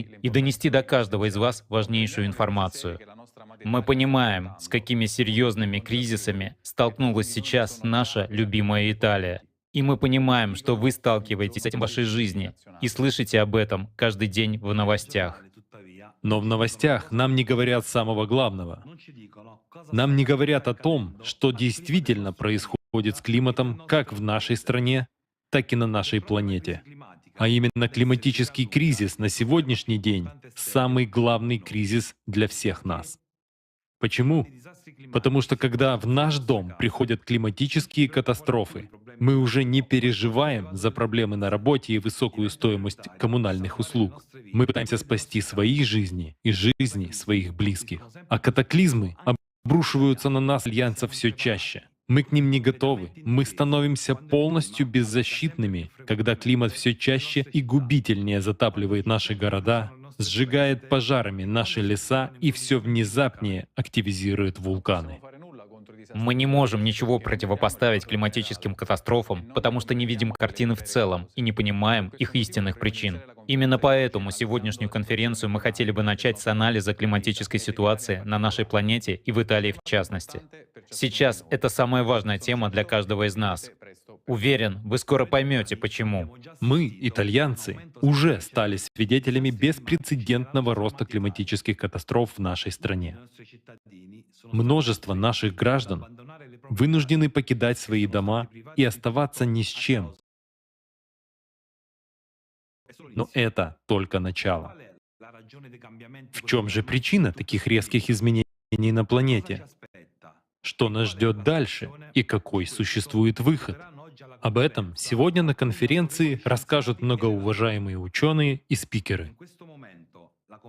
страны и донести до каждого из вас важнейшую информацию. Мы понимаем, с какими серьезными кризисами столкнулась сейчас наша любимая Италия. И мы понимаем, что вы сталкиваетесь с этим в вашей жизни и слышите об этом каждый день в новостях. Но в новостях нам не говорят самого главного. Нам не говорят о том, что действительно происходит с климатом как в нашей стране, так и на нашей планете. А именно климатический кризис на сегодняшний день — самый главный кризис для всех нас. Почему? Потому что когда в наш дом приходят климатические катастрофы, мы уже не переживаем за проблемы на работе и высокую стоимость коммунальных услуг. Мы пытаемся спасти свои жизни и жизни своих близких. А катаклизмы обрушиваются на нас, итальянцев, все чаще. Мы к ним не готовы. Мы становимся полностью беззащитными, когда климат все чаще и губительнее затапливает наши города, сжигает пожарами наши леса и все внезапнее активизирует вулканы. Мы не можем ничего противопоставить климатическим катастрофам, потому что не видим картины в целом и не понимаем их истинных причин. Именно поэтому сегодняшнюю конференцию мы хотели бы начать с анализа климатической ситуации на нашей планете и в Италии в частности. Сейчас это самая важная тема для каждого из нас. Уверен, вы скоро поймете, почему. Мы, итальянцы, уже стали свидетелями беспрецедентного роста климатических катастроф в нашей стране. Множество наших граждан вынуждены покидать свои дома и оставаться ни с чем. Но это только начало. В чем же причина таких резких изменений на планете? Что нас ждет дальше и какой существует выход? Об этом сегодня на конференции расскажут многоуважаемые ученые и спикеры.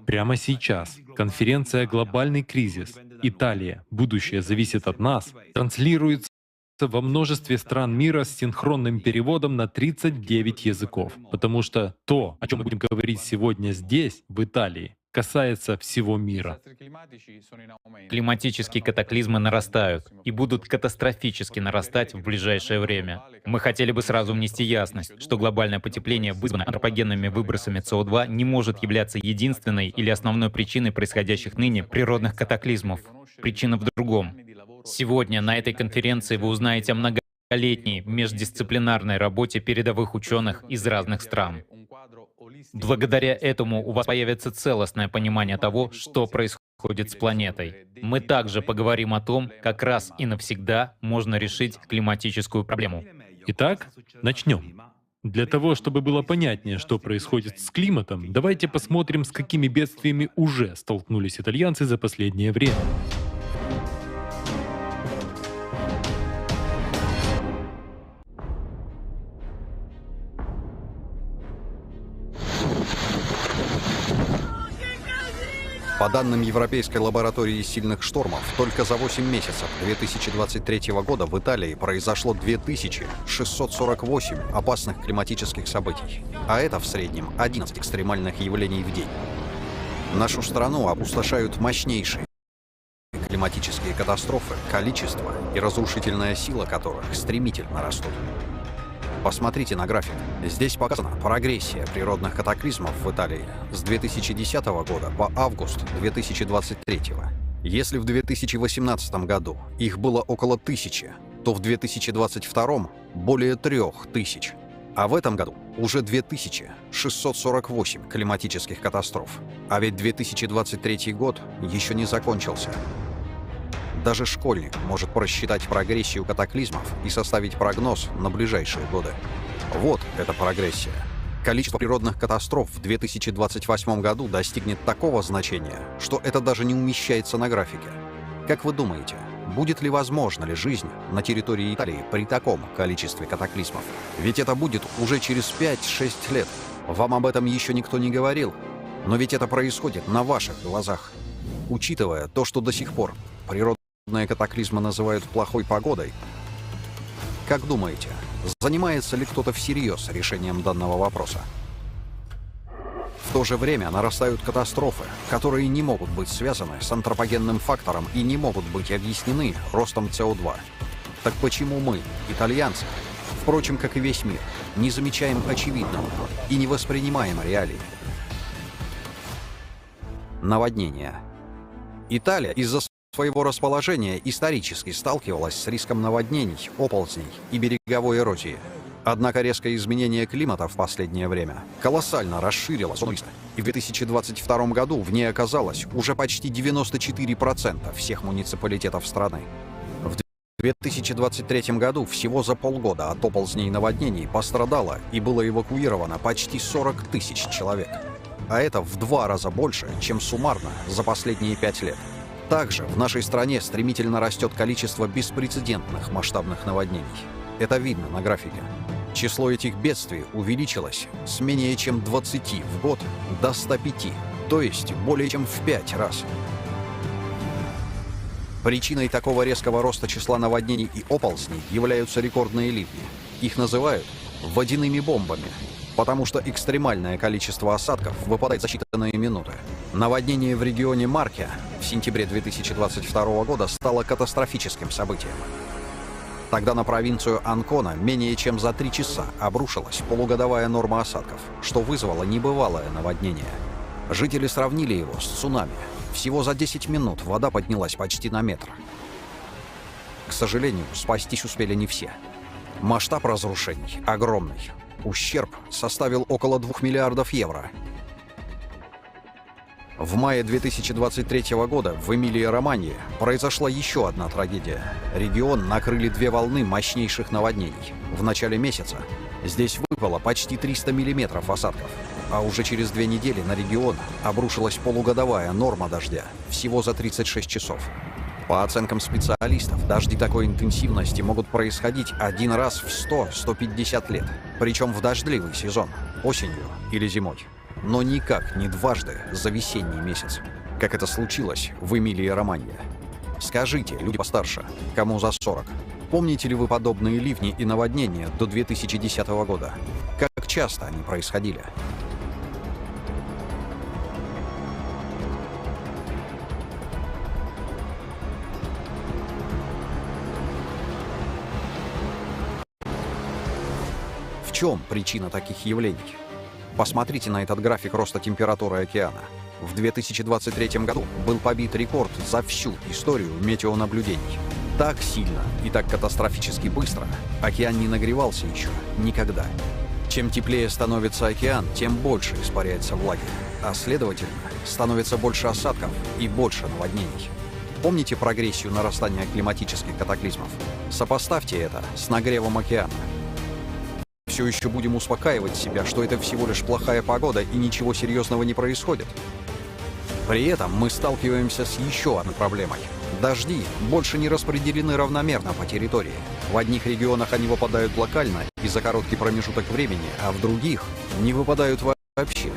Прямо сейчас конференция «Глобальный кризис. Италия. Будущее зависит от нас» транслируется во множестве стран мира с синхронным переводом на 39 языков, потому что то, о чем мы будем говорить сегодня здесь, в Италии, касается всего мира. Климатические катаклизмы нарастают и будут катастрофически нарастать в ближайшее время. Мы хотели бы сразу внести ясность, что глобальное потепление, вызванное антропогенными выбросами СО2, не может являться единственной или основной причиной происходящих ныне природных катаклизмов. Причина в другом. Сегодня на этой конференции вы узнаете о многолетней междисциплинарной работе передовых ученых из разных стран. Благодаря этому у вас появится целостное понимание того, что происходит с планетой. Мы также поговорим о том, как раз и навсегда можно решить климатическую проблему. Итак, начнем. Для того, чтобы было понятнее, что происходит с климатом, давайте посмотрим, с какими бедствиями уже столкнулись итальянцы за последнее время. По данным Европейской лаборатории сильных штормов, только за 8 месяцев 2023 года в Италии произошло 2648 опасных климатических событий. А это в среднем 11 экстремальных явлений в день. Нашу страну опустошают мощнейшие климатические катастрофы, количество и разрушительная сила которых стремительно растут. Посмотрите на график. Здесь показана прогрессия природных катаклизмов в Италии с 2010 года по август 2023. Если в 2018 году их было около 1000, то в 2022 более 3000. А в этом году уже 2648 климатических катастроф. А ведь 2023 год еще не закончился. Даже школьник может просчитать прогрессию катаклизмов и составить прогноз на ближайшие годы. Вот эта прогрессия. Количество природных катастроф в 2028 году достигнет такого значения, что это даже не умещается на графике. Как вы думаете, будет ли возможна ли жизнь на территории Италии при таком количестве катаклизмов? Ведь это будет уже через 5-6 лет. Вам об этом еще никто не говорил. Но ведь это происходит на ваших глазах. Учитывая то, что до сих пор природные катаклизмы называют плохой погодой, как думаете, занимается ли кто-то всерьез решением данного вопроса? В то же время нарастают катастрофы, которые не могут быть связаны с антропогенным фактором и не могут быть объяснены ростом СО2. Так почему мы, итальянцы, впрочем, как и весь мир, не замечаем очевидного и не воспринимаем реалии? Наводнения. Италия из-за своего расположения исторически сталкивалась с риском наводнений, оползней и береговой эрозии. Однако резкое изменение климата в последнее время колоссально расширило зону риска. И в 2022 году в ней оказалось уже почти 94% всех муниципалитетов страны. В 2023 году всего за полгода от оползней и наводнений пострадало и было эвакуировано почти 40 тысяч человек. А это в два раза больше, чем суммарно за последние пять лет. Также в нашей стране стремительно растет количество беспрецедентных масштабных наводнений. Это видно на графике. Число этих бедствий увеличилось с менее чем 20 в год до 105, то есть более чем в 5 раз. Причиной такого резкого роста числа наводнений и оползней являются рекордные ливни. Их называют водяными бомбами, потому что экстремальное количество осадков выпадает за считанные минуты. Наводнение в регионе Марке в сентябре 2022 года стало катастрофическим событием. Тогда на провинцию Анкона менее чем за три часа обрушилась полугодовая норма осадков, что вызвало небывалое наводнение. Жители сравнили его с цунами. Всего за 10 минут вода поднялась почти на метр. К сожалению, спастись успели не все. Масштаб разрушений огромный. Ущерб составил около 2 миллиардов евро. В мае 2023 года в Эмилии-Романье произошла еще одна трагедия. Регион накрыли две волны мощнейших наводнений. В начале месяца здесь выпало почти 300 миллиметров осадков. А уже через две недели на регион обрушилась полугодовая норма дождя всего за 36 часов. По оценкам специалистов, дожди такой интенсивности могут происходить один раз в 100-150 лет. Причем в дождливый сезон, осенью или зимой. Но никак не дважды за весенний месяц, как это случилось в Эмилии-Романье. Скажите, люди постарше, кому за 40, помните ли вы подобные ливни и наводнения до 2010 года? Как часто они происходили? В чем причина таких явлений? Посмотрите на этот график роста температуры океана. В 2023 году был побит рекорд за всю историю метеонаблюдений. Так сильно и так катастрофически быстро океан не нагревался еще никогда. Чем теплее становится океан, тем больше испаряется влаги, а следовательно, становится больше осадков и больше наводнений. Помните прогрессию нарастания климатических катаклизмов? Сопоставьте это с нагревом океана. Все еще будем успокаивать себя, что это всего лишь плохая погода и ничего серьезного не происходит. При этом мы сталкиваемся с еще одной проблемой. Дожди больше не распределены равномерно по территории. В одних регионах они выпадают локально и за короткий промежуток времени, а в других не выпадают вообще.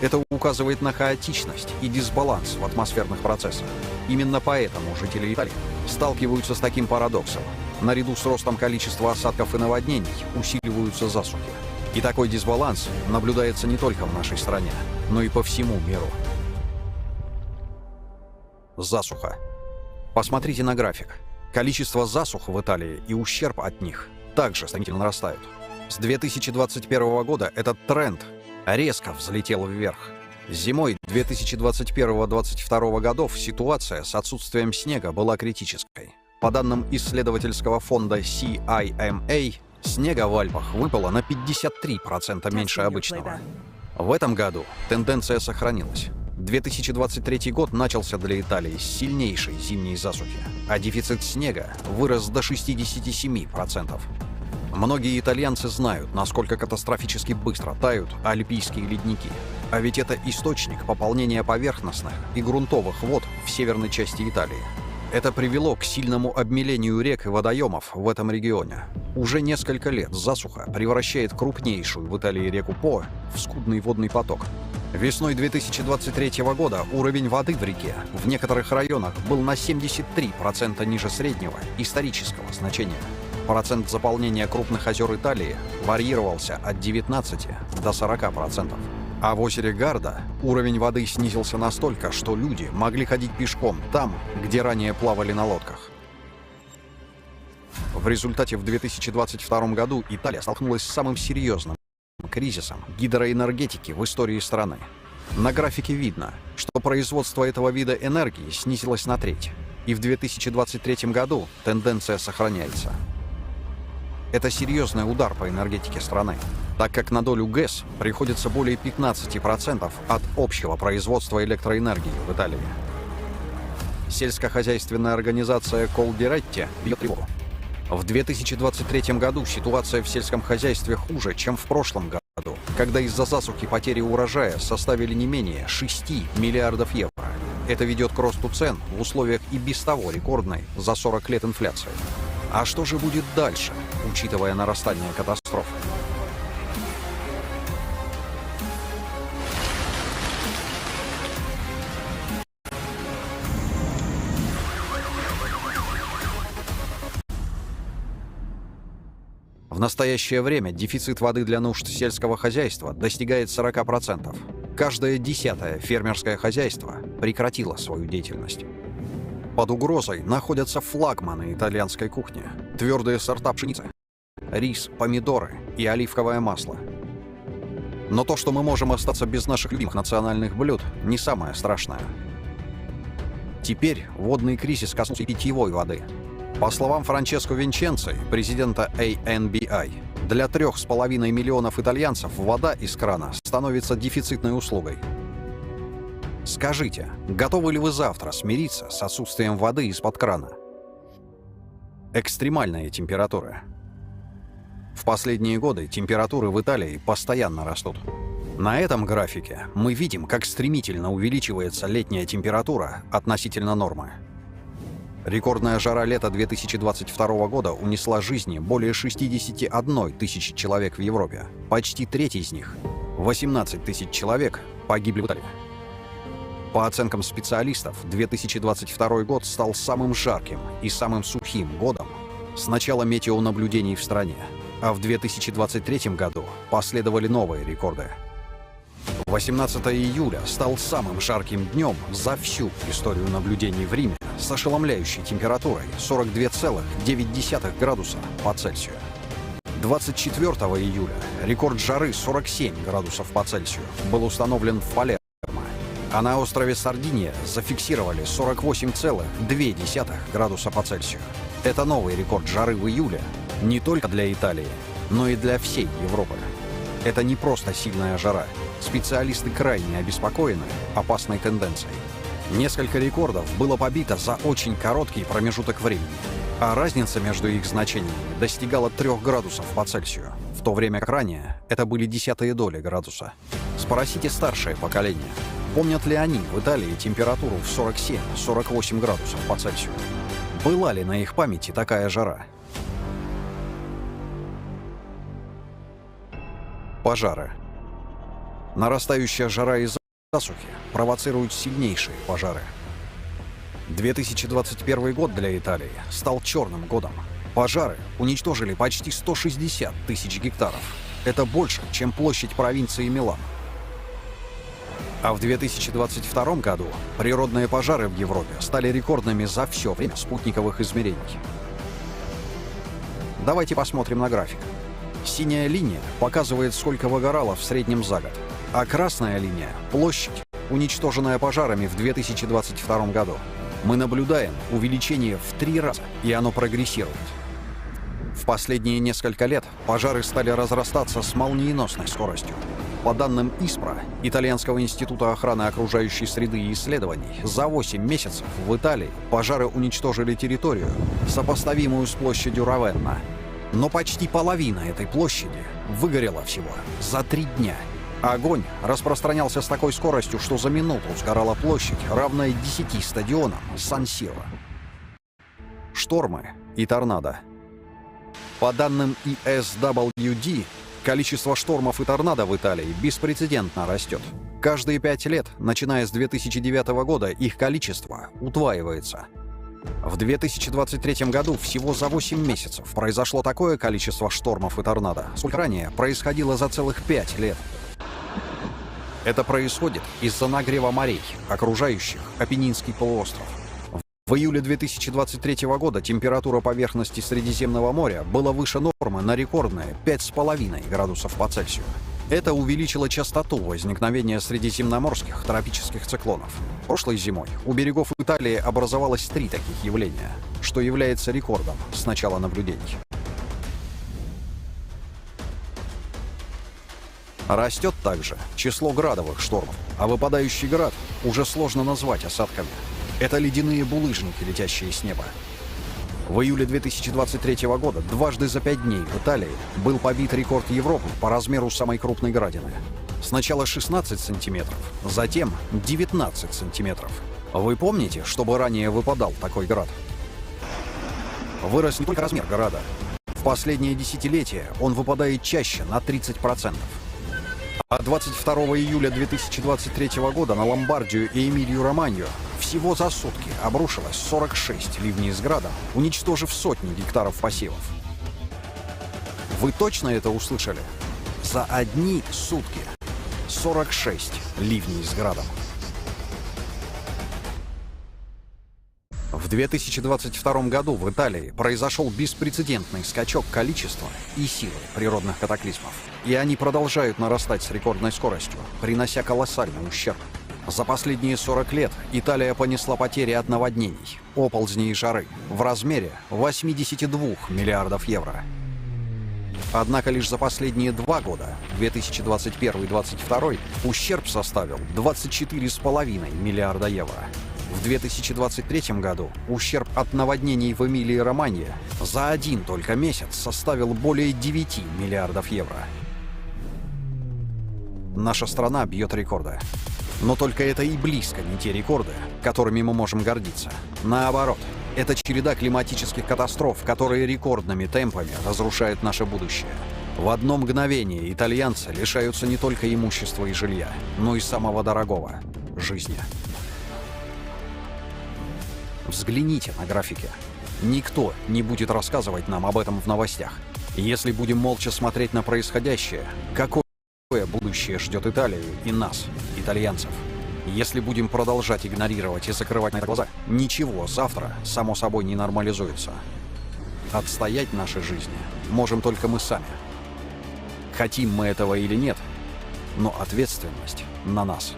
Это указывает на хаотичность и дисбаланс в атмосферных процессах. Именно поэтому жители Италии сталкиваются с таким парадоксом. Наряду с ростом количества осадков и наводнений усиливаются засухи. И такой дисбаланс наблюдается не только в нашей стране, но и по всему миру. Засуха. Посмотрите на график. Количество засух в Италии и ущерб от них также стремительно нарастают. С 2021 года этот тренд резко взлетел вверх. Зимой 2021-2022 годов ситуация с отсутствием снега была критической. По данным исследовательского фонда CIMA, снега в Альпах выпало на 53% меньше обычного. В этом году тенденция сохранилась. 2023 год начался для Италии с сильнейшей зимней засухи, а дефицит снега вырос до 67%. Многие итальянцы знают, насколько катастрофически быстро тают альпийские ледники. А ведь это источник пополнения поверхностных и грунтовых вод в северной части Италии. Это привело к сильному обмелению рек и водоемов в этом регионе. Уже несколько лет засуха превращает крупнейшую в Италии реку По в скудный водный поток. Весной 2023 года уровень воды в реке в некоторых районах был на 73% ниже среднего исторического значения. Процент заполнения крупных озер Италии варьировался от 19 до 40%. А в озере Гарда уровень воды снизился настолько, что люди могли ходить пешком там, где ранее плавали на лодках. В результате в 2022 году Италия столкнулась с самым серьезным кризисом гидроэнергетики в истории страны. На графике видно, что что производство этого вида энергии снизилось на треть. И в 2023 году тенденция сохраняется. Это серьезный удар по энергетике страны, так как на долю ГЭС приходится более 15% от общего производства электроэнергии в Италии. Сельскохозяйственная организация Колдиретти бьет тревогу. В 2023 году ситуация в сельском хозяйстве хуже, чем в прошлом году, когда из-за засухи потери урожая составили не менее 6 миллиардов евро. Это ведет к росту цен в условиях и без того рекордной за 40 лет инфляции. А что же будет дальше, учитывая нарастание катастроф? В настоящее время дефицит воды для нужд сельского хозяйства достигает 40%. Каждое десятое фермерское хозяйство прекратило свою деятельность. Под угрозой находятся флагманы итальянской кухни, твердые сорта пшеницы, рис, помидоры и оливковое масло. Но то, что мы можем остаться без наших любимых национальных блюд, не самое страшное. Теперь водный кризис коснулся и питьевой воды. По словам Франческо Винченци, президента ANBI, для 3,5 миллионов итальянцев вода из крана становится дефицитной услугой. Скажите, готовы ли вы завтра смириться с отсутствием воды из-под крана? Экстремальные температуры. В последние годы температуры в Италии постоянно растут. На этом графике мы видим, как стремительно увеличивается летняя температура относительно нормы. Рекордная жара лета 2022 года унесла жизни более 61 тысячи человек в Европе. Почти треть из них, 18 тысяч человек, погибли в Италии. По оценкам специалистов, 2022 год стал самым жарким и самым сухим годом с начала метеонаблюдений в стране. А в 2023 году последовали новые рекорды. 18 июля стал самым жарким днем за всю историю наблюдений в Риме с ошеломляющей температурой 42,9 градуса по Цельсию. 24 июля рекорд жары 47 градусов по Цельсию был установлен в Палермо, а на острове Сардиния зафиксировали 48,2 градуса по Цельсию. Это новый рекорд жары в июле не только для Италии, но и для всей Европы. Это не просто сильная жара. Специалисты крайне обеспокоены опасной тенденцией. Несколько рекордов было побито за очень короткий промежуток времени, а разница между их значениями достигала 3 градусов по Цельсию, в то время как ранее это были десятые доли градуса. Спросите старшее поколение, помнят ли они в Италии температуру в 47-48 градусов по Цельсию? Была ли на их памяти такая жара? Пожары. Нарастающая жара и засухи провоцируют сильнейшие пожары. 2021 год для Италии стал черным годом. Пожары уничтожили почти 160 тысяч гектаров. Это больше, чем площадь провинции Милан. А в 2022 году природные пожары в Европе стали рекордными за все время спутниковых измерений. Давайте посмотрим на график. Синяя линия показывает, сколько выгорало в среднем за год, а красная линия – площадь, уничтоженная пожарами в 2022 году. Мы наблюдаем увеличение в 3 раза, и оно прогрессирует. В последние несколько лет пожары стали разрастаться с молниеносной скоростью. По данным ИСПРА, Итальянского института охраны окружающей среды и исследований, за 8 месяцев в Италии пожары уничтожили территорию, сопоставимую с площадью Равенна. Но почти половина этой площади выгорела всего за 3 дня. Огонь распространялся с такой скоростью, что за минуту сгорала площадь, равная 10 стадионам Сан-Сиро. Штормы и торнадо. По данным ISWD, количество штормов и торнадо в Италии беспрецедентно растет. Каждые 5 лет, начиная с 2009 года, их количество удваивается. В 2023 году всего за 8 месяцев произошло такое количество штормов и торнадо, сколько ранее происходило за целых 5 лет. Это происходит из-за нагрева морей, окружающих Апеннинский полуостров. В июле 2023 года температура поверхности Средиземного моря была выше нормы на рекордные 5,5 градусов по Цельсию. Это увеличило частоту возникновения средиземноморских тропических циклонов. Прошлой зимой у берегов Италии образовалось три таких явления, что является рекордом с начала наблюдений. Растет также число градовых штормов, а выпадающий град уже сложно назвать осадками. Это ледяные булыжники, летящие с неба. В июле 2023 года дважды за пять дней в Италии был побит рекорд Европы по размеру самой крупной градины. Сначала 16 сантиметров, затем 19 сантиметров. Вы помните, чтобы ранее выпадал такой град? Вырос не только размер града. В последние десятилетия он выпадает чаще на 30%. А 22 июля 2023 года на Ломбардию и Эмилию-Романью всего за сутки обрушилось 46 ливней с градом, уничтожив сотни гектаров посевов. Вы точно это услышали? За одни сутки 46 ливней с градом. В 2022 году в Италии произошел беспрецедентный скачок количества и силы природных катаклизмов. И они продолжают нарастать с рекордной скоростью, принося колоссальный ущерб. За последние 40 лет Италия понесла потери от наводнений, оползней и жары в размере 82 миллиардов евро. Однако лишь за последние два года, 2021 и 2022, ущерб составил 24,5 миллиарда евро. В 2023 году ущерб от наводнений в Эмилии Романье за один только месяц составил более 9 миллиардов евро. Наша страна бьет рекорды. Но только это и близко не те рекорды, которыми мы можем гордиться. Наоборот, это череда климатических катастроф, которые рекордными темпами разрушают наше будущее. В одно мгновение итальянцы лишаются не только имущества и жилья, но и самого дорогого – жизни. Взгляните на графики. Никто не будет рассказывать нам об этом в новостях. Если будем молча смотреть на происходящее, какое будущее ждет Италию и нас, итальянцев? Если будем продолжать игнорировать и закрывать на это глаза, ничего завтра, само собой, не нормализуется. Отстоять наши жизни можем только мы сами. Хотим мы этого или нет, но ответственность на нас.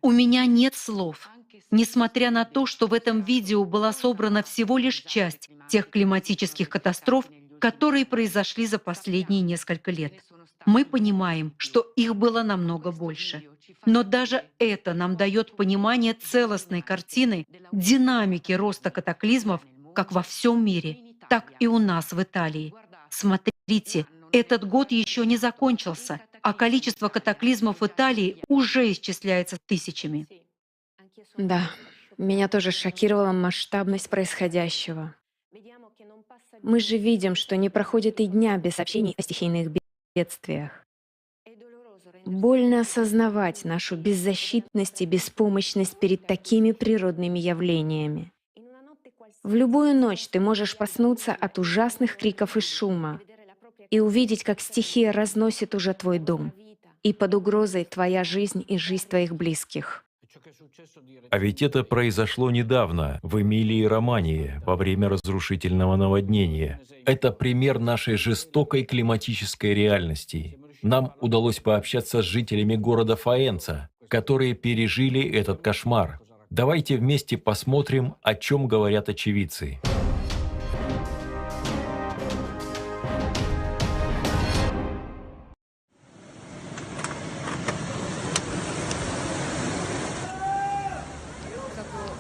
У меня нет слов. Несмотря на то, что в этом видео была собрана всего лишь часть тех климатических катастроф, которые произошли за последние несколько лет. Мы понимаем, что их было намного больше. Но даже это нам дает понимание целостной картины динамики роста катаклизмов как во всем мире, так и у нас в Италии. Смотрите, этот год еще не закончился, а количество катаклизмов в Италии уже исчисляется тысячами. Да, меня тоже шокировала масштабность происходящего. Мы же видим, что не проходит и дня без сообщений о стихийных бедствиях. Больно осознавать нашу беззащитность и беспомощность перед такими природными явлениями. В любую ночь ты можешь проснуться от ужасных криков и шума и увидеть, как стихия разносит уже твой дом, и под угрозой твоя жизнь и жизнь твоих близких. А ведь это произошло недавно, в Эмилии-Романье, во время разрушительного наводнения. Это пример нашей жестокой климатической реальности. Нам удалось пообщаться с жителями города Фаэнца, которые пережили этот кошмар. Давайте вместе посмотрим, о чем говорят очевидцы.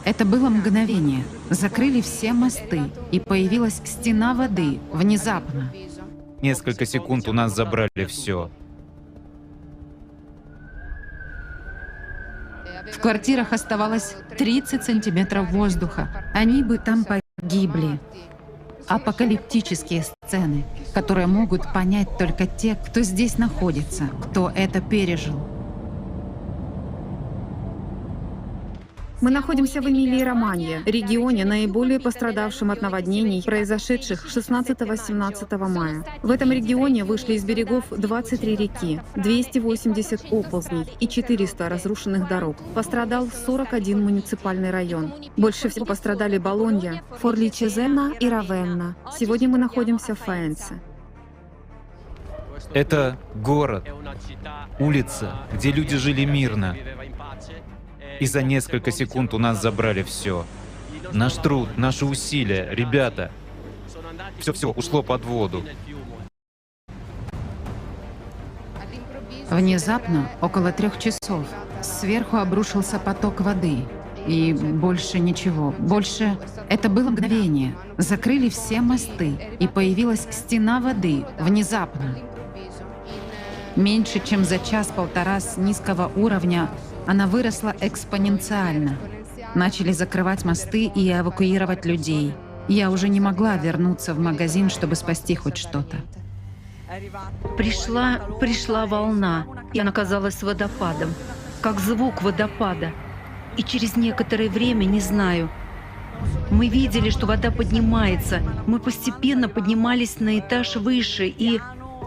Это было мгновение. Закрыли все мосты, и появилась стена воды внезапно. Несколько секунд у нас забрали все. В квартирах оставалось 30 сантиметров воздуха. Они бы там погибли. Апокалиптические сцены, которые могут понять только те, кто здесь находится, кто это пережил. Мы находимся в Эмилии-Романье, регионе, наиболее пострадавшем от наводнений, произошедших 16-17 мая. В этом регионе вышли из берегов 23 реки, 280 оползней и 400 разрушенных дорог. Пострадал 41 муниципальный район. Больше всего пострадали Болонья, Форли-Чезена и Равенна. Сегодня мы находимся в Фаэнце. Это город, улица, где люди жили мирно. И за несколько секунд у нас забрали все. Наш труд, наши усилия, ребята. Все-все ушло под воду. Внезапно, около 3 часов, сверху обрушился поток воды. И больше ничего. Больше... Это было мгновение. Закрыли все мосты, и появилась стена воды. Внезапно. Меньше чем за час-полтора с низкого уровня она выросла экспоненциально. Начали закрывать мосты и эвакуировать людей. Я уже не могла вернуться в магазин, чтобы спасти хоть что-то. Пришла волна, и она казалась водопадом, как звук водопада. И через некоторое время, не знаю, мы видели, что вода поднимается. Мы постепенно поднимались на этаж выше, и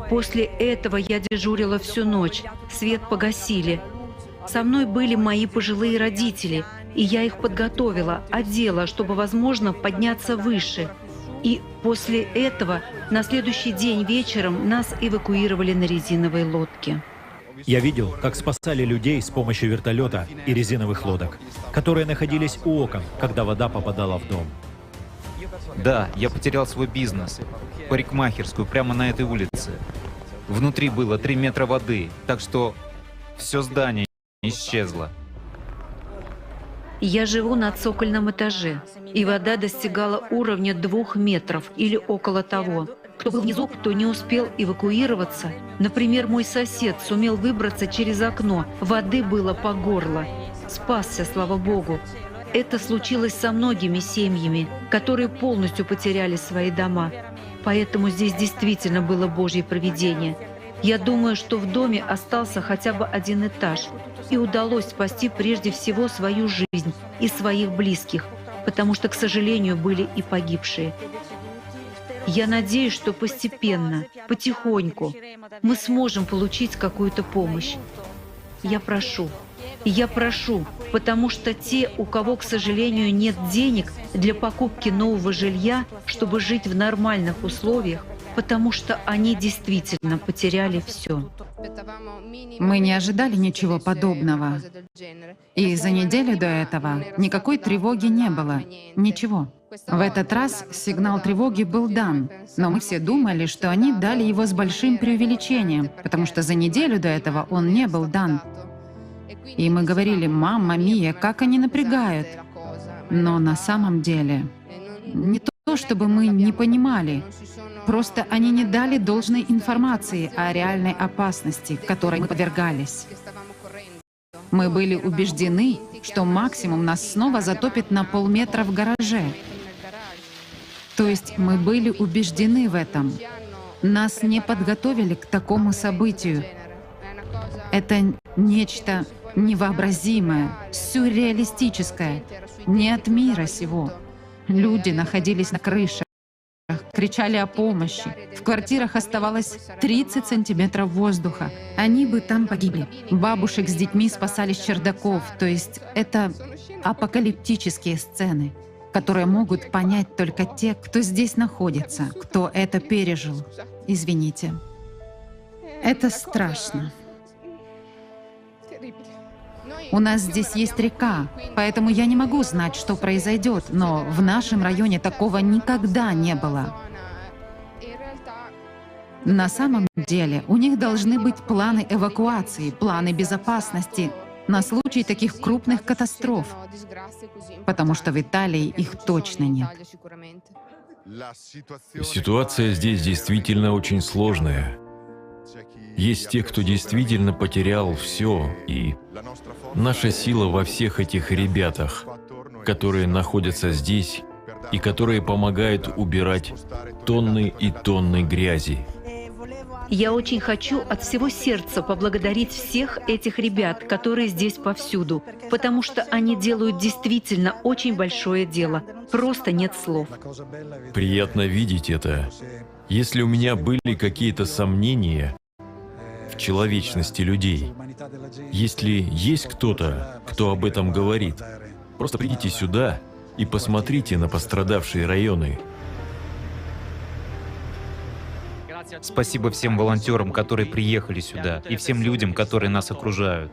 после этого я дежурила всю ночь. Свет погасили. Со мной были мои пожилые родители, и я их подготовила, одела, чтобы, возможно, подняться выше. И после этого на следующий день вечером нас эвакуировали на резиновой лодке. Я видел, как спасали людей с помощью вертолета и резиновых лодок, которые находились у окон, когда вода попадала в дом. Да, я потерял свой бизнес, парикмахерскую прямо на этой улице. Внутри было 3 метра воды, так что все здание исчезло. Я живу на цокольном этаже, и вода достигала уровня 2 метров или около того. Кто был внизу, кто не успел эвакуироваться. Например, мой сосед сумел выбраться через окно. Воды было по горло. Спасся, слава богу. Это случилось со многими семьями, которые полностью потеряли свои дома. Поэтому здесь действительно было Божье провидение. Я думаю, что в доме остался хотя бы один этаж. И удалось спасти прежде всего свою жизнь и своих близких, потому что, к сожалению, были и погибшие. Я надеюсь, что постепенно, потихоньку мы сможем получить какую-то помощь. Я прошу. Я прошу, потому что те, у кого, к сожалению, нет денег для покупки нового жилья, чтобы жить в нормальных условиях, потому что они действительно потеряли все. Мы не ожидали ничего подобного. И за неделю до этого никакой тревоги не было. Ничего. В этот раз сигнал тревоги был дан, но мы все думали, что они дали его с большим преувеличением, потому что за неделю до этого он не был дан. И мы говорили: «Мамма мия, как они напрягают!» Но на самом деле не то, чтобы мы не понимали, просто они не дали должной информации о реальной опасности, которой мы подвергались. Мы были убеждены, что максимум нас снова затопит на полметра в гараже. То есть мы были убеждены в этом. Нас не подготовили к такому событию. Это нечто невообразимое, сюрреалистическое, не от мира сего. Люди находились на крышах, кричали о помощи. В квартирах оставалось 30 сантиметров воздуха. Они бы там погибли. Бабушек с детьми спасали с чердаков. То есть это апокалиптические сцены, которые могут понять только те, кто здесь находится, кто это пережил. Извините. Это страшно. У нас здесь есть река, поэтому я не могу знать, что произойдет, но в нашем районе такого никогда не было. На самом деле у них должны быть планы эвакуации, планы безопасности на случай таких крупных катастроф, потому что в Италии их точно нет. Ситуация здесь действительно очень сложная. Есть те, кто действительно потерял все, и наша сила во всех этих ребятах, которые находятся здесь и которые помогают убирать тонны и тонны грязи. Я очень хочу от всего сердца поблагодарить всех этих ребят, которые здесь повсюду, потому что они делают действительно очень большое дело. Просто нет слов. Приятно видеть это. Если у меня были какие-то сомнения в человечности людей, если есть кто-то, кто об этом говорит, просто придите сюда и посмотрите на пострадавшие районы. Спасибо всем волонтерам, которые приехали сюда, и всем людям, которые нас окружают.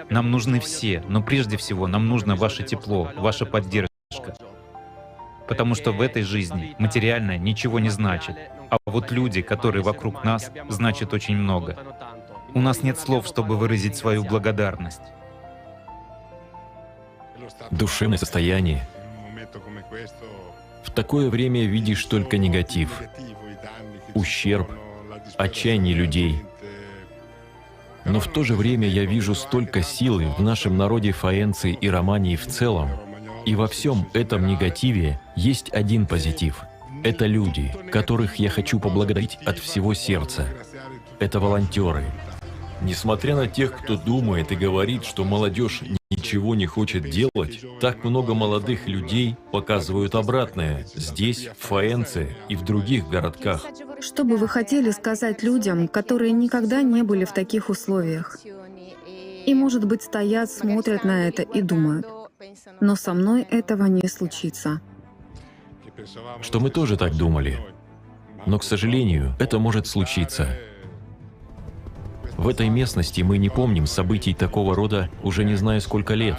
Нам нужны все, но прежде всего нам нужно ваше тепло, ваша поддержка. Потому что в этой жизни материальное ничего не значит, а вот люди, которые вокруг нас, значат очень много. У нас нет слов, чтобы выразить свою благодарность. Душевное состояние. В такое время видишь только негатив, ущерб, отчаяние людей. Но в то же время я вижу столько силы в нашем народе Фаэнцы и Романии в целом. И во всем этом негативе есть один позитив. Это люди, которых я хочу поблагодарить от всего сердца. Это волонтеры. Несмотря на тех, кто думает и говорит, что молодежь ничего не хочет делать, так много молодых людей показывают обратное здесь, в Фаэнце и в других городках. Что бы вы хотели сказать людям, которые никогда не были в таких условиях? И, может быть, стоят, смотрят на это и думают, но со мной этого не случится. Что мы тоже так думали. Но, к сожалению, это может случиться. В этой местности мы не помним событий такого рода уже не знаю сколько лет.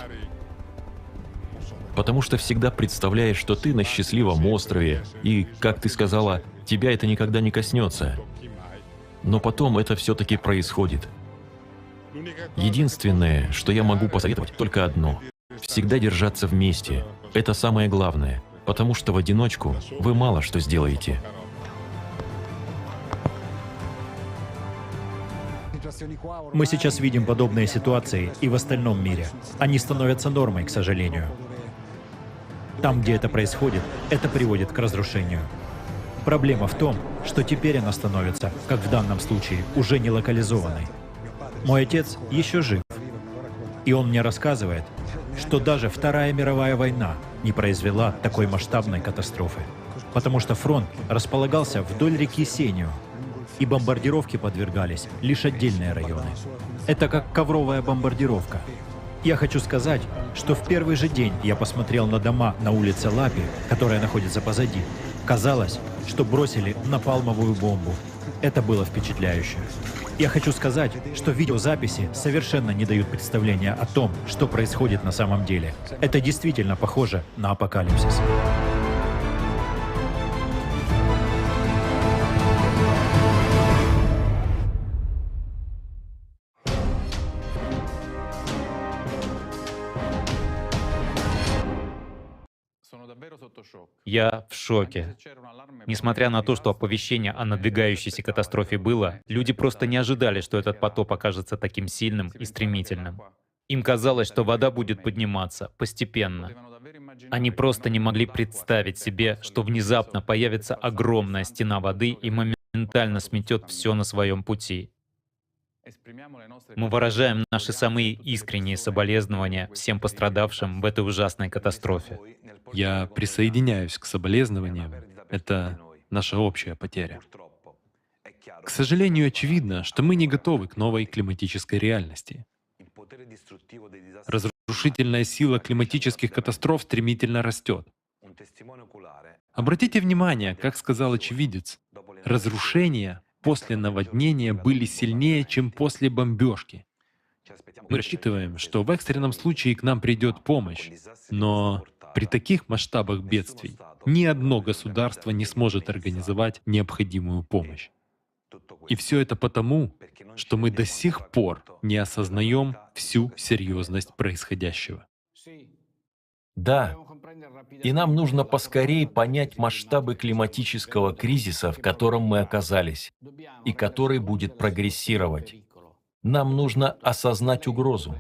Потому что всегда представляешь, что ты на счастливом острове, и, как ты сказала, тебя это никогда не коснется. Но потом это все-таки происходит. Единственное, что я могу посоветовать, только одно. Всегда держаться вместе. Это самое главное. Потому что в одиночку вы мало что сделаете. Мы сейчас видим подобные ситуации и в остальном мире. Они становятся нормой, к сожалению. Там, где это происходит, это приводит к разрушению. Проблема в том, что теперь она становится, как в данном случае, уже не локализованной. Мой отец еще жив. И он мне рассказывает, что даже Вторая мировая война не произвела такой масштабной катастрофы. Потому что фронт располагался вдоль реки Сенио, и бомбардировке подвергались лишь отдельные районы. Это как ковровая бомбардировка. Я хочу сказать, что в первый же день я посмотрел на дома на улице Лапи, которая находится позади. Казалось, что бросили напалмовую бомбу. Это было впечатляюще. Я хочу сказать, что видеозаписи совершенно не дают представления о том, что происходит на самом деле. Это действительно похоже на апокалипсис. Я в шоке. Несмотря на то, что оповещение о надвигающейся катастрофе было, люди просто не ожидали, что этот потоп окажется таким сильным и стремительным. Им казалось, что вода будет подниматься постепенно. Они просто не могли представить себе, что внезапно появится огромная стена воды и моментально сметет все на своем пути. Мы выражаем наши самые искренние соболезнования всем пострадавшим в этой ужасной катастрофе. Я присоединяюсь к соболезнованиям. Это наша общая потеря. К сожалению, очевидно, что мы не готовы к новой климатической реальности. Разрушительная сила климатических катастроф стремительно растет. Обратите внимание, как сказал очевидец, разрушения после наводнения были сильнее, чем после бомбежки. Мы рассчитываем, что в экстренном случае к нам придет помощь, но при таких масштабах бедствий ни одно государство не сможет организовать необходимую помощь. И все это потому, что мы до сих пор не осознаем всю серьезность происходящего. Да, и нам нужно поскорее понять масштабы климатического кризиса, в котором мы оказались, и который будет прогрессировать. Нам нужно осознать угрозу.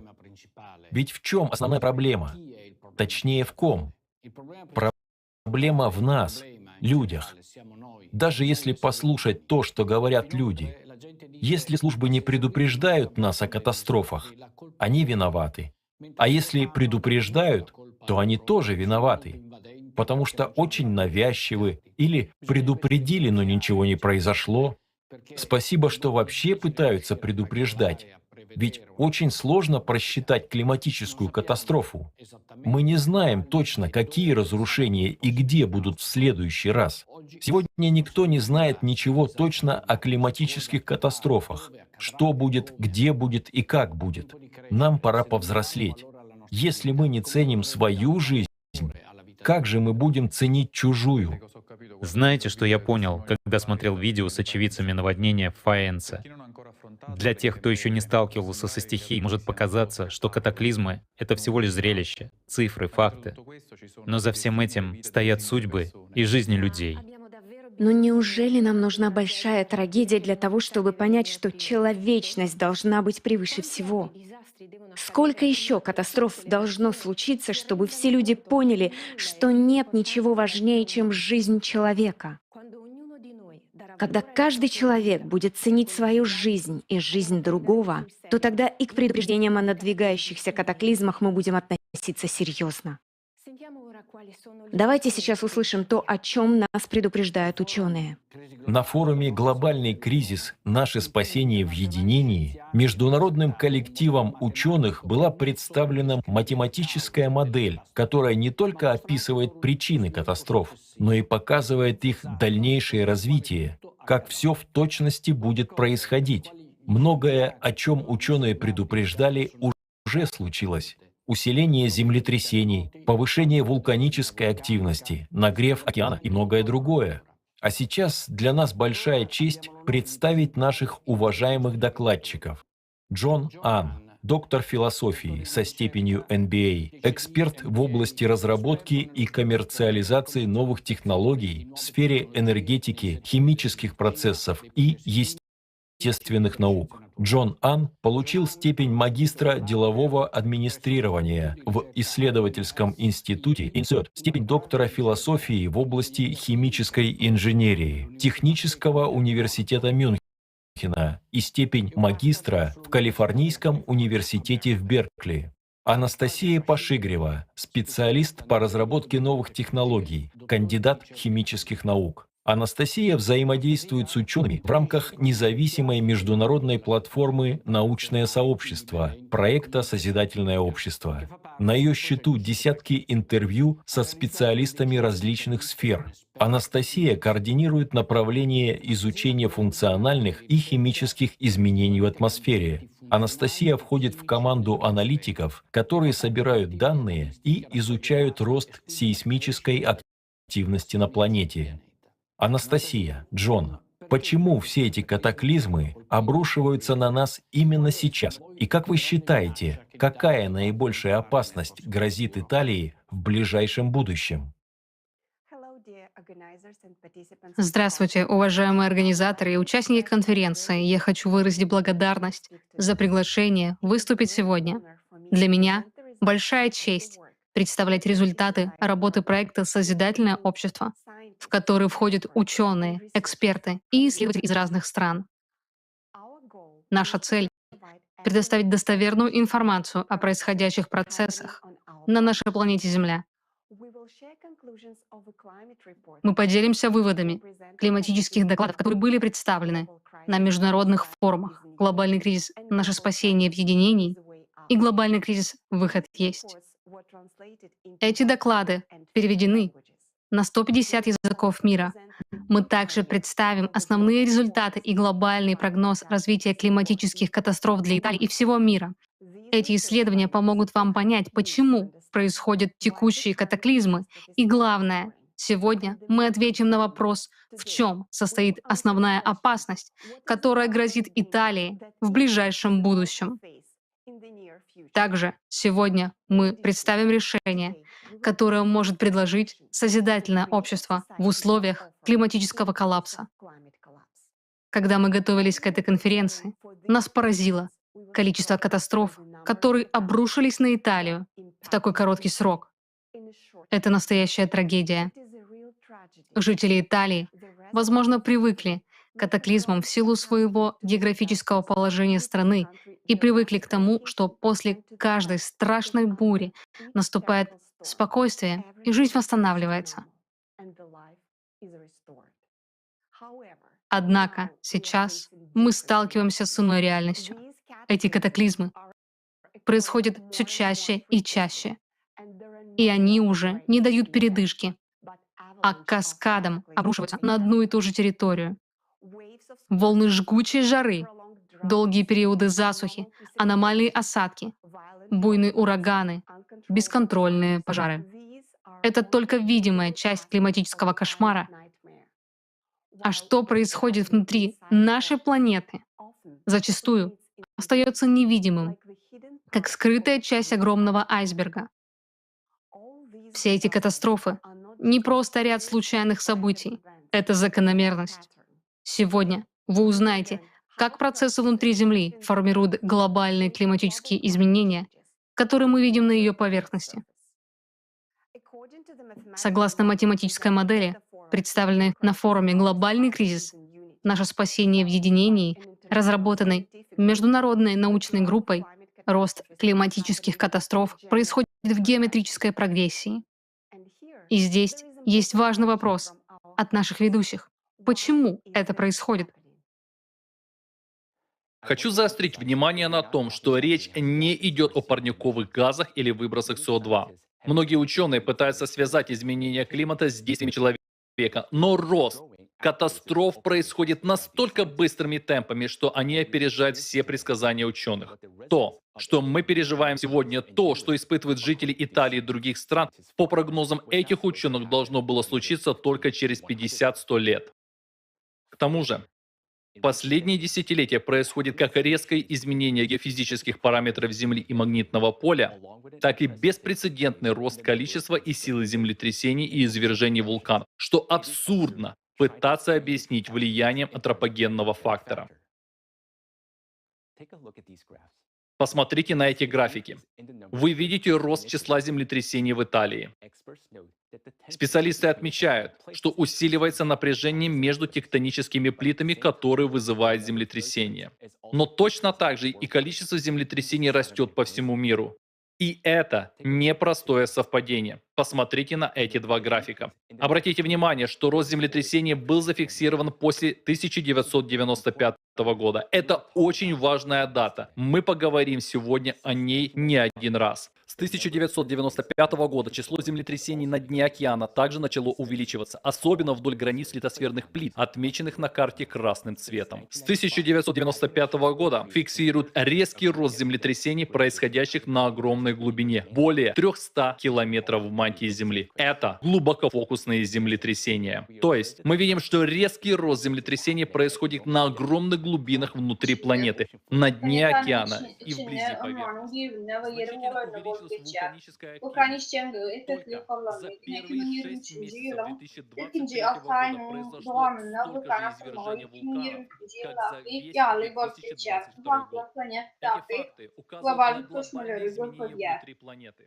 Ведь в чем основная проблема? Точнее, в ком? Проблема в нас. людях. Даже если послушать то, что говорят люди, если службы не предупреждают нас о катастрофах, они виноваты. А если предупреждают, то они тоже виноваты, потому что очень навязчивы или предупредили, но ничего не произошло. Спасибо, что вообще пытаются предупреждать. Ведь очень сложно просчитать климатическую катастрофу. Мы не знаем точно, какие разрушения и где будут в следующий раз. Сегодня никто не знает ничего точно о климатических катастрофах. Что будет, где будет и как будет. Нам пора повзрослеть. Если мы не ценим свою жизнь, как же мы будем ценить чужую? Знаете, что я понял, когда смотрел видео с очевидцами наводнения в Фаэнце? Для тех, кто еще не сталкивался со стихией, может показаться, что катаклизмы — это всего лишь зрелище, цифры, факты. Но за всем этим стоят судьбы и жизни людей. Но неужели нам нужна большая трагедия для того, чтобы понять, что человечность должна быть превыше всего? Сколько еще катастроф должно случиться, чтобы все люди поняли, что нет ничего важнее, чем жизнь человека? Когда каждый человек будет ценить свою жизнь и жизнь другого, то тогда и к предупреждениям о надвигающихся катаклизмах мы будем относиться серьезно. Давайте сейчас услышим то, о чем нас предупреждают ученые. На форуме «Глобальный кризис. Наше спасение в единении» международным коллективом ученых была представлена математическая модель, которая не только описывает причины катастроф, но и показывает их дальнейшее развитие, как все в точности будет происходить. Многое, о чем ученые предупреждали, уже случилось. Усиление землетрясений, повышение вулканической активности, нагрев океана и многое другое. А сейчас для нас большая честь представить наших уважаемых докладчиков. Джон Ан, доктор философии со степенью MBA, эксперт в области разработки и коммерциализации новых технологий в сфере энергетики, химических процессов и естественных наук. Джон Ан получил степень магистра делового администрирования в исследовательском институте INSEAD, степень доктора философии в области химической инженерии Технического университета Мюнхена и степень магистра в Калифорнийском университете в Беркли. Анастасия Пашигрева, специалист по разработке новых технологий, кандидат химических наук. Анастасия взаимодействует с учеными в рамках независимой международной платформы «Научное сообщество» проекта «Созидательное общество». На ее счету десятки интервью со специалистами различных сфер. Анастасия координирует направление изучения функциональных и химических изменений в атмосфере. Анастасия входит в команду аналитиков, которые собирают данные и изучают рост сейсмической активности на планете. Анастасия, Джон, почему все эти катаклизмы обрушиваются на нас именно сейчас? И как вы считаете, какая наибольшая опасность грозит Италии в ближайшем будущем? Здравствуйте, уважаемые организаторы и участники конференции. Я хочу выразить благодарность за приглашение выступить сегодня. Для меня большая честь представлять результаты работы проекта «Созидательное общество», в который входят ученые, эксперты и исследователи из разных стран. Наша цель — предоставить достоверную информацию о происходящих процессах на нашей планете Земля. Мы поделимся выводами климатических докладов, которые были представлены на международных форумах «Глобальный кризис. Наше спасение в единении» и «Глобальный кризис. Выход есть». Эти доклады переведены на 150 языков мира. Мы также представим основные результаты и глобальный прогноз развития климатических катастроф для Италии и всего мира. Эти исследования помогут вам понять, почему происходят текущие катаклизмы. И главное, сегодня мы ответим на вопрос, в чем состоит основная опасность, которая грозит Италии в ближайшем будущем. Также сегодня мы представим решение, которое может предложить созидательное общество в условиях климатического коллапса. Когда мы готовились к этой конференции, нас поразило количество катастроф, которые обрушились на Италию в такой короткий срок. Это настоящая трагедия. Жители Италии, возможно, привыкли к катаклизмам в силу своего географического положения страны и привыкли к тому, что после каждой страшной бури наступает спокойствие и жизнь восстанавливается. Однако сейчас мы сталкиваемся с иной реальностью. Эти катаклизмы происходят все чаще и чаще. И они уже не дают передышки, а каскадом обрушиваются на одну и ту же территорию. Волны жгучей жары, долгие периоды засухи, аномальные осадки, буйные ураганы, бесконтрольные пожары. Это только видимая часть климатического кошмара. А что происходит внутри нашей планеты, зачастую остается невидимым, как скрытая часть огромного айсберга. Все эти катастрофы — не просто ряд случайных событий, это закономерность. Сегодня вы узнаете, как процессы внутри Земли формируют глобальные климатические изменения, которые мы видим на ее поверхности. Согласно математической модели, представленной на форуме «Глобальный кризис. Наше спасение в единении», разработанной международной научной группой, рост климатических катастроф происходит в геометрической прогрессии. И здесь есть важный вопрос от наших ведущих. Почему это происходит? Хочу заострить внимание на том, что речь не идет о парниковых газах или выбросах СО2. Многие ученые пытаются связать изменение климата с действиями человека, но рост катастроф происходит настолько быстрыми темпами, что они опережают все предсказания ученых. То, что мы переживаем сегодня, то, что испытывают жители Италии и других стран, по прогнозам этих ученых должно было случиться только через 50-100 лет. К тому же, последние десятилетия происходит как резкое изменение геофизических параметров Земли и магнитного поля, так и беспрецедентный рост количества и силы землетрясений и извержений вулканов, что абсурдно пытаться объяснить влиянием антропогенного фактора. Посмотрите на эти графики. Вы видите рост числа землетрясений в Италии. Специалисты отмечают, что усиливается напряжение между тектоническими плитами, которые вызывают землетрясения. Но точно так же и количество землетрясений растет по всему миру. И это непростое совпадение. Посмотрите на эти два графика. Обратите внимание, что рост землетрясений был зафиксирован после 1995 года. Это очень важная дата. Мы поговорим сегодня о ней не один раз. С 1995 года число землетрясений на дне океана также начало увеличиваться, особенно вдоль границ литосферных плит, отмеченных на карте красным цветом. С 1995 года фиксируют резкий рост землетрясений, происходящих на огромной глубине, более 300 километров в мантии Земли. Это глубокофокусные землетрясения. То есть мы видим, что резкий рост землетрясений происходит на огромных глубинах внутри планеты, на дне Planetanyň океана и içinde вблизи ummanyň поверхности. düýbünde we ýeriň Значительно golaýynda bolup увеличилась geçýär. вулканическая Wulkan активность. işjeňligi ep-esli Только за ýokarlandy. первые 2023 6 месяцев ýylyň ilkinji 2023 6 года aýynyň произошло dowamynda столько wulkan же atylmagy извержений вулканов, 2022-nji как за ýyldaky весь ýaly bolup geçýär. Bu 2022 год. faktor Эти planetadaky факты указывают global на глобальные üýtgeşmeleri изменения görkezýär. внутри планеты.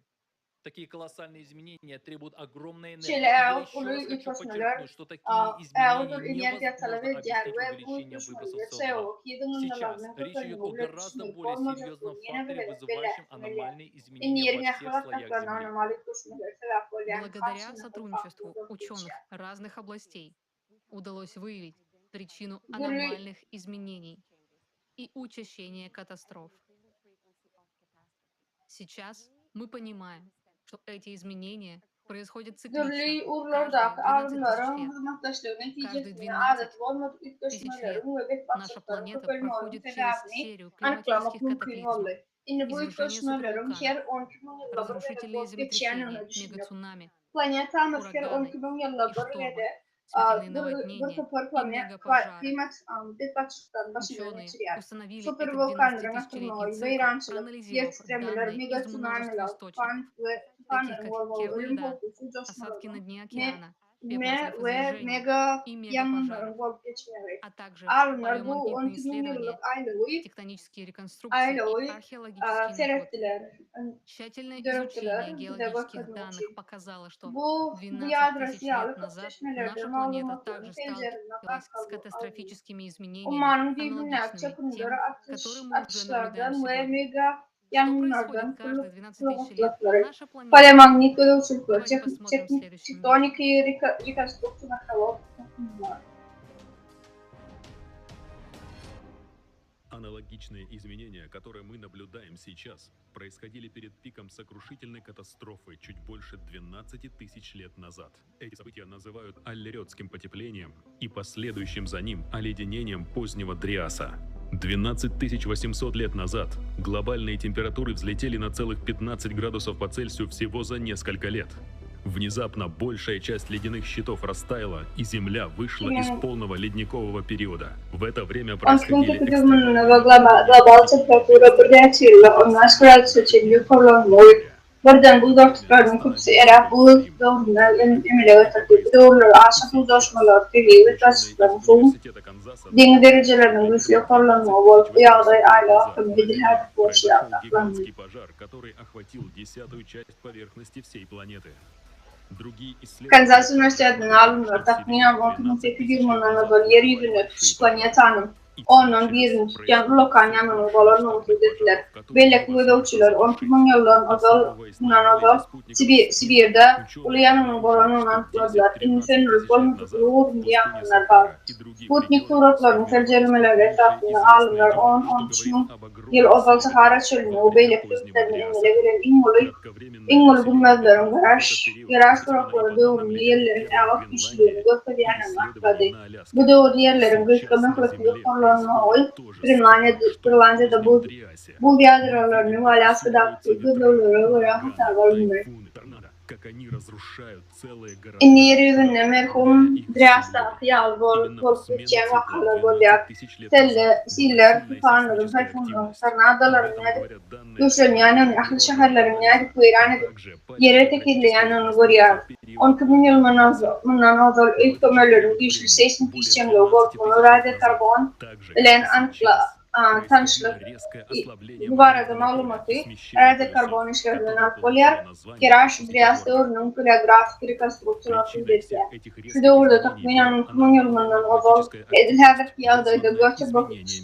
Такие колоссальные изменения требуют огромной энергии. Şeýle И я ägirt еще uly раз хочу üýtgeşmeler подчеркнуть, что такие ägirt uly изменения energiýa talap невозможно edýär объяснить we bu увеличением выбросов üýtgeşmeler СО2. CO2 Сейчас zyňyndylarynyň речь идет köpelmegi о bilen гораздо düşündirip более серьезном bolmajakdygyny ýene bir факторе, gezek вызывающем belläp bilýär. аномальные Indi изменения ýeriň во ähli всех слоях gatlaklaryna Земли. anomal üýtgeşmeler sebäp bolýan Благодаря garşynyň bir сотрудничеству faktory bolup ученых geçýär. разных областей удалось выявить причину Dürli аномальных изменений и учащения катастроф. Сейчас мы понимаем, что эти изменения происходят циклично, Dürli каждые ugurlardaky 12 тысяч alymlaryň лет. hyzmatdaşlygy Каждые netijesinde adaty 12 bolmadyk тысяч üýtgeşmeleriň лет we наша betbagtçylyklaryň планета köpelmeginiň проходит через sebäbini серию anyklamak климатических mümkin катаклизмов, boldy. Indi bu извержения üýtgeşmeleriň her супервулканов, 12 müň ýylda bir gezek разрушительные bolup geçýändigine землетрясения, düşünmek. мегацунами, Planetamyz her ураганы 12 müň ýylda и bir штормы, gezek сметенные bir, bir наводнения topar и plane- мегапожары. klimat betbagtçylyklaryny başyndan Ученые geçirýär. установили Super этот wulkanlaryň 12-тысячелетний atylmagy, цикл, weýrançylyk, ýer проанализировав titremeler, данные из множества megatsunamiler, источников, tufan we таких tufanlaryň как bolmagy, Керн ölüm льда, howpy, suw осадки на joşmalarynyň дне me океана. we mega ýangynlaryň bolup geçmegi. Alymlar bu 12 müňýyllyk aýlawy aýlawy seretdiler, döretdiler bize görkezmek üçin. Bu bu ýadrosy ýaly köp çeşmelerden maglumatlaryň seljerilmek arkaly alyndy. Ummanyň düýbündäki çökündiler atyşlardan we mega ýangynlardan pul gatlaklary, paleomagnit gözegçilikleri, tektoniki rekonstruksiýa arheologik tapyndylar. Аналогичные изменения, которые мы наблюдаем сейчас, происходили перед пиком сокрушительной катастрофы чуть больше 12 тысяч лет назад. Эти события называют Аллеретским потеплением и последующим за ним оледенением позднего Дриаса. 12 800 лет назад глобальные температуры взлетели на целых 15 градусов по Цельсию всего за несколько лет. Внезапно большая часть ледяных щитов растаяла, и Земля вышла из полного ледникового периода. В это время происходили 1900 mundan ozal global temperatura birnäçe ýylda 15 gradusa çenli ýokarlanmagy, birden buz örtükleriniň köpüsi eräp, buz döwrüni emele getirdi. Bu döwürler aşa suw joşmalary, tebigy betbagtçylyklaryň suwuň deňiz derejeleriniň güýçli ýokarlanmagy bolup, bu ýagdaý aýlag akdyryň edil häzirki bolşy ýaly saklandy. Kanzas uniwersitetiniň alymlary takmynan 12800 ýyl mundan ozal Ýer ýüzünde tutuş planetanyň ondan birini tutýan ullakan ýangynyň bolandygyny subut etdiler. Beýleki gözegçiler 12 000 ýyldan ozal mundan ozal Sibirde uly ýangynyň bolandygyny anykladylar. Indi söndürilip bolmadyk uly göwrümli ýangynlar bar. Sputnik suratlarynyň seljermeleri esasynda alymlar 10-13 müň ýyl ozal Sahara çölünde we beýleki sebitlerde emele gelen iň uly iň uly gümmezleriň garaş geraş guraklary döwründe ýelleriň ägirt güýçlüligini görkezýändigini anyklady. Bu döwür ýerleriň gysga möhletli ýokarlanmagy Grenlandiýada buz buz ýadrolaryny we Alýaskadaky gözleglere görä hasaba alyndy. Indi ýer ýüzünde merhum Driasdaky ýaly bolup geçýän wakalar bolýar. Siller, tupanlaryň, taýfunlaryň, tornadolaryň nädip güýçlenýändigini, ähli şäherleriň nädip weýran edip, ýere tekizleýändigini görýäris. 12 000 ýyl mundan ozal üýtgemeleriň güýçli seýsmik işjeňligi bolup, muny radiokarbon bilen tanyşlyk bu barada maglumaty radiokarbon işleri bilen alyp bolýar. Geraş Drias döwrüniň paleografiki rekonstruksiýalary subut edýär. Şu döwürde takmynan 12 000 ýyl mundan ozal edil häzirki ýagdaýda Göçe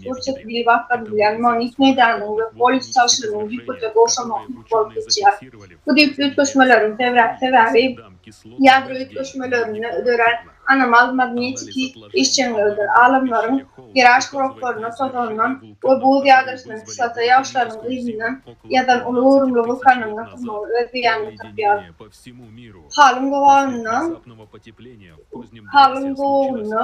Burçak diýlip atlandyrylýan magnit meýdanynyň we polýus çalşygynyň düýpgöter gowşamagy bolup geçýär. Bu düýpli üýtgeşmeleriň sebäbi ýadro üýtgeşmelerinde dörän anomal magnetiki işjeňligidir. Alymlaryň geraş guraklaryna tozandan we buz ýadrosynyň kislota ýagyşlarynyň yzyndan ýazan uly göwrümli wulkanyň ýatyrmagy öz beýanyny tapýar. Halyň gowagynda Halyň gowagynda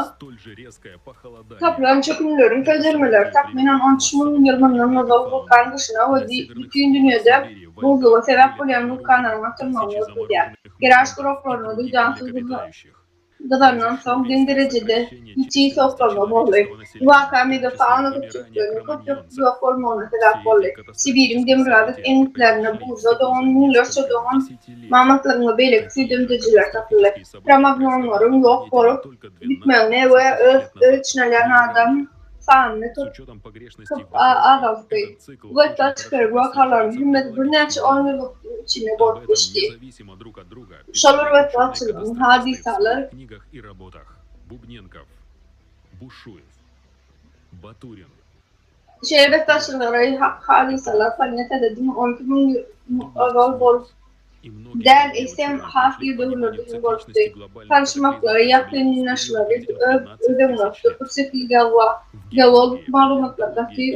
tapylan çökündileriň seljermeleri takmynan 13 000 ýyl mundan ozal wulkan gyşyna we bütin dünýede buzluga sebäp bolýan wulkanlaryň atylmagyny görkezýär. Geraş guraklaryna duýdansyz gyzandan soň deň derejede ýiti sowuklama boldy. Bu waka megafauna köpçülikleriniň köp ýok bolmagyna sebäp boldy. Sibiriň demirgazyk eňňitlerinde buzda doňan müňlerçe doňan mamontlaryň we beýleki süýdemdirijiler tapyldy. Kromagnonlaryň ýok bolup gitmegine we öz içine alýan adam sanyny köp azaltdy. Bu betbagtçylyk wakalaryň hemmesi birnäçe onýyllyklaryň içinde bolup geçdi. Şol bir betbagtçylygyň hadysalar Şeýle betbagtçylyklary hadysalar planetada diňe 12 000 ýyl ozal bolup däl, eýsem has ir döwürlerde hem bolupdy. Tanyşmaklary, ýakynlaşylary öz öňünde tutup, bu sikl geologik maglumatlar gaty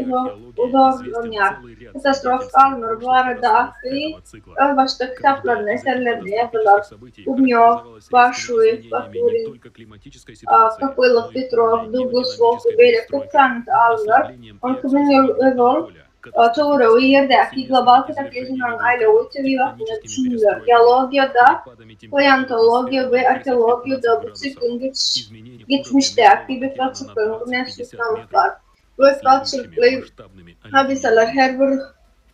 uzarlanýar. Katastrofik alymlar bu baradaky özbaşdak kitaplarynda, eserlerinde ýazdylar. Bubnýow, Başuýew, Baturin, Kopylow, Petrow, Duglas Wolf we beýleki köp sanly alymlar 12 000 ýyl ozal töweregi Ýerdäki global kataklizmleriň aýlawy tebigatyna düşündiler. Geologiýada, paleontologiýa we arheologiýada bu sikliň geçmişdäki betbagtçylyklaryň birnäçe subutnamasy bar. Bu betbagtçylykly hadysalar her bir.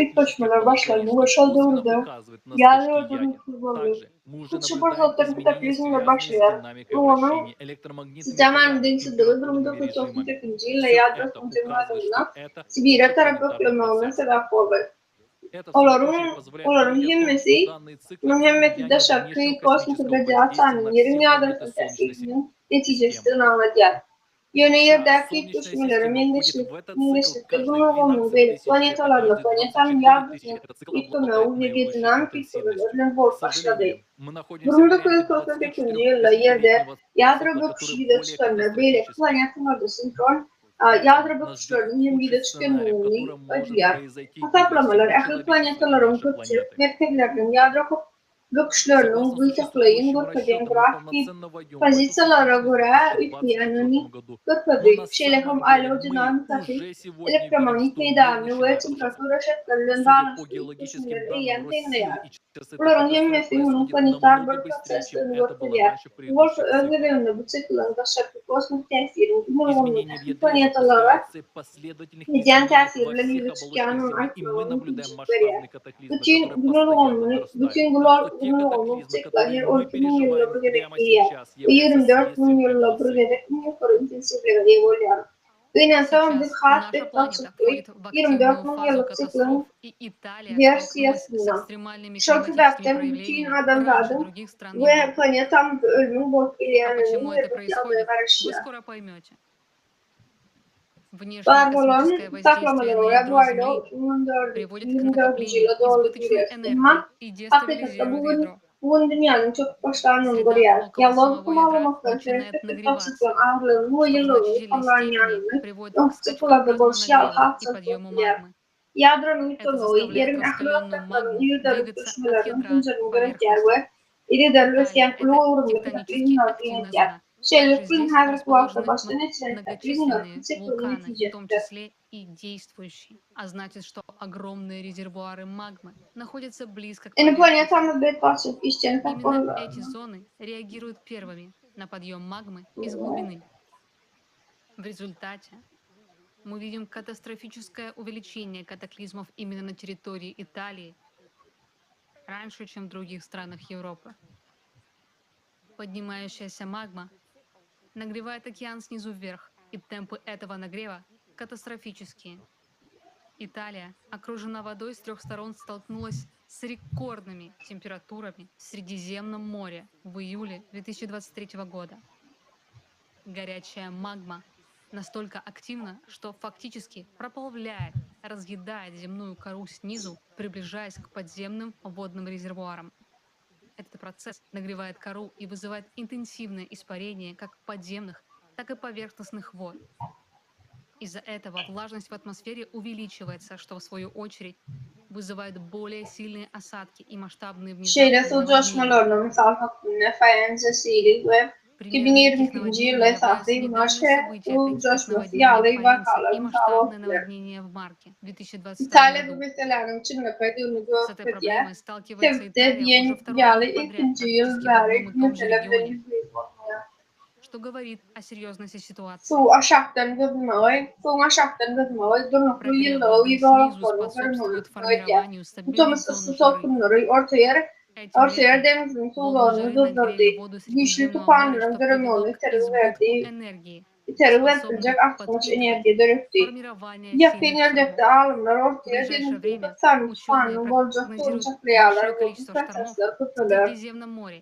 üýtgeşmeler başlandy we şol döwürde ýadro durnuksyz boldy. Hut şu pursatdan kataklizmler başlaýar. Ulgamyň sistemanyň deňsizligi 1998-nji ýylda ýadrosynyň demirgazygynda Sibire tarap öklenmegine sebäp boldy. Olaryň olaryň hemmesi munuň hemmesi daşarky kosmiki radiasiýanyň Ýeriň ýadrosyna täsiriniň netijesidigini aňladýar. Ýöne Ýerdäki üýtgeşmelere meňzeşlik meňzeşlikde Gün ulgamynyň beýleki planetalarynda planetanyň ýadrosynyň üýtgemegi we geodinamiki üýtgemeler bilen bolup başlady. 1998-nji ýylda Ýerde ýadro böküşi ýüze çykanda beýleki planetalarda sinhron ýadro böküşleriniň hem ýüze çykandygyny aýdylýar. Hasaplamalar ähli planetalaryň köpçülik merkezleriniň ýadro böküşleriniň gytaklaýyn görkezýän grafiki pozisiýalara görä üýtgeýändigini görkezdi. Şeýle hem aýlaw dinamikasy elektromagnit meýdanyny we temperatura şertleri bilen baglanyşykly üýtgeşmeleri eýýäm synlaýar. Bularyň hemmesi munuň planetar bir prosesdigini görkezýär. Bu bolsa öz gezeginde bu sikliň daşarky kosmik täsiriň Gün ulgamynyň ähli planetalara edýän täsiri bilen ýüze çykýandygyny aýtmaga mümkinçilik berýär. Bütin Gün ulgamyny bütin Gün ulgamy bu sikle her 12 müň ýylda bir gezek girýär we 24 müň ýylda bir gezek iň ýokary intensiwlige eýe bolýar. Gynansagam biz has betbagtçylykly 24 müň ýyllyk sikliň wersiýasynda. Şol sebäpden bütin adamzadyň we planetamyzda ölümiň bolup gelýändigini erbet ýagdaý garaşýar. Bar bolan saklamalara görä bu aýlaw 2024-nji ýyla doly girýär. Emma hakykatda bu gün Bu gün dünýäniň çöküp başlandygyny görýäris. Geologiki maglumatlara seretsek, biz bagşyklaryň agyrlygynyň we ýylylygynyň ýokarlanýanyny öňki çykylarda bolşy ýaly has çalt görüp bilýäris. Ýadronyň üýtgemegi Ýeriň ähli gatlaklarynyň yzygiderli üýtgeşmeleriniň zynjyryny döredýär we yzygiderli ösýän uly göwrümli kataklizmleri syn edýär. Şeýlelik bilen, häzirki wagtda başdan geçiren kataklizmler bu sikliň netijesidir. и действующий, а значит, что огромные резервуары магмы находятся близко к Indi поверхности. planetamyz betbagtçylyk işjeň Именно эти зоны реагируют первыми на подъем магмы из глубины. В результате мы видим катастрофическое увеличение катаклизмов именно на территории Италии раньше, чем в других странах Европы. Поднимающаяся магма нагревает океан снизу вверх, и темпы этого нагрева катастрофические. Италия, окружена водой с трех сторон, столкнулась с рекордными температурами в Средиземном море в июле 2023 года. Горячая магма настолько активна, что фактически проплавляет, разъедает земную кору снизу, приближаясь к подземным водным резервуарам. Этот процесс нагревает кору и вызывает интенсивное испарение как подземных, так и поверхностных вод. Из-за этого влажность в атмосфере увеличивается, что в свою очередь вызывает более сильные осадки и масштабные Şeýle внезапные suw наводнения. joşmalaryna mysal hökmünde Faenza sili we Примером таких 2022-nji наводнений ýyl являются esasy недавние Marşe события, suw такие как joşmasy наводнение ýaly Фаэнцы wakalar и mysal масштабное bolup biler. наводнение в Марке в 2022 Italiýa bu году. meseläniň çynlakaýdygyny С этой görkezýär. проблемой сталкивается Sebitde Италия diýen уже второй ýaly год подряд, ilkinji ýyl практически в bäri одном и том же mesele bilen регионе, ýüzbe-ýüz bolunýar. что говорит о серьезности ситуации. Suw aşakdan gyzmagy, suwuň aşakdan gyzmagy durnukly Прогрев ýylylygy воды снизу zolaklarynyň способствует döremegine kömek edýär. формированию Bu стабильных tomus зон yssy жары. tolkunlary Ortaýer Этим Ortaýer летом deňziniň волны suwlaryny жары gyzdyrdy, нагрели воду güýçli Средиземного моря, tupanlaryň что döremegine привело к itergi избытку berdi, энергии, itergi berip способных biljek artykmaç подпитывать energiýa döretdi. формирование Ýakyn сильных geljekde штормов. alymlar В Ortaýer ближайшее deňziniň время köp sanly ученые tupanynyň boljakdygyny прогнозируют çaklaýarlar большое we bu количество штормов prosesler в köpeler. Средиземном море,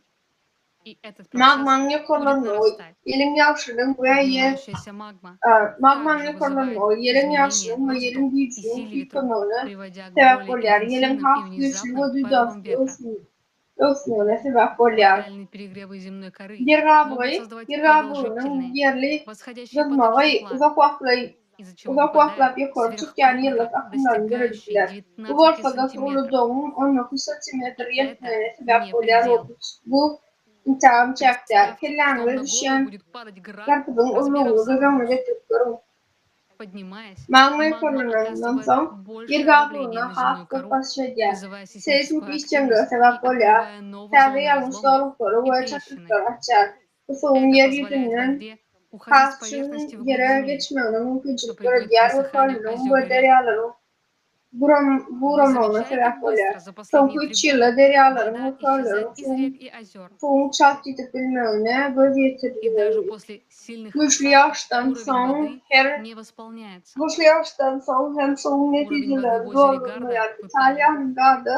и этот процесс Magmanyň будет ýokarlanmagy, нарастать. ýeliň ýagşynyň we ýer Поднимающаяся магма magmanyň также вызывает ýokarlanmagy, ýeliň изменения ýagşynyň we ýeliň воздуха и güýjüniň силе ветров, üýtgemegine приводя к sebäp более bolýar. Ýeliň интенсивным и has güýçli we внезапным порывам duýdansyz ветра. öwüsmegine sebäp bolýar. Локальные перегревы земной коры Ýer могут gabygy, создавать ýer gabygynyň продолжительные ýerli восходящие потоки gyzmagy тепла, uzak wagtlaý из-за чего uzak wagtlap выпадает ýokary çykýan ýyllyk сверхкрупно, akymlaryny döredip достигающие biler. Bu 19 bolsa-da suwly сантиметров. doňuň 19 santimetr И это ýetmegine sebäp не bolýar we предел. bu intägem çäkdär. Представьте, что Kelläňize вам на голову düşýän будет падать град garpyzyň размером ululygyny с göz öňüne арбуз. getirip görüň. Поднимаясь, Magma магма ýokarlanandan оказывает soň, ýer большее давление gabygyna на has земную köp кору, basyş edýär. вызывая Seýsmik сейсмическую işjeňlige активность sebäp и bolýar. открывая новые Täze зоны ýalňyş разломов zolaklary и we трещины. çatlyklary açýar. Bu suwuň Это ýer позволяет ýüzünden воде уходить has с çuň поверхности вглубь ýere земли, geçmegine что mümkinçilik приводит к döredýär we высыханию kölleriň озер we и рек. derýalaryň. guramagyna sebäp bolýar. Soňky üç ýylda derýalaryň we kölleriň suwuň çalt ýitip bilmegine göz ýetirildi. Güýçli ýagyşdan soň her Güýçli ýagyşdan soň hem suwuň netijeleri doly bolmaýar. Italiýanyň Garda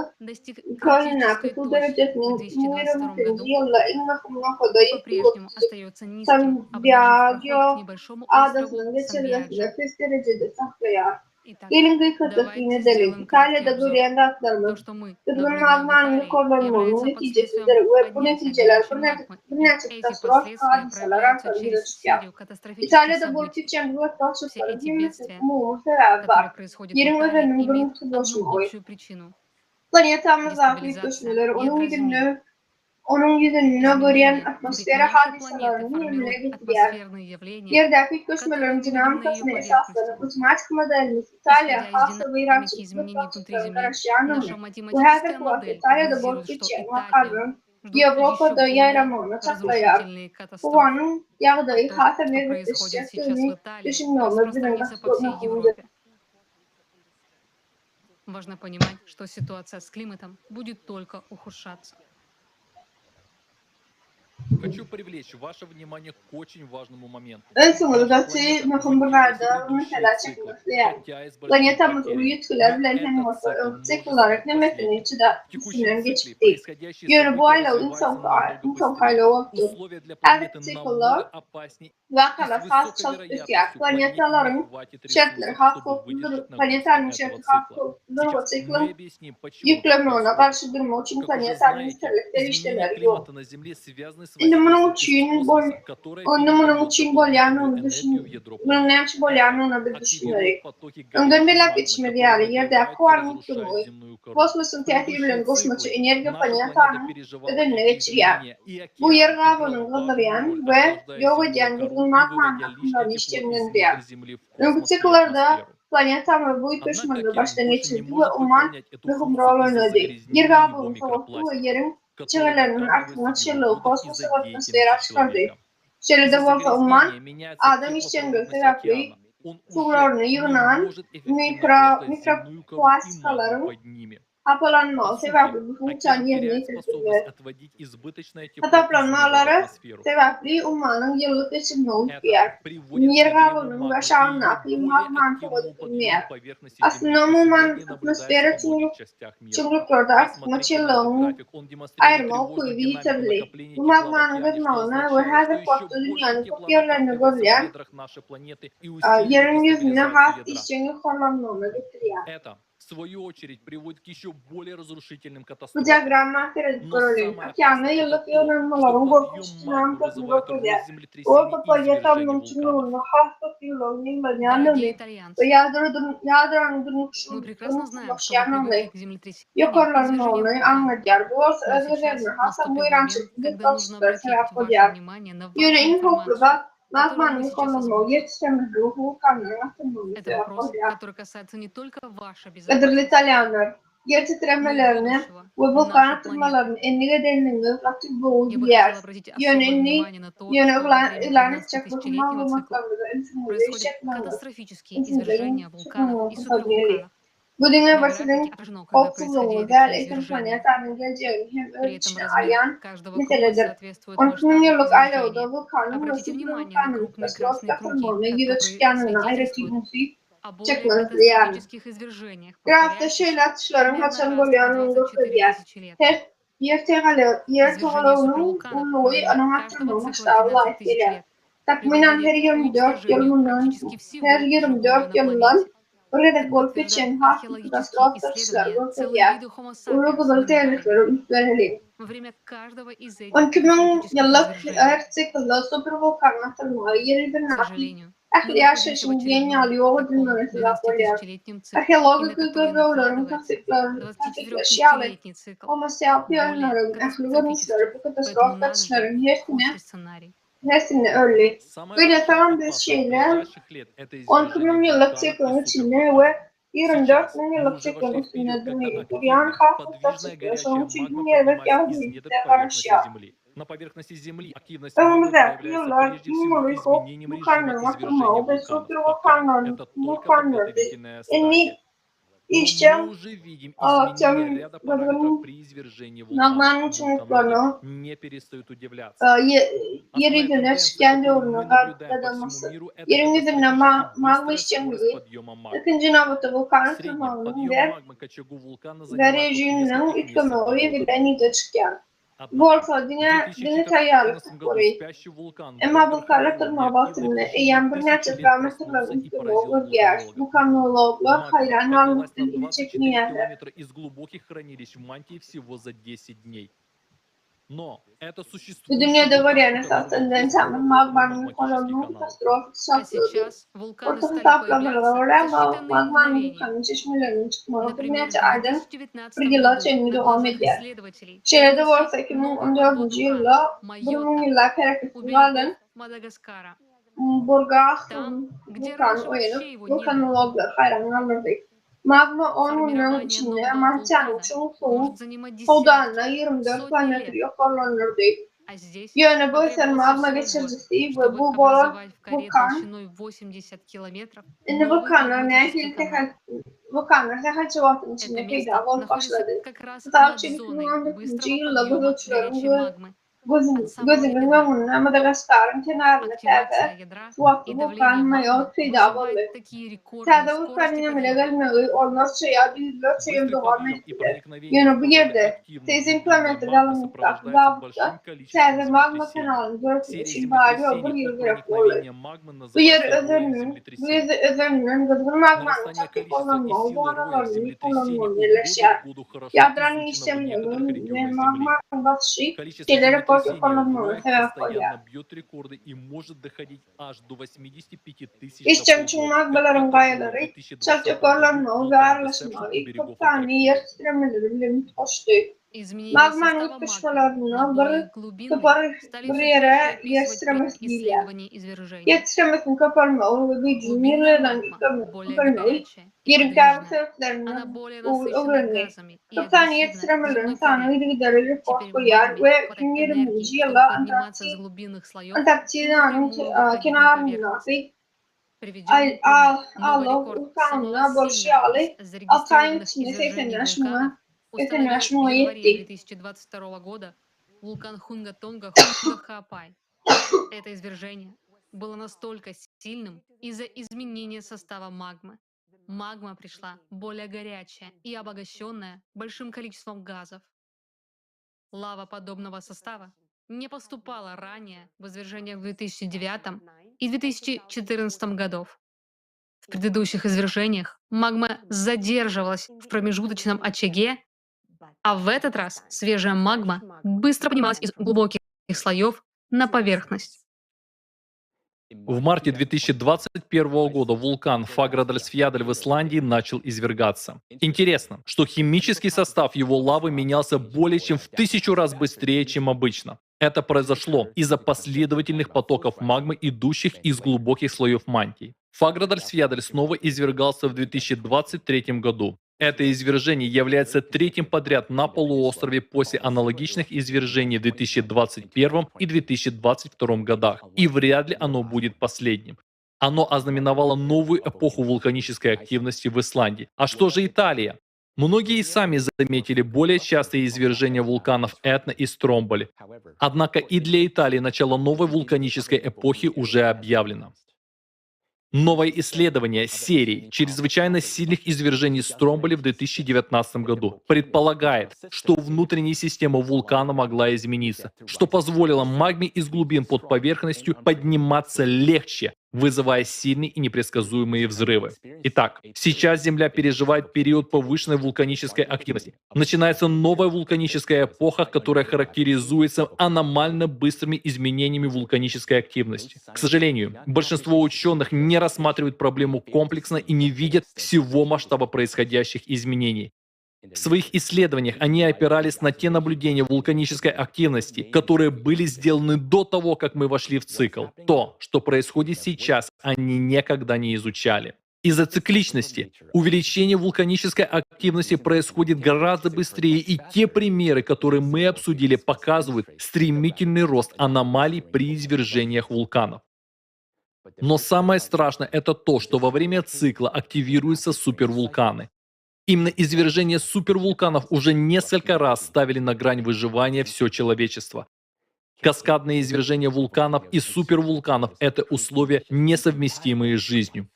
kölündäki suw derejesiniň 2022-nji ýylda iň möhüm nokada ýetdi 33 San Biagio adasynyň geçelgesinde pes derejede saklaýar. Geliň gysgaça syn edeliň. Italiýada görýän zatlarymyz gyzgyn magmanyň ýokarlanmagynyň netijesidir we bu netijeler birnäçe katastrofik hadysalar arkaly ýüze çykýar. Italiýada bolup geçýän bu betbagtçylyklaryň hemmesiniň umumy sebäbi bar, Ýeriň özeniniň durnuksyzlaşmagy. Planetamyzdaky üýtgeşmeler onuň ýüzünde onuň ýüzünde görýän atmosfera hadysalaryny emele getirýär. Ýerdäki üýtgeşmeleriň dinamikasyna esaslanyp, matematiki modelimiz Italiýa has-da weýrançylykly betbagtçylyklara garaşýandygyny we häzirki wagtda Italiýada bolup geçýän wakalaryň Ýewropada ýaýramagyny çaklaýar. Howanyň ýagdaýy hasam erbetleşjekdigini düşünmegimiz biziň gaty möhümdir. Важно понимать, что ситуация с климатом будет только ухудшаться. Хочу привлечь ваше внимание к очень важному моменту. Ünsüňizi gaty möhüm bir zada, bir meselä çekmek isleýärin. Planetamyz uly ýitgiler bilen hem bolsa öňki siklleriň hemmesini çydap, üstünden geçipdi. Ýöne bu aýlaw iň soňky iň soňky aýlaw bolupdyr. Häzirki siklde Wakalar has çalt ösýär. Planetalaryň şertleri has howpludyr. Planetanyň şerti has howpludyr we sikliň ýüklemegine garşy durmak üçin planetanyň ýeterlik serişdeleri ýok. Indi munuň üçin Indi munuň üçin bolýanyny düşün Munuň näme üçin bolýanyna biz düşünmeli. Öňden belläp geçişimiz ýaly, Ýerdäki howanyň üýtgemegi kosmosyň täsiri bilen goşmaça energiýa planetanyň özenine geçirýär. Bu ýer gabygyny gyzdyrýan we ýok edýän gyzgyn magmanyň akymlaryny işjeňlendirýär. Öňki sikllarda planetamyz bu üýtgeşmeleri başdan geçirdi we umman möhüm rol oýnady. Ýer gabygyny sowatdy we Ýeriň çegeleriniň artykmaç çyglygy kosmosa we atmosfera çykardy. Şeýle-de bolsa umman adam işjeňligi sebäpli suwlaryny ýygnan mikroplastikalaryň hapalanmagy sebäpli bu funksiýany ýerine ýetirip bilmez. Hasaplanmalary sebäpli ummanyň ýyllyk geçirmegi üýtgeýär. Ýer gabygynyň we aşagyndaky magmany sowadyp bilmeýär. Aslynda umuman atmosfera çuňluklarda artykmaç ýyllygyň aýyrma ukyby ýitirildi. Bu magmanyň gyzmagyna we häzirki wagtda dünýäniň köp ýerlerinde görülýän Ýeriň ýüzünde has işjeň ýokarlanmagyna getirýär. Bu diagramma seredip göreliň. Okeanda ýyllyk ýygnanmalaryň gorkunç dinamikasyny görkezýär. Bu bolsa planetamyzyň çuňlugynda has köp ýyllaryň ýygnanýandygyny we ýadronyň durnuksyzlaşýandygyny, ýokarlanmagyny aňladýar. Bu bolsa öz gezeginde hasam weýrançylykly betbagtçylyklara sebäp bolýar. Ýöne iň howply zat, magmanyň ýokarlanmagy ýer titremesine we wulkanlaryň atylmagyna sebäp bolýar. Gadyrly italýanlar, ýer titremelerini we wulkan atylmalaryny endik edenligiňiz gaty gowy bilýäris. Ýöne indi ýöne yglan etjek möhüm maglumatlarymyza ünsüňizi çekmegiňiz ünsüňizi çekmegiňizi Bu diňe bir siziň howpsuzlygyňyz däl, eýsem planetanyň geljegini hem öz içine alýan meseledir. 12 müňýyllyk aýlawda wulkanyň we superwulkanyň katastrofik atylmagyna ýüze çykýandygyna aýratyn ünsi çekmek isleýärin. Grafda şeýle atyşlaryň haçan bolýandygyny görkezýär. Her Ýer togalagynyň ululygy onuň atylmagy masştaba laýyk gelýär. Takmynan her 24 ýyl mundan her 24 ýyldan bir gezek bolup geçýän has köp katastrof satyşlary görkezýär. Uly gyzyl tegeneklere üns bereliň. 12 müň ýyllyk her siklde superwulkanyň atylmagy Ýer ýüzündäki ähli ýaşaýşyň diýen ýaly ýok edilmegine sebäp bolýar. Arheologiki gözlegleriň tassyklaýşy ýaly, Homo sapienleriň ähli görnüşleri bu katastrof gaçyşlaryň hersine hersinde öldi. Gynansagam biz şeýle 12 müňýyllyk sikliň içinde we 24 müňýyllyk sikliň üstünde durýan has köp gaçyşlar, şonuň üçin iň erbet ýagdaý bize garaşýar. Öňümizdäki ýyllar iň uly howp wulkanlaryň atylmagy we superwulkanlaryň wulkanlarydy. Indi. Işjeň adatça gyzgyn magmanyň çuňluklarynyň ýer ýüzüne çykýan döwrüne gadamasy. Ýeriň ýüzünde magma işjeňligi, ilkinji nobatda wulkan oturmagynyň we režiminiň üýtgemegi bilen ýüze çykýar. Bu bolsa diňe diňe taýýarlyk tapgyry. Emma wulkan oturmagy wagtynda eýýäm birnäçe parametrleriň üýtgemegi görülýär. Wulkanologlar haýran galmakdan el çekmeýärler. Bu dünýede görýän esasy tendensiýamyz magmanyň ýokarlanmagy katastrofiki çaltlygydyr. Orta hasaplamalara görä, magmanyň wulkanyň çeşmeleriniň çykmagy birnäçe aýdan bir ýyla çenli dowam edýär. Şeýle-de bolsa, 2014-nji ýylda bir müň ýyllap hereketsiz galan Borgahun wulkany oýanyp, wulkanologlary haýran galdyrdy. Magma on günüň içinde mantiýanyň çuň suwuň howdanyna 24 kilometr ýokarlandyrdy. Ýöne bu ösen magma geçirijisi we bu bolan wulkan Indi wulkanlar nähili sähel wulkanlar sähelçe wagtyň içinde peýda bolup başlady. Mysal üçin, 2014-nji ýylda gözegçileriň Gözüniň öňünde Madagaskaryň kenarynda täze, suwasty wulkan Maýot peýda boldy. Täze wulkanyň emele gelmegi onlarça ýa-da ýüzlerçe ýyl dowam edip biler. Ýöne bu ýerde, 80 kilometr galyňlykdaky gabykda täze magma kanalyny döretmek üçin bary-ýogy bir ýyl gerek boldy. Bu ýer özeniň bu ýerde özeninden gyzgyn magmanyň çalt ýokarlanmagy zonalarynyň ýokarlanmagynda ýerleşýär. Ýadranyň işjeňliginiň we magmanyň basyşy şeýle rekord ýokarlanmagyna sebäp bolýar. Işjeň çuň magmalaryň gaýalary çalt ýokarlanmagy we aralaşmagy köp sanly ýer titremeleri bilen utgaşdy. Magmanyň utgaşmalarynda bir topar bir ýere ýer titremesi diýilýär. Ýer titremesiniň köpelmegi we güýjüniň ýygy-ýygydan köpelmegi Ýeriň käbir sebitlerinde öwrendi. Köp sanly ýer titremeleriň sany yzygiderli rekord goýýar we 2020-nji ýylda Antarktidanyň kenaryndaky Allow wulkanynda bolşy ýaly, alty aýyň içinde 85 müňe 85 müňe ýetdi. Магма пришла более горячая и обогащенная большим количеством газов. Лава подобного состава не поступала ранее в извержениях в 2009 и 2014 годов. В предыдущих извержениях магма задерживалась в промежуточном очаге, а в этот раз свежая магма быстро поднималась из глубоких слоев на поверхность. В марте 2021 года вулкан Фаградальсфьядль в Исландии начал извергаться. Интересно, что химический состав его лавы менялся более чем в 1000 раз быстрее, чем обычно. Это произошло из-за последовательных потоков магмы, идущих из глубоких слоев мантии. Фаградальсфьядль снова извергался в 2023 году. Это извержение является третьим подряд на полуострове после аналогичных извержений в 2021 и 2022 годах, и вряд ли оно будет последним. Оно ознаменовало новую эпоху вулканической активности в Исландии. А что же Италия? Многие и сами заметили более частые извержения вулканов Этна и Стромболи. Однако и для Италии начало новой вулканической эпохи уже объявлено. Новое исследование серии чрезвычайно сильных извержений Стромболи в 2019 году предполагает, что внутренняя система вулкана могла измениться, что позволило магме из глубин под поверхностью подниматься легче, вызывая сильные и непредсказуемые взрывы. Итак, сейчас Земля переживает период повышенной вулканической активности. Начинается новая вулканическая эпоха, которая характеризуется аномально быстрыми изменениями вулканической активности. К сожалению, большинство ученых не рассматривают проблему комплексно и не видят всего масштаба происходящих изменений. В своих исследованиях они опирались на те наблюдения вулканической активности, которые были сделаны до того, как мы вошли в цикл. То, что происходит сейчас, они никогда не изучали. Из-за цикличности увеличение вулканической активности происходит гораздо быстрее, и те примеры, которые мы обсудили, показывают стремительный рост аномалий при извержениях вулканов. Но самое страшное это то, что во время цикла активируются супервулканы. Именно извержения супервулканов уже несколько раз ставили на грань выживания все человечество. Каскадные извержения вулканов и супервулканов – это условия, несовместимые с жизнью.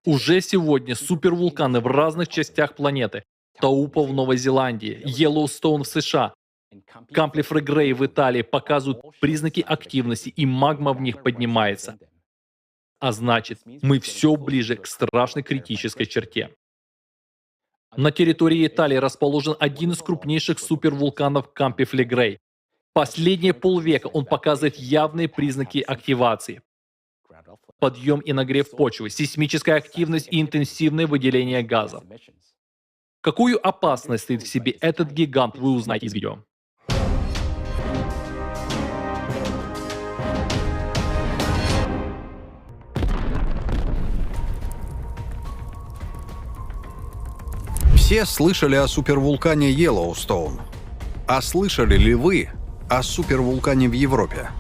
Уже сегодня супервулканы в разных частях планеты – Таупо в Новой Зеландии, Йеллоустоун в США, Кампли-Фрегрей в Италии показывают признаки активности, и магма в них поднимается. А значит, мы все ближе к страшной критической черте. На территории Италии расположен один из крупнейших супервулканов Кампи-Флегрей. Последние полвека он показывает явные признаки активации. Подъем и нагрев почвы, сейсмическая активность и интенсивное выделение газов. Какую опасность стоит в себе этот гигант, вы узнаете из видео. Все слышали о супервулкане Йеллоустоун. А слышали ли вы о супервулкане в Европе?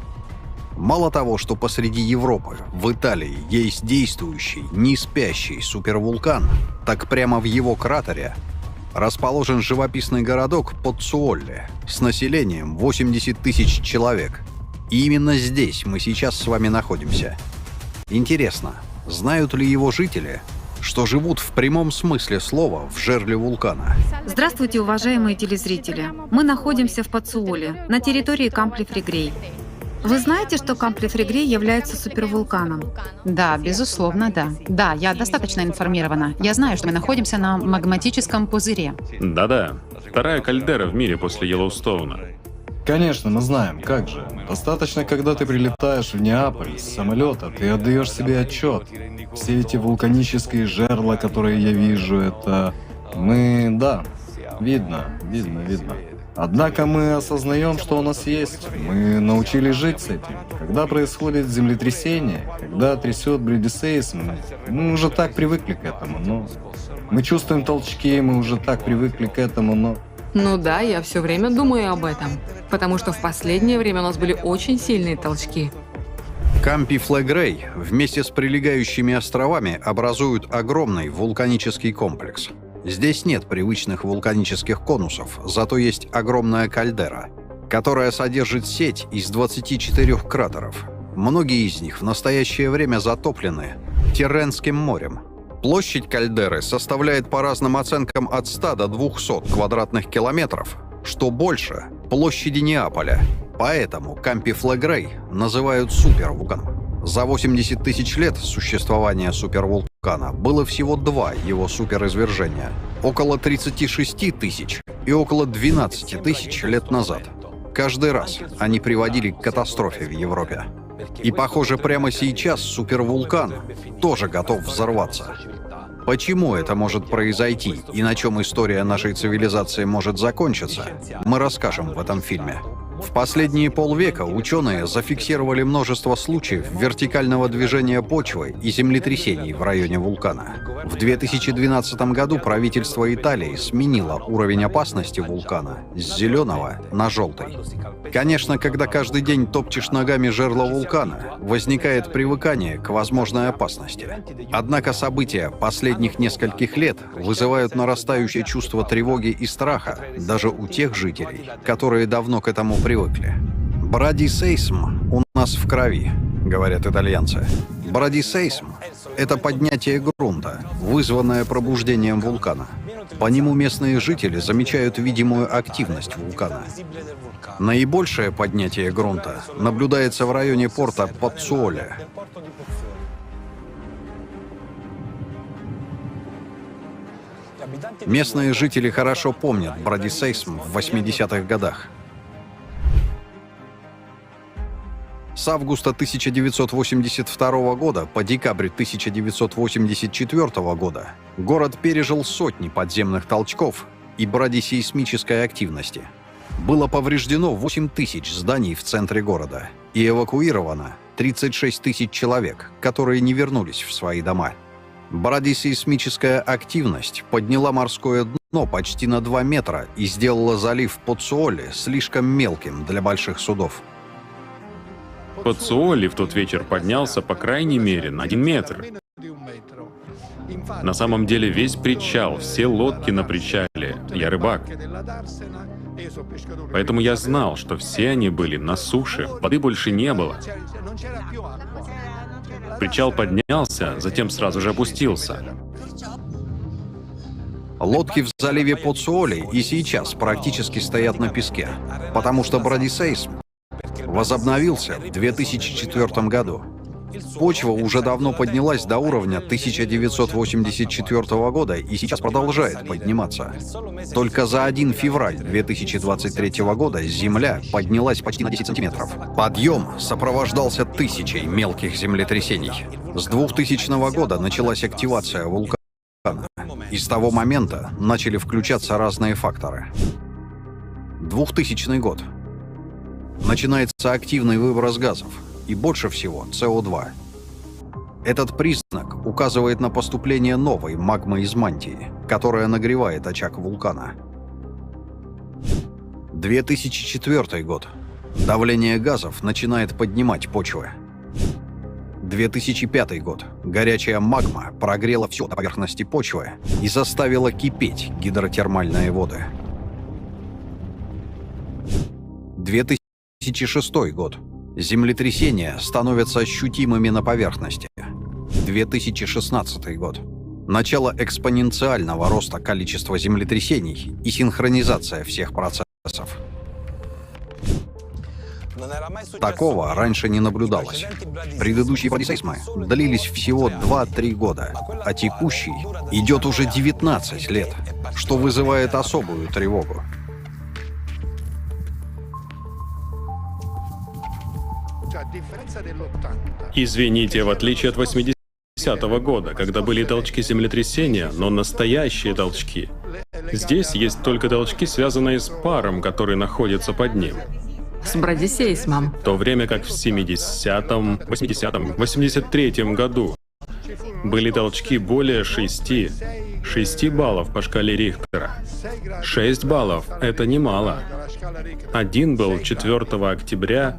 Мало того, что посреди Европы, в Италии, есть действующий, не спящий супервулкан, так прямо в его кратере расположен живописный городок Поццуоли с населением 80 тысяч человек. И именно здесь мы сейчас с вами находимся. Интересно, знают ли его жители, что живут в прямом смысле слова в жерле вулкана? Здравствуйте, уважаемые телезрители. Мы находимся в Поццуоле, на территории Кампли-Фрегрей. Вы знаете, что Кампли-Фрегрей является супервулканом? Да, безусловно, да. Да, я достаточно информирована. Я знаю, что мы находимся на магматическом пузыре. Да-да, вторая кальдера в мире после Йеллоустоуна. Конечно, мы знаем, как же. Достаточно, когда ты прилетаешь в Неаполь с самолета, ты отдаешь себе отчет. Все эти вулканические жерла, которые я вижу, это... Мы... да, видно, видно, видно. Однако мы осознаем, что у нас есть. Мы научились жить с этим. Когда происходит землетрясение, когда трясет бредисейсм, мы уже так привыкли к этому, но... Мы чувствуем толчки, мы уже так привыкли к этому, но... Ну да, я все время думаю об этом, потому что в последнее время у нас были очень сильные толчки. Кампи-Флегрей вместе с прилегающими островами образуют огромный вулканический комплекс. Здесь нет привычных вулканических конусов, зато есть огромная кальдера, которая содержит сеть из 24 кратеров. Многие из них в настоящее время затоплены Тирренским морем. Площадь кальдеры составляет по разным оценкам от 100 до 200 квадратных километров, что больше площади Неаполя. Поэтому Кампи-Флегрей называют супервулканом. За 80 тысяч лет существования супервулкана было всего два его суперизвержения. Около 36 тысяч и около 12 тысяч лет назад. Каждый раз они приводили к катастрофе в Европе. И, похоже, прямо сейчас супервулкан тоже готов взорваться. Почему это может произойти и на чем история нашей цивилизации может закончиться, мы расскажем в этом фильме. В последние полвека ученые зафиксировали множество случаев вертикального движения почвы и землетрясений в районе вулкана. В 2012 году правительство Италии сменило уровень опасности вулкана с зеленого на желтый. Конечно, когда каждый день топчешь ногами жерло вулкана, возникает привыкание к возможной опасности. Однако события последних нескольких лет вызывают нарастающее чувство тревоги и страха даже у тех жителей, которые давно к этому привыкли. Брадисейсм у нас в крови, говорят итальянцы. Брадисейсм — это поднятие грунта, вызванное пробуждением вулкана. По нему местные жители замечают видимую активность вулкана. Наибольшее поднятие грунта наблюдается в районе порта Поццуоли. Местные жители хорошо помнят брадисейсм в 80-х годах. С августа 1982 года по декабрь 1984 года город пережил сотни подземных толчков и брадисейсмической активности. Было повреждено 8 тысяч зданий в центре города и эвакуировано 36 тысяч человек, которые не вернулись в свои дома. Брадисейсмическая активность подняла морское дно почти на 2 метра и сделала залив Поццуоли слишком мелким для больших судов. Поццуоли в тот вечер поднялся по крайней мере на 1 метр. На самом деле весь причал, все лодки на причале. Я рыбак. Поэтому я знал, что все они были на суше, воды больше не было. Причал поднялся, затем сразу же опустился. Лодки в заливе Поццуоли и сейчас практически стоят на песке, потому что брадисейсм возобновился в 2004 году. Почва уже давно поднялась до уровня 1984 года и сейчас продолжает подниматься. Только за 1 февраль 2023 года земля поднялась почти на 10 сантиметров. Подъем сопровождался тысячей мелких землетрясений. С 2000 года началась активация вулкана. И с того момента начали включаться разные факторы. 2000 год. Начинается активный выброс газов, и больше всего СО2. Этот признак указывает на поступление новой магмы из мантии, которая нагревает очаг вулкана. 2004 год. Давление газов начинает поднимать почвы. 2005 год. Горячая магма прогрела все на поверхности почвы и заставила кипеть гидротермальные воды. 2006 год. Землетрясения становятся ощутимыми на поверхности. 2016 год. Начало экспоненциального роста количества землетрясений и синхронизация всех процессов. Такого раньше не наблюдалось. Предыдущие брадисейсмы длились всего 2-3 года, а текущий идет уже 19 лет, что вызывает особую тревогу. Извините, в отличие от 80-го года, когда были толчки землетрясения, но настоящие толчки. Здесь есть только толчки, связанные с паром, который находится под ним. С брадисейсмом. В то время как в 70-м, 80-м, 83-м году были толчки более 6 баллов по шкале Рихтера. 6 баллов — это немало. Один был 4 октября,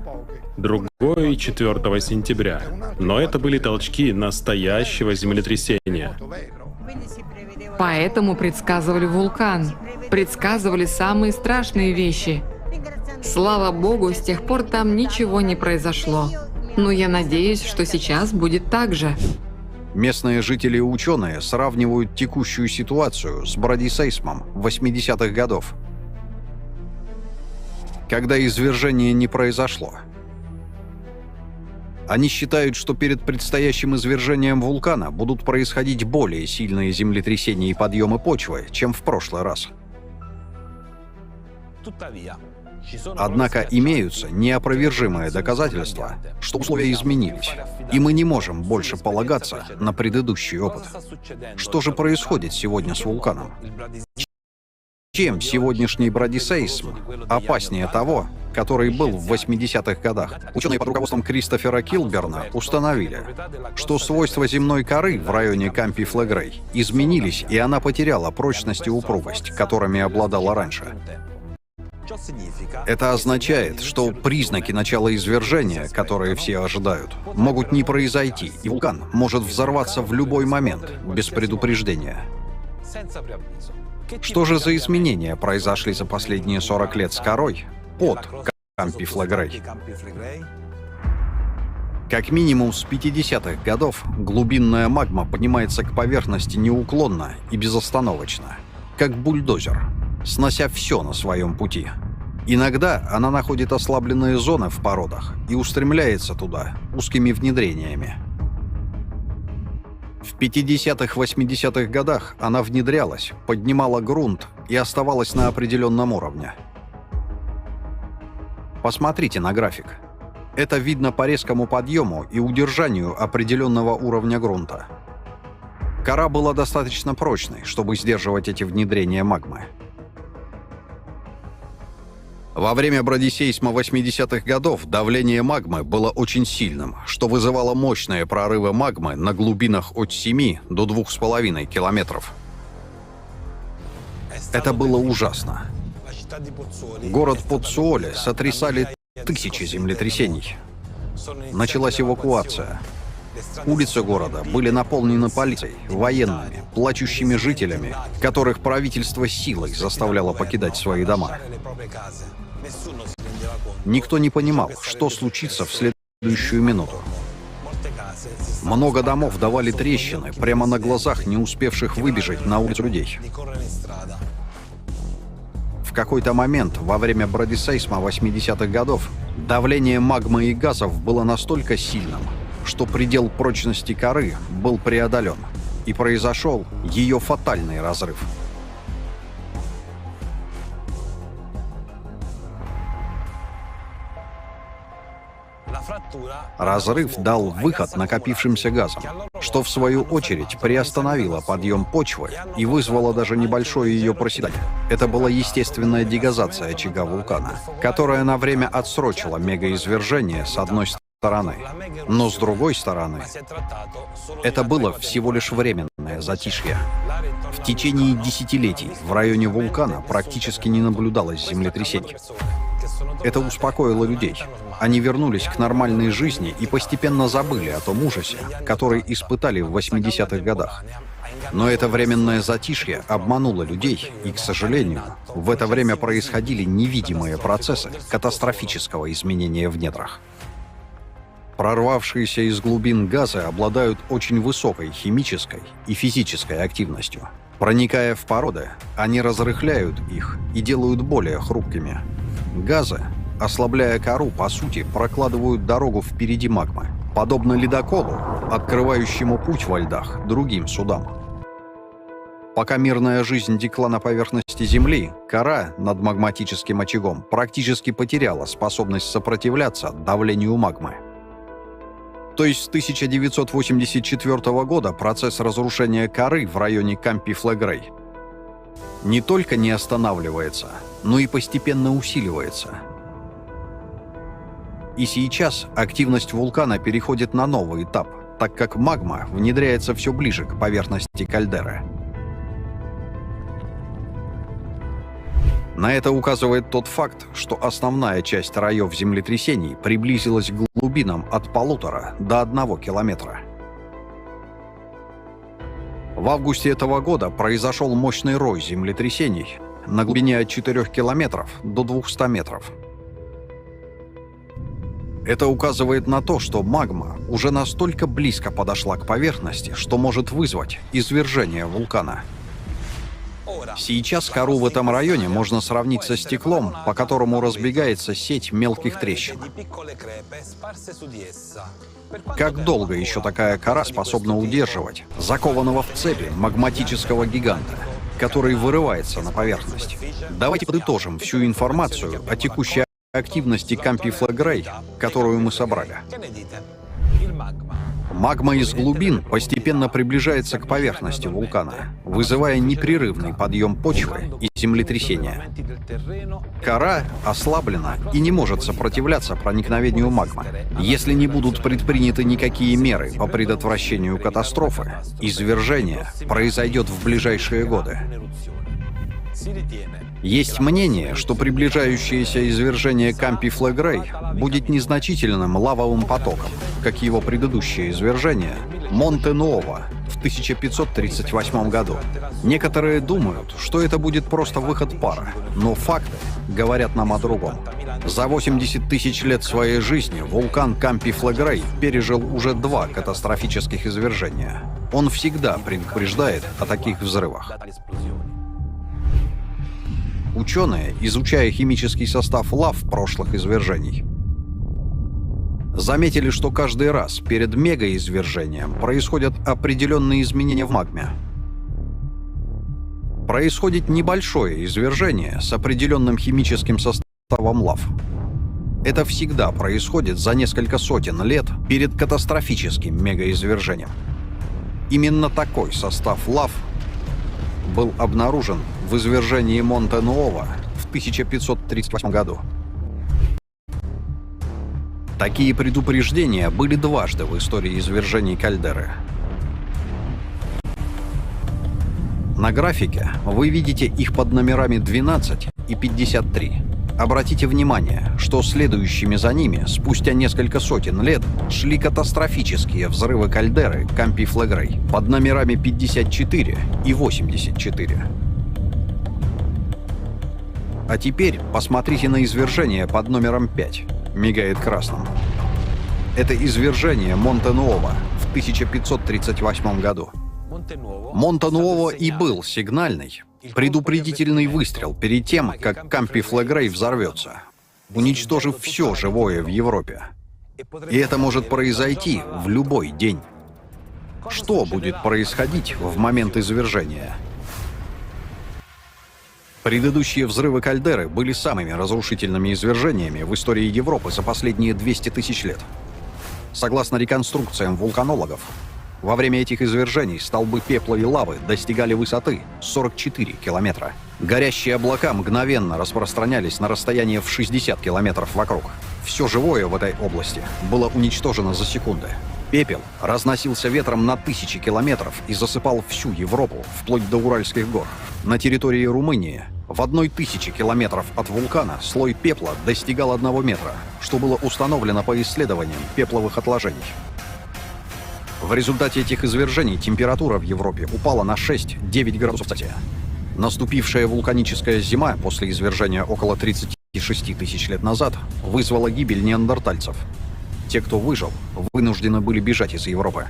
другой 4 сентября. Но это были толчки настоящего землетрясения. Поэтому предсказывали вулкан. Предсказывали самые страшные вещи. Слава богу, с тех пор там ничего не произошло. Но я надеюсь, что сейчас будет так же. Местные жители и ученые сравнивают текущую ситуацию с брадисейсмом 80-х годов, когда извержение не произошло. Они считают, что перед предстоящим извержением вулкана будут происходить более сильные землетрясения и подъемы почвы, чем в прошлый раз. Однако имеются неопровержимые доказательства, что условия изменились, и мы не можем больше полагаться на предыдущий опыт. Что же происходит сегодня с вулканом? Чем сегодняшний брадисейсм опаснее того, который был в 80-х годах? Ученые под руководством Кристофера Килберна установили, что свойства земной коры в районе Кампи-Флегрей изменились, и она потеряла прочность и упругость, которыми обладала раньше. Это означает, что признаки начала извержения, которые все ожидают, могут не произойти, и вулкан может взорваться в любой момент, без предупреждения. Что же за изменения произошли за последние 40 лет с корой под Кампи-Флегрей? Как минимум с 50-х годов глубинная магма поднимается к поверхности неуклонно и безостановочно, как бульдозер, снося все на своем пути. Иногда она находит ослабленные зоны в породах и устремляется туда узкими внедрениями. В 50-х-80-х годах она внедрялась, поднимала грунт и оставалась на определенном уровне. Посмотрите на график. Это видно по резкому подъему и удержанию определенного уровня грунта. Кора была достаточно прочной, чтобы сдерживать эти внедрения магмы. Во время брадисейсма 80-х годов давление магмы было очень сильным, что вызывало мощные прорывы магмы на глубинах от 7 до 2,5 километров. Это было ужасно. Город Поццуоли сотрясали тысячи землетрясений. Началась эвакуация. Улицы города были наполнены полицией, военными, плачущими жителями, которых правительство силой заставляло покидать свои дома. Никто не понимал, что случится в следующую минуту. Много домов давали трещины прямо на глазах не успевших выбежать на улицу людей. В какой-то момент во время брадисейсма 80-х годов давление магмы и газов было настолько сильным, что предел прочности коры был преодолен, и произошел ее фатальный разрыв. Разрыв дал выход накопившимся газам, что в свою очередь приостановило подъем почвы и вызвало даже небольшое ее проседание. Это была естественная дегазация очага вулкана, которая на время отсрочила мегаизвержение с одной стороны. Но с другой стороны, это было всего лишь временное затишье. В течение десятилетий в районе вулкана практически не наблюдалось землетрясений. Это успокоило людей. Они вернулись к нормальной жизни и постепенно забыли о том ужасе, который испытали в 80-х годах. Но это временное затишье обмануло людей, и, к сожалению, в это время происходили невидимые процессы катастрофического изменения в недрах. Прорвавшиеся из глубин газы обладают очень высокой химической и физической активностью. Проникая в породы, они разрыхляют их и делают более хрупкими. Газы, ослабляя кору, по сути, прокладывают дорогу впереди магмы, подобно ледоколу, открывающему путь во льдах другим судам. Пока мирная жизнь текла на поверхности Земли, кора над магматическим очагом практически потеряла способность сопротивляться давлению магмы. То есть с 1984 года процесс разрушения коры в районе Кампи-Флегрей не только не останавливается, но и постепенно усиливается. И сейчас активность вулкана переходит на новый этап, так как магма внедряется все ближе к поверхности кальдеры. На это указывает тот факт, что основная часть раев землетрясений приблизилась к глубинам от 1,5 до 1 километра. В августе этого года произошел мощный рой землетрясений на глубине от 4 километров до 200 метров. Это указывает на то, что магма уже настолько близко подошла к поверхности, что может вызвать извержение вулкана. Сейчас кору в этом районе можно сравнить со стеклом, по которому разбегается сеть мелких трещин. Как долго еще такая кора способна удерживать закованного в цепи магматического гиганта, который вырывается на поверхность? Давайте подытожим всю информацию о текущей активности Кампи Флегрей, которую мы собрали. Магма из глубин постепенно приближается к поверхности вулкана, вызывая непрерывный подъем почвы и землетрясения. Кора ослаблена и не может сопротивляться проникновению магмы. Если не будут предприняты никакие меры по предотвращению катастрофы, извержение произойдет в ближайшие годы. Есть мнение, что приближающееся извержение Кампи Флегрей будет незначительным лавовым потоком, как его предыдущее извержение Монте-Нуово в 1538 году. Некоторые думают, что это будет просто выход пара, но факты говорят нам о другом. За 80 тысяч лет своей жизни вулкан Кампи Флегрей пережил уже 2 катастрофических извержения. Он всегда предупреждает о таких взрывах. Ученые, изучая химический состав лав прошлых извержений, заметили, что каждый раз перед мегаизвержением происходят определенные изменения в магме. Происходит небольшое извержение с определенным химическим составом лав. Это всегда происходит за несколько сотен лет перед катастрофическим мегаизвержением. Именно такой состав лав был обнаружен в извержении Монте-Нуово в 1538 году. Такие предупреждения были дважды в истории извержений кальдеры. На графике вы видите их под номерами 12 и 53. Обратите внимание, что следующими за ними, спустя несколько сотен лет, шли катастрофические взрывы кальдеры Кампи Флегрей под номерами 54 и 84. А теперь посмотрите на извержение под номером 5. Мигает красным. Это извержение Монте-Нуово в 1538 году. Монте-Нуово и был сигнальный, предупредительный выстрел перед тем, как Кампи Флегрей взорвется, уничтожив все живое в Европе. И это может произойти в любой день. Что будет происходить в момент извержения? Предыдущие взрывы кальдеры были самыми разрушительными извержениями в истории Европы за последние 200 тысяч лет. Согласно реконструкциям вулканологов, во время этих извержений столбы пепла и лавы достигали высоты 44 километра. Горящие облака мгновенно распространялись на расстояние в 60 километров вокруг. Все живое в этой области было уничтожено за секунды. Пепел разносился ветром на тысячи километров и засыпал всю Европу, вплоть до Уральских гор. На территории Румынии в 1000 километров от вулкана слой пепла достигал 1 метра, что было установлено по исследованиям пепловых отложений. В результате этих извержений температура в Европе упала на 6-9 градусов Цельсия. Наступившая вулканическая зима после извержения около 36 тысяч лет назад вызвала гибель неандертальцев. Те, кто выжил, вынуждены были бежать из Европы.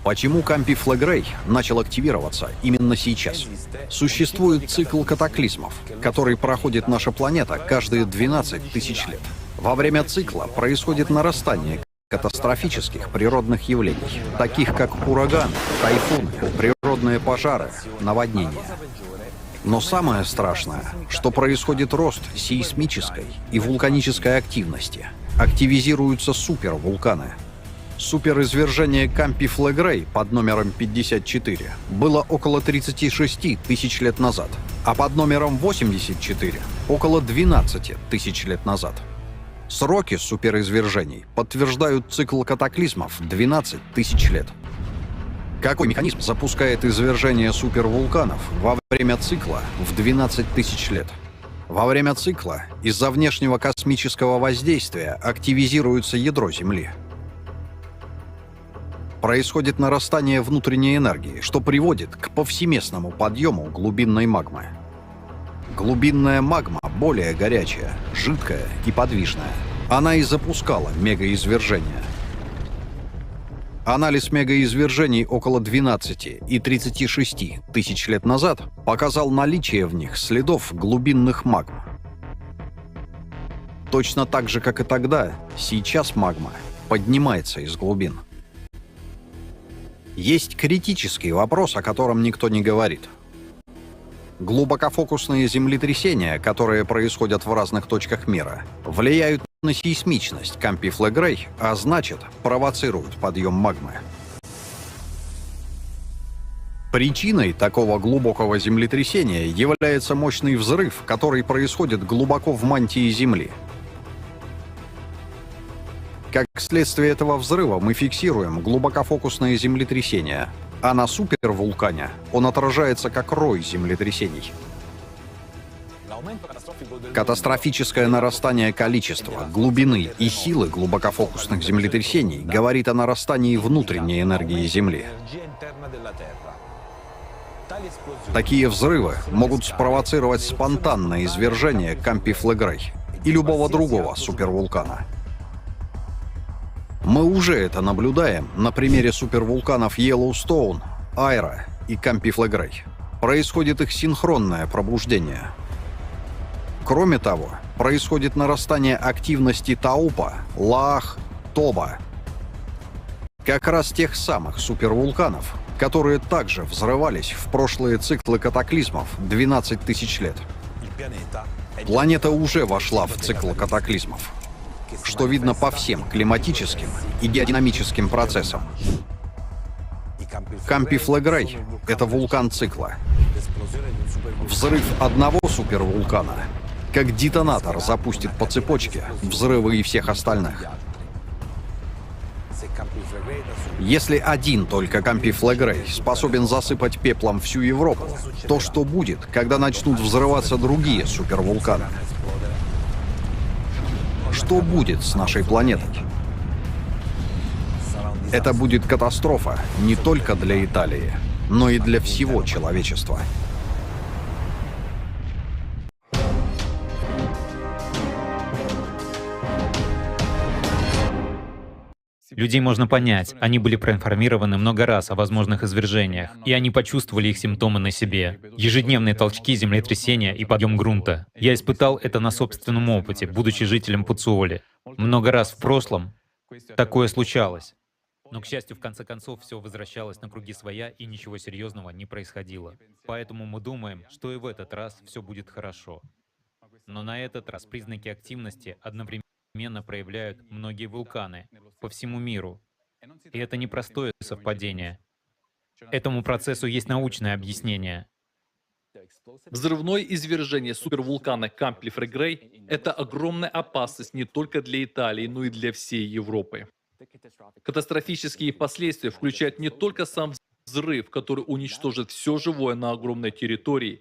Почему Кампи Флегрей начал активироваться именно сейчас? Существует цикл катаклизмов, который проходит наша планета каждые 12 тысяч лет. Во время цикла происходит нарастание катастрофических природных явлений, таких как ураганы, тайфуны, природные пожары, наводнения. Но самое страшное, что происходит рост сейсмической и вулканической активности. Активизируются супервулканы. Суперизвержение Кампи Флегрей под номером 54 было около 36 тысяч лет назад, а под номером 84 около 12 тысяч лет назад. Сроки суперизвержений подтверждают цикл катаклизмов 12 тысяч лет. Какой механизм запускает извержение супервулканов во время цикла в 12 тысяч лет? Во время цикла из-за внешнего космического воздействия активизируется ядро Земли. Происходит нарастание внутренней энергии, что приводит к повсеместному подъему глубинной магмы. Глубинная магма более горячая, жидкая и подвижная. Она и запускала мегаизвержение. Анализ мегаизвержений около 12 и 36 тысяч лет назад показал наличие в них следов глубинных магм. Точно так же, как и тогда, сейчас магма поднимается из глубин. Есть критический вопрос, о котором никто не говорит. Глубокофокусные землетрясения, которые происходят в разных точках мира, влияют на сейсмичность Кампи Флегрей, а значит, провоцируют подъем магмы. Причиной такого глубокого землетрясения является мощный взрыв, который происходит глубоко в мантии Земли. Как следствие этого взрыва мы фиксируем глубокофокусное землетрясение, а на супервулкане он отражается как рой землетрясений. Катастрофическое нарастание количества, глубины и силы глубокофокусных землетрясений говорит о нарастании внутренней энергии Земли. Такие взрывы могут спровоцировать спонтанное извержение Кампи Флегрей и любого другого супервулкана. Мы уже это наблюдаем на примере супервулканов Йеллоустоун, Айра и Кампи Флегрей. Происходит их синхронное пробуждение. Кроме того, происходит нарастание активности Таупа, Лаах, Тоба. Как раз тех самых супервулканов, которые также взрывались в прошлые циклы катаклизмов 12 тысяч лет. Планета уже вошла в цикл катаклизмов, что видно по всем климатическим и геодинамическим процессам. Кампи Флегрей — это вулкан цикла. Взрыв одного супервулкана, как детонатор, запустит по цепочке взрывы и всех остальных. Если один только Кампи Флегрей способен засыпать пеплом всю Европу, то что будет, когда начнут взрываться другие супервулканы? Что будет с нашей планетой? Это будет катастрофа не только для Италии, но и для всего человечества. Людей можно понять, они были проинформированы много раз о возможных извержениях, и они почувствовали их симптомы на себе. Ежедневные толчки, землетрясения и подъем грунта. Я испытал это на собственном опыте, будучи жителем Пуццуоли. Много раз в прошлом такое случалось. Но, к счастью, в конце концов, все возвращалось на круги своя, и ничего серьезного не происходило. Поэтому мы думаем, что и в этот раз все будет хорошо. Но на этот раз признаки активности одновременно проявляют многие вулканы по всему миру. И это не простое совпадение. Этому процессу есть научное объяснение. Взрывное извержение супервулкана Кампи-Флегрей – это огромная опасность не только для Италии, но и для всей Европы. Катастрофические последствия включают не только сам взрыв, который уничтожит все живое на огромной территории,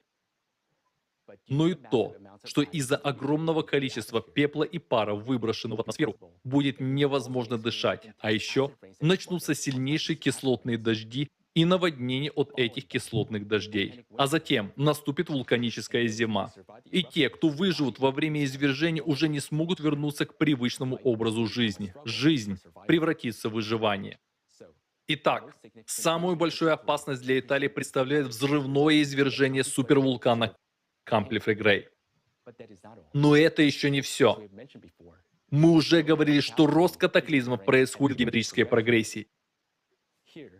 но и то, что из-за огромного количества пепла и пара, выброшенного в атмосферу, будет невозможно дышать. А еще начнутся сильнейшие кислотные дожди и наводнение от этих кислотных дождей. А затем наступит вулканическая зима. И те, кто выживут во время извержения, уже не смогут вернуться к привычному образу жизни. Жизнь превратится в выживание. Итак, самую большую опасность для Италии представляет взрывное извержение супервулкана Кампи-Флегрей. Но это еще не все. Мы уже говорили, что рост катаклизмов происходит в геометрической прогрессии.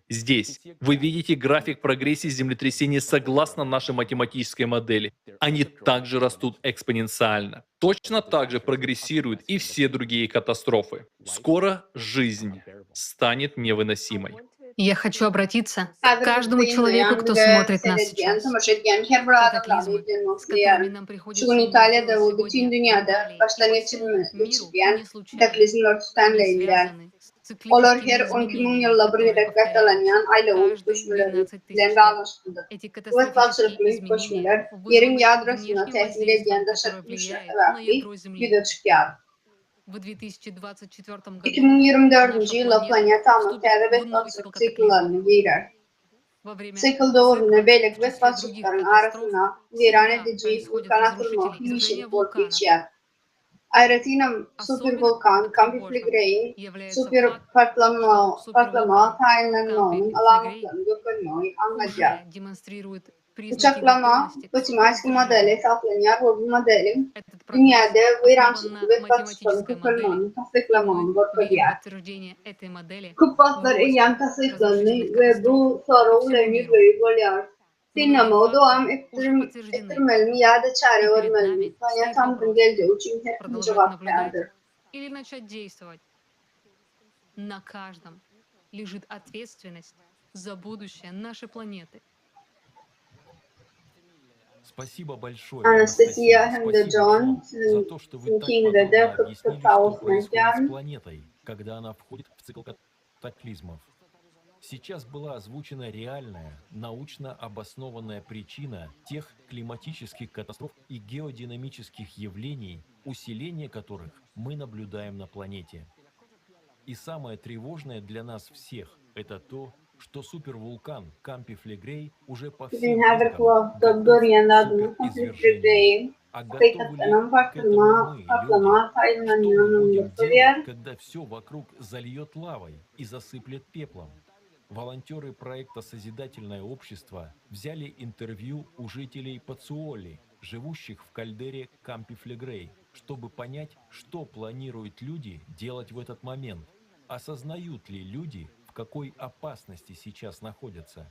Здесь вы видите график прогрессии землетрясений согласно нашей математической модели. Они также растут экспоненциально. Точно так же прогрессируют и все другие катастрофы. Скоро жизнь станет невыносимой. Я хочу обратиться к Häzir каждому bizi человеку, synlaýan, кто bize смотрит нас seredýän, сейчас. tomaşa edýän her bir adamlara Катаклизмы, ýüzlenmek с которыми isleýärin. нам Şu приходится gün иметь Italiýada дело we bütün сегодня в dünýäde Италии и başdan по geçirme, всему миру, geçirýän не случайны, kataklizmler не tütänleýin däl. связаны с Olar циклическими her 12 000 изменениями, ýylda bir которые gezek повторяются gaýtalanýan aýlaw каждые üýtgeşmeleri 12 bilen тысяч лет. baglanyşyklydyr. Эти Bu betbagtçylykly катастрофические изменения üýtgeşmeler Ýeriň вызваны ýadrosyna внешним täsir edýän воздействием, daşarky которое güýçler влияет на sebäpli ядро Земли. ýüze çykýar. В 2024 году 2024 наша ýylda планета planetamyz вступит täze в новый betbagtçylyk цикл катаклизмов. siklaryna girer. Во время Sikl döwründe цикла beýleki в числе других betbagtçylyklaryň катастроф arasynda weýran всегда ediji происходит wulkan atylmagy разрушительное изрыжение hemişelik bolup вулкана. geçýär. Aýratynam Особенно superwulkan тревожным Кампи-Флегреýiň является super факт, что partlama partlamaga супервулкан taýynlanmagynyň Кампи-Флегрей alamatlaryny görkezmegi aňladýar. уже демонстрирует Bu признаки çaklama готовности к matematik modele суперизвержению. esaslanýar we bu modeliň Этот прогноз dünýäde основан weýrançylykly на betbagtçylyklaryň математической модели, köpelmegini и мы tassyklamagyny видим görkezýär. подтверждение этой модели Köp в wagtlar росте eýýäm tassyklandy разрушительных we bu катастроф по sorag всему bilen миру. ýüzbe-ýüz bolýar. Многие Synlamagy dowam факты уже etdirm подтверждены, etdirmelimi ýa-da çäre и перед görmelimi? нами стоит Planetamyzyň вопрос geljegi üçin her kim продолжать наблюдать jogapkärdir. или начать действовать. На каждом лежит ответственность за будущее нашей планеты. Спасибо большое, Anastasia Анастасия. hem-de Спасибо John вам за siziň то, что вы так siziňkiňize-de подробно köp köp объяснили, sag что bolsun происходит с aýdýaryn. планетой, когда она входит в цикл катаклизмов. Сейчас была озвучена реальная, научно обоснованная причина тех климатических катастроф и геодинамических явлений, усиление которых мы наблюдаем на планете. И самое тревожное для нас всех – это то, что супервулкан Кампи-Флегрей уже по Biziň всем häzirki признакам wagtda готов к görýän zadymyz суперизвержению. Кампи-Флегреýiň А готовы ли hakykatdanam к этому partlama мы, люди? partlama Что мы taýynlanýanyny будем görkezýär. делать, когда все вокруг зальет лавой и засыплет пеплом? Волонтеры проекта «Созидательное общество» взяли интервью у жителей Пацуоли, живущих в кальдере Кампи-Флегрей, чтобы понять, что планируют люди делать в этот момент. Осознают ли люди, в какой опасности сейчас находятся?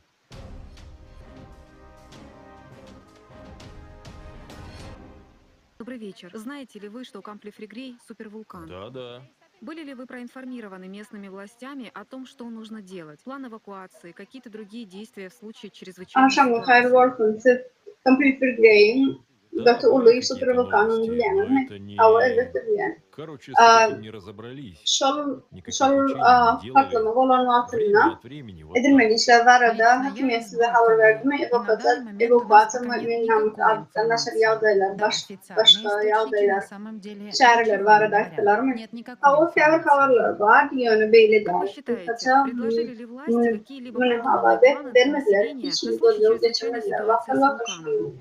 Добрый вечер. Знаете ли вы, что Кампи-Флегрей – супервулкан? Да-да. Были ли вы проинформированы местными властями о том, что нужно делать? План эвакуации, какие-то другие действия в случае чрезвычайной Agşamyňyz haýyrly ситуации? bolsun. Siz Кампи-Флегреýiň Да, Gaty были uly какие-то super wulkanyny новости, но bilýäňizmi? это Hawa, не... elbetde bilýän. Короче, с этим не разобрались. Şol Никаких şol учений не делали. partlama bolan wagtynda Время от времени вот так. edilmeli işler barada Лично я hökümet size habar разбалована. berdimi? И на данный момент у нас Ewakuasiýa пока нет meýilnamasy никакой adatdan daşary информации. ýagdaýlar, Да, baş официальные başga источники на ýagdaýlar, самом деле çäreler ничего не barada говорят. aýtdylarmy? Нет никакой Hawa, käbir информации. habarlar bar, ýöne beýle Как вы däl. считаете, Gysgaça, предложили ли власти muny какие-либо muny habar продуманные ber планы для bermediler, населения hiç на hili случай gözleg чрезвычайной geçirmediler. ситуации с Wagtal-wagtal вулканом?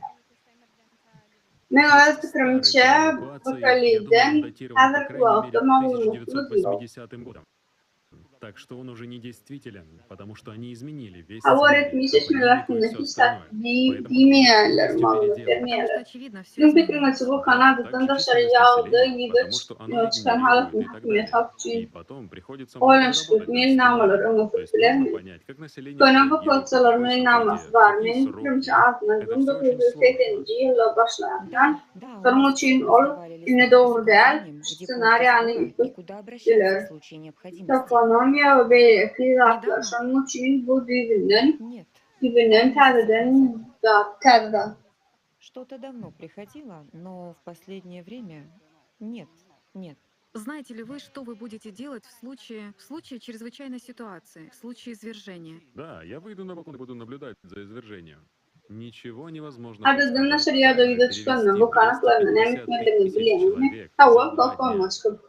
Meň öz Старый pikirimçe, план эвакуации, я думаю, Bukaliden он датирован по häzirki крайней wagtda мере maglumatymyz ýok. 1980 годом. Так что он уже не действителен, потому что они изменили весь Hawa, сценарий, resmi çeşmeler топонимику и hakynda все hiç zat остальное. Поэтому diýmeýärler, полностью maglumat переделан. Потому что, bermeýärler. очевидно, все Meň изменилось. pikirimçe, wulkan adatdan Также daşary численность ýagdaý населения, ýüze потому что оно çykan регенерирует halatyny и так hökümet далее. halk И üçin потом приходится много oýlanyşykly работать над meýilnamalar сценарием. öňe То sürüp есть нужно bilermi? понять, как население Köne отреагирует на ewakuasiýalar такое meýilnamasy событие, bar. какие Meniň сроки. pikirimçe, azyndan Это все очень 1980-nji сложно. ýylda başlandan, Да, у şonuň нас üçin ol создавали indi листовки с dogry däl, указанием, şu где пункты ssenariýany сбора и куда обращаться üýtgetdiler. в случае необходимости. Toponomiýa we beýleki zatlar. Недавно Şonuň üçin bu düýbünden, Нет, düýbünden месяцев täzeden назад. zat, täze zat. Что-то давно приходило, но в последнее время нет, нет. Знаете ли вы, что вы будете делать в случае, в случае чрезвычайной ситуации, в случае извержения? Да, я выйду на балкон и буду наблюдать за извержением. Ничего невозможно Adatdan предсказать. daşary ýagdaý Как ýüze же çykanda перевести wulkan atlaryna näme 250 etmelidigini тысяч bilýäňizmi? человек Hawa, за два balkonyma дня? çykyp,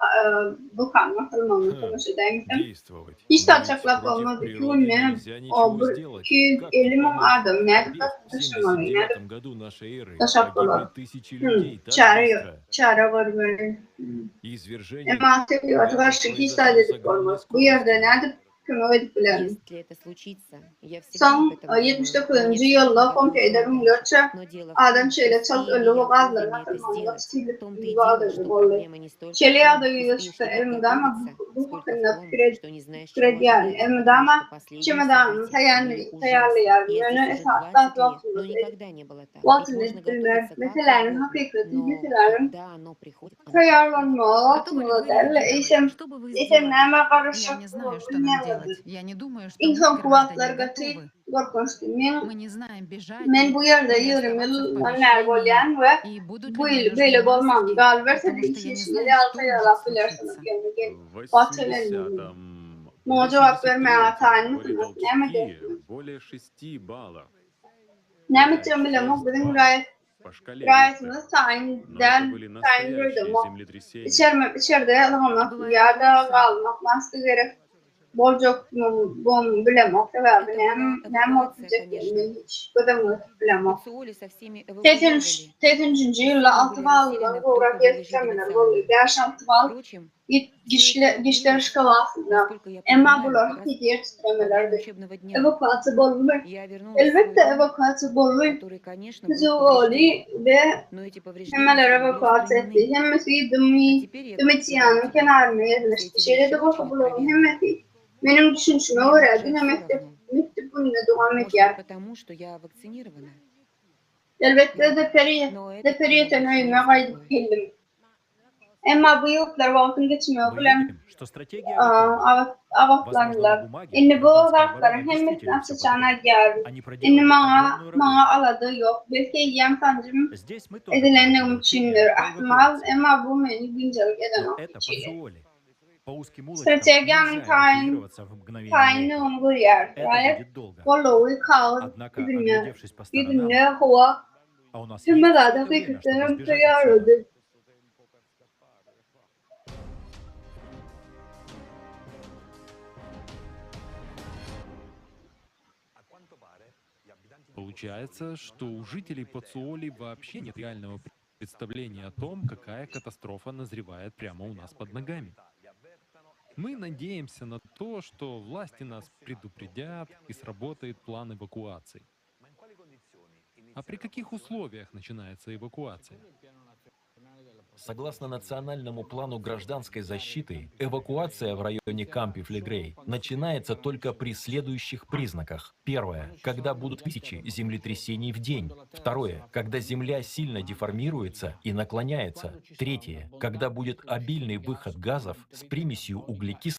wulkanyň atylmagyna Хм, tomaşa edäýmesem, Действовать. hiç Но zat ведь çaklap против bolmaz. Iki природы günde нельзя o ничего bir сделать. 250 Как müň помочь? adam nädip Ведь gaçyp в taşlamaly, nädip 79 году нашей эры taşlap погибли bolar? тысячи Hmm, людей так çäre ýok, быстро. çäre görmeli. Hmm. Извержение Emma tebigata garşy hiç zat произошло с edip огромной bolmaz. Bu ýerde скоростью. nädip kömek edip bilerin? Если это случится, я всегда Soň об этом думаю. Мне 79-nji всегда ýylda готовы Pompeýde помочь. müňlerçe Но дело в adam том, что şeýle çalt успеем öldi ли we я gazlaryň вовремя это atylmagyna сделать? tizlik В том-то и дело, ýagdaýda что boldy. проблема не столько в Şeýle том, ýagdaý ýüze успеешь çyksa, ли ты elmydama готовиться, bu сколько в hakynda том, pikir что не знаешь, pikir чего edýärin. ожидать, потому Elmydama что последние çemedanymy события были ужасны. taýýarlaýaryn, Я ýöne здесь уже esasy 20 zat лет, но wagtymyzy никогда не было так. Ведь wagtynda можно edip bilmeris. готовиться как Meseläniň угодно, hakykaty но meseläniň когда оно приходит, оно приходит. taýýarlanmagy Готовы ли wagtymyza вы däl, реагировать? eýsem Что бы вы eýsem сделали? nämä Я garaşjak не знаю, что нам bilmeýärdi. делать. Я не думаю, что Iň мы, soňky wagtlar граждане, gaty готовы. gorkunçdy. Men Мы не знаем, бежать men ли bu ýerde или 20 оставаться в ýyldan bäri помещении, bolýan we и будут bu ли ýyl нам нужны beýle bolman маски, galyberse-de потому что iş я не işine знаю, ýaly что taýýarlap может bilersiňiz случиться. ýöne gel В wagt ölendigini. 80-м, Muňa jogap bermäge 83-м taýynmysyňyz? были Näme толчки edersiňiz? более 6 баллов. Näme etjegimi bilemok, biziň raýat По шкале Рихтера. raýatymyz taýyn Но däl, это были taýyn настоящие duýdumok. землетрясения. Içerme içerde ylgamak Была ýa-da эвакуация. galmak maska gerek boljakmy bilemok sebäbi Это näme была näme bolup эвакуация, biljekdigini конечно. hiç göz öňüne tutup bilemok. Пацуоли со всеми эвакуировали. 83-nji ýylda Все 6 были baldan расселены в gowrak ýer духовые titremeler жители boldy. 5-6 bal Впрочем, giçle все это giçler длилось, şkalasynda. насколько я Emma понимаю, bular как раз hakyky ýer во время titremelerdi. учебного дня. Ewakuasiýa boldumy? Я вернулась в свой Elbetde дом, ewakuasiýa boldy. который, конечно, был Пazzuoli поврежден, we но эти повреждения hemmeler были ewakuasiýa etdi. устранены. Hemmesi А Dumi теперь я Domitianyň представляю тебе kenaryna все ýerleşdi. эти вещи Şeýle-de bolsa очень bularyň откровенно. hemmesi meniň düşünişime Мне görä уже diňe все mekdep равно. mekdep gününe dowam Может edýär. быть, потому, что я вакцинирована. Elbetde zeperi Но это zeperi меня ýeten больше не öýüme gaýdyp беспокоит. geldim. Emma bu ýurtlar wagtyň geçmegi Мы bilen видим, что стратегия выполнена. abat Возможно, на abatlandylar. бумаге Indi bu гражданская zatlaryň оборона hemmesini действительно все açyşan под aýdýaryn. Они Indi проделали maňa огромную maňa работу. alada ýok. Belki eýýäm sanjym Здесь мы тоже edilendigim проводили учения üçindir. по Ahmal, эвакуации. emma bu meni güncelik Но edenok это hiç hili. Пацуоли. По узким улочкам Strategiýanyň нельзя taýyn эвакуироваться в мгновение ока. taýynlygyny görýär. Это Raýat будет долго. goldawy kagyz Однако, ýüzünde оглядевшись по сторонам, ýüzünde howa а у нас hemme есть zada какое-то время, чтобы hakykatdanam сбежать отсюда. taýýardy. Получается, что у жителей Пацуоли вообще нет реального представления о том, какая катастрофа назревает прямо у нас под ногами. Мы надеемся на то, что власти нас предупредят и сработает план эвакуации. А при каких условиях начинается эвакуация? Согласно национальному плану гражданской защиты, эвакуация в районе Кампи-Флегрей начинается только при следующих признаках. Первое, когда будут тысячи землетрясений в день. Второе, когда земля сильно деформируется и наклоняется. Третье, когда будет обильный выход газов с примесью углекислого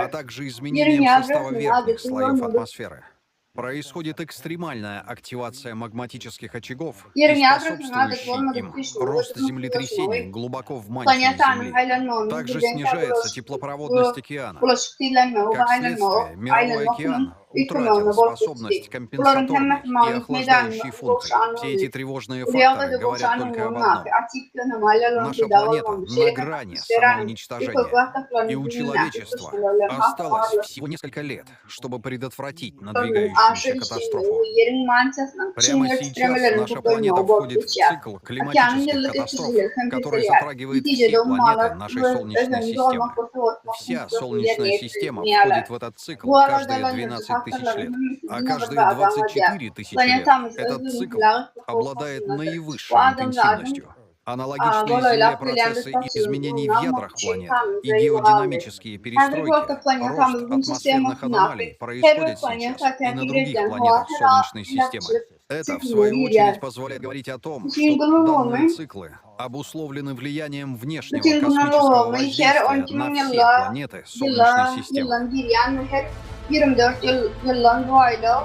А bolýar. также Ýeriň изменением состава ýadrosynyň верхних adaty слоев bolmadyk атмосферы. Происходит экстремальная активация магматических очагов и Ýeriň ýadrosynyň adaty способствующий bolmadyk им süýşmegi we рост землетрясений durnuksyzlaşmagy глубоко в мантии planetanyň Земли. aýlanmagynyň Также birdenkä снижается bulaşyk теплопроводность океана. bulaşyk tizlenmegi we Как aýlanmagy следствие, мировой aýlanmasynyň океан üýtgemegine утратил bolup geçdi. способность Bularyň компенсаторной hemmesi и magnit охлаждающей meýdanynda функции. gowşan Все boldy. эти тревожные Bu факторы ýagdaýda говорят gowşan только об ulgamyň одном. atipiki anomaliýalaryň Наша peýda планета bolmagyny, на şeýle hem грани atmosferanyň ýokarky самоуничтожения. И gatlaklarynyň у düzümindäki человечества üýtgeşmeler bilen has осталось bagly. всего несколько лет, чтобы предотвратить Şondan надвигающуюся aşa işjeňligi катастрофу. we ýeriň mantiýasynyň çuň Прямо ýer сейчас titremeleriniň наша toplanmagy планета bolup входит в geçýär. цикл Okeanyň климатических ýyllyk катастроф, geçirijileri hem который peselýär. затрагивает Netijede все ummanlar планеты нашей we Солнечной özeni системы. dolmak we sowartmak Вся funksiýasyny ýerine Солнечная система ýetirmeýärler. входит в этот цикл Bu каждые aladalandyryjy 12 тысяч faktorlaryň лет, hemmesi а diňe bir каждые zady aňladýar. 24 тысячи лет Planetamyz этот öz цикл durnukly howp обладает astyndadyr. Bu наивысшей adamzadyň интенсивностью. Аналогичные Земле golaýlap gelýän процессы betbagtçylygyň изменений öňüni в almak ядрах üçin планет kanunça и ýol aldy. геодинамические Häzirki перестройки, wagtda рост planetamyz Gün атмосферных sistemasyndaky аномалий her bir происходит planeta сейчас и на täsir других edýän howa планетах Солнечной системы. heläkçilik Это, в sikline свою girýär. очередь, позволяет говорить о том, Bütin что Gün ulgamy данные циклы обусловлены влиянием внешнего Bütin Gün космического ulgamy her воздействия 12 на müň все ýylla планеты ýylla Солнечной системы. ýyldan girýän we her 24 ýyl ýyldan bu aýlaw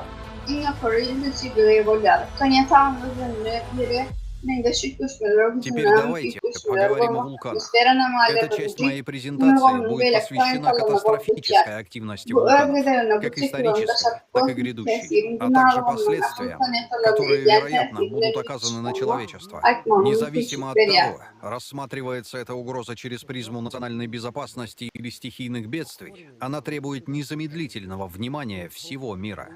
iň ýokary intensivlige bolýar. Planetanyň özünde ýere meňzeş üýtgeşmeler Теперь güýjünden давайте üýtgeşmeler поговорим о bolmak вулканах. atmosfera Эта anomaliýalary часть güýji моей Gün презентации ulgamynyň будет beýleki посвящена planetalaryna bolup geçýär. катастрофической активности Bu öz вулканов, gezeginde bu как siklon исторической, daşarky так и kosmiki грядущей, täsiriň а Gün также ulgamynyň ähli последствиям, planetalara которые, edýän вероятно, täsirine будут ýüze оказаны на çykmagyna человечество. aýtmagyna mümkinçilik Независимо от berýär. того, рассматривается эта угроза через призму национальной безопасности или стихийных бедствий, она требует незамедлительного внимания всего мира.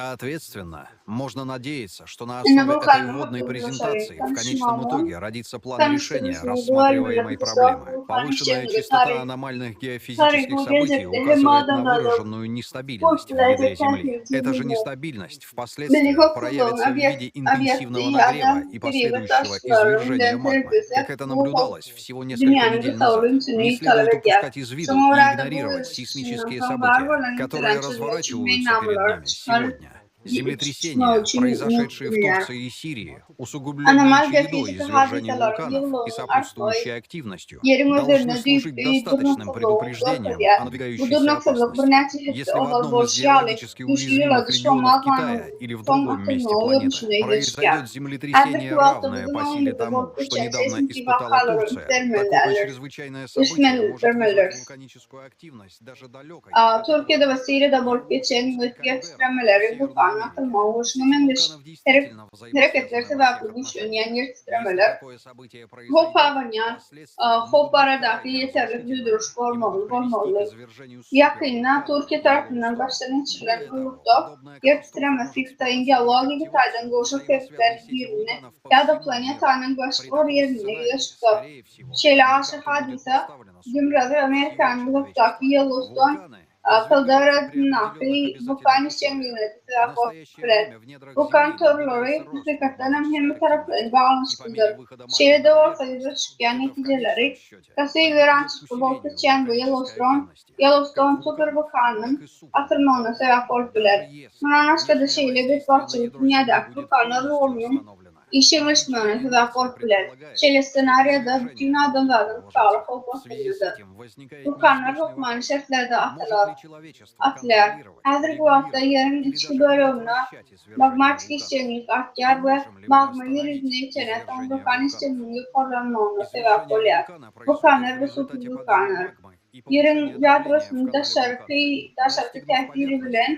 Соответственно, можно надеяться, что на Ine основе этой wulkanyň вводной hökmünde презентации в конечном tanyşmagyň итоге родится план решения tanyşdyrylyşyny рассматриваемой dual проблемы. wulkan Повышенная işjeňligi частота taryh аномальных геофизических taryhy событий geljekde hem указывает на adamzada выраженную нестабильность в bolup ядре biläýjek Земли. täsiri Эта же jemlenýär. нестабильность Milli впоследствии howpsuzlygyň проявится в obýekt виде obýekti интенсивного ýa-da нагрева и tebigy последующего daşlaryň извержения bilen магмы, terbiýesi как это bu howp наблюдалось всего несколько dünýäniň недель gyssagly назад. ünsüni Не talap следует edýär. упускать из виду Şoňa и görä-de bu игнорировать ýüze сейсмические çykyşyndan soň bar события, bolan которые ýitiren çözmek üçin разворачиваются перед meýilnamalar нами çykar сегодня. çykmak Землетрясения, üçin произошедшие в unutulýar. Турции и Сирии, усугубленные Anomal чередой geofiziki извержений hadysalaryň вулканов и ýylylygyň artmagy сопутствующей активностью, ýeriň должны özerine служить düýpli достаточным durnuksyzlygy предупреждением görkezýär. о Bu надвигающейся durnuksyzlyk опасности. birnäçe hepde Если в ozal одном из bolşy ýaly, геологически güýçli уязвимых ýyladyş we регионов magmanyň Китая или в soň другом месте atylmagy планеты görnüşinde ýüze çykýar. произойдет землетрясение, Häzirki wagtda равное biziň по силе öňümizde тому, bolup что geçýän недавно seýsmiki испытала wakalary Турция, такое ünslenmelidir. чрезвычайное событие может вызвать Ünslenmelidir. вулканическую активность даже далекой Aa, от Türkiýede we Siriýada bolup geçen ýer titremeleri, wulkanyň atylmagy we şuňa meňzeş действительно hereketler взаимосвязаны во sebäpli всех güýçlenýän отношениях. ýer Если titremeler такое событие howp произойдет, abanýan howp baradaky ýeterlik duýduryş bolmaly bolmaly. Ýakynda Türkiýe tarapyndan başdan geçirilen ululykda ýer titremesi Hytaýyň geologiki taýdan gowşak sebitleriniň birinde ýa-da planetanyň başga bir ýerinde ýüze çykdy. Şeýle aşa hadysa Demirgazyk Amerikanyň uzakdaky Ýellowston kalderazyndaky wulkan işjeňligine sebäp bolup biler. Wulkan torlary hakykatdanam hemme taraplaýyn baglanyşyklydyr. Şeýle-de bolsa ýüze çykýan netijeleri gaty weýrançylykly bolup geçýän we Ýellowston Ýellowston superwulkanynyň atylmagyna sebäp bolup biler. Mundan başga-da şeýle betbagtçylyk dünýädäki wulkanlar ulgamynyň işjeňleşmegine sebäp bolup biler. Şeýle ssenariýada bütin adamzadyň saglyk howp astyndadyr. Wulkanlar hökmany şertlerde atylar, atylýar. Häzirki wagtda Ýeriň içki böleginde magmatik işjeňlik artýar we magma ýer ýüzüne ýetenden soň wulkan işjeňliginiň ýokarlanmagyna sebäp bolýar. Wulkanlar we superwulkanlar Ýeriň ýadrosynyň daşarky daşarky täsiri bilen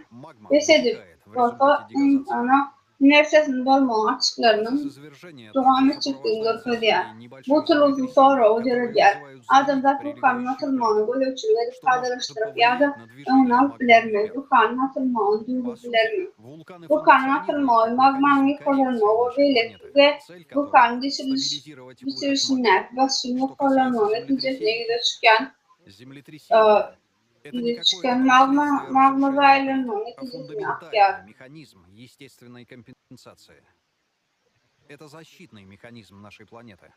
bes edip bolsa, ynsana inersiýasynyň bolmagyň açyklarynyň dowam etjekdigini görkezýär. Bu tulgusy soragy döredýär. Adamzat wulkanyň atylmagyna gözegçilik edip kadalaşdyryp ýa-da öňüni alyp bilermi? Wulkanyň atylmagyny duýduryp bilermi? Wulkanyň atylmagy, magmanyň ýokarlanmagy we beýleki we wulkanyň geçiriliş geçirilişindäki basyşyň ýokarlanmagy netijesinde ýüze çykýan Это ýüze не çykýan какое-то magma последствие magma разрушения, zaýalanmagy а netijesinde akýar. фундаментальный механизм естественной компенсации. Это защитный механизм нашей планеты.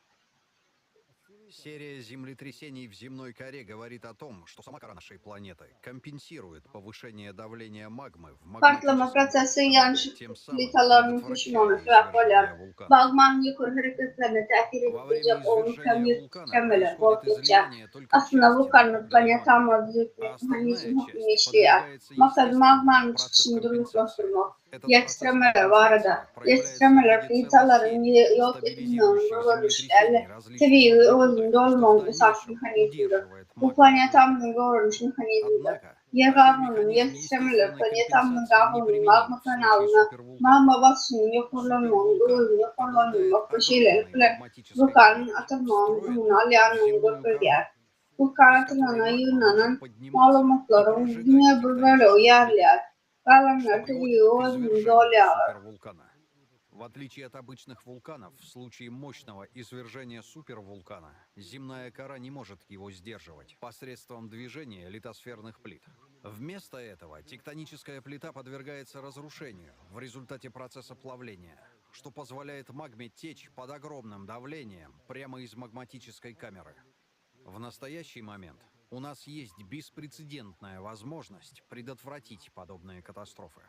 Серия землетрясений в земной коре говорит о том, что сама кора нашей планеты компенсирует повышение давления магмы в Partlama магматическом prosesi канале, ýanyş тем самым plitalarynyň предотвращая süýşmegine sebäp bolýar. извержение вулкана. Magmanyň ýokary hereketlerine täsir Во edip время biljek ownuk hem извержения ýer вулкана titremeler bolup происходит geçýär. излияние только Aslynda части wulkanlar углекислого planetamyzy а düzetmek остальная mehanizmi часть hökmünde işleýär. подвергается Maksady естественному magmanyň процессу çykyşyny компенсации. durnuklaşdyrmak. Ýer titremeleri barada. Ýer titremeler plitalaryň ýok edilmeginiň bir görnüşi däl-de, tebigy özüni dolmagyň esasy mehanizmidir. Bu planetamyzyň goranyş mehanizmidir. Ýer gabygynyň ýer titremeleri planetamyzyň gabygynyň magma kanalyna magma basyşynyň ýokarlanmagynyň öwezini ýokarlandyrmak we şeýlelik bilen wulkanyň atylmagynyň öňüni alýandygyny görkezýär. Wulkan atylanda ýygnanan maglumatlaryň diňe bir bölegi ýarylýar. Galanlary tebigy özüni dolýarlar. В отличие от обычных вулканов, в случае мощного извержения супервулкана, земная кора не может его сдерживать посредством движения литосферных плит. Вместо этого тектоническая плита подвергается разрушению в результате процесса плавления, что позволяет магме течь под огромным давлением прямо из магматической камеры. В настоящий момент у нас есть беспрецедентная возможность предотвратить подобные катастрофы.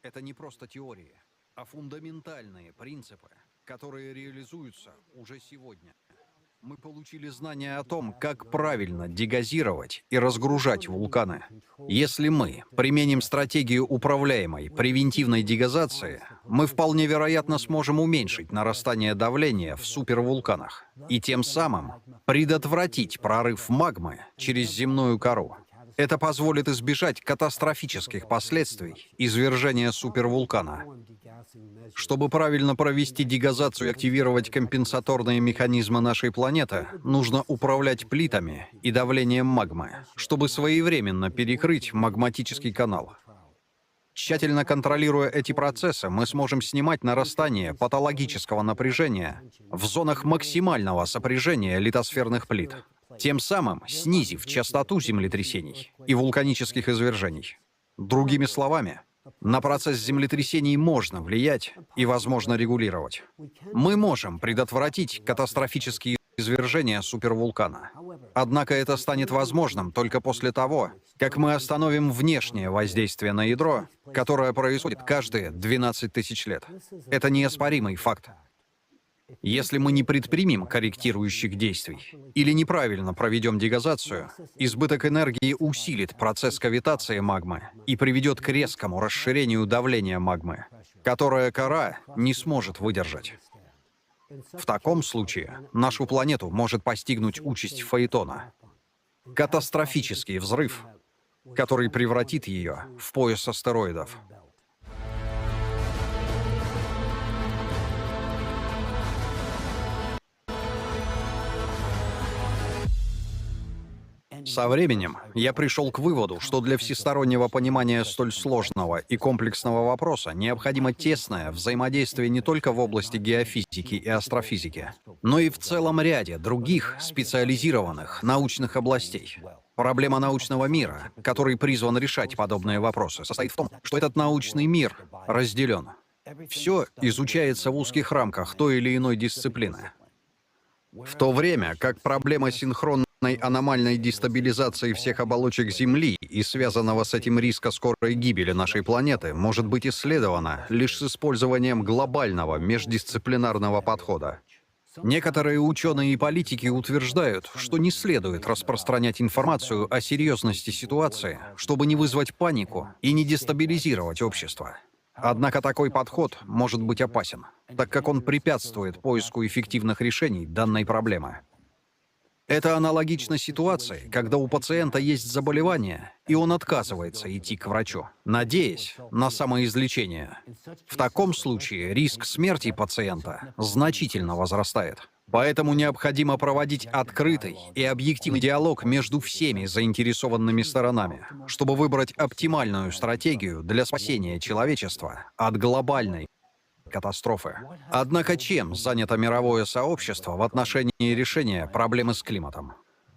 Это не просто теории, а фундаментальные принципы, которые реализуются уже сегодня. Мы получили знания о том, как правильно дегазировать и разгружать вулканы. Если мы применим стратегию управляемой превентивной дегазации, мы вполне вероятно сможем уменьшить нарастание давления в супервулканах и тем самым предотвратить прорыв магмы через земную кору. Это позволит избежать катастрофических последствий извержения супервулкана. Чтобы правильно провести дегазацию и активировать компенсаторные механизмы нашей планеты, нужно управлять плитами и давлением магмы, чтобы своевременно перекрыть магматический канал. Тщательно контролируя эти процессы, мы сможем снимать нарастание патологического напряжения в зонах максимального сопряжения литосферных плит, тем самым снизив частоту землетрясений и вулканических извержений. Другими словами, на процесс землетрясений можно влиять и, возможно, регулировать. Мы можем предотвратить катастрофические извержения супервулкана. Однако это станет возможным только после того, как мы остановим внешнее воздействие на ядро, которое происходит каждые 12 тысяч лет. Это неоспоримый факт. Если мы не предпримем корректирующих действий или неправильно проведем дегазацию, избыток энергии усилит процесс кавитации магмы и приведет к резкому расширению давления магмы, которое кора не сможет выдержать. В таком случае нашу планету может постигнуть участь Фаэтона. Катастрофический взрыв, который превратит ее в пояс астероидов. Со временем я пришел к выводу, что для всестороннего понимания столь сложного и комплексного вопроса необходимо тесное взаимодействие не только в области геофизики и астрофизики, но и в целом ряде других специализированных научных областей. Проблема научного мира, который призван решать подобные вопросы, состоит в том, что этот научный мир разделен. Все изучается в узких рамках той или иной дисциплины. В то время как проблема синхронной аномальной дестабилизации всех оболочек Земли и связанного с этим риска скорой гибели нашей планеты может быть исследована лишь с использованием глобального междисциплинарного подхода. Некоторые ученые и политики утверждают, что не следует распространять информацию о серьезности ситуации, чтобы не вызвать панику и не дестабилизировать общество. Однако такой подход может быть опасен, так как он препятствует поиску эффективных решений данной проблемы. Это аналогично ситуации, когда у пациента есть заболевание, и он отказывается идти к врачу, надеясь на самоизлечение. В таком случае риск смерти пациента значительно возрастает. Поэтому необходимо проводить открытый и объективный диалог между всеми заинтересованными сторонами, чтобы выбрать оптимальную стратегию для спасения человечества от глобальной катастрофы. Однако чем занято мировое сообщество в отношении решения проблемы с климатом?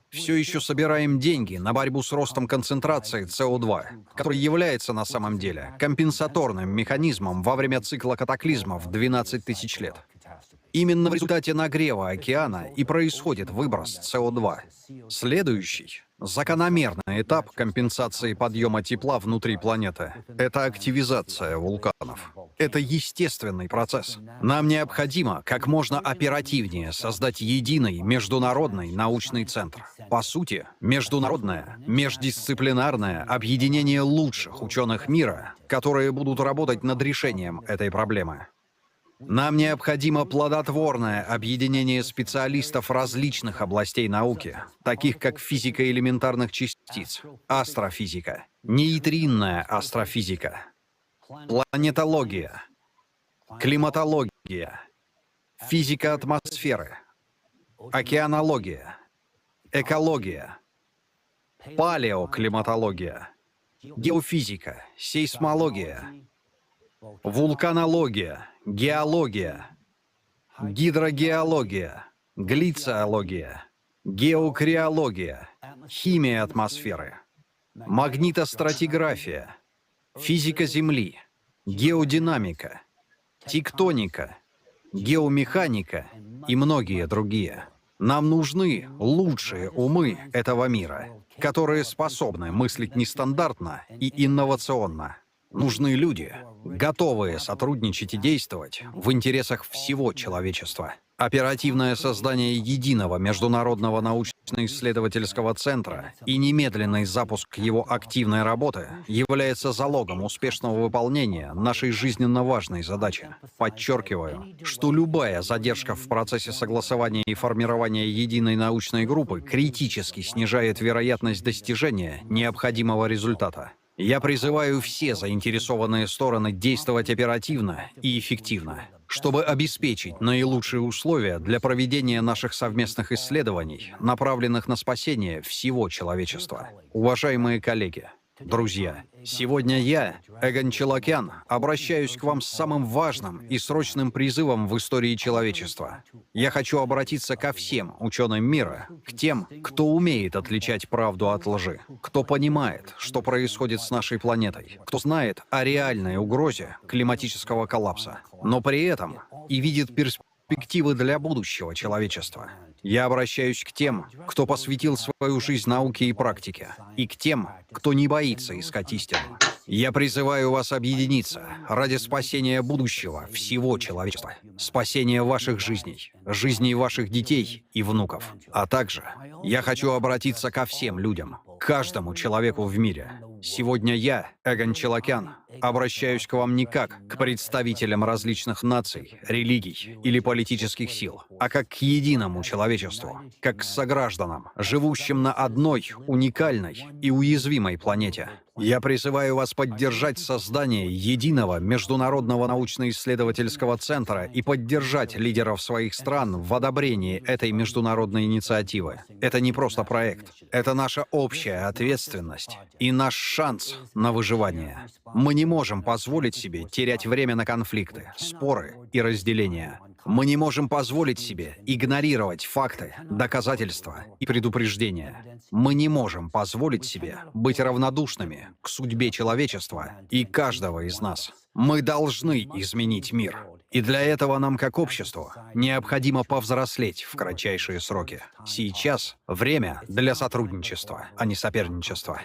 Все еще собираем деньги на борьбу с ростом концентрации СО2, который является на самом деле компенсаторным механизмом во время цикла катаклизмов 12 тысяч лет. Именно в результате нагрева океана и происходит выброс СО2. Следующий, закономерный этап компенсации подъема тепла внутри планеты — это активизация вулканов. Это естественный процесс. Нам необходимо как можно оперативнее создать единый международный научный центр. По сути, международное, междисциплинарное объединение лучших ученых мира, которые будут работать над решением этой проблемы. Нам необходимо плодотворное объединение специалистов различных областей науки, таких как физика элементарных частиц, астрофизика, нейтринная астрофизика, планетология, климатология, физика атмосферы, океанология, экология, палеоклиматология, геофизика, сейсмология, вулканология, геология, гидрогеология, глициология, геокриология, химия атмосферы, магнитостратиграфия, физика Земли, геодинамика, тектоника, геомеханика и многие другие. Нам нужны лучшие умы этого мира, которые способны мыслить нестандартно и инновационно. Нужны люди, готовые сотрудничать и действовать в интересах всего человечества. Оперативное создание единого международного научно-исследовательского центра и немедленный запуск его активной работы является залогом успешного выполнения нашей жизненно важной задачи. Подчеркиваю, что любая задержка в процессе согласования и формирования единой научной группы критически снижает вероятность достижения необходимого результата. Я призываю все заинтересованные стороны действовать оперативно и эффективно, чтобы обеспечить наилучшие условия для проведения наших совместных исследований, направленных на спасение всего человечества. Уважаемые коллеги, друзья, сегодня я, Эгон Челакян, обращаюсь к вам с самым важным и срочным призывом в истории человечества. Я хочу обратиться ко всем ученым мира, к тем, кто умеет отличать правду от лжи, кто понимает, что происходит с нашей планетой, кто знает о реальной угрозе климатического коллапса, но при этом и видит перспективы для будущего человечества. Я обращаюсь к тем, кто посвятил свою жизнь науке и практике, и к тем, кто не боится искать истину. Я призываю вас объединиться ради спасения будущего всего человечества, спасения ваших жизней, жизней ваших детей и внуков. А также я хочу обратиться ко всем людям, каждому человеку в мире. Сегодня я, Эгон Челакян, обращаюсь к вам не как к представителям различных наций, религий или политических сил, а как к единому человечеству, как к согражданам, живущим на одной уникальной и уязвимой планете. Я призываю вас поддержать создание единого международного научно-исследовательского центра и поддержать лидеров своих стран в одобрении этой международной инициативы. Это не просто проект, это наша общая ответственность и наш шанс на выживание. Мы не можем позволить себе терять время на конфликты, споры и разделения. Мы не можем позволить себе игнорировать факты, доказательства и предупреждения. Мы не можем позволить себе быть равнодушными к судьбе человечества и каждого из нас. Мы должны изменить мир. И для этого нам, как обществу, необходимо повзрослеть в кратчайшие сроки. Сейчас время для сотрудничества, а не соперничества.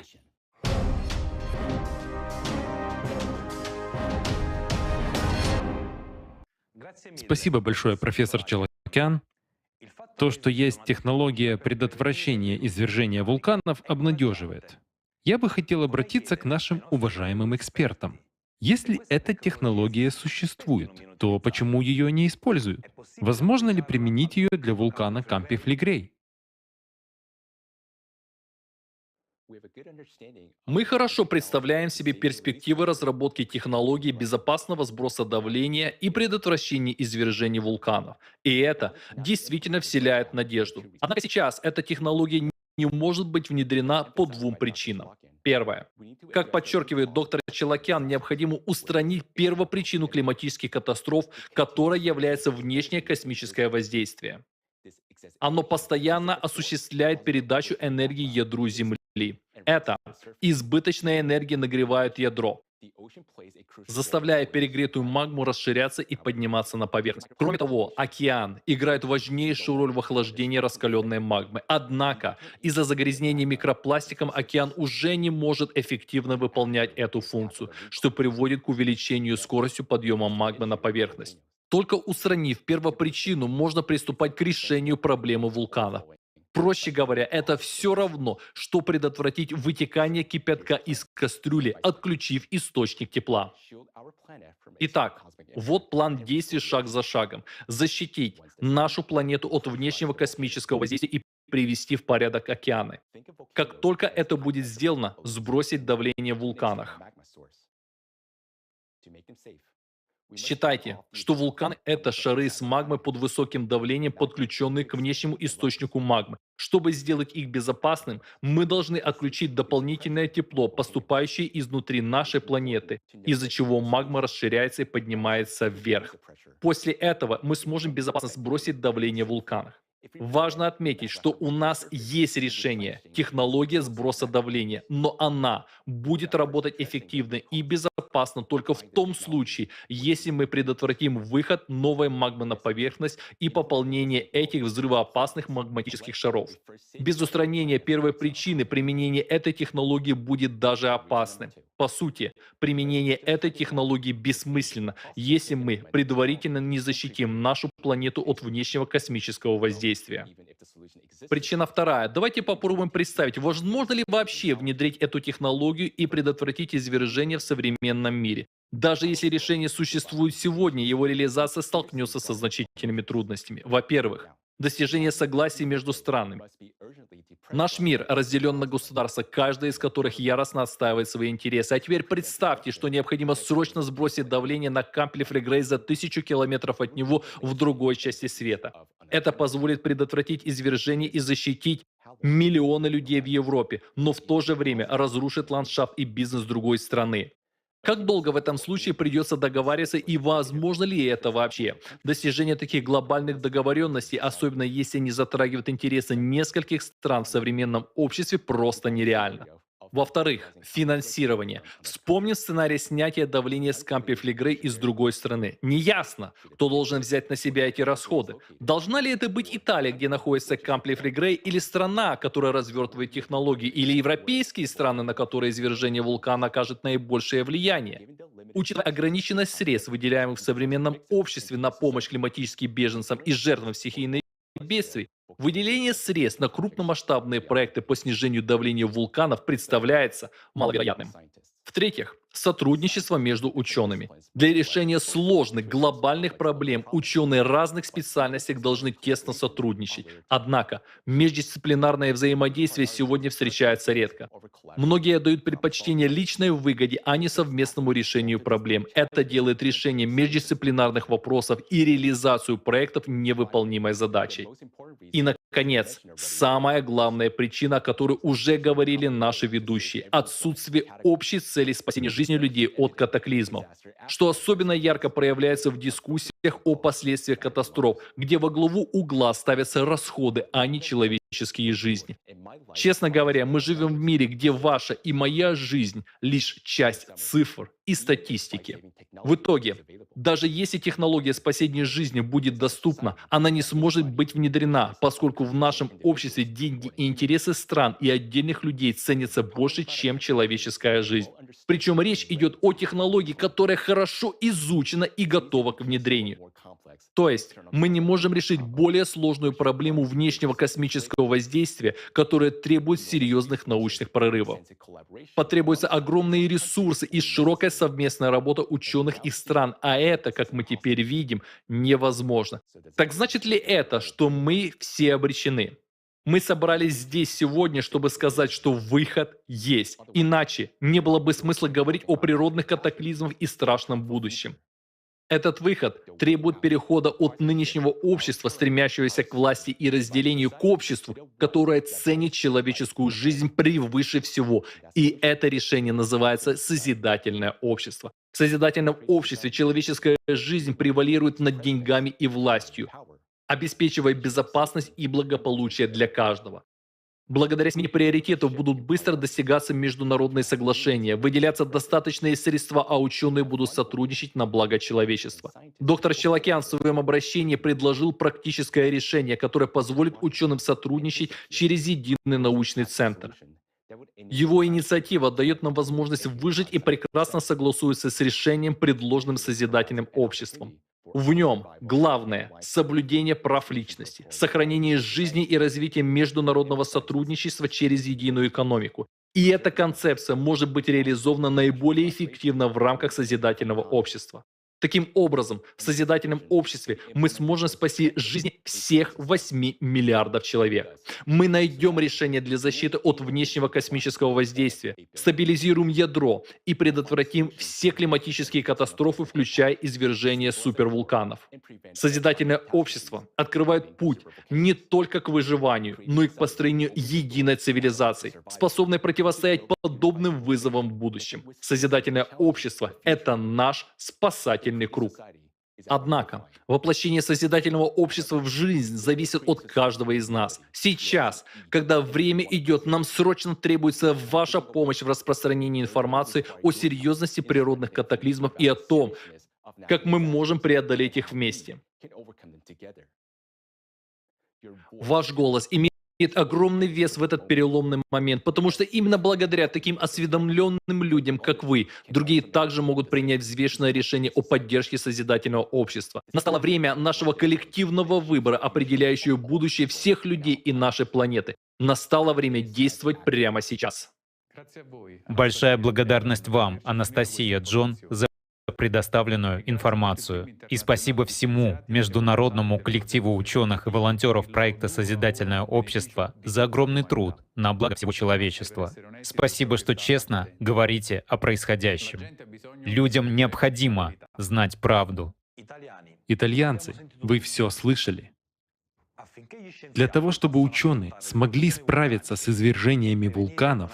Спасибо большое, профессор Челакян. То, что есть технология предотвращения извержения вулканов, обнадеживает. Я бы хотел обратиться к нашим уважаемым экспертам. Если эта технология существует, то почему ее не используют? Возможно ли применить ее для вулкана Кампи-Флегрей? Мы хорошо представляем себе перспективы разработки технологий безопасного сброса давления и предотвращения извержений вулканов. И это действительно вселяет надежду. Однако сейчас эта технология не может быть внедрена по двум причинам. Первое. Как подчеркивает доктор Челакян, необходимо устранить первопричину климатических катастроф, которой является внешнее космическое воздействие. Оно постоянно осуществляет передачу энергии ядру Земли. Это избыточная энергия нагревает ядро, заставляя перегретую магму расширяться и подниматься на поверхность. Кроме того, океан играет важнейшую роль в охлаждении раскаленной магмы. Однако, из-за загрязнения микропластиком океан уже не может эффективно выполнять эту функцию, что приводит к увеличению скорости подъема магмы на поверхность. Только устранив первопричину, можно приступать к решению проблемы вулканов. Проще говоря, это все равно, что предотвратить вытекание кипятка из кастрюли, отключив источник тепла. Итак, вот план действий шаг за шагом. Защитить нашу планету от внешнего космического воздействия и привести в порядок океаны. Как только это будет сделано, сбросить давление в вулканах. Считайте, что вулканы — это шары с магмой под высоким давлением, подключенные к внешнему источнику магмы. Чтобы сделать их безопасным, мы должны отключить дополнительное тепло, поступающее изнутри нашей планеты, из-за чего магма расширяется и поднимается вверх. После этого мы сможем безопасно сбросить давление в вулканах. Важно отметить, что у нас есть решение, технология сброса давления, но она будет работать эффективно и безопасно только в том случае, если мы предотвратим выход новой магмы на поверхность и пополнение этих взрывоопасных магматических шаров. Без устранения первой причины применение этой технологии будет даже опасным. По сути, применение этой технологии бессмысленно, если мы предварительно не защитим нашу планету от внешнего космического воздействия. Причина вторая. Давайте попробуем представить, возможно ли вообще внедрить эту технологию и предотвратить извержение в современном мире. Даже если решение существует сегодня, его реализация столкнется со значительными трудностями. Во-первых, достижение согласия между странами. Наш мир разделен на государства, каждое из которых яростно отстаивает свои интересы. А теперь представьте, что необходимо срочно сбросить давление на Кампи Флегрей за 1000 километров от него в другой части света. Это позволит предотвратить извержение и защитить миллионы людей в Европе, но в то же время разрушит ландшафт и бизнес другой страны. Как долго в этом случае придется договариваться и возможно ли это вообще? Достижение таких глобальных договоренностей, особенно если они затрагивают интересы нескольких стран в современном обществе, просто нереально. Во-вторых, финансирование. Вспомним сценарий снятия давления с Кампи Флегрей из другой страны. Неясно, кто должен взять на себя эти расходы. Должна ли это быть Италия, где находится Кампи Флегрей, или страна, которая развертывает технологии, или европейские страны, на которые извержение вулкана окажет наибольшее влияние? Учитывая ограниченность средств, выделяемых в современном обществе на помощь климатическим беженцам и жертвам стихийных бедствий, выделение средств на крупномасштабные проекты по снижению давления вулканов представляется маловероятным. В-третьих, сотрудничество между учеными. Для решения сложных глобальных проблем ученые разных специальностей должны тесно сотрудничать. Однако, междисциплинарное взаимодействие сегодня встречается редко. Многие отдают предпочтение личной выгоде, а не совместному решению проблем. Это делает решение междисциплинарных вопросов и реализацию проектов невыполнимой задачей. И, наконец, самая главная причина, о которой уже говорили наши ведущие – отсутствие общей цели спасения жизни людей от катаклизмов, что особенно ярко проявляется в дискуссиях о последствиях катастроф, где во главу угла ставятся расходы, а не человеческие жизни. Честно говоря, мы живем в мире, где ваша и моя жизнь лишь часть цифр и статистики. В итоге, даже если технология спасения жизни будет доступна, она не сможет быть внедрена, поскольку в нашем обществе деньги и интересы стран и отдельных людей ценятся больше, чем человеческая жизнь. Причем речь идет о технологии, которая хорошо изучена и готова к внедрению. То есть мы не можем решить более сложную проблему внешнего космического воздействия, которая требует серьезных научных прорывов. Потребуются огромные ресурсы и широкая совместная работа ученых и стран, а это, как мы теперь видим, невозможно. Так значит ли это, что мы все обречены? Мы собрались здесь сегодня, чтобы сказать, что выход есть. Иначе не было бы смысла говорить о природных катаклизмах и страшном будущем. Этот выход требует перехода от нынешнего общества, стремящегося к власти и разделению, к обществу, которое ценит человеческую жизнь превыше всего. И это решение называется созидательное общество. В созидательном обществе человеческая жизнь превалирует над деньгами и властью, обеспечивая безопасность и благополучие для каждого. Благодаря смене приоритетов будут быстро достигаться международные соглашения, выделяться достаточные средства, а ученые будут сотрудничать на благо человечества. Доктор Чолакян в своем обращении предложил практическое решение, которое позволит ученым сотрудничать через единый научный центр. Его инициатива дает нам возможность выжить и прекрасно согласуется с решением, предложенным созидательным обществом. В нем главное – соблюдение прав личности, сохранение жизни и развитие международного сотрудничества через единую экономику. И эта концепция может быть реализована наиболее эффективно в рамках созидательного общества. Таким образом, в созидательном обществе мы сможем спасти жизни всех 8 миллиардов человек. Мы найдем решение для защиты от внешнего космического воздействия, стабилизируем ядро и предотвратим все климатические катастрофы, включая извержение супервулканов. Созидательное общество открывает путь не только к выживанию, но и к построению единой цивилизации, способной противостоять подобным вызовам в будущем. Созидательное общество – это наш спасательный круг. Однако, воплощение созидательного общества в жизнь зависит от каждого из нас. Сейчас, когда время идет, нам срочно требуется ваша помощь в распространении информации о серьезности природных катаклизмов и о том, как мы можем преодолеть их вместе. Ваш голос имеет огромный вес в этот переломный момент, потому что именно благодаря таким осведомленным людям, как вы, другие также могут принять взвешенное решение о поддержке созидательного общества. Настало время нашего коллективного выбора, определяющего будущее всех людей и нашей планеты. Настало время действовать прямо сейчас. Большая благодарность вам, Анастасия, Джон, за предоставленную информацию. И спасибо всему международному коллективу ученых и волонтеров проекта «Созидательное общество» за огромный труд на благо всего человечества. Спасибо, что честно говорите о происходящем. Людям необходимо знать правду. Итальянцы, вы все слышали. Для того, чтобы ученые смогли справиться с извержениями вулканов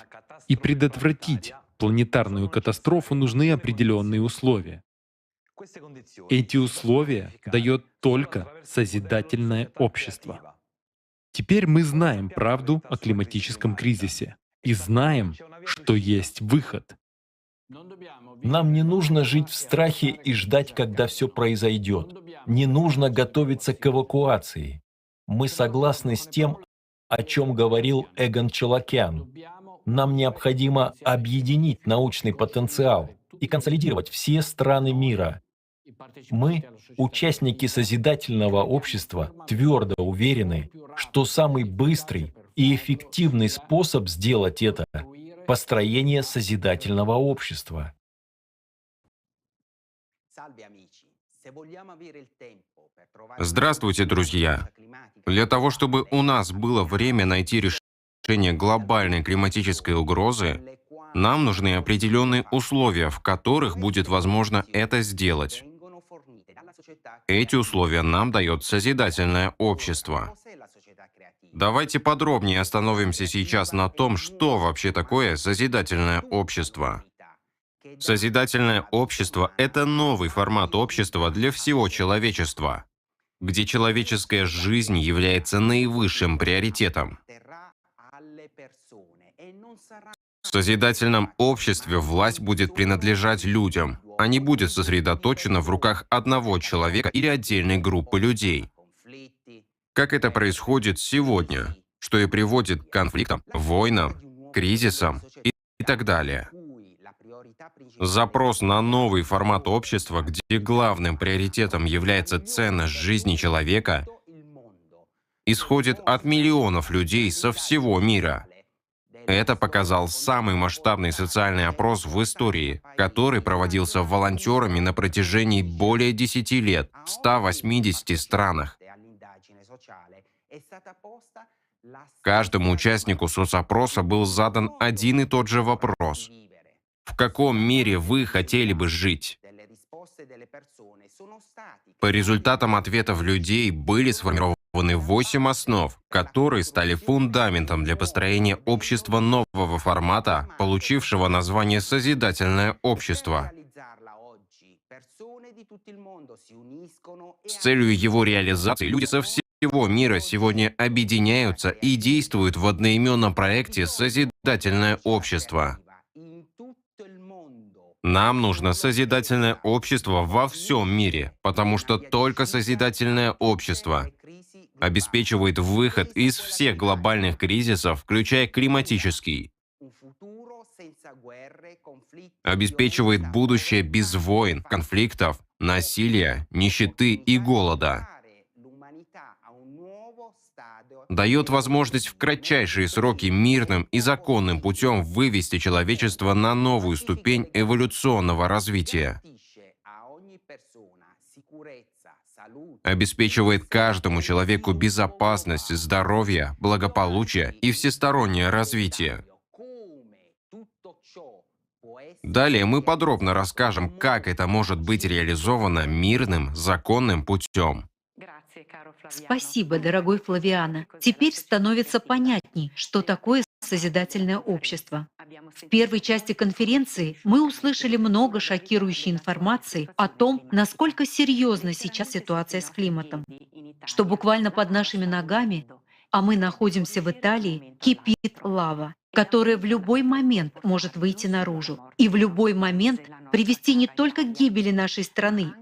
и предотвратить планетарную катастрофу, нужны определенные условия. Эти условия дает только созидательное общество. Теперь мы знаем правду о климатическом кризисе и знаем, что есть выход. Нам не нужно жить в страхе и ждать, когда все произойдет. Не нужно готовиться к эвакуации. Мы согласны с тем, о чем говорил Эгон Чолакян. Нам необходимо объединить научный потенциал и консолидировать все страны мира. Мы, участники созидательного общества, твердо уверены, что самый быстрый и эффективный способ сделать это — построение созидательного общества. Здравствуйте, друзья! Для того, чтобы у нас было время найти решение глобальной климатической угрозы, нам нужны определенные условия, в которых будет возможно это сделать. Эти условия нам дает созидательное общество. Давайте подробнее остановимся сейчас на том, что вообще такое созидательное общество. Созидательное общество — это новый формат общества для всего человечества, где человеческая жизнь является наивысшим приоритетом. В созидательном обществе власть будет принадлежать людям, а не будет сосредоточена в руках одного человека или отдельной группы людей. Как это происходит сегодня, что и приводит к конфликтам, войнам, кризисам и так далее. Запрос на новый формат общества, где главным приоритетом является ценность жизни человека, исходит от миллионов людей со всего мира. Это показал самый масштабный социальный опрос в истории, который проводился волонтерами на протяжении более 10 лет в 180 странах. Каждому участнику соцопроса был задан один и тот же вопрос. В каком мире вы хотели бы жить? По результатам ответов людей были сформированы 8 основ, которые стали фундаментом для построения общества нового формата, получившего название «Созидательное общество». С целью его реализации люди со всего всего мира сегодня объединяются и действуют в одноименном проекте «Созидательное общество». Нам нужно созидательное общество во всем мире, потому что только созидательное общество обеспечивает выход из всех глобальных кризисов, включая климатический, обеспечивает будущее без войн, конфликтов, насилия, нищеты и голода, дает возможность в кратчайшие сроки мирным и законным путем вывести человечество на новую ступень эволюционного развития. Обеспечивает каждому человеку безопасность, здоровье, благополучие и всестороннее развитие. Далее мы подробно расскажем, как это может быть реализовано мирным, законным путем. Спасибо, дорогой Флавиано. Теперь становится понятней, что такое созидательное общество. В первой части конференции мы услышали много шокирующей информации о том, насколько серьезна сейчас ситуация с климатом, что буквально под нашими ногами, а мы находимся в Италии, кипит лава, которая в любой момент может выйти наружу и в любой момент привести не только к гибели нашей страны,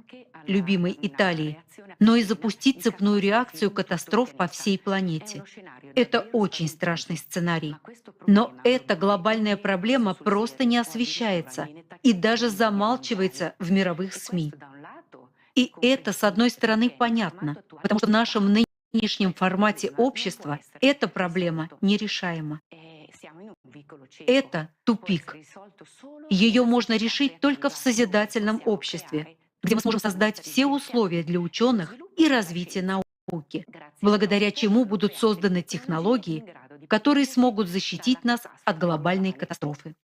любимой Италии, но и запустить цепную реакцию катастроф по всей планете. Это очень страшный сценарий. Но эта глобальная проблема просто не освещается и даже замалчивается в мировых СМИ. И это, с одной стороны, понятно, потому что в нашем нынешнем формате общества эта проблема нерешаема. Это тупик. Ее можно решить только в созидательном обществе, где мы сможем создать все условия для ученых и развития науки, благодаря чему будут созданы технологии, которые смогут защитить нас от глобальной катастрофы.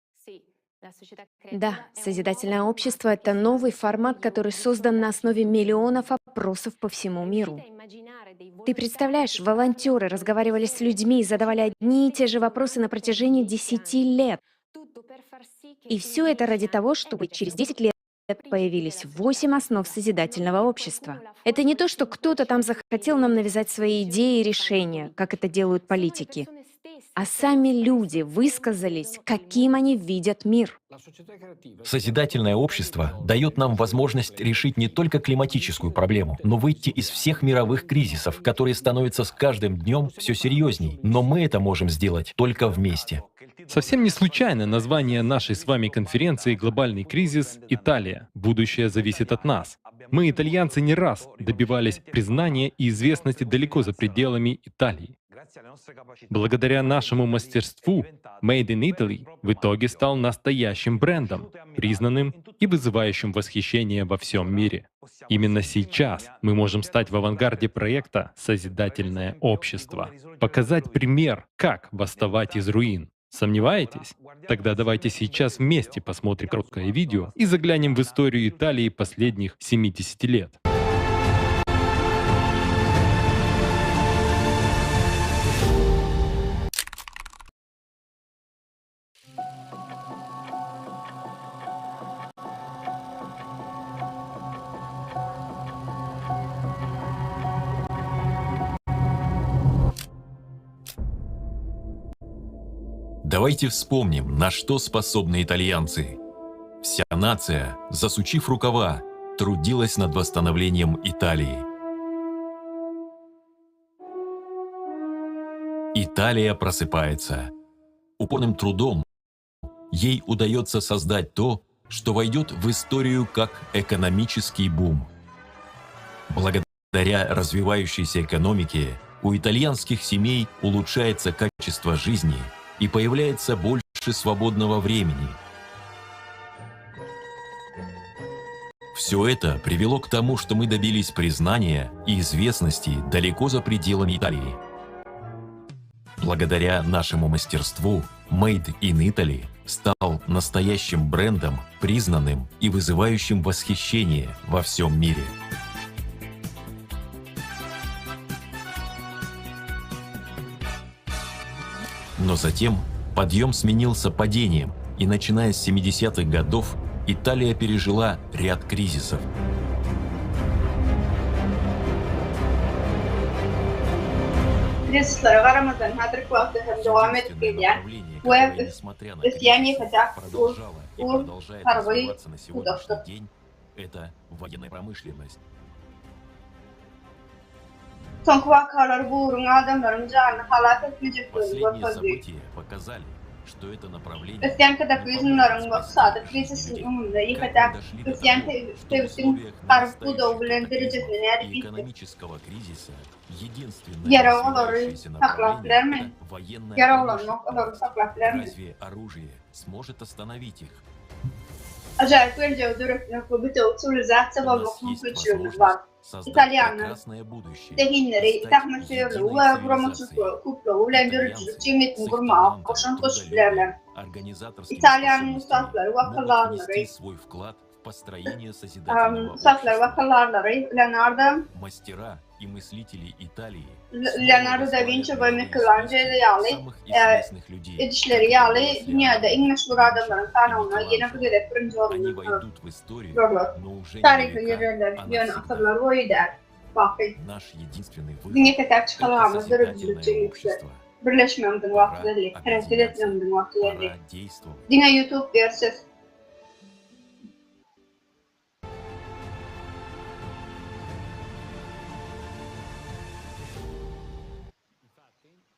Да, созидательное общество — это новый формат, который создан на основе миллионов опросов по всему миру. Ты представляешь, волонтеры разговаривали с людьми и задавали одни и те же вопросы на протяжении 10 лет. И все это ради того, чтобы через 10 лет появились 8 основ созидательного общества. Это не то, что кто-то там захотел нам навязать свои идеи и решения, как это делают политики, а сами люди высказались, каким они видят мир. Созидательное общество дает нам возможность решить не только климатическую проблему, но выйти из всех мировых кризисов, которые становятся с каждым днем все серьезней. Но мы это можем сделать только вместе. Совсем не случайно название нашей с вами конференции «Глобальный кризис. Италия. Будущее зависит от нас». Мы, итальянцы, не раз добивались признания и известности далеко за пределами Италии. Благодаря нашему мастерству Made in Italy в итоге стал настоящим брендом, признанным и вызывающим восхищение во всем мире. Именно сейчас мы можем стать в авангарде проекта «Созидательное общество», показать пример, как восставать из руин. Сомневаетесь? Тогда давайте сейчас вместе посмотрим короткое видео и заглянем в историю Италии последних 70 лет. Давайте вспомним, на что способны итальянцы. Вся нация, засучив рукава, трудилась над восстановлением Италии. Италия просыпается. Упорным трудом ей удается создать то, что войдет в историю как экономический бум. Благодаря развивающейся экономике у итальянских семей улучшается качество жизни и появляется больше свободного времени. Все это привело к тому, что мы добились признания и известности далеко за пределами Италии. Благодаря нашему мастерству Made in Italy стал настоящим брендом, признанным и вызывающим восхищение во всем мире. Но затем подъем сменился падением, и начиная с 70-х годов Италия пережила ряд кризисов. Krizislere garamazdan häzirki wagtda hem dowam edip gelýän we ösýän ýeke-täk ugur harby pudakdyr. Soňky wakalar bu ugruň adamlaryň janyny halas etmejekdigini görkezdi. Ösýän kataklizmleriň we ykdysady krizisiň öňünde ýeke-täk ösýän sebitiň harby pudagy bilen derejesine nädip ýetdik? Ýarag olary saklap bilermi? Ýaraglanmak olary saklap bilermi? Ajaýyp geljegi döretmek we bitewi siwilizasiýa bolmak mümkinçiligimiz bar. Italýanlar zehinleri, zähmetsöýerligi we guramaçylykly ukyplygy bilen döredijilik jemgyýetini gurmaga goşant goşup bilerler. Italiýanyň ussatlary we akyldarlary Ussatlar we akyldarlary Leonardo Leonardo da Winçi we Mikelanjelo ýaly edişleri ýaly dünýäde iň meşhur adamlaryň sanawynda ýene bir gezek birinji orunda durarlar. Taryha girerler, ýöne asyrlar boýy däl, baky. Biziň ýeke-täk çykalgamyz döredijilik jemgyýetidir. Birleşmegimiziň wagty geldi, hereket etmegimiziň wagty geldi. Diňe YouTube wersiýasy.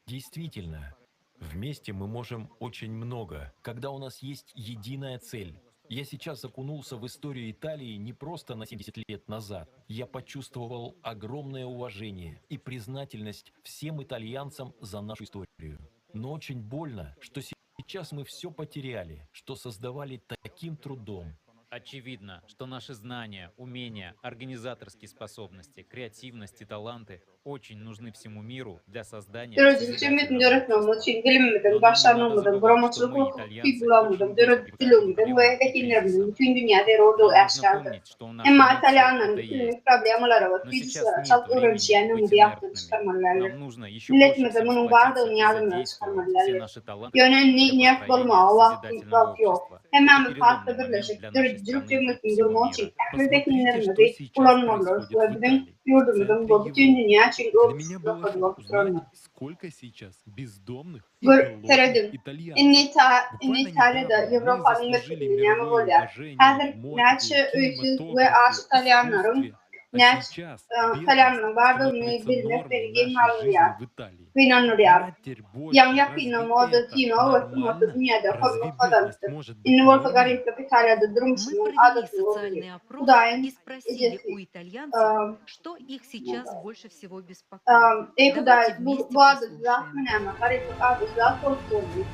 Действительно, вместе мы можем очень много, когда у нас есть единая цель. Я сейчас окунулся в историю Италии не просто на 70 лет назад. Я почувствовал огромное уважение и признательность всем итальянцам за нашу историю. Но очень больно, что сейчас мы все потеряли, что создавали таким трудом. Очевидно, что наши знания, умения, организаторские способности, креативность и таланты очень нужны всему миру для создания Döredijilik jemgyýetini созидательного döretmegimiz общества. üçin bilimimiziň, Но нам не надо başarnygymyzyň, забывать, что guramaçylyk мы, итальянцы, очень ukyplylarymyzyň, быстро привыкаем к döredijiligimiziň we проблемам и zehinlerimiziň кризисам. bütin dünýä zerurdygy Нам нужно äşgärdir. помнить, что наша Emma нация — italýanlaryň это и bütünlük есть. problemalara we Но сейчас krizislere нет çalt времени öwrenişýändigimizi быть ýatdan инертными. çykarmaly däldir. Нам нужно еще больше Milletimize всем munuň сплотиться bardygyny и ýadymyzdan задействовать çykarmaly все däldir. наши таланты Ýöne indi для inert построения bolmaga wagt созидательного wagt ýok. общества. Это Hemmämiz has-da переломный момент birleşip, для нашей döredijilik страны и jemgyýetini всего gurmak üçin мира. ähli Посмотрите, что zehinlerimizi сейчас ulanmalydyrys происходит we в biziň Италии, в ýurdumyzyň центре we bütin Европы. dünýä üçin Для меня öwrülişik было nokady шок bolup durandyr. узнать, сколько сейчас бездомных и Gör, голодных serediň, indi итальянцев. Ita indi Буквально Italiýada недавно мы Ýewropanyň заслужили merkezinde näme мировое bolýar? уважение Häzir в моде, näçe öýsüz we aç кинематографе, italýanlaryň искусстве. А näçe сейчас бедность italýanlaryň bardygyny становится bilmek нормой beni geň нашей galdyrýar, жизни в Италии. gynandyrýar. Матерь Божья, Ýaňy-ýakynda разве moda, это kino we sungatda нормально? dünýäde Разве hormat бедность gazanypdyr. может быть Indi bolsa нормой? garyplyk Italiýada Мы durmuşynyň провели adaty boldy. социальный опрос Hudaýyň и спросили ejesi, у итальянцев, eee, что их сейчас больше всего беспокоит. eee, Eý Hudaý, Давайте bu, вместе bu adaty послушаем. zatmy näme? Garyplyk adaty zat bolup durdy.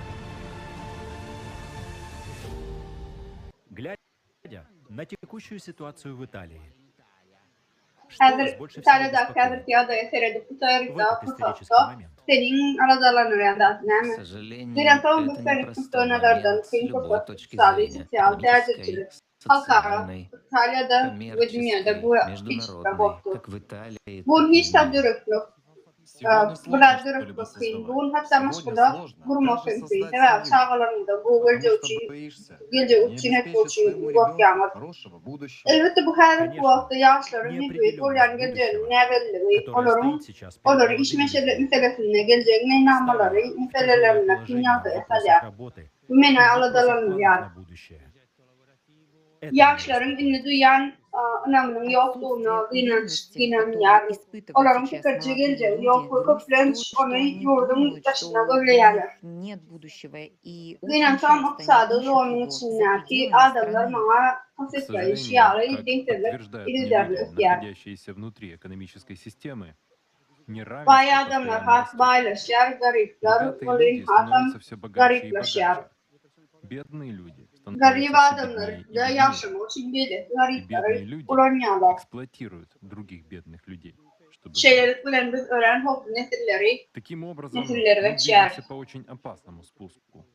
Глядя на текущую ситуацию в Италии, что Häzir вас больше всего Italiýadaky беспокоит häzirki ýagdaýa seredip, bu в taryhda этот исторический pursatda момент? seniň aladalanyrýan zat К näme? сожалению, Gynansamam bu это seniň непростой nukdaýnazardan момент с kyn любой pursat, точки ykdysady, зрения, sosial, экономической, täjirçilik, halkara, социальной, Italiýada we dünýäde bu коммерческой, hiç международной, bokdur. как в Италии, Bu так и hiç в zat мире. döretmek, Сегодня bu сложно zat что-либо döretmek kyn. создавать. Bu gün hatda Сегодня maşgala сложно gurmak даже hem kyn. создать Sebäbi семью, çagalaryňda bu потому geljek что üçin, боишься geljek не üçin etmek обеспечить üçin своему ребенку gorkýaňyz. хорошего будущего. Elbetde bu häzirki Конечно, wagtda ýaşlaryň ýüzbe-ýüz bolýan неопределенность geljegiň будущего, näbelligi, которая olaryň стоит сейчас перед olary iş молодыми meşele людьми, meselesinde geljegiň meýilnamalary ставит в тяжелое meselelerine kyn положение в ýagdaýa вопросах salýar. работы Bu meni и в вопросах планов aladalandyrýar. на будущее. Это меня Ýaşlaryň indi беспокоит. duýan ynamynyň ýokdugyna Отсутствие gynanç уверенности, gynanýar. которую испытывают Olaryň сейчас pikirçe молодые geljegi люди, ýok we грусть köplenç то, что ony они ýurduň думают, daşyna что у gözleýärler. них нет будущего и очень Gynansam часто ykdysady не ищут ulgamyň его за içindäki пределами adamlar страны. maňa К tassyklaýyş сожалению, ýaly как deňsizlik подтверждают мне yzygiderli люди, ösýär. находящиеся внутри экономической системы, Baý неравенство adamlar постоянно has растет. baýlaşýar, garyplar Богатые welin люди hasam становятся все богаче и garyplaşýar. богаче. Бедные люди Garyp становятся все adamlar беднее и da беднее. ýaşamak üçin beýleki И garyplary бедные люди ulanýarlar. эксплуатируют других бедных людей, чтобы выжить. Şeýlelik bilen biz örän howply nesilleri Таким образом, nesillere мы geçýäris. движемся по очень опасному спуску.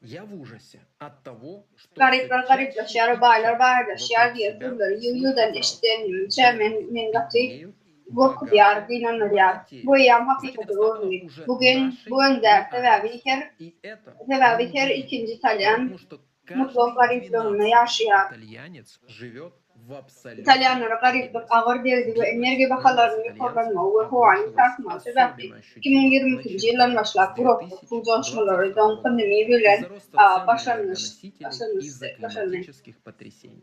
Я в ужасе от того, что все Garyplar чаще garyplaşýar, и baýlar чаще baýlaşýar вокруг diýen себя sözleri ýygy-ýygydan слышу фразу eşidenimçe men «Бедные men gaty беднеют, gorkuzýar, богатые gynandyrýar. богатеют». Bu eýýäm Значит, hakykata это стало öwrüldi. уже Bu gen нашей bu öndär sebäbi реальностью. her И это sebäbi her неудивительно, ikinji italýan потому что mutlak каждый garyplygynda двенадцатый ýaşaýar. итальянец живет в Italýanlara garyplyk agyr degdi we energiýa bahalarynyň ýokarlanmagy we howanyň sarsmagy sebäpli 2022-nji ýyldan başlap guraklyk, suw joşmalary, doň, pandemiýa bilen başlandy.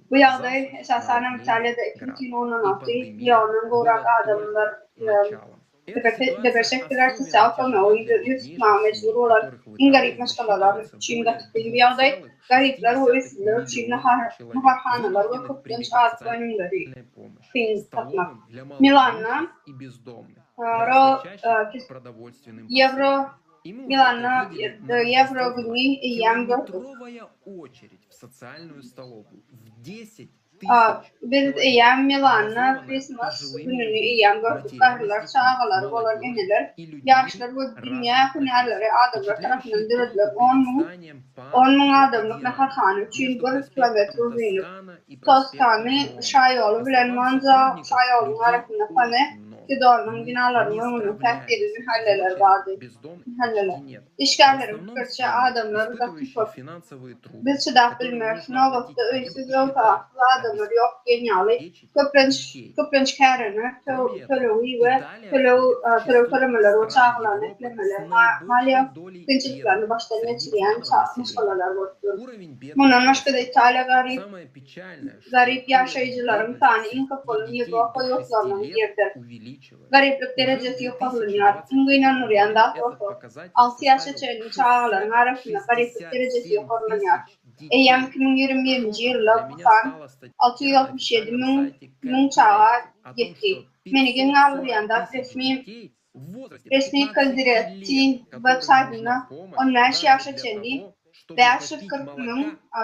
Bu ýagdaý, esasanam, Italiýada 2,6 milliondan gowrak adamlar Zeper çekdiler, sosial kömege ýüz tutmaga mejbur bolan iň garyp maşgalalar üçin gaty kyn bir ýagdaý. Garyplar we öýsüzler üçin naharhanalar we köplenç azyk önümleri kyn tapmak. Milanda Ýewro Milanda Ýewro güni eýýäm gördük. Biz eýýäm Milanda Kristmas gününi eýýäm gördük, garrylar, çagalary bolan eneler, ýaşlar we dünýä hünärleri adamlar tarapyndan döredilen on müň 10,000 adamlyk naharhana üçin bir kilometr uzynlyk. Toskany şaýoly bilen Monza şaýolunyň arasynda Pane Sidonyň binalarynyň öňünde täsirli mähelleler bardy. Mähelleler. Işgärleriň pikiriçe, adamlar gaty köp. Biz çydap bilmeris. Nobatda öýsüz, owsagsyz adamlar ýok diýen ýaly, köplenç köplenç kärende tölegi we töleg töleg tölemeleri we çagalaryny eklemeler, maliýe kynçylyklaryny başdan geçirýän maşgalalar bolup dur. Mundan başga-da Italiýa garyp garyp ýaşaýjylaryň sany iň köp bolan Ýewropa ýurtlarynyň biridir. Garyplyk derejesi ýokarlanýar. Iň gynandyrýan zat bolsa, alty ýaşa çenli çagalaryň arasynda garyplyk derejesi ýokarlanýar. Eýýäm 2021-nji ýylda bu san 667 müň çaga ýetdi. Meni geň galdyrýan zat resmi resmi Coldiretti web saýtynda 15 ýaşa çenli 540 müň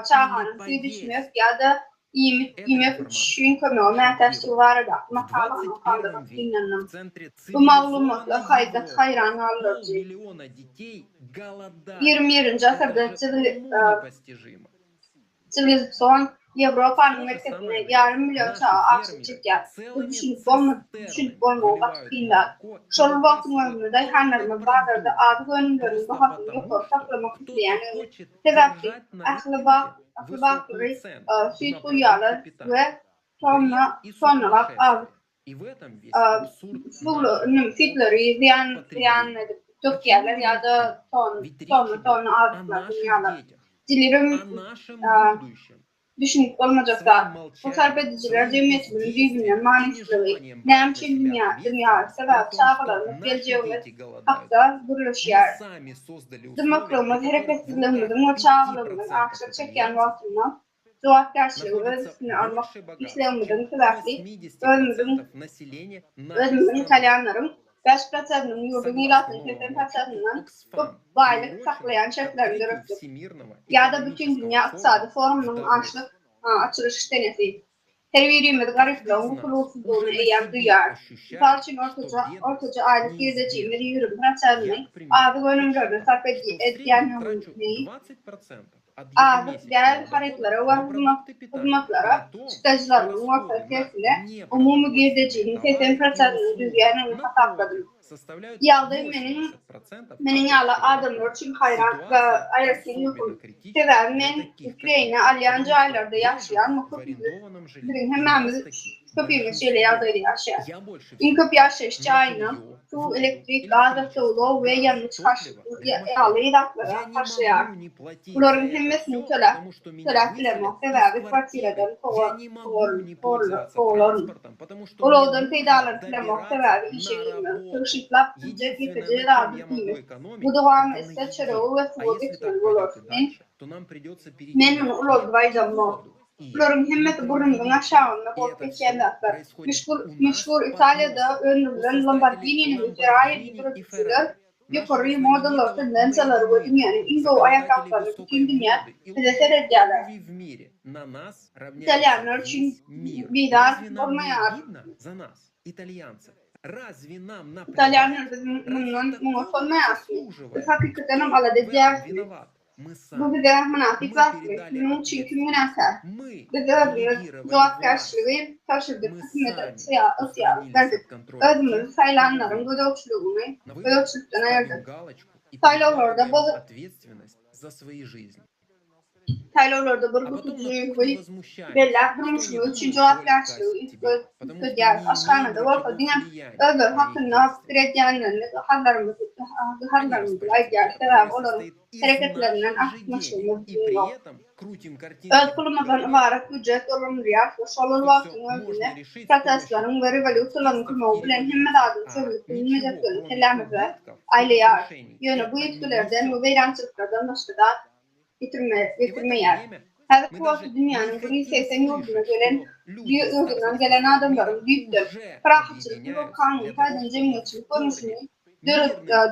çaganyň süýt içmek ýa-da Iýmit iýmek üçin kömege mätäçdigi baradaky makalany okamda gaty gynandym. Bu maglumatlar gaty haýran galdyryjy. Ýigrimi birinji asyrda siwilizasion Ýewropanyň merkezinde ýarym million çaga açlyk çekýär. Bu düşünip düşünip bolmagy gaty kyn zat. Şol bir wagtyň özünde daýhanlarymyz bazarda azyk önümleriniň bahasyny ýokary saklamak isleýändigini sebäpli ähli bag ähli baglary süýt guýýarlar we tonna tonnalap azyk süýtleri zyýan zyýan edip dökýärler ýa-da ton tonna tonna azyklary zyňýarlar. Dilirim Düşünip bolmajak zat. Bu sarp edijiler jemgyýetimiziň düýbünden manysyzlygy. Näme üçin dünýä, dünýä, sebäbi çagalarymyz geljegimiz hakda gürleşýär. Dymmaklygymyz, hereketsizligimiziň we çagalygymyzyň açlyk çekýän wagtynda jogapkärçiligi öz üstüne almak islegimiziň sebäpli özümiziň özümiziň italýanlaryň bäş prosentiniň ýurduň ilatynyň 80 prosentinden köp baýlyk saklaýan şertlerini döretdik. Ýa-da Bütindünýä ykdysady forumynyň açlyk açylyş senesi. Her birimiz garyplygyň hukuksyzlygyny eýýäm duýýarys. Mysal üçin, ortaça ortaça aýlyk girdejimiz 20 prosentini azyk önümlerine sarp edýändigini azyk däl harytlara we hyzmatlara çykdajylarynyň bolsa tersine umumy girdejiniň 80 prosentini düzýändigini hasapladym. Ýagdaý meniň meniň ýaly adamlar üçin haýran we aýratyn möhüm. Sebäbi men kireýine alýan jaýlarda ýaşaýan we köpümiz biziň hemmämiz köpimiz şeýle ýagdaýda ýaşaýar. Iň köp ýaşaýyş jaýyna suw, elektrik, gaz, awtoulag we ýangyç ýaly zatlara harçlaýarys. Bularyň hemmesini töläp töläp bilemok, sebäbi kwartiradan kowalaryn. Ulagdan peýdalanyp bilemok, sebäbi işe girmek, tygşytlap biljek ýekeje zadym iýmit. Bu dowam etse, çörege we suwa geçmeli bolarys. Men Men muny ulaldyp aýdamok. Bularyň hemmesi burnumyzyň aşagynda bolup geçýän zatlar. Meşhur meşhur Italiýada öndürilen Lamborghininiň we Ferrariniň döredijiler ýokary modalar tendensiýalary we dünýäniň iň gowy aýakgaplaryny bütin dünýä bize seredýärler. Italýanlar üçin bizar bolmaýar. Italýanlar biz mundan muňa utanmaýarysmy? Biz hakykatdanam alada edýärismi? Bu bize mynasyp zatmy? Munuň üçin kim günäkär? Biz özümiz jogapkärçiligi tabşyrdyk, hökümete ygtyýarlyk berdik. Özümizi saýlanlaryň gözegçiligini gözegçilikden aýyrdyk. Saýlawlarda bozup. Saýlawlarda bir guty jüýje belläp, durmuşymyz üçin jogapkärçiligi üýtgedýäris. Aşhanada bolsa diňe özleri hakynda pikir edýänlerini gaharlarymyzy aýdýarys, sebäbi olaryň hereketlerinden artykmaçlygymyz ýok. Öz pulumyzdan ybarat býujet dolandyrýarys we şol bir wagtyň özünde protestleriň we rewolýusiýalaryň kömegi bilen hemme zadyň çözülip bilinmejekdigini kellämizde aýlaýarys. Ýöne bu ýitgilerden we weýrançylyklardan başga zat getirmeýär. Häzirki wagtda dünýäniň 180 ýurduna gelen ýurdundan gelen adamlaryň düýpden parahatçylykly we kanuny taýdan jemgyýetçilik görnüşini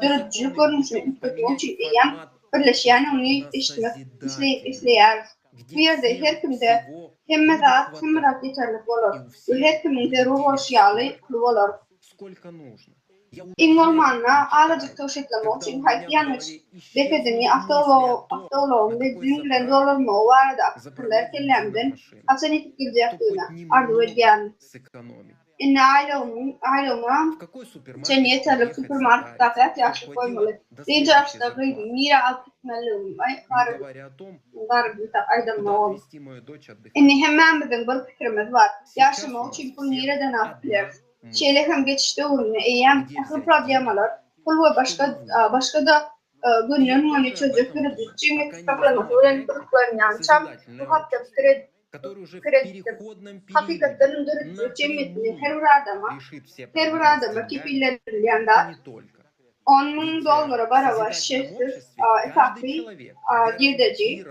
döredijilik görnüşini üýtgetmek üçin eýýäm birleşýändigini eşitmek isleýäris. Bu ýerde her kimde hemme zat, hemme zat ýeterlik bolar we her kimiň zerur bolşy ýaly puly bolar. Iň bolmanda, azajyk tygşytlamak üçin haýsy ýangyç bekedini awtoulagyň benzin bilen doldurmagy baradaky pikirler kellämden haçan ýitip gidjekdigini arzuw edýärin. Indi aýlygyma çenli ýeterlik supermarketdaky ätiýaçlyk goýmaly. Dynç alyşda gyzymy nirä alyp gitmelidigimi barybir aýdamogam. Indi hemmämiziň bir pikirimiz bar, ýaşamak üçin pul nireden alyp bileris? Şeýle hem geçiş döwründe eýýäm ähli problemalar pul we başga-da gönden-göni çözjek döredijilik jemgyýeti saklamasy bilen gyzyklanýançam bu hakda pikir edipdim. Hakykatdanam döredijilik jemgyýetinde her bir adama her bir adama kepillendirilýän zat 10 000 dollara barabar şertsiz esasy girdeji.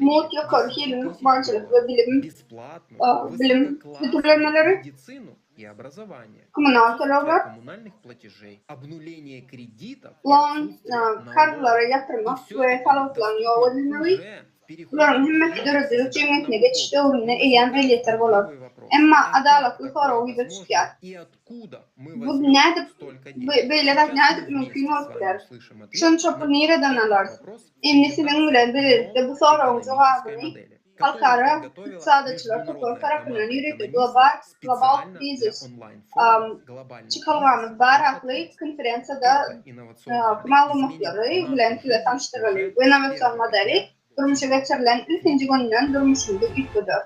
Mugt ýokary hilli lukmançylyk we bilim bilim hödürlemeleri, kommunal tölegler, loan karzlary ýatyrmak we salgytlaryň ýok edilmegi, bularyň hemmesi döredijilik jemgyýetine geçiş döwründe eýýäm elýeter bolar. Emma adalatly sorag ýüze çykýar. Bu nädip, beýle zat nädip mümkin bolup biler? Şonça pul nireden alarys? Indi siziň bilen bilelikde bu soragyň jogabyny Halkara ykdysadyçylar topary tarapyndan ýörite Global Global Krizis Çykalgamyz bar atly konferensiýada maglumatlary bilen size tanyşdyraly. Bu innowasion modeli durmuşa geçirilen ilkinji günden durmuşymyzy üýtgeder.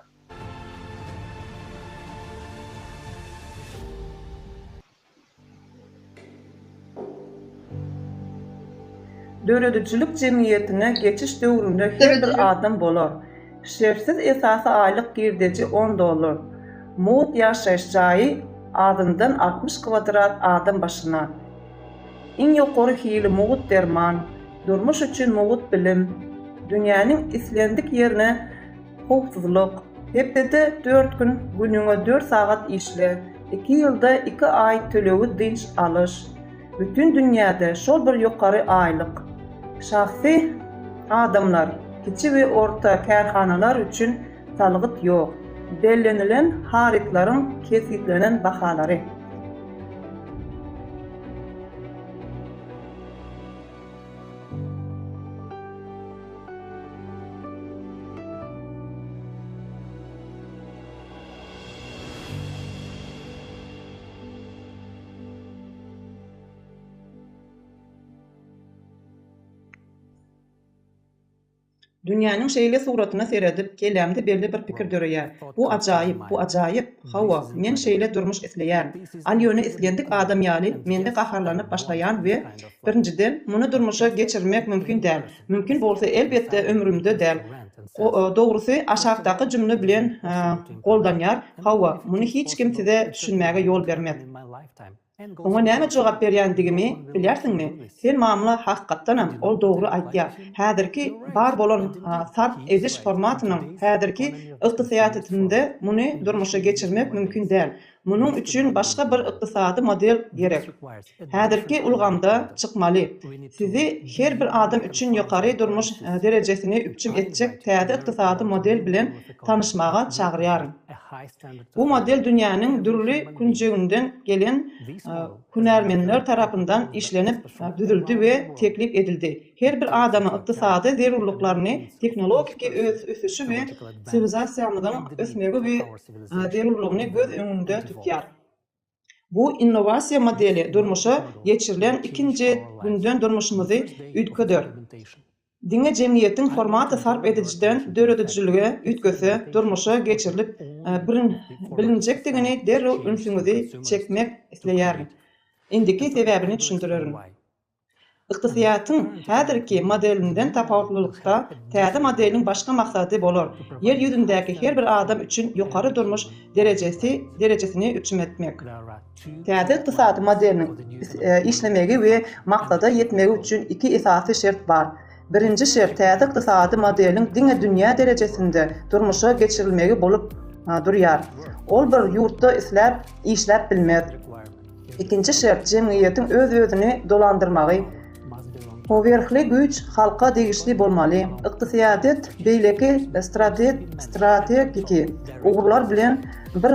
Döredijilik jemgyýetine geçiş döwründe her bir adam bolar. Şertsiz esasy aýlyk girdeji on dollar. Mugt ýaşaýyş jaýy azyndan 60 kwadrat adam başyna. Iň ýokary hili mugt derman, durmuş üçin mugt bilim, dünýäniň islendik ýerine Howpsuzlyk, Hepdede dört gün, günüňe dört sagat işle, iki ýylda iki aý tölegli dynç alyş. Bütin dünýäde şol bir ýokary aýlyk. Şahsy adamlar, kiçi we orta kärhanalar üçin salgyt ýok. Bellenilen harytlaryň kesgitlenen bahalary. Dünýäniň şeýle suratyna seredip, kellämde belli bir pikir döreýär. Bu ajaýyp, bu ajaýyp! Hawa, men şeýle durmuş isleýärin. Al ýöne islendik adam ýaly, mende gaharlanyp başlaýan we, birinjiden, muny durmuşa geçirmek mümkin däl. Mümkin bolsa, elbetde, ömrümde däl. Dogrusy, aşakdaky jümle bilen goldanýar, Hawa, muny hiç kim size düşünmäge ýol bermez. Oňa näme jogap berýändigimi bilýärsiňmi? Sen mamla hakykatdanam ol dogry aýtýar. Häzirki bar bolan sarp ediş formatynyň häzirki ykdysaýatetinde muny durmuşa geçirmek mümkin däl. Munuň üçin başga bir ykdysady model gerek. Häzirki ulgamda çykmaly. Sizi her bir adam üçin ýokary durmuş derejesini üpjün etjek täze ykdysady model bilen tanyşmaga çagyrýaryn. Bu model dünýäniň dürli künjeginden gelen hünärmenler tarapyndan işlenip düzüldi we teklip edildi. Her bir adamyň ykdysady zerurlyklaryny tehnologiki ösüşi we siwilizasiýamyzyň ösmegi we zerurlygyny göz öňünde tutýar. Bu innowasiýa modeli durmuşa geçirilen ikinji günden durmuşymyzy üýtgeder. Diňe jemgyýetiň formaty sarp edijiden döredijilige üýtgese, durmuşa geçirilip bilinjekdigini derrew ünsüňizi çekmek isleýärin. Indiki sebäbini düşündirerin. Ykdysadyýetiň häzirki modelinden tapawutlylykda, täze modeliň başga maksady bolar, ýer ýüzündäki her bir adam üçin ýokary durmuş derejesi derejesini üpjün etmek. Täze ykdysady modeliniň işlemegi we maksada ýetmegi üçin iki esasy şert bar. Birinji şert täze ykdysady modeliň diňe dünýä derejesinde durmuşa geçirilmegi bolup durýar. Ol bir ýurtda isläp işläp bilmez. Ikinji şert, jemgyýetiň öz-özüni dolandyrmagy. Powerhli güýç halka degişli bolmaly. Ykdysadyýet beýleki strategiki ugurlar bilen bir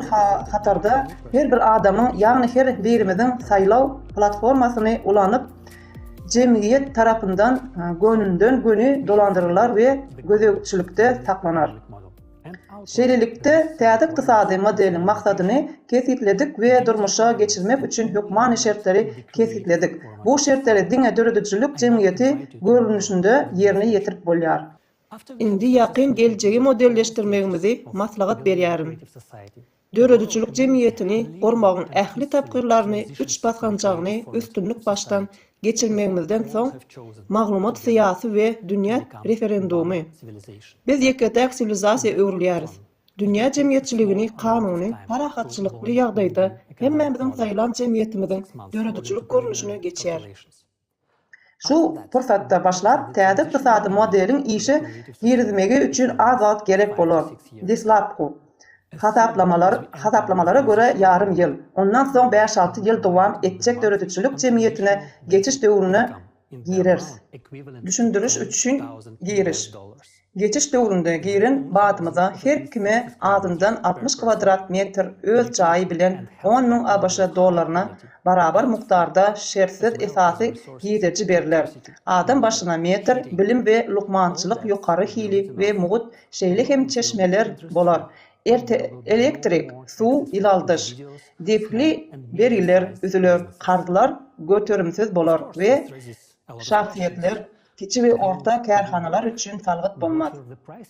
hatarda her bir adamyň, ýagny her birimiziň saýlaw platformasyny ulanyp, jemgyýet tarapyndan gönünden-göni dolandyrylar we gözegçilikde saklanar. Şeýlelikde, täze ykdysady modeliň maksadyny kesgitledik we durmuşa geçirmek üçin hökmany şertleri kesgitledik. Bu şertleri diňe döredijilik jemgyýeti görnüşinde ýerine ýetirip bolýar. Indi ýakyn geljegi modelleşdirmegimizi maslahat berýärin. Döredijilik jemgyýetini gurmagyň ähli tapgyrlaryny üç basgançagyny üstünlik başdan geçirmegimizden soň, maglumat syýasy we dünýä referendumy. Biz ýeke-täk siwilizasiýa öwrülýäris. Dünýä jemgyýetçiligini kanuny, parahatçylykly ýagdaýda hemmämiziň saýlan jemgyýetimiziň döredijilik görnüşine geçýär. Şu pursatda başlap, täze ykdysady modeliň işe girizmegi üçin az wagt gerek bolar. Deslapky hasaplamalar hasaplamalara görä ýarym ýyl, ondan soň bäş-alty ýyl dowam etjek döredijilik jemgyýetine geçiş döwrüne gireris. Düşündiriş üçin giriş. Geçiş döwründe giren badymyza her kime azyndan 60 kwadrat metr öz jaýy bilen on müň abş dollaryna barabar mukdarda şertsiz esasy girdeji berler. Adam başyna metr, bilim we lukmançylyk ýokary hili we mugt, şeýle hem çeşmeler bolar. Erte elektrik, suw, ýylaldyş. Depgli bergiler üzüler, karzlar göterimsiz bolar we şahsyýetler Kiçi we orta kärhanalar üçin salgyt bolmaz.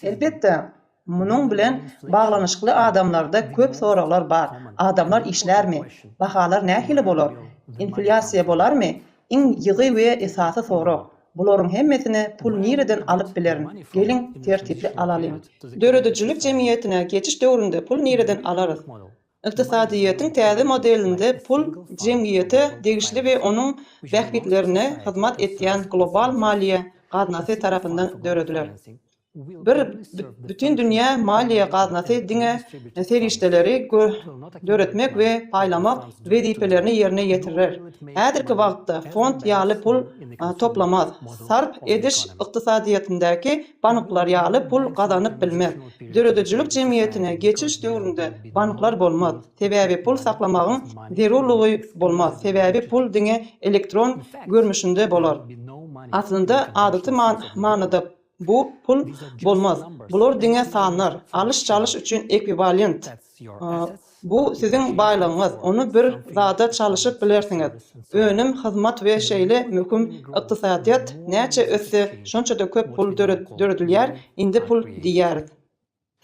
Elbetde, munuň bilen baglanyşykly adamlarda köp soraglar bar, adamlar işlärmi? Bahalar nähili bolar? Inflýasiýa bolarmy? Iň ýygy we esasy sorag, bularyň hemmesine pul nireden alyp bilerin? Geliň, tertipli alalyň. Döredijilik jemgyýetine geçiş döwründe pul nireden alarys? Ykdysadyýetiň täze modelinde pul jemgyýete degişli we onuň bähbitlerine hyzmat etýän global maliýe gaznasy tarapyndan dörediler. Bir bütindünýä maliýe gaznasy diňe serişdeleri döretmek we paýlamak wezipelerini ýerine ýetirer. Häzirki wagtda fond ýaly pul toplamaz, sarp ediş ykdysadyýetindäki banklar ýaly pul gazanyp bilmez. Döredijilik jemgyýetine geçiş döwründe banklar bolmaz, sebäbi pul saklamagyň zerurlygy bolmaz, sebäbi pul diňe elektron görnüşinde bolar. Aslynda adaty manyda bu pul bolmaz, bular diňe sanlar, alyş-çalyş üçin ekwiwalent. Bu siziň baýlygyňyz, ony bir zada çalyşyp bilersiňiz. Önüm, hyzmat we şeýle möhüm ykdysadyýet näçe össe, şonça-da köp pul döredilýär, indi pul diýýäris.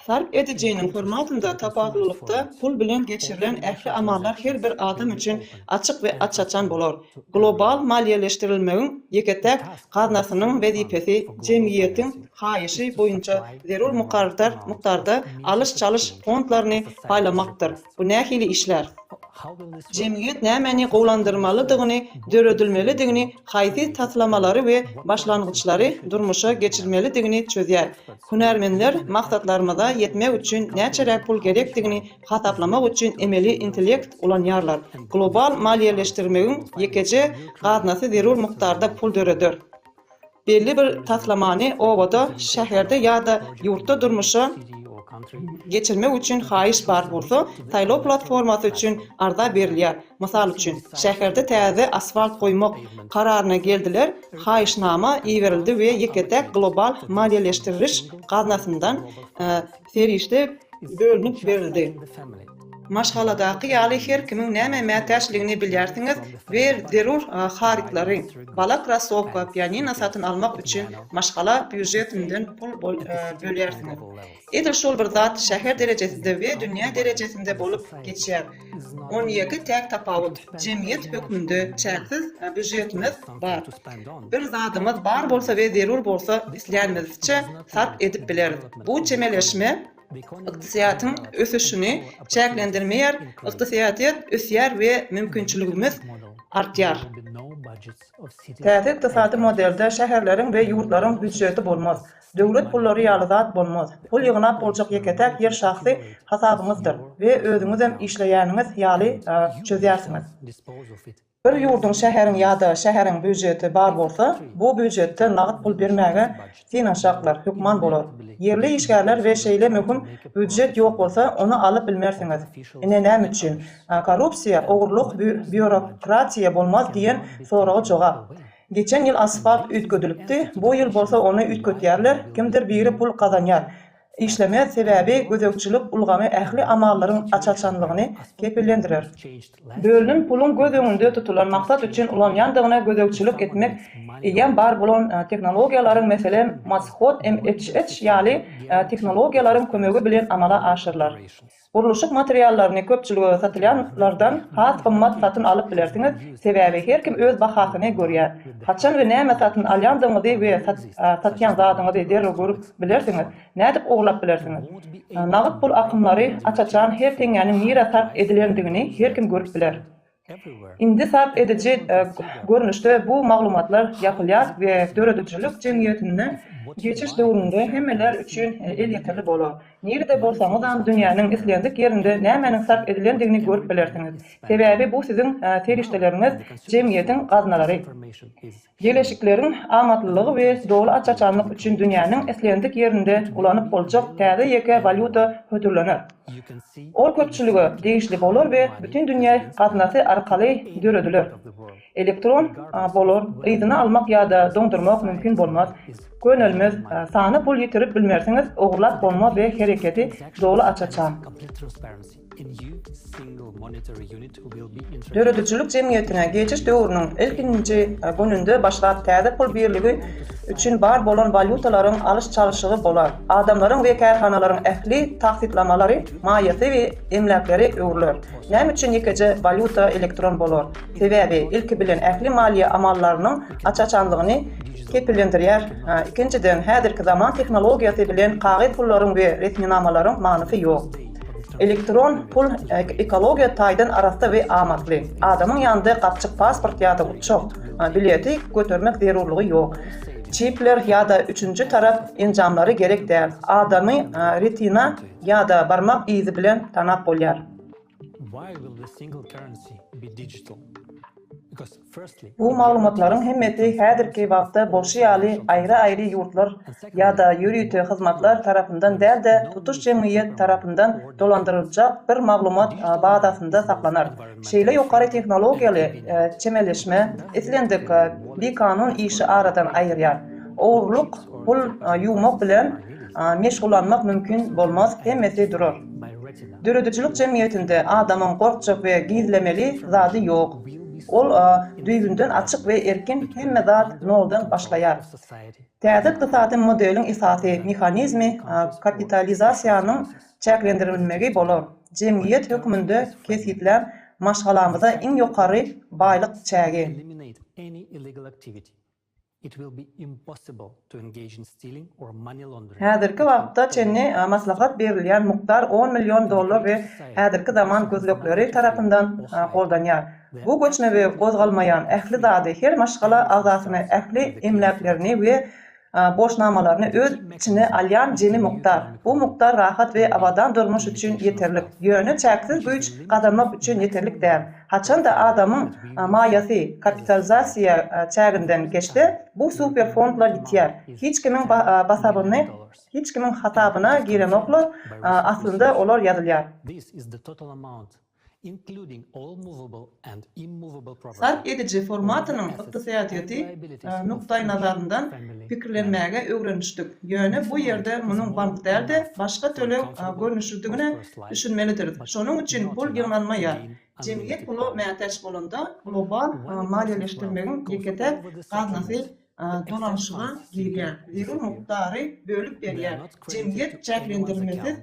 Sarp edijiniň formatynda tapawutlylykda pul bilen geçirilen ähli amallar her bir adam üçin açyk we aç-açan bolar. Global maliýeleşdirilmegiň ýeke-täk gaznasynyň wezipesi jemgyýetiň haýyşy boýunça zerur mukdarda alyş-çalyş fondlaryny paýlamakdyr. Bu nähili işlär? Jemgyýet nämäni gowulandyrmalydygyny, döredilmelidigini, haýsy taslamalary we başlangyçlary durmuşa geçirmelidigini çözýär. Hünärmenler maksatlarymyza ýetmek üçin näçeräk pul gerekdigini hasaplamak üçin emeli intellekt ulanýarlar. Global maliýeleşdirmegiň ýekeje gaznasy zerur mukdarda pul döreder. Belli bir taslamany obada, şäherde ýa-da ýurtda durmuşa geçirmek üçin haýyş bar bolsa, saýlaw platformasy üçin arza berilýär. Mysal üçin, şäherde täze asfalt goýmak kararyna geldiler, haýyşnama iberildi we ýeke-täk global maliýeleşdiriş gaznasyndan serişde bölünip berildi. Maşgaladaky ýaly her kimiň nämä mätäçligini bilýärsiňiz we zerur harytlary, bala krossowka, pianino satyn almak üçin maşgala býujetinden pul bölýärsiňiz. Edil şol bir zat şäher derejesinde we dünýä derejesinde bolup geçýär. On ýeke täk tapawut, jemgyýet hökmünde çäksiz býujetimiz bar. Bir zadymyz bar bolsa we zerur bolsa islänimizçe sarp edip bileris. Bu çemeleşme ykdysadyýetiň ösüşini çäklendirmeýär, ykdysadyýet ösýär we mümkinçiligimiz artýar. Täze ykdysady modelde şäherleriň we ýurtlaryň býujeti bolmaz. Döwlet pullary ýaly zat bolmaz. Pul ýygnap boljak ýeke-täk ýer şahsy hasabyňyzdyr we özüňizem işleýäniňiz ýaly çözýärsiňiz. Bir ýurduň, şäheriň ýa-da şäheriň býujeti bar bolsa, bu býujetde nagt pul bermäge synanyşaklar hökman bolar. Ýerli işgärler we şeýle möhüm býujet ýok bolsa, ony alyp bilmersiňiz. Ine näme üçin. Korrupsiýa, ogurlyk, býurokratiýa bolmaz diýen soraga jogap. Geçen ýyl asfalt üýtgedilipdi, bu ýyl bolsa ony üýtgetýärler, kimdir biri pul gazanýar. Işlemez, sebäbi gözegçilik ulgamy ähli amallaryň aç-açanlygyny kepillendirer. Bölünen puluň göz öňünde tutulan maksat üçin ulanýandygyna gözegçilik etmek eýýäm bar bolan tehnologiýalaryň, meselem, Mashod MHH ýaly tehnologiýalaryň kömegi bilen amala aşyrylar. Gurluşyk materiallaryny köpçülige satylýanlardan has gymmat satyn alyp bilersiňiz, sebäbi her kim öz bahasyny görýär. Haçan we näme satyn alýandygyňyzy we satýan zadyňyzy derrew görüp bilersiňiz. Nädip ogurlap bilersiňiz? Nagt pul akymlary aç-açan her teňňäniň nirä sarp edilendigini her kim görüp biler. Indi sarp ediji görnüşde bu maglumatlar ýapylýar we döredijilik jemgyýetine geçiş döwründe hemmeler üçin elýeterli bolar. Nirede bolsaňyzam dünýäniň islendik ýerinde nämäniň sarp edilendigini görüp bilersiňiz. Sebäbi bu siziň serişdeleriňiz, jemgyýetiň gaznalary. Geleşikleriň amatlylygy we doly aç-açanlyk üçin dünýäniň islendik ýerinde ulanyp boljak täze ýeke walýuta hödürlener. Ol köpçülige degişli bolar we Bütindünýä gaznasy arkaly dörediler. Elektron bolar, yzyna almak ýa-da doňdurmak mümkin bolmaz, könelmez, sany pul ýitirip bilmersiňiz, ogurlap bolmaz we hereketi doly aç-açan. Döredijilik jemgyýetine geçiş döwrüniň ilkinji gününde başlap täze pul birligi üçin bar bolan walýutalaryň alyş-çalşygy bolar. Adamlaryň we kärhanalaryň ähli tassyklamalary maýasy we emläkleri öwrüler. Näme üçin ýekeje walýuta elektron bolar? Sebäbi, ilki bilen ähli maliýe amallarynyň aç-açanlygyny kepillendirýär. Ikinjiden, häzirki zaman tehnologiýasy bilen kagyz pullaryň we resminamalaryň manysy ýok. Elektron pul ekologiýa taýdan arassa we amatly. Adamyň ýanynda gapjyk pasport ýa-da uçak bileti götermek zerurlygy ýok. Çipler ýa-da üçünji tarap enjamlary gerek däl. Adamy retina ýa-da barmak yzy bilen tanap bolýar. Bu maglumatlaryň hemmesi häzirki wagtda bolşy ýaly aýry-aýry ýurtlar ýa-da ýörite hyzmatlar tarapyndan däl-de, tutuş jemgyýet tarapyndan dolandyryljak bir maglumat bazasynda saklanar. Şeýle ýokary tehnologiýaly çemeleşme islendik bikanun işi aradan aýyrýar. Ogurlyk, pul ýuwmak bilen meşgullanmak mümkin bolmaz, hemmesi durar. Döredijilik jemgyýetinde adamyň gorkjak we gizlemeli zady ýok. Ol düýbünden açyk we erkin, hemme zat noldan başlaýar. Täze ykdysady modeliň esasy mehanizmi kapitalizasiýanyň çäklendirilmegi bolar, jemgyýet hökmünde kesgitlän maşgalamyza iň ýokary baýlyk çägi. Häzirki wagtda çenli maslahat berilýän mukdar on million dollar we häzirki zaman gözlegleri tarapyndan goldanýar. Bu göçme we gozgalmaýan ähli zady, her maşgala agzasyny ähli emläklerini we borçnamalaryny öz içine alýan jemi mukdar. Bu mukdar rahat we abadan durmuş üçin ýeterlik, ýöne çäksiz güýç gazanmak üçin ýeterlik däl. Haçan-da adamyň maýasy kapitalizasiýa çäginden geçse, bu super fondlar ýitýär. Hiç kimiň basabyny, hiç kimiň hasabyna girenoklar, aslynda olar ýazylýar. Sarp ediji formatynyň ykdysadyýeti nukdaýnazaryndan pikirlenmäge öwrenişdik, ýöne bu ýerde munuň bank däl-de, başga töleg görnüşidigine düşünmelidiris. Şonuň üçin pul ýygnanmaýar. Jemgyýet pula mätäç bolanda, global maliýeleşdirmegiň ýeke-täk gaznasy dolanyşyga girýär, zerur mukdary bölüp berýär, jemgyýet çäklendirmesiz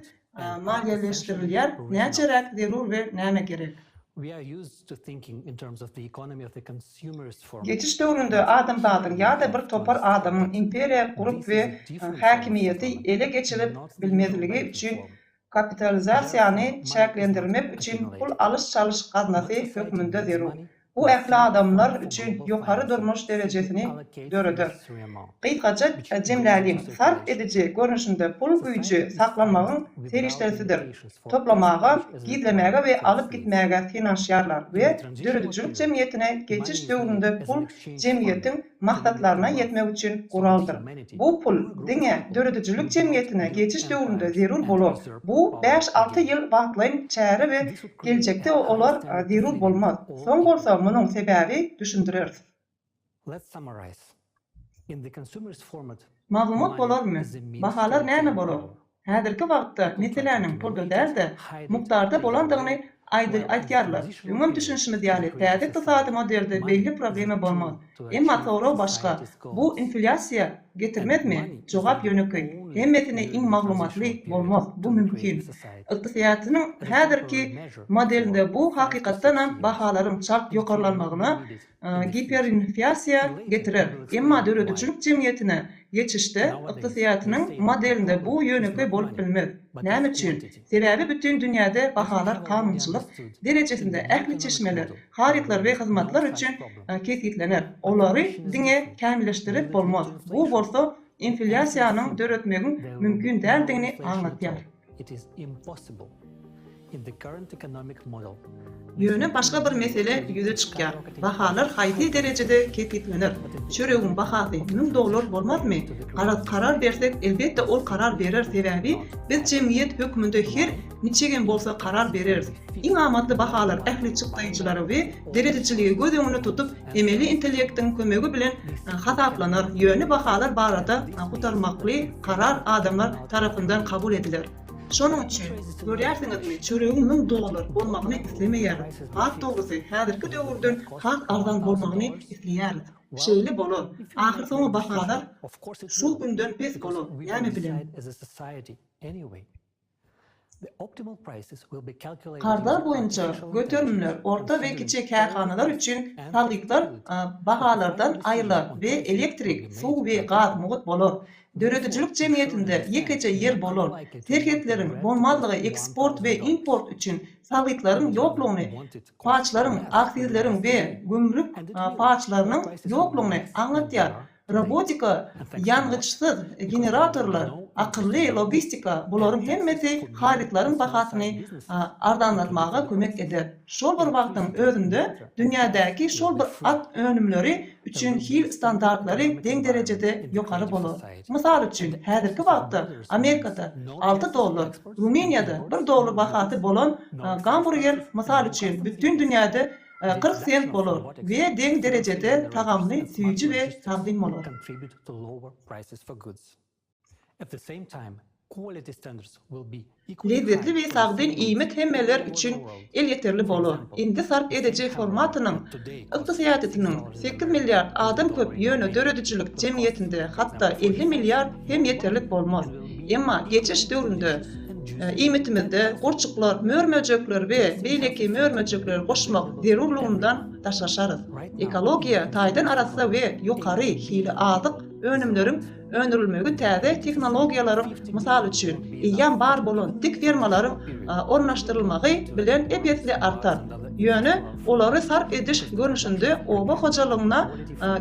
maliýeleşdirilýär, näçeräk zerur we nämä gerek? Geçiş döwründe adamzadyň ýa-da bir topar adamyň imperiýa gurup we häkimiýeti ele geçirip bilmezligi üçin kapitalizasiýany çäklendirmek üçin pul alyş-çalyş gaznasy hökmünde zerur. Bu ähli adamlar üçin ýokary durmuş derejesini döreder. Gysgaça jemläliň, sarp ediji görnüşinde pul güýji saklamagyň serişdesidir. Toplamaga, gizlemäge we alyp gitmäge synanyşýarlar we döredijilik jemgyýetine geçiş döwründe pul jemgyýetiň maksatlaryna ýetmek üçin guraldyr. Bu pul diňe döredijilik jemgyýetine geçiş döwründe zerur bolar. Bu bäş-alty ýyl wagtlaýyn çäre we geljekde olar zerur bolmaz. Soň bolsa munuň sebäbi düşündireris. Maglumat bolarmy? Bahalar näme bolar? Häzirki wagtda meseläniň pulda däl-de, mukdarda bolandygyny aýdýarlar. Öňem düşünişimiz ýaly, täze ykdysady modelde beýle problema bolmaz. Emma sorag başga, bu inflýasiýa getirmezmi? Jogap ýönekeý, hemmesini iň maglumatly bolmaz, bu mümkin. Ykdysadyýetiniň häzirki modelinde bu hakykatdanam bahalaryň çalt ýokarlanmagyna giperinfýasiýa getirer. Emma döredijilik jemgyýetine geçişde ykdysadyýetiniň modelinde bu ýönekeý bolup bilmez. Näme üçin? Sebäbi bütin dünýäde bahalar kanunçylyk derejesinde ähli çeşmeler, harytlar we hyzmatlar üçin kesgitlener. Olary diňe kämilleşdirip bolmaz. Bu bolsa inflýasiýanyň döretmegiň mümkin däldigini aňladýar. Ýöne başga bir mesele ýüze çykýar, bahalar haýsy derejede kesgitlener? Çöregiň bahasy müň dollar bolmazmy? Garaz karar bersek elbetde ol karar berer sebäbi biz jemgyýet hökmünde her niçigem bolsa karar bereris. Iň amatly bahalar ähli çykdaýjylary we döredijiligi göz öňünde tutup emeli intellektiň kömegi bilen hasaplanar, ýöne bahalar barada gutarmakly karar adamlar tarapyndan kabul ediler. Şonuň üçin, görýärsiňizmi, çöregiň müň dollar bolmagyny islemeýäris, has dogrusy, häzirki döwürden has arzan bolmagyny isleýäris. Şeýle bolar. Ahyrsoňy bahalar şu günden pes bolar, näme bilen? Karzlar boýunça göterimler orta we kiçi kärhanalar üçin salgytlar bahalardan aýrylar we elektrik, suw we gaz mugt bolar. Döredijilik jemgyýetinde ýekeje ýer bolar. Serhetleriň bolmazlygy eksport we import üçin salgytlaryň ýoklugyny, paçlaryň, aksizleriň we gümrük paçlarynyň ýoklugyny aňlatýar. Robotika, ýangyçsyz generatorlar, akylly logistika, bularyň hemmesi harytlaryň bahasyny arzanlatmaga kömek eder. Şol bir wagtyň özünde dünýädäki şol bir at önümleri üçin hil standartlary deň derejede ýokary bolar. Mysal üçin, häzirki wagtda Amerikada alty dollar, Rumyniýada bir dollar bahasy bolan gamburger, mysal üçin, bütin dünýäde 40 sent bolar we deň derejede tagamly, süýji we sagdyn bolar. Lezzetli we sagdyn iýmit hemmeler üçin elýeterli bolar. Indi sarp ediji formatynyň ykdysadyýetiniň sekiz milliard adam köp, ýöne döredijilik jemgyýetinde hatda 50 milliard hem ýeterlik bolmaz. Emma geçiş döwründe iýmitimizde gurçuklar, mör-möjekler we beýleki mör-möjekleri goşmak zerurlygyndan daşlaşarys. Ekologiýa taýdan arassa we ýokary hili azyk önümleriň öndürilmegi täze tehnologiýalaryň, mysal üçin, eýýäm bar bolan dik fermalaryň ornaşdyrylmagy bilen ep-esli artar. Ýöne olary sarp ediş görnüşinde oba hojalygyna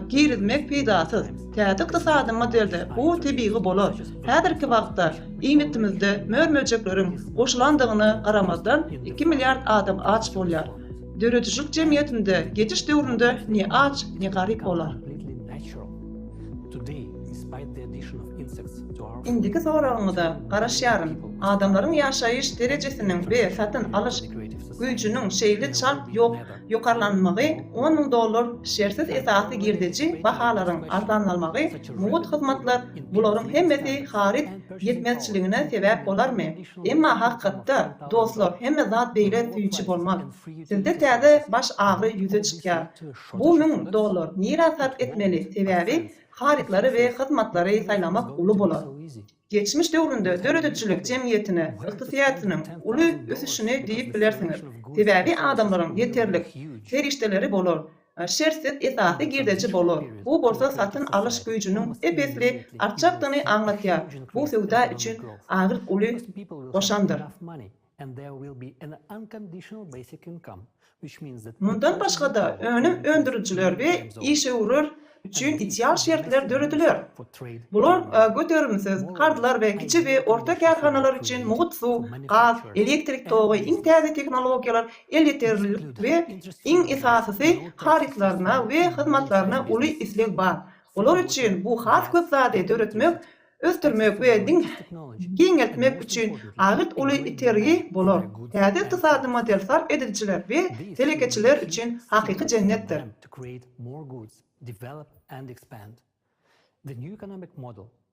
girizmek peýdasyz. Täze ykdysady modelde bu tebigy bolar. Häzirki wagtda iýmitimizde mör-möjekleriň goşulandygyna garamazdan, iki milliard adam aç bolýar. Döredijilik jemgyýetinde geçiş döwründe ne aç, ne garyp bolar. Indiki soragyňyza garaşýaryn. Adamlaryň ýaşaýyş derejesiniň we satyn alyş. güýjüniň şeýle çalt ýokarlanmagy, 10,000 dollar şertsiz esasy girdeji, bahalaryň arzanlamagy, mugt hyzmatlar, bularyň hemmesi haryt ýetmezçiligine sebäp bolarmy? Emma hakykatda, dostlar, hemme zat beýle süýji bolmaz. Sizde täze baş agyry ýüze çykýar. Bu 1000 dollar nirä sarp etmeli, sebäbi harytlary we hyzmatlary saýlamak uly bolar. Geçmiş döwründe döredijilik jemgyýetine ykdysadyýetiniň uly ösüşini diýip bilersiňiz. Sebäbi adamlaryň ýeterlik serişdeleri bolar, şertsiz esasy girdeji bolar. Bu bolsa satyn alyş güýjüniň ep-esli artjakdygyny aňlatýar. Bu söwda üçin agirt uly goşandyr. Mundan başga-da, önüm öndürijiler we işewürler üçin ideal şertler dörediler. Bular göterimsiz karzlar we kiçi we orta kärhanalar üçin mugt suw, gaz, elektrik togy, iň täze tehnologiýalar, elýeterlilik we iň esasysy harytlaryna we hyzmatlaryna uly isleg bar. Olar üçin bu has köp zady döretmek ösdürmek we giňeltmek üçin ägirt uly itergi bolar. Täze ykdysady model sarp edijiler we telekeçiler üçin hakyky jennetdir.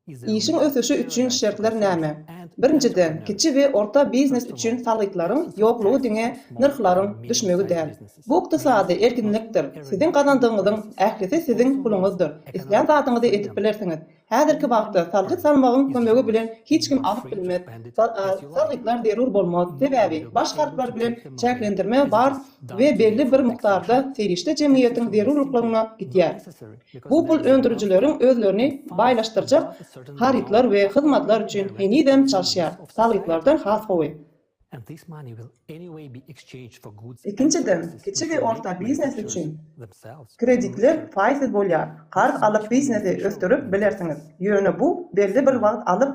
Işiň ösüşi üçin şertler näme? Birinjiden, kiçi we orta biznes üçin salgytlaryň ýoklugy diňe nyrhlaryň düşmegi däl. Bu ykdysady erkinlikdir. Siziň gazandygyňyzyň ählisi siziň puluňyzdyr. Islän zadyňyzy edip bilersiňiz. Häzirki wagtda salgyt salmagyň kömegi bilen hiç kim alyp bilmez. Salgytlar zerur bolmaz, sebäbi baş harplar bilen çäklendirme bar we belli bir mukdarda serişde jemgyýetiň zerurlyklaryna gidýär. Bu pul öndürijileriň özlerini baýlaşdyrjak harytlar we hyzmatlar üçin henizem çalyşýar, salgytlardan has gowy. Ikinjiden, kiçi we orta biznes üçin kreditler paýsyz bolýar. Karz alyp biznesi ösdürip bilersiňiz, ýöne bu belli bir wagt alyp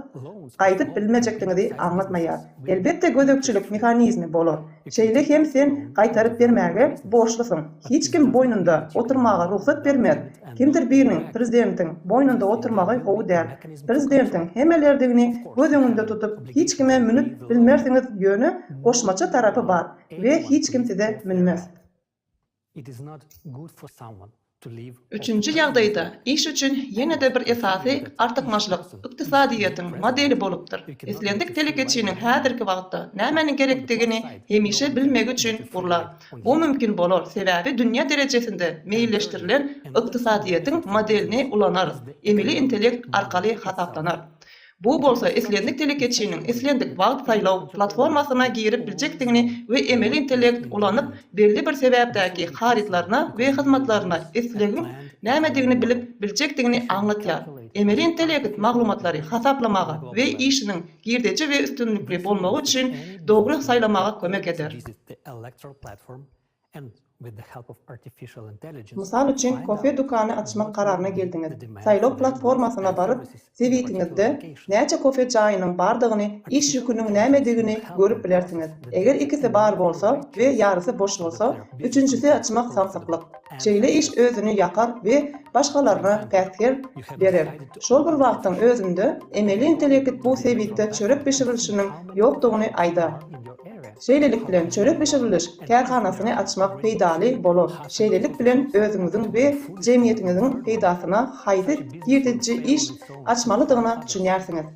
gaýdyp bilmejekdigiňizi aňlatmaýar. Elbetde gözegçilik mehanizmi bolar. Şeýle hem sen gaýtaryp bermäge borçlusyň. Hiç kim boýnunda oturmaga rugsat bermez. Kimdir biriniň prezidentiň boýnunda oturmagy gowy däl. Prezidentiň hemmelerdigini göz öňünde tutup hiç kime münüp bilmersiňiz ýöne goşmaça tarapy bar we hiç kim size münmez. Üçünji ýagdaýda iş üçin ýene-de bir esasy artykmaçlyk ykdysadyýetiň modeli bolupdyr. Islendik telekeçiniň häzirki wagtda nämäniň gerekdigini hemişe bilmegi üçin gurlar. Bu mümkin bolar, sebäbi dünýä derejesinde meýilleşdirilen ykdysadyýetiň modelini ulanarys, emeli intellekt arkaly hasaplanar. Bu bolsa islendik telekeçiniň islendik wagt saýlaw platformasyna girip biljekdigini we emeli intellekt ulanyp belli bir sebäpdäki harytlaryna we hyzmatlaryna islegiň nämedigini bilip biljekdigini aňlatýar. Emeli intellekt maglumatlary hasaplamaga we işiniň girdeji we üstünlikli bolmagy üçin dogry saýlamaga kömek eder. Mysal üçin, kofe dükany açmak kararyna geldiňiz. Saýlaw platformasyna baryp, sebitiňizde näçe kofe jaýynyň bardygyny, iş ýüküniň nämedigini görüp bilersiňiz. Eger ikisi bar bolsa we ýarysy boş bolsa, üçünjisi açmak samsyklyk. Şeýle iş özüni ýakar we başgalaryna päsgel berer. Şol bir wagtyň özünde, emeli intellekt bu sebitde çörek bişirilişiniň ýokdugyny aýdar. Şeýlelik bilen, çörek bişiriliş kärhanasyny açmak peýdaly bolar. Şeýlelik bilen, özüňiziň we jemgyýetiňiziň peýdasyna haýsy girdejiji iş açmalydygyna düşünýärsiňiz.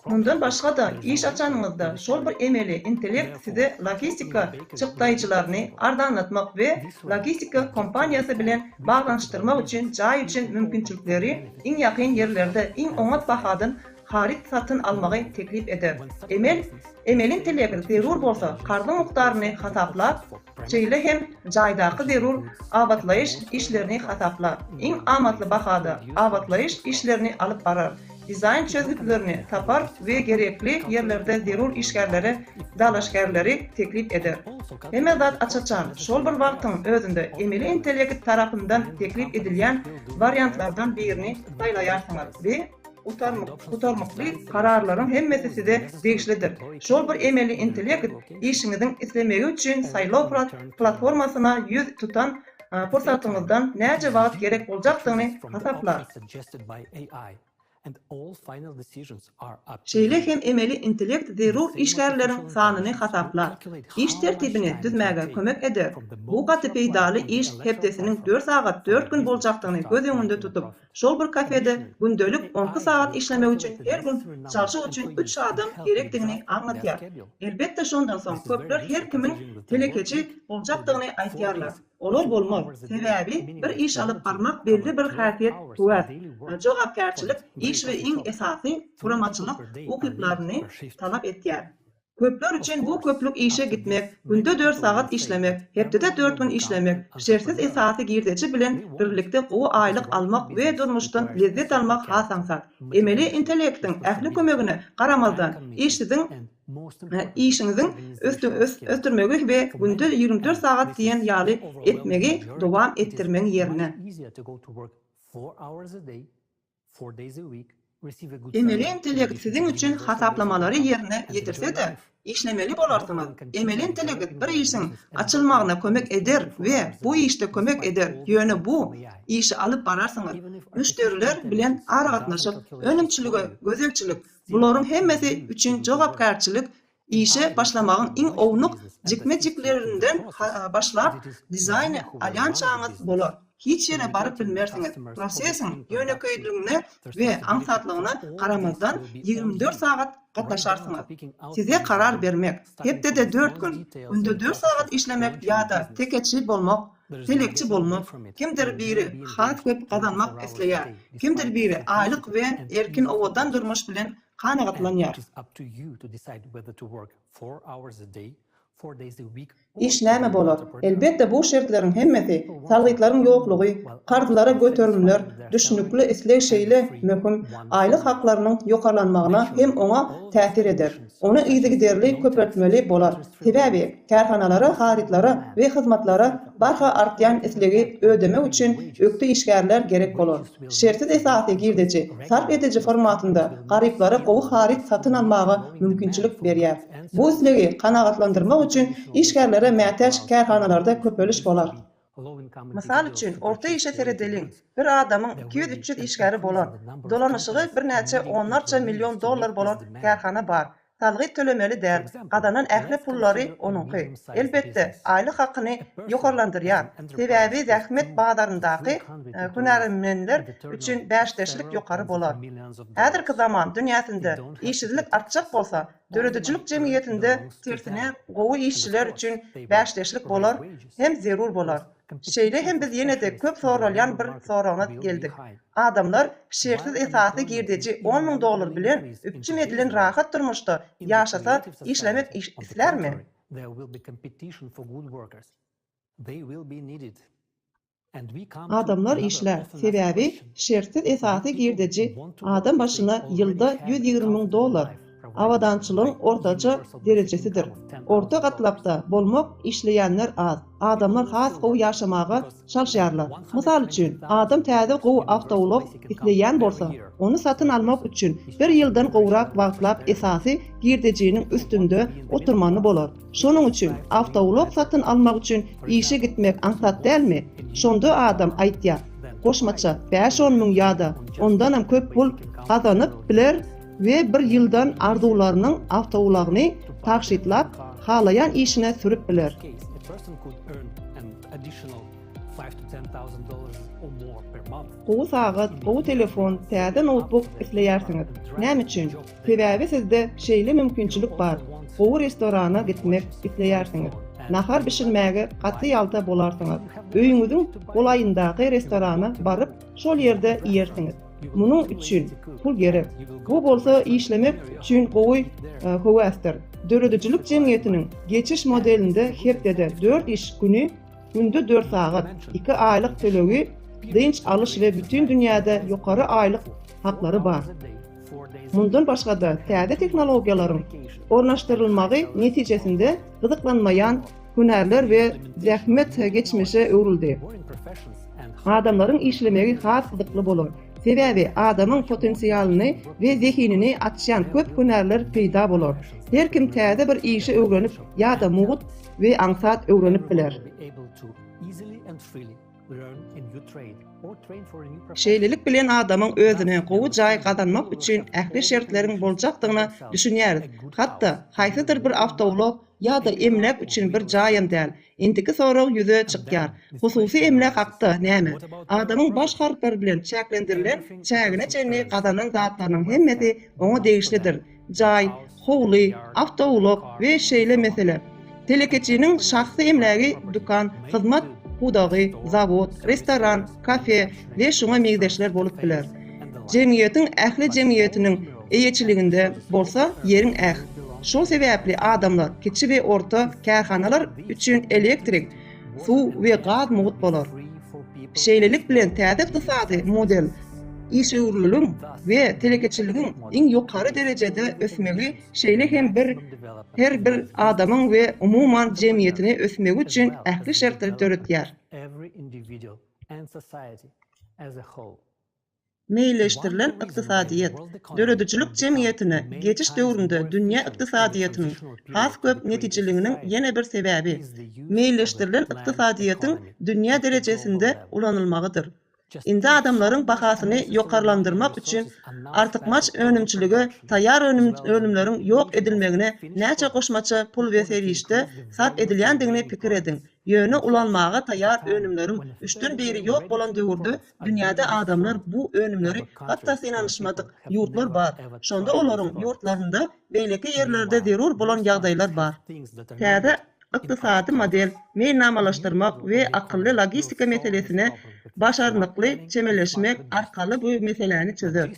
Mundan başga-da, iş açanyňyzda, şol bir emeli intellekt size logistika çykdaýjylaryny arzanlatmak we logistika kompaniýasy bilen baglanyşdyrmak üçin jaý üçin mümkinçilikleri iň ýakyn ýerlerde iň oňat bahadan haryt satyn almagy teklip eder. Emel emeli intellekt zerur bolsa karzyň mukdaryny hasaplap, şeýle hem jaýdaky zerur abatlaýyş işlerini hasaplar, iň amatly bahada abatlaýyş işlerini alyp barar, dizaýn çözgütlerini tapar we gerekli ýerlerde zerur işgärlere dalaşgärleri teklip eder. Hemme zat aç-açan, şol bir wagtyň özünde emeli intellekt tarapyndan teklip edilýän wariantlardan birini saýlaýarsyňyz we Gutarnykly kararlaryň hemmesi size degişlidir. Şol bir emeli intellekt işiňiziň islemegi üçin saýlaw platformasyna ýüz tutan pursatyňyzdan näçe wagt gerek boljakdygyny hasaplar. Şeýle hem emeli intellekt zerur işgärleriň sanyny hasaplar, iş tertibini düzmäge kömek eder. Bu gaty peýdaly iş hepdesiniň dört sagat dört gün boljakdygyny göz öňünde tutup, şol bir kafede gündelik onki sagat işlemek üçin her gün çalşyk üçin üç adam gerekdigini aňladýar. Elbetde şondan soň köpler her kimiň telekeçi boljakdygyny aýtýarlar. Olar bolmaz. Sebäbi bir iş alyp barmak belli bir häsiýet, höwes, jogapkärçilik, iş we iň esasy guramaçylyk ukyplaryny talap etýär. Köpler üçin bu köplük işe gitmek, günde dört sagat işlemek, hepdede dört gün işlemek, şertsiz esasy girdeji bilen birlikde gowy aýlyk almak we durmuşdan lezzet almak has aňsat. Emeli intellektiň ähli kömegine garamazdan, iş siziň işiňiziň ösdürmegi we günde 24 sagat diýen ýaly etmegi dowam etdirmegiň ýerine. Emeli intellekt siziň üçin hasaplamalary ýerine ýetirse-de, işlemeli bolarsyňyz. Emeli intellekt bir işiň açylmagyna kömek eder we bu işde kömek eder, ýöne bu işi alyp bararsyňyz. Müşderiler bilen aragatnaşyk, önümçilige gözegçilik, Bularyň hemmesi üçin jogapkärçilik işe başlamagyň iň ownuk jikme-jiklerinden başlap, dizaýny alýançaňyz bolar. Hiç ýere baryp bilmersiňiz. Prosesiň ýönekeýligine we aňsatlygyna garamazdan, 24 sagat gatnaşarsyňyz. Size karar bermek, hepdede dört gün, günde dört sagat işlemek ýa-da tekeçi bolmak Telekçi bolmak, kimdir biri has köp gazanmak isleýär, kimdir biri aýlyk we erkin owadan durmuş bilen kanagatlanýar. Iş näme bolar? Elbetde bu şertleriň hemmesi, salgytlaryň ýoklugy, karzlara göterimler, düşnükli isleg şeýle möhüm, aýlyk haklarynyň ýokarlanmagyna hem oňa täsir eder. Ony yzygiderli köpeltmeli bolar. Sebäbi kärhanalara harytlara we hyzmatlara barha artýan islegi ödemek üçin ökde işgärler gerek bolar. Şertsiz esasy girdeji sarp ediji formatynda garyplara gowy haryt satyn almaga mümkinçilik berýär. Bu islegi kanagatlandyrmak üçin işgärlere mätäç kärhanalarda köpeliş bolar. Mysal üçin, orta işe seredeliň, bir adamyň 200-300 işgäri bolan, dolanyşygy birnäçe onlarça million dollar bolan kärhana bar. Salgyt tölemeli däl, gazanan ähli pullary onuňky. Elbetde, aýlyk hakyny ýokarlandyrýar, sebäbi zähmet bazaryndaky hünärmenler üçin bäsdeşlik ýokary bolar. Häzirki zaman dünýäsinde işsizlik artjak bolsa, Döredijilik jemgyýetinde tersine gowy işçiler üçin bäşdeşlik bolar hem zerur bolar. Şeýle hem biz ýene-de köp soralýan bir soragyna geldik. Adamlar şertsiz esasy girdeji on müň dollar bilen üpjün edilen rahat durmuşda ýaşasa işlemek islärmi? Adamlar işlär, sebäbi şertsiz esasy girdeji adam başyna ýylda 120 müň dollar, abadançylygyň ortaça derejesidir. Orta gatlakda bolmak işleýänler az, adamlar has gowy ýaşamaga çalyşýarlar. Mysal üçin, adam täze gowy awtoulag isleýän bolsa, ony satyn almak üçin bir ýyldan gowrak wagtlap esasy girdejiniň üstünde oturmany bolar. Şonuň üçin awtoulag satyn almak üçin işe gitmek aňsat dälmi? Şonda adam aýtýar, goşmaça bäş-on müň ýa-da ondanam köp pul gazanyp biler we bir ýyldan arzuwlarynyň awtoulagyny tagşytlap, halaýan işine sürüp biler. Gowy sagat, gowy telefon, täze noutbuk isleýärsiňiz. Näme üçin? Sebäbi sizde şeýle mümkinçilik bar, gowy restorana gitmek isleýärsiňiz, nahar bişirmäge gaty ýalta bolarsyňyz, öýüňiziň golaýyndaky restorana baryp, şol ýerde iýersiňiz. Munuň üçin pul gerek. Bu bolsa işlemek üçin gowy höwesdir. Döredijilik jemgyýetiniň geçiş modelinde hepdede dört iş güni, günde dört sagat, iki aýlyk tölegi, dynç alyş we bütin dünýäde ýokary aýlyk haklary bar. Mundan başga-da, täze tehnologiýalaryň ornaşdyrylmagy netijesinde gyzyklanmaýan hünärler we zähmet geçmişe öwrüldi. Adamlaryň işlemegi has gyzykly bolar, sebäbi adamyň potensialyny we zehinini açýan köp hünärler peýda bolar. Her kim täze bir işi öwrenip ýa-da mugt we aňsat öwrenip biler. Şeýlelik bilen adamyň özüne gowy jaý gazanmak üçin ähli şertleriň boljakdygyna düşünýäris. Hatda haýsydyr bir awtoulag ýa-da emläk üçin bir jaýam däl. Indiki sorag ýüze çykýar, hususy emläk hakda näme? Adamyň baş harplar bilen çäklendirilen çägine çenli gazanan zatlarynyň hemmesi oňa degişlidir. Jaý, howly, awtoulag we şeýle mesele. Telekeçiniň şahsy emlägi dükan, hyzmat pudagy, zawod, restoran, kafe we şuňa meňzeşler bolup biler. Jemgyýetiň ähli jemgyýetiniň eýeçiliginde bolsa ýeriň äh. Şol sebäpli adamlar, kiçi we orta kärhanalar üçin elektrik, suw we gaz mugt bolar. Şeýlelik bilen täze ykdysady model işewürliligiň we telekeçiligiň iň ýokary derejede ösmegi şeýle hem bir her bir adamyň we umuman jemgyýetini ösmegi üçin ähli şertleri döretýär. Meýilleşdirilen ykdysadyýet, döredijilik jemgyýetine geçiş döwründe dünýä ykdysadyýetiniň has köp netijeliginiň ýene bir sebäbi, meýilleşdirilen ykdysadyýetiň dünýä derejesinde ulanylmagydyr. Indi adamlaryň bahasyny ýokarlandyrmak üçin artykmaç önümçilige taýýar önümleriň ýok edilmegine näçe goşmaça pul we serişde sarp edilýändigini pikir ediň. Ýöne ulanmaga taýýar önümleriň üçden biri ýok bolan döwürde dünýäde adamlar bu önümleri hatda synanyşmadyk ýurtlar bar. Şonda olaryň ýurtlarynda beýleki ýerlerde zerur bolan ýagdaýlar bar. Täze ykdysady model, meýilnamalaşdyrmak we akylly logistika meselesine başarnykly çemeleşmek arkaly bu meseläni çözer.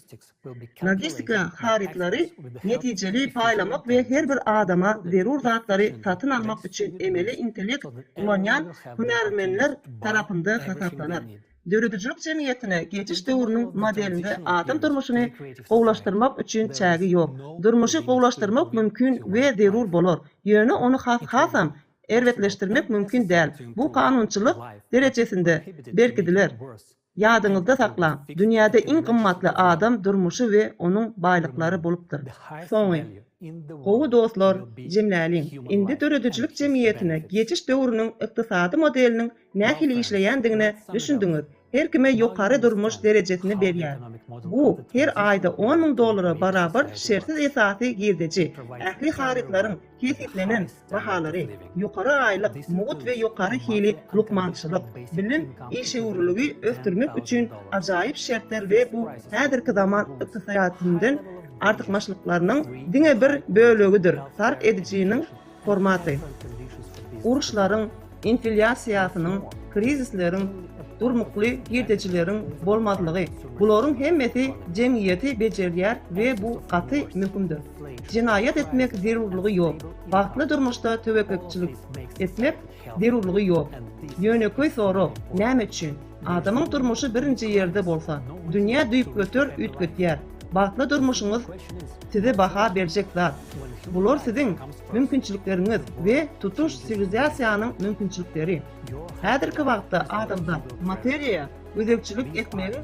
Logistika harytlary netijeli paýlamak we her bir adama zerur zatlary satyn almak üçin emeli intellekt ulanýan hünärmenler tarapynda hasaplanar. Döredijilik jemgyýetine geçiş döwrüniň modelinde adam durmuşyny gowulaşdyrmak üçin çägi ýok. Durmuşy gowulaşdyrmak mümkin we zerur bolar, ýöne ony hasam erbetleşdirmek mümkin däl. Bu kanunçylyk derejesinde berkidiler. Ýadyňyzda saklaň, dünýäde iň gymmatly adam durmuşy we onuň baýlyklary bolupdyr. Soňy. Gowy dostlar, jemläliň. Indi döredijilik jemgyýetine geçiş döwrüniň ykdysady modeliniň nähili işleýändigine düşündiňiz. Her kime ýokary durmuş derejesini berýär. Bu, her aýda 10,000 dollara barabar şertsiz esasy girdeji, ähli harytlaryň Kesgitlenen bahalary, ýokary aýlyk, mugt we ýokary hili lukmançylyk, bilim, işewürligi ösdürmek üçin ajaýyp şertler we bu häzirki zaman ykdysadyýetinden artykmaçlyklarynyň diňe bir bölegidir, sarp edijiniň formaty. Uruşlaryň, infilýasiýasynyň, krizisleriň, durnukly girdejileriň bolmazlygy, bularyň hemmesi jemgyýeti bejerýär we bu gaty möhümdir. Jenaýat etmek zerurlygy ýok. Bagtly durmuşda töwekgelçilik etmek zerurlygy ýok. Ýönekeý sorag, näme üçin? Adamyň durmuşy birinji ýerde bolsa, dünýä düýpgöter üýtgetýär. Bagtly durmuşyňyz size baha berjek zat. Bular siziň mümkinçilikleriňiz we tutuş siwilizasiýanyň mümkinçilikleri. Häzirki wagtda adamzat materiýa gözegçilik etmegiň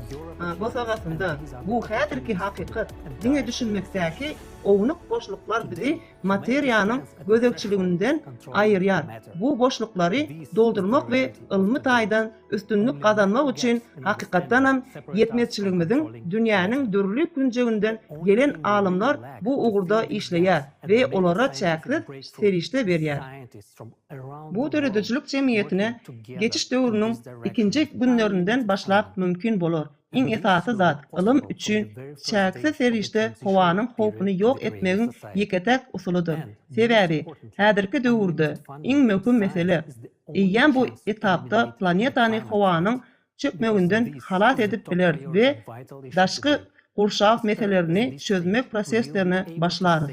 bosagasynda. Bu häzirki hakykat. Diňe düşünmekdäki ownuk boşluklar bizi materiýanyň gözegçiliginden aýyrýar. Bu boşluklary doldurmak we ylmy taýdan üstünlik gazanmak üçin hakykatdanam ýetmezçiligimiziň dünýäniň dürli künjeginden gelen alymlar bu ugurda işleýär we olara çäksiz serişde berýär. Bu döredijilik jemgyýetine geçiş döwrüniň ikinji günlerinden başlap mümkin bolar. Iň esasy zat, ylym üçin çäksiz serişde howanyň howpuny ýok etmegiň ýeke-täk usulydyr. Sebäbi häzirki döwürde iň möhüm mesele, eýýäm bu etapda planetany howanyň çökmeginden halas edip bileris we daşky gurşaw meselelerini çözmek proseslerine başlarys.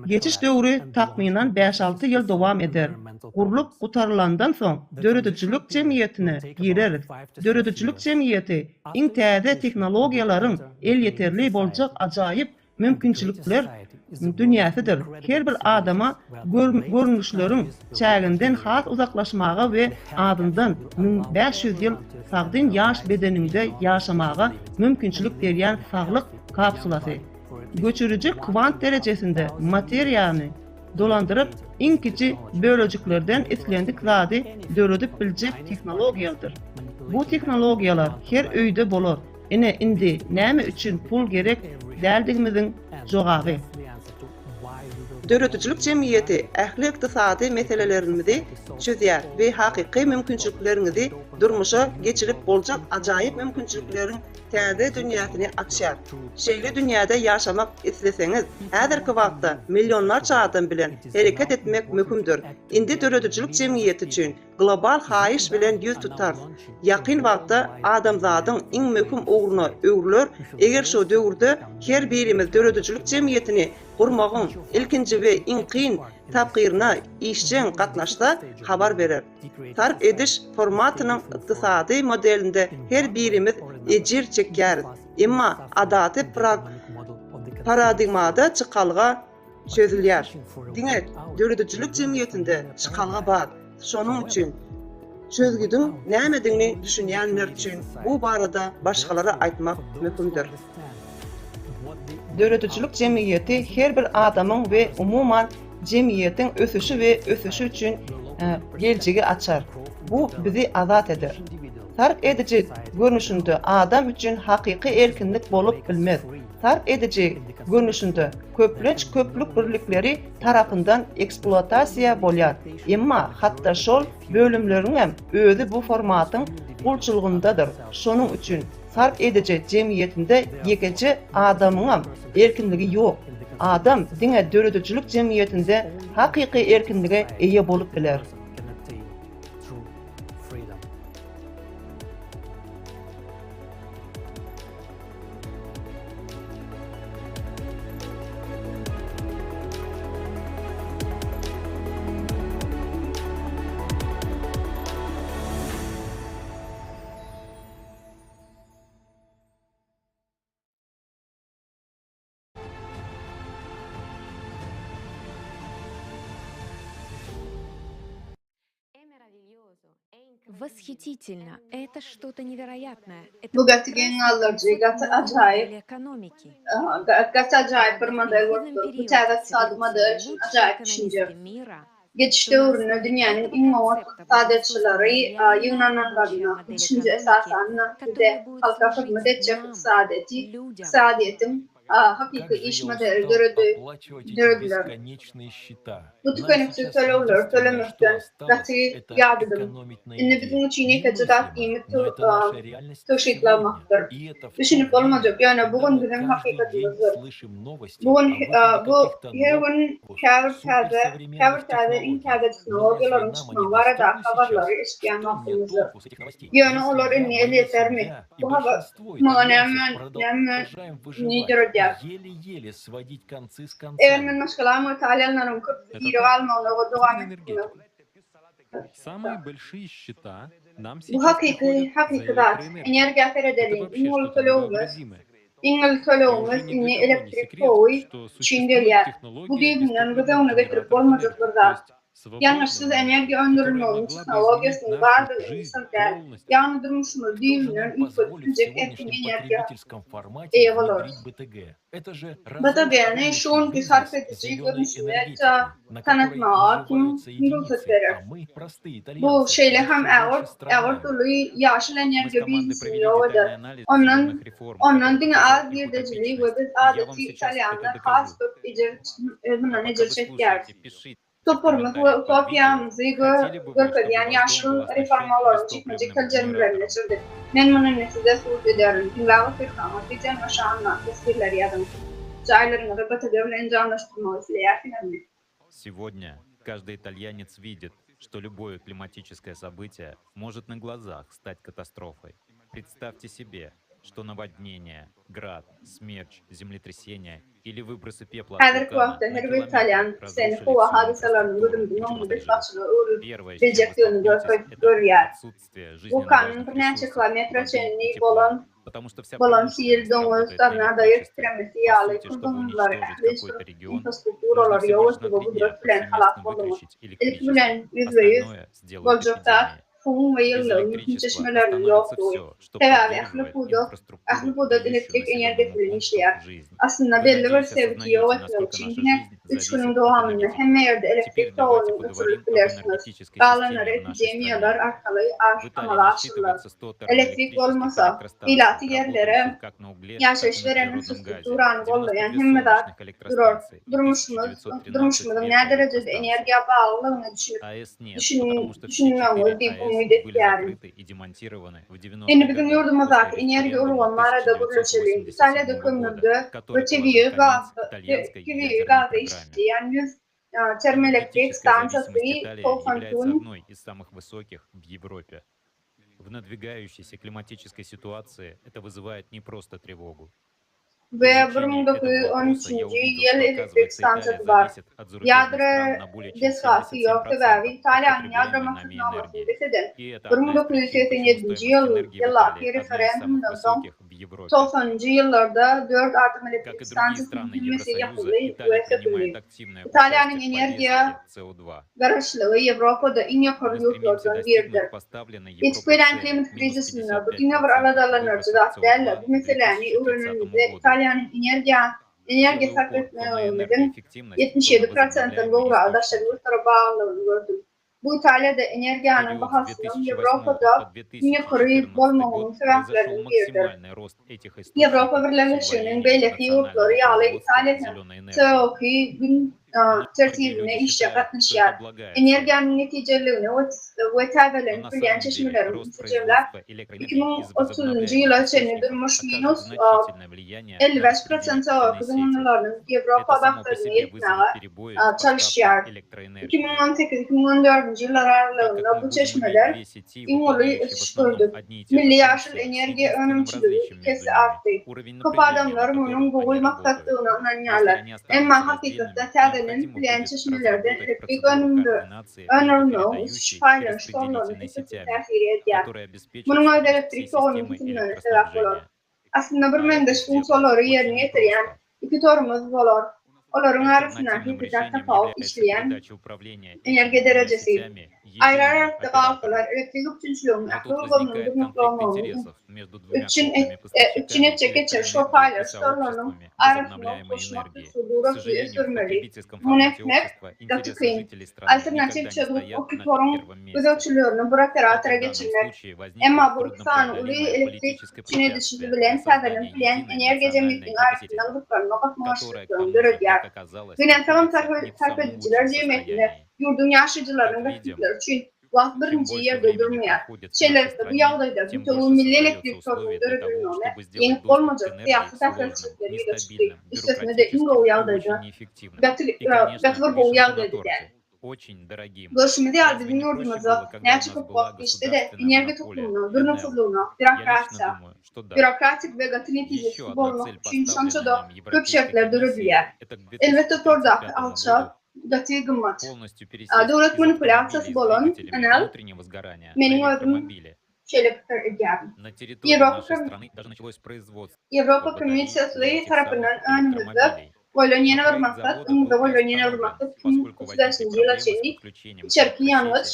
Geçiş döwri takmynan bäş-alty ýyl dowam eder. Gurlup gutarylandan soň döredijilik jemgyýetine gireris. Döredijilik jemgyýeti iň täze tehnologiýalaryň elýeterli boljak ajaýyp mümkinçilikler dünýäsidir. Her bir adama görnüşleriň çäginden has uzaklaşmaga we azyndan 1500 ýyl sagdyn ýaş bedeniňde ýaşamaga mümkinçilik berýän saglyk kapsulasy. Göçüriji kwant derejesinde materiýany. dolandyryp, iň kiçi bölejiklerden islendik zady döredip biljek tehnologiýadyr. Bu tehnologiýalar her öýde bolar. Ine indi näme üçin pul gerek däldigimiziň jogaby. Döredijilik jemgyýeti ähli ykdysady meselelerimizi çözýär we hakyky mümkinçilikleriňizi durmuşa geçirip boljak ajaýyp mümkinçilikleriň täze dünýäsini açýar. Şeýle dünýäde ýaşamak isleseňiz, häzirki wagtda millionlarça adam bilen hereket etmek möhümdir. Indi döredijilik jemgyýeti üçin global haýyş bilen ýüz tutarys. Ýakyn wagtda adamzadyň iň möhüm ugruna öwrüler, eger şo döwürde her birimiz döredijilik jemgyýetini gurmagyň ilkinji we iň kyn tapgyryna işjeň gatnaşsa, habar berer. Sarp ediş formatynyň ykdysady modelinde her birimiz ejir çekýäris, emma adaty paradigmada çykalga çözülýär. Diňe döredijilik jemgyýetinde çykalga bar, şonuň üçin çözgüdiň nämedigini düşünýänler üçin bu barada başgalara aýtmak möhümdir. Döredijilik jemgyýeti her bir adamyň we umuman jemgyýetiň ösüşi we ösüşi üçin geljegi açar. Bu bizi azat eder. Sarp ediji görnüşinde adam üçin hakyky erkinlik bolup bilmez. Sarp ediji görnüşinde köplenç köplük birlikleri tarapyndan ekspluatasiýa bolýar, emma hatda şol bölümleriňem özi bu formatyň gulçulygyndadyr, şonuň üçin sarp ediji jemgyýetinde ýekeje adamyňam erkinligi ýok. Adam diňe döredijilik jemgyýetinde hakyky erkinlige eýe bolup biler. Восхитительно! Это что-то невероятное. Это Bu gaty geň galdyryjy, gaty ajaýyp, gaty ajaýyp bir model bolupdyr. Bu täze ykdysady model üçin ajaýyp düşünje. Geçiş döwründe dünýäniň iň oňat ykdysadyýetçileri ýygnananlarynda, bu düşünje esasan-da bize halka hyzmat etjek ykdysadyýeti, ykdysadyýetiň hakyky iş modeli dörediler. Bu tükeniksiz tölegleri tölemekden gaty ýadadym. Indi biziň üçin ýekeje zat iýmit tygşytlamakdyr. Düşünip bolmajak, ýöne bu gün biziň hakykatymyzdyr. Bu gün bu her gün käbir täze, käbir täze iň täze tehnologiýalaryň çykmagy baradaky habarlary eşidýän wagtymyzdyr. Ýöne olar indi elýetermi? Bu habar maňa näme näme ni döredýär? Eger men maşgalam we italiýanlaryň köpüsi diri galmagyna we dowam etmegi Bu hakyky hakyky zat. Energiýa seredeliň, iň uly tölegimiz iň uly tölegimiz indi elektrik togy üçin gelýär. Bu düýbünden göz öňüne getirip bolmajak bir zat. Ýangyçsyz energiýa öndürilmeginiň tehnologiýasynyň bardygy indi syr däl. Ýagny durmuşymyzy düýbünden üýtgedip biljek erkin energiýa eýe bolarys. BTG-ni şu günki sarp ediji görnüşinde tanatmaga kim rugsat berer? Bu şeýle hem ägirt ägirt uly ýaşyl energiýa biznesini ýok eder. Ondan ondan diňe az girdejili we biz adaty italýanlar has köp ejir mundan ejir çekýäris. Toparymyz we utopiýamyzy görkezýän ýaşyl reformalaryň jikme-jik seljermelerini geçirdik. Men muny indi size subut ederin. Diňläp otyrkaňyz, wideonyň aşagyndaky teswirleri ýazyň. Jaýlaryňyzy BTG bilen enjamlaşdyrmagy isleýärsiňizmi? Сегодня каждый итальянец видит, что любое климатическое событие может на глазах стать катастрофой. Представьте себе, что наводнение, град, смерч, землетрясение или выбросы пепла от Häzirki вулкана wagtda на her bir километр italýan seni разрушили howa всю hadysalarynyň инфраструктуру gözümiziň и öňünde пассажиров. betbagtçylyga öwrülip Первое, с чем вы biljekdigini столкнетесь, это görýär. отсутствие жизненно Wulkanyň важных birnäçe ресурсов, kilometre воды çenli и тепла, bolan потому что вся bolan sil, промышленность doňuz, работает на tornado, ýer электричестве. titremesi По ýaly сути, pul чтобы zyňyndylary уничтожить ähli какой-то регион, нужно infrastrukturalary всего ýok лишь на etdi we три gudrat дня bilen halas повсеместно bolduňyz. выключить Ilki электричество. bilen ýüzbe-ýüz Остальное сделают boljak zat эпидемии. suwuň we Без ýylylygyň möhüm электричества çeşmeleriniň остановится ýokdugy. все, что Sebäbi ähli поддерживает pudak ähli инфраструктуру, pudak дающую elektrik energiýasy населенному bilen пункту işleýär. жизнь. Aslynda Вы, belli bir надеюсь, sebiti ýok осознаете, etmek насколько üçin наша diňe жизнь bir Üç günüň dowamynda hemme ýerde elektrik togunyň öçürilip bilersiňiz. Galanlary epidemiýalar arkaly amala aşyrylar. Elektrik bolmasa, ilaty ýerlere ýaşaýyş beren infrastrukturany goldaýan hemme zat durar. Durmuşymyz, durmuşymyzyň näderejede energiýa baglylygyna düşünip, düşünmegiňiz diýip umyt etýärin. Indi biziň ýurdumyzdaky energiýa ulgamy barada gürleşeliň. Italiýada kömürde we tebigy gazda tebigy gazda işleýän 100 termoelektrik stansiýasy 90 gün We 1913-nji ýyl elektrik stansiýasy bar. Ýadro desgasy ýok, sebäbi Italiýanyň ýadro maksatnamasyny bes eden 1987-nji ýyldaky referendumdan soň, togsanynjy ýyllarda dört atom elektrik stansiýasynyň hemmesi ýapyldy we söküldi. Italiýanyň energiýa garaşlygy Ýewropada iň ýokary ýurtlardan biridir. Ýetip gelýän klimat krizisinde bu diňe bir aladalanyjy zat däl-de, bu meseläni öwrenenimizde Italiýanyň energiýa energiýa sarp etmegimiziň 77 prosentden gowragy daşary ýurtlara baglydygyny gördüm. Bu Italiýada energiýanyň bahasynyň Ýewropada iň ýokary bolmagynyň sebäpleriniň biridir. Ýewropa Birleşiginiň beýleki ýurtlary ýaly Italiýa hem CO2 gün tertibine işjeň gatnaşýar. Energiýanyň netijeliligine we täzelenip bilýän çeşmeleriň ünsi jemläp, 2030-njy ýyla çenli durmuş minus 55 prosent CO2 zyňyndylarynyň Ýewropa maksadyna ýetmäge çalyşýar. 2018-2014-nji ýyllar aralygynda bu çeşmeler iň uly ösüş gördük. Milli ýaşyl energiýa önümçiligi iki esse artdy. Köp adamlar munuň gowy maksatdygyna ynanýarlar. Emma hakykatda täzelenip bilýän çeşmelerden elektrik öndürilmegiň ösüşi paýlanyş torlaryna köpetli täsir edýär. Munuň özi elektrik togunyň kesilmegine sebäp bolar. Aslynda birmeňzeş funksiýalary ýerine ýetirýän iki torumyz bolar. Olaryň arasyndaky ýeke-täk tapawut işleýän energiýa derejesi. Aýry-aýrylykda galsalar, elektrik üpjünçiliginiň ähli ulgamynyň durnuklanmagyny üpjün üpjün etjek geçiriş we paýlaýyş torlarynyň arasynda utgaşmak procedurasyny ösdürmeli. Muny etmek gaty kyn. Alternatiw çözgüt oki toruň gözegçiligini bir operatora geçirmek. Emma bu iki sany uly elektrik üpjün edijisi bilen täzelenip bilýän energiýa jemgyýetiniň arasynda gyzyklanma gapma-garşylyklaryny döredýär. Gynansagam sarp edijiler jemgyýetinde ýurduň ýaşaýjylarynyň bähbitleri üçin wagt birinji ýerde durmaýar. Şeýlelikde, bu ýagdaýda bütewi milli elektrik torunyň döredilmegine ýeňip bolmajak syýasy päsgelçilikler ýüze çykdy, üstesine-de iň gowy ýagdaýda gaty bir gowy ýagdaýda däl. Görşümiz ýaly, biziň ýurdumyzda näçe köp wagt geçse-de, energiýa toplumyna, durnuksyzlygyna, býurokratiýa, býurokratik we gaty netijesiz bolmak üçin şonça-da köp şertler döredilýär. Elbetde, tordaky alça gaty gymmat. Döwlet manipulýasiýasy bolan NL, meniň özüm şeýle pikir edýärin. Ýewropa Komissiýasy tarapyndan önümizde goýlan ýene bir maksat, öňümizde goýlan ýene bir maksat 2035-nji ýyla çenli içerki ýangyç,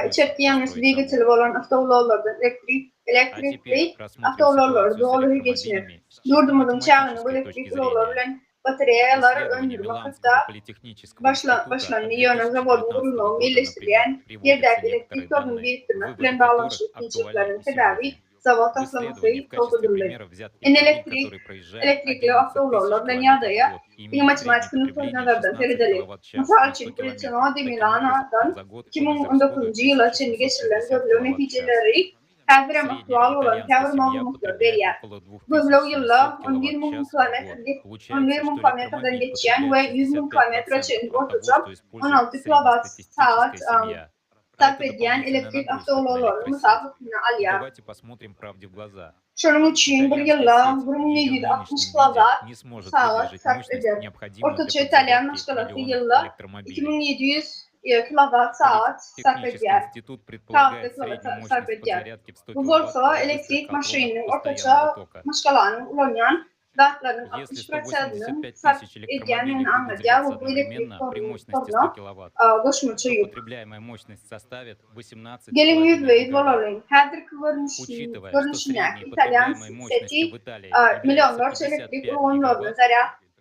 içerki ýangyç dwigateli bolan awtoulaglardan elektrik, elektrikli awtoulaglary doly geçmek. Ýurdumyzyň çäginde bu elektrik ulaglar bilen batareýalary öndürmek hatda başlandy, ýöne zawodyň gurulmagy meýilleşdirilýän ýerdäki elektrik toruny birikdirmek bilen baglanyşykly kynçylyklaryň sebäbi zawod taslamasy togtadyldy. Indi elektrik elektrikli awtoulaglar bilen ýagdaýa diňe matematiki nukdaýnazardan seredeli. Mysal üçin, Politano di Milanodan 2019-njy ýyla çenli geçirilen gözleg netijeleri häzirem aktual bolan käbir maglumatlary berýär. Gözleg ýylda 11 müň kilometr 11 müň kilometrden geçýän we 100 müň kilometre çenli ortaça 16 kilowat-sagat sarp edýän elektrik awtoulaglaryny mysal hökmünde alýar. Şonuň üçin bir ýylda 1760 kilowat sagat sarp eder. Ortaça italýan maşgalasy ýylda 2700 kilowat sagat sarp edýär. Sagatda kilowat sarp edýär. Bu bolsa elektrik maşynynyň ortaça maşgalanyň ulanýan zatlarynyň 60 prosentiniň sarp edýändigini aňladýar we bu elektrik toruna goşmaça ýük. Geliň ýüzbe-ýüz bolalyň, häzirki görnüşindäki italýan seti millionlarça elektrik ulgamlaryny zarýad.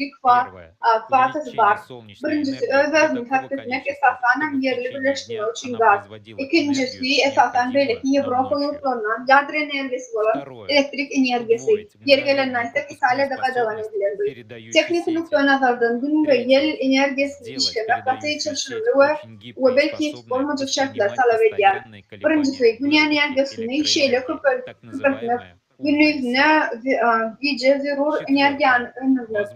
iki fazasy bar. Birinjisi öz-özüni sarp etmek, esasanam ýerli birleşdirmek üçin gaz. Ikinjisi, esasan beýleki Ýewropa ýurtlaryndan ýadro energiýasy bolan elektrik energiýasy. Ýeri gelende aýtsak, Italiýada gadagan edilen bu. Tehniki nukdaýnazardan Gün we ýel energiýasyny işlemek gaty çylşyrymly we we belki ýetip bolmajak şertleri talap edýär. Birinjisi, Gün energiýasyny şeýle köpeltmek. Gündizine gije zerur energiýany öndürmek.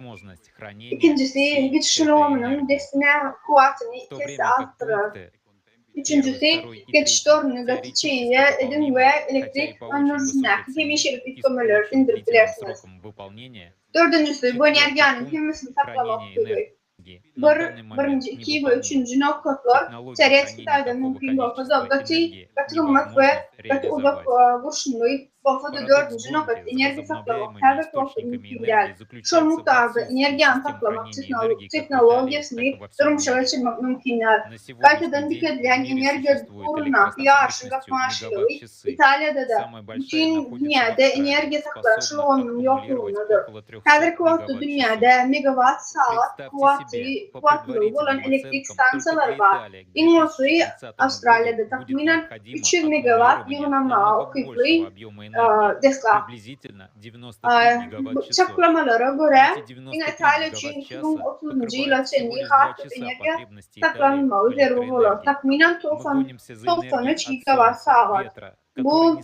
Ikinjisi, geçiş ulgamynyň dessine kuwwatyny iki esse artdyrar. Üçünjisi, geçiş toruny gaty çeýe ediň we elektrik öndürijisindäki hemişelik üýtgemeleri siňdirip bilersiňiz. Dördünjisi, bu energiýanyň hemmesini saklamak ukyby. Bir, birinji, iki we üçünji nokatlar teoretiki taýdan mümkin bolsa-da, gaty gaty gymmat we gaty uzak gurşunly bolsa-da, dördünji nokat, energiýa saklamak häzirki wagtda mümkin däl. Şol mukdarda energiýany saklamak tehnologiýasyny durmuşa geçirmek mümkin däl. Gaýtadan dikeldilýän energiýa ugrundaky ýaryşyň gapma-garşylygy Italiýada-da, bütin dünýäde energiýa saklaýyş ulgamynyň ýoklugyndadyr. Häzirki wagtda dünýäde megawatt-sagat kuwwatlygy bolan elektrik stansiýalary bar. Iň ulusy Awstraliýada, takmynan, 300 megawatt ýygnamaga ukyply desga. Çaklamalara görä, diňe Italiýa üçin 2030-njy ýyla çenli has köp energiýa saklanylmagy zerur bolar, takmynan 93 gigawatt-sagat. Bu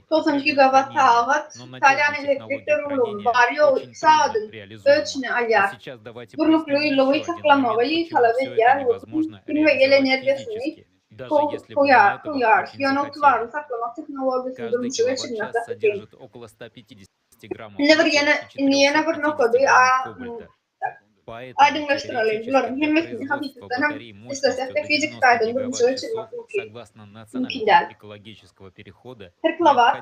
93 gigawatt-sagat Italiýanyň elektrik zerurlygyny bary-ýogy iki sagadyň öz içine alýar. Durnuklylygy saklamagy talap edýär we Gün we ýel energiýasyny kowýar, ýöne ygtybarly saklamak tehnologiýasyny durmuşa geçirmek gaty kyn. Indi bir ýene indi ýene bir nokady aýdyňlaşdyralyň, bularyň hemmesini hakykatdan hem islesek-de fiziki taýdan durmuşa geçirmek mümkin mümkin däl. Her kilowat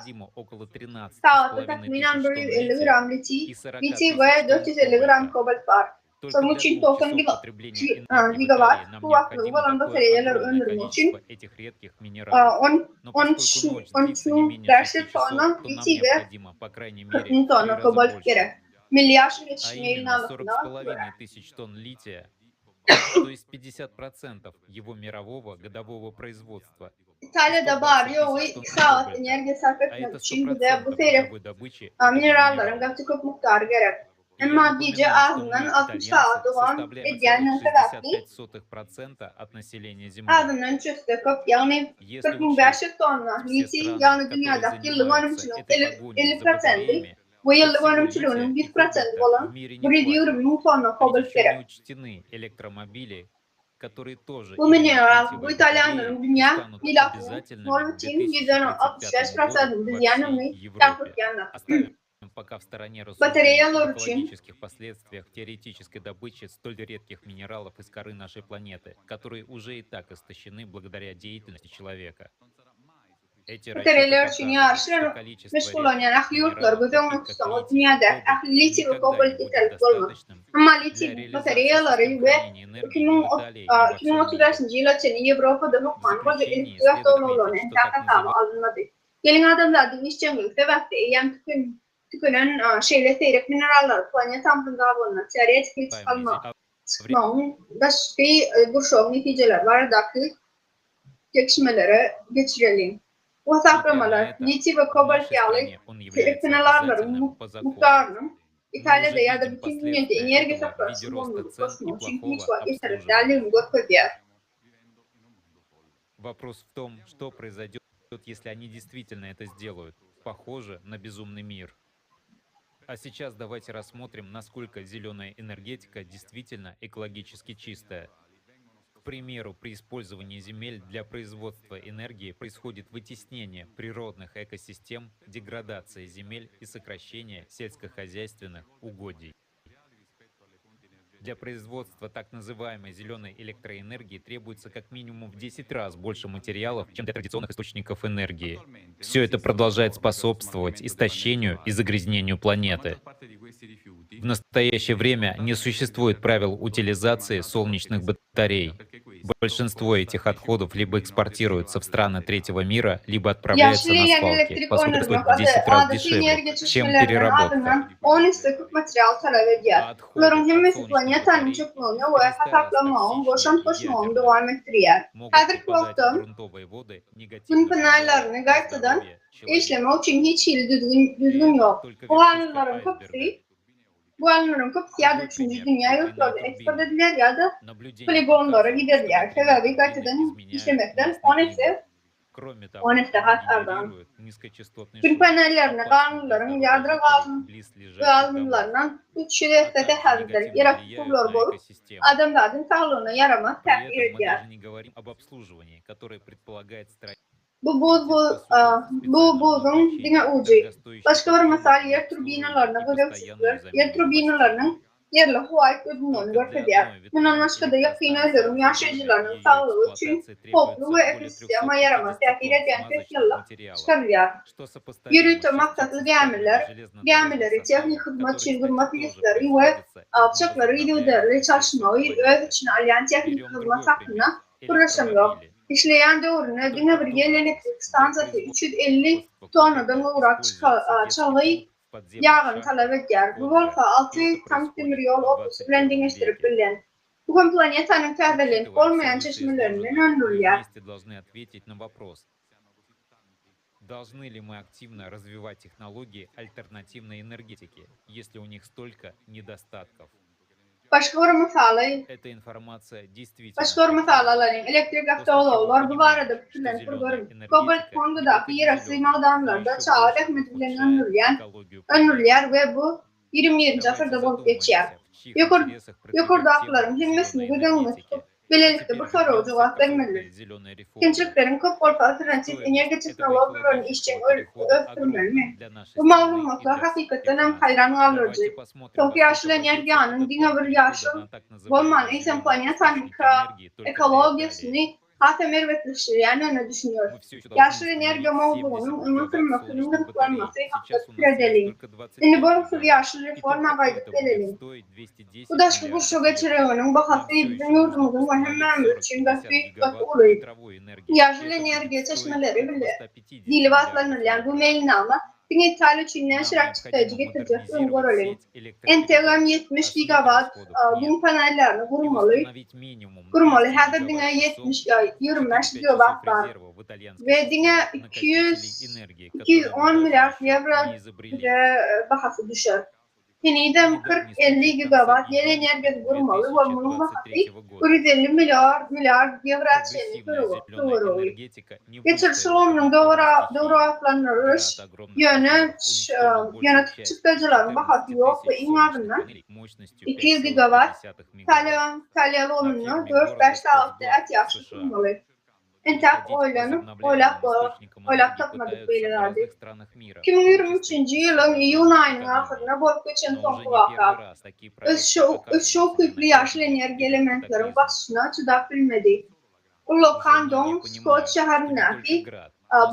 sagatda takmynan 150 gram litiý, litiý we 450 gram kobalt bar. Şonuň üçin 90 gigawat kuwwatlygy bolan batareýalary öndürmek üçin 13500 tonna litiý we 40 müň tonna kobalt gerek. Milli ýaşyl geçiş meýilnamasyna görä. Italiýada bary-ýogy iki sagat energiýa sarp etmek üçin bize bu seýrek minerallaryň gaty köp mukdary gerek. Emma gije azyndan 60 sagat dowam edýänligi sebäpli, azyndan üç esse köp, ýagny 4500 tonna litiý, ýagny dünýädäki ýyllyk önümçiligiň 50 prosenti we ýyllyk önümçiliginiň 100 prosenti bolan 120 müň tonna kobalt gerek. Bu mineral, bu italýanlaryň dünýä ilatynyň 0,65 prosentini düzýändigini ýatlatýandyr. Batareýalar üçin Batareýalar üçin ýaryş bilen meşgullanýan ähli ýurtlary göz öňünde tutsaňyz, dünýädäki ähli litiý we kobalt ýeterlik bolmaz. Emma litiý batareýalary we 2035-nji ýyla çenli Ýewropada hökmany boljak elektrik awtoulaglaryny entäk hasaba alynmady. Geliň adamzadyň işjeňligi sebäpli eýýäm tükenen şeýle seýrek minerallary planetamyzyň gabygyndan teoretiki çykmagyň daşky gurşawyň netijeleri baradaky çekişmelere geçireliň. Bu hasaplamalar litiý we kobalt ýaly seýrek minerallaryň mukdarynyň Italiýada ýa-da bütin dünýäde energiýa saklaýyş ulgamyna utgaşmak üçin hiç wagt ýeterlik däldigini görkezýär. Вопрос в том, что произойдет, если они действительно это сделают. Похоже на безумный мир. А сейчас давайте рассмотрим, насколько зеленая энергетика действительно экологически чистая. К примеру, при использовании земель для производства энергии происходит вытеснение природных экосистем, деградация земель и сокращение сельскохозяйственных угодий. Для производства так называемой зеленой электроэнергии требуется как минимум в 10 раз больше материалов, чем для традиционных источников энергии. Все это продолжает способствовать истощению и загрязнению планеты. В настоящее время не существует правил утилизации солнечных батарей. Большинство этих отходов либо экспортируются в страны третьего мира, либо отправляются Ýaşyl на gelýän свалки, elektrik поскольку öndürmek стоит в 10 раз adaty дешевле, energiýa чем çeşmelerden переработка. azyndan on esse köp material talap edýär. Bularyň hemmesi planetanyň çökmegine we hasaplanmagyň goşant goşmagyny dowam etdirýär. Häzirki wagtda Gün panellerini gaýtadan işlemek üçin hiç hili düzgün ýok. Bu galyndlaryň köpüsi Bu alymlaryň köpüsi ýa-da üçünji dünýä ýurtlaryna eksport edilýär ýa-da poligonlara giderilýär, sebäbi gaýtadan işlemekden on esse On esse has arzan. Gün panellerine galyndylaryň ýadro galyndylaryndan 300 esse zäherlidir ýerasty suwlary bolup, adamzadyň saglygyna ýaramaz täsir edýär. Bu buz bu buzuň diňe ujy. Başga bir mysal ýer turbinalaryna gözegçilikler ýer turbinalarynyň ýerli howa üýtgedilmegini görkezýär. Mundan başga-da ýakyn öýleriň ýaşaýjylarynyň saglygy üçin howply we ekosistema ýaramaz täsir edýän pes ýyllyk çykarylýar. Ýörite maksatly gämiler, gämileri tehniki hyzmat üçin gymmat listleri we pyçaklary yzygiderli çalyşmagy öz içine alýan tehniki hyzmat hakynda gürleşemzok. Işleýän döwründe diňe bir ýel elektrik stansiýasy 350 tonnadan gowrak çygy ýagyny talap edýär. Bu bolsa alty tank demir ýol otlusy bilen deňeşdirip bilýän. Bu hem planetanyň täzelenip bolmaýan çeşmelerinden öndürilýär. Должны ли мы активно развивать технологии альтернативной энергетики, если у них столько недостатков? Başga bir mysaly Эта информация действительно Başga bir mysal alalyň, elektrik awtoulaglar bu barada pikirlenip bir görüň. Kobalt Kongodaky ýerasty magdanlarda çaga zähmeti bilen öndürilýän öndürilýär we bu ýigrimi birinji asyrda bolup geçýär. Ýokardakylaryň hemmesini göz öňünde tutup, bilelikde bir soraga jogap bermelidiris. Kemçilikleriň köp bolsa alternatiw energiýa tehnologiýalaryny işjeň ösdürmelimi? Bu maglumatlar hakykatdan hem haýran galdyryjy. Soňky ýaşyl energiýanyň diňe bir ýaşyl bolman, eýsem planetanyň ekologiýasyny hasam erbetleşdirýändigine düşünýäris. Ýaşyl energiýa mowzugynyň öňe sürmekiniň gyzyklanmasy hakda pikir edeliň. Indi bolsa ýaşyl reforma gaýdyp geleliň. Bu daşky gurşaw geçireginiň bahasy biziň ýurdumyzyň we hemmämiz üçin gaty gaty uly. Ýaşyl energiýa çeşmeleri bile diýlip atlandyrylýan bu meýilnama diňe Italiýa üçin näçeräk çykdajy getirjekdigini göreliň. Entegem 70 gigawat Gün panellerini gurmaly gurmaly häzir diňe 70 25 gigawat bar we diňe 200 210 milliard ýewro bize bahasy düşer. Henizem 40-50 gigawat ýel energiýasy gurmaly we munuň bahasy 150 milliard milliard ýewra çenli töweregi. Geçiriş ulgamynyň döwrebaplandyrylyş, ýöne ýöne çykdajylaryň bahasy ýok we iň azyndan 200 gigawat Italiýa ulgamynda dört-bäş sagatda ätiýaçly tutulmaly. Entäk oýlanyp, oýlap oýlap tapmadyk beýle zady. 2023-nji ýylyň iýun aýynyň ahyrynda bolup geçen soňky waka, ösüşe ösüşe ukyply ýaşyl energiýa elementleriň basyşyna çydap bilmedi. Ullakan doň Skott şäherindäki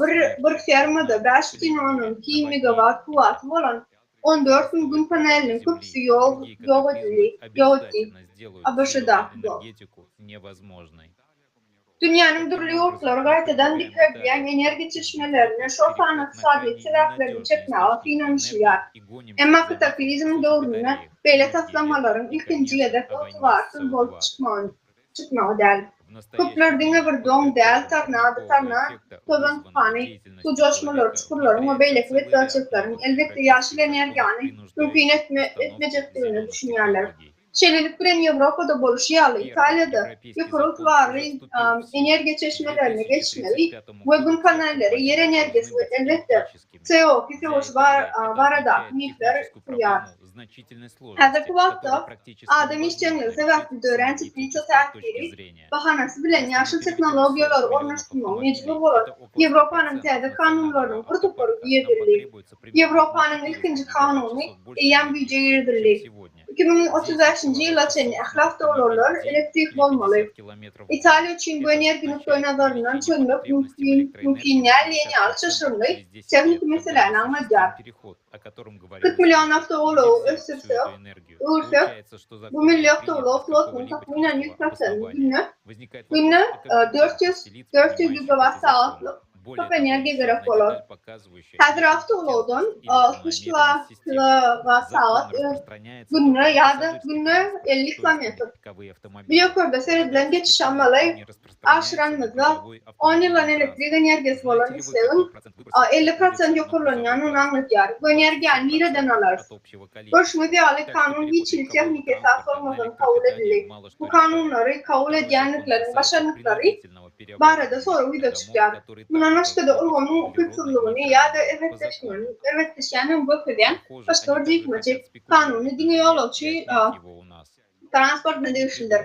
bir bir fermada 5,2 megawat kuwwaty bolan 14 müň Gün paneliniň köpüsi ýok ýok edildi, ýok etdi. ABŞ-daky doň. Dünýäniň dürli ýurtlary gaýtadan dikeldilýän energiýa çeşmelerini, şol sanda ykdysadyýet sebäplerini çekmäge synanyşylýar. Emma kataklizmiň döwründe beýle taslamalaryň ilkinji gezek ygtybarsyz bolup çykmagy däl. Köpler diňe bir doň däl, tornado, tornado, tozan tupany, suw joşmalary, çukurlaryň we beýleki betbagtçylyklaryň, elbetde, ýaşyl energiýany mümkin etmejekdigine düşünýärler. Şeýlelik bilen, Ýewropada bolşy ýaly, Italiýada ýokary ygtybarly energiýa çeşmelerine geçmegi we Gün panelleri, ýer energiýasy we elbetde, CO2 söweşi baradaky mifler tutulýar. Häzirki wagtda adam işjeňligi sebäpli dörän teplitsa täsiri bahanasy bilen ýaşyl tehnologiýalary ornaşdyrmaga mejbur bolan Ýewropanyň täze kanunlarynyň bir topary girizildi. Ýewropanyň ilkinji kanuny eýýäm güýje girizildi. 2035-nji ýyla çenli ähli awtoulaglar elektrik bolmaly. Italiýa üçin bu energiýa nukdaýnazaryndan çözmek mümkin mümkin däl diýen ýaly çylşyrymly tehniki meseläni aňladýar. 40 million awtoulagy ösdürsek, öwürsek, bu milli awtoulag flotunyň takmynan 100 prosentini günde günde 400 400 gigawat sagatlyk köp energiýa gerek bolar. Häzir awtoulagdan 60 kilowat sagat günde ýa-da günde 50 kilometr. Bu ýokarda seredilen geçişi amala aşyranymyzda, on ýyldan elektrik energiýasy bolan islegiň 50 prosent ýokarlanýandygyny aňladýar. Bu energiýany nireden alarys? Görşüňiz ýaly, kanun hiç hili tehniki esas bolmazdan kabul edildi. Bu kanunlary kabul edýänlikleriň başarnyklary. Barada sorag ýüze çykýar. Mundan başga-da, ulgamyň ukypsyzlygyny ýa-da erbetleşýändigini görkezýän başga bir jikme-jik kanuny diňe ýolagçy transportyna degişlidir.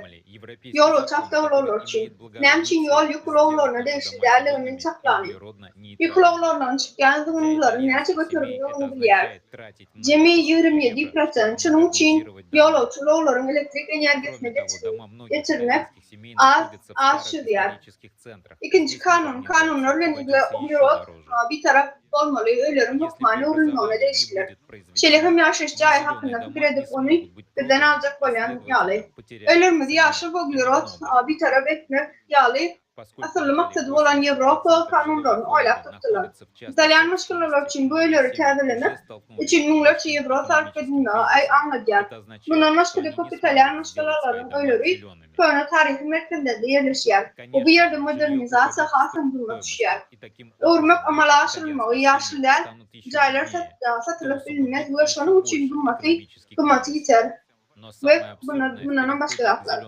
Ýolagçy awtoulaglary üçin. Näme üçin ýol ýük ulaglaryna degişli däldigini çaklalyň. Ýük ulaglaryndan çykýan zyňyndylaryň näçe göterimdigini bilýäris. Jemi 27%. Şonuň üçin ýolagçy ulaglaryň elektrik energiýasyna geçirmek az az çözýär. Ikinji kanun, kanunlar bilen uglerod bitarap bolmaly öýleriň hökmany öwrülmegine degişlidir. Şeýle hem ýaşaýyş jaýy hakynda pikir edip ony bizden aljak bolýan ýaly. Öýlerimizi ýaşyl we uglerod bitarap etmek ýaly Asylly maksady bolan Ýewropa kanunlaryny oýlap tapdylar. Italýan maşgalalary üçin bu öýleri täzelemek üçin müňlerçe ýewro sarp edilmegi aňladýar. Mundan başga-da köp italýan maşgalalarynyň öýleri köne taryhy merkezlerde ýerleşýär we bu ýerde modernizasiýa hasam gymmat düşýär. Öwürmek amala aşyrylmagy ýaşyl däl jaýlar satylyp bilinmez we şonuň üçin gymmaty gymmaty ýiter. we mundanam başga zatlar.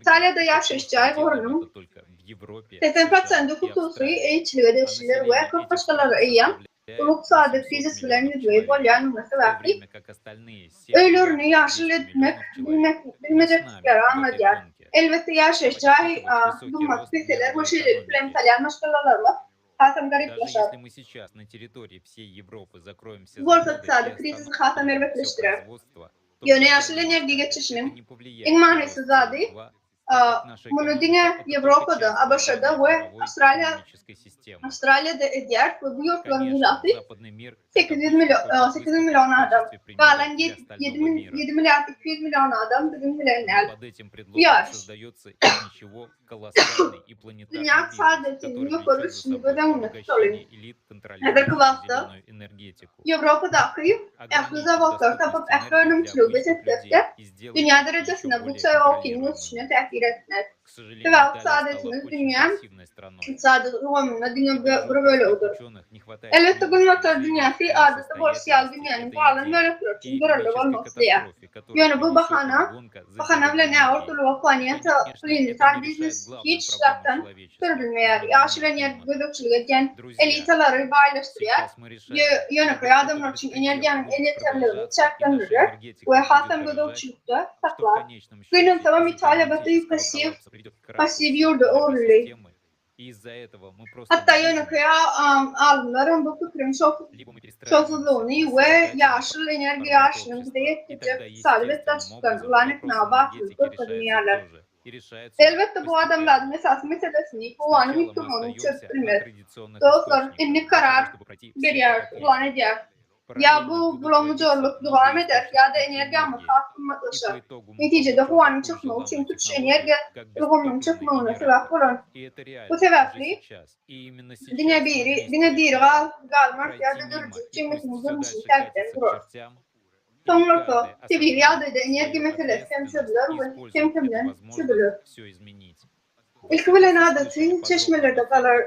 Italiýada ýaşaýyş jaý gorunyň 80 prosenti hususy eýeçilige degişlidir we köp maşgalalar eýýäm uly ykdysady krizis bilen ýüzbe-ýüz bolýandygy sebäpli öýlerini ýaşyl etmek bilmejekdikleri aňladýar. Elbetde, ýaşaýyş jaý gymmaty peseler we şeýlelik bilen italýan maşgalalarymyz hasam garyplaşar. Bu bolsa ykdysady krizisi hasam erbetleşdirer. Ýöne ýaşyl energiýa geçişiniň iň manysyz zady, muny diňe Ýewropada, ABŞ-da we Awstraliýada edýär we bu ýurtlaryň ilaty 800 million adam. Galan 7 milliard 200 million adam biziň bilen däl. Bu ýaryş. Dünýä ykdysadyýetiniň ýokary ösüşini göz öňünde tutalyň. Häzirki wagtda Ýewropadaky ähli zawodlary tapyp, ähli önümçiligi bes etsek-de, dünýä derejesinde bu CO2-niň ösüşine täsir etmez. Sebäbi ykdysadyýetimiz dünýä ykdysady ulgamynda diňe bir bölegidir. Elbetde, Günbatar dünýäsi adaty bolşy ýaly dünýäniň galan bölekleri üçin görelde bolmak isleýär. Ýöne bu bahana, bahana bilen ägirt uly we planeta planetar biznes hiç zatdan döredilmeýär. Ýaşyl energiýa gözegçilik edýän elitalary baýlaşdyrýar, ýönekeý adamlar üçin energiýanyň elýeterliligini çäklendirýär we hasam gözegçilikde saklar. Gynansagam Italiýa gaty passiw passiw ýurda öwrüldi. Hatda ýönekeý alymlaram bu pikiriň şowsuzlygyny we ýaşyl energiýa ýaryşynyň bize ýetdirjek ykdysady betbagtçylykdan yglan etmäge batyrlyk görkezmeýärler. Elbetde, bu adamzadyň esasy meselesini, howanyň üýtgemegini çözüp bilmez. Dostlar, indi karar berýäris, yglan edýäris. Ýa bu bulamyjarlyk dowam eder, ýa-da energiýamyz has gymmatlaşar. Netijede howanyň çökmegi üçin tutuş energiýa ulgamynyň çökmegine sebäp bolar. Bu sebäpli diňe biri, diňe diri galmarys ýa-da döredijilik jemgyýetiniň durmuşyny täzeden gurarys. Soň bolsa, tebigy ýagdaýda energiýa meselesi hem çözüler we kem-kemden çözüler. Ilki bilen adaty çeşmelerde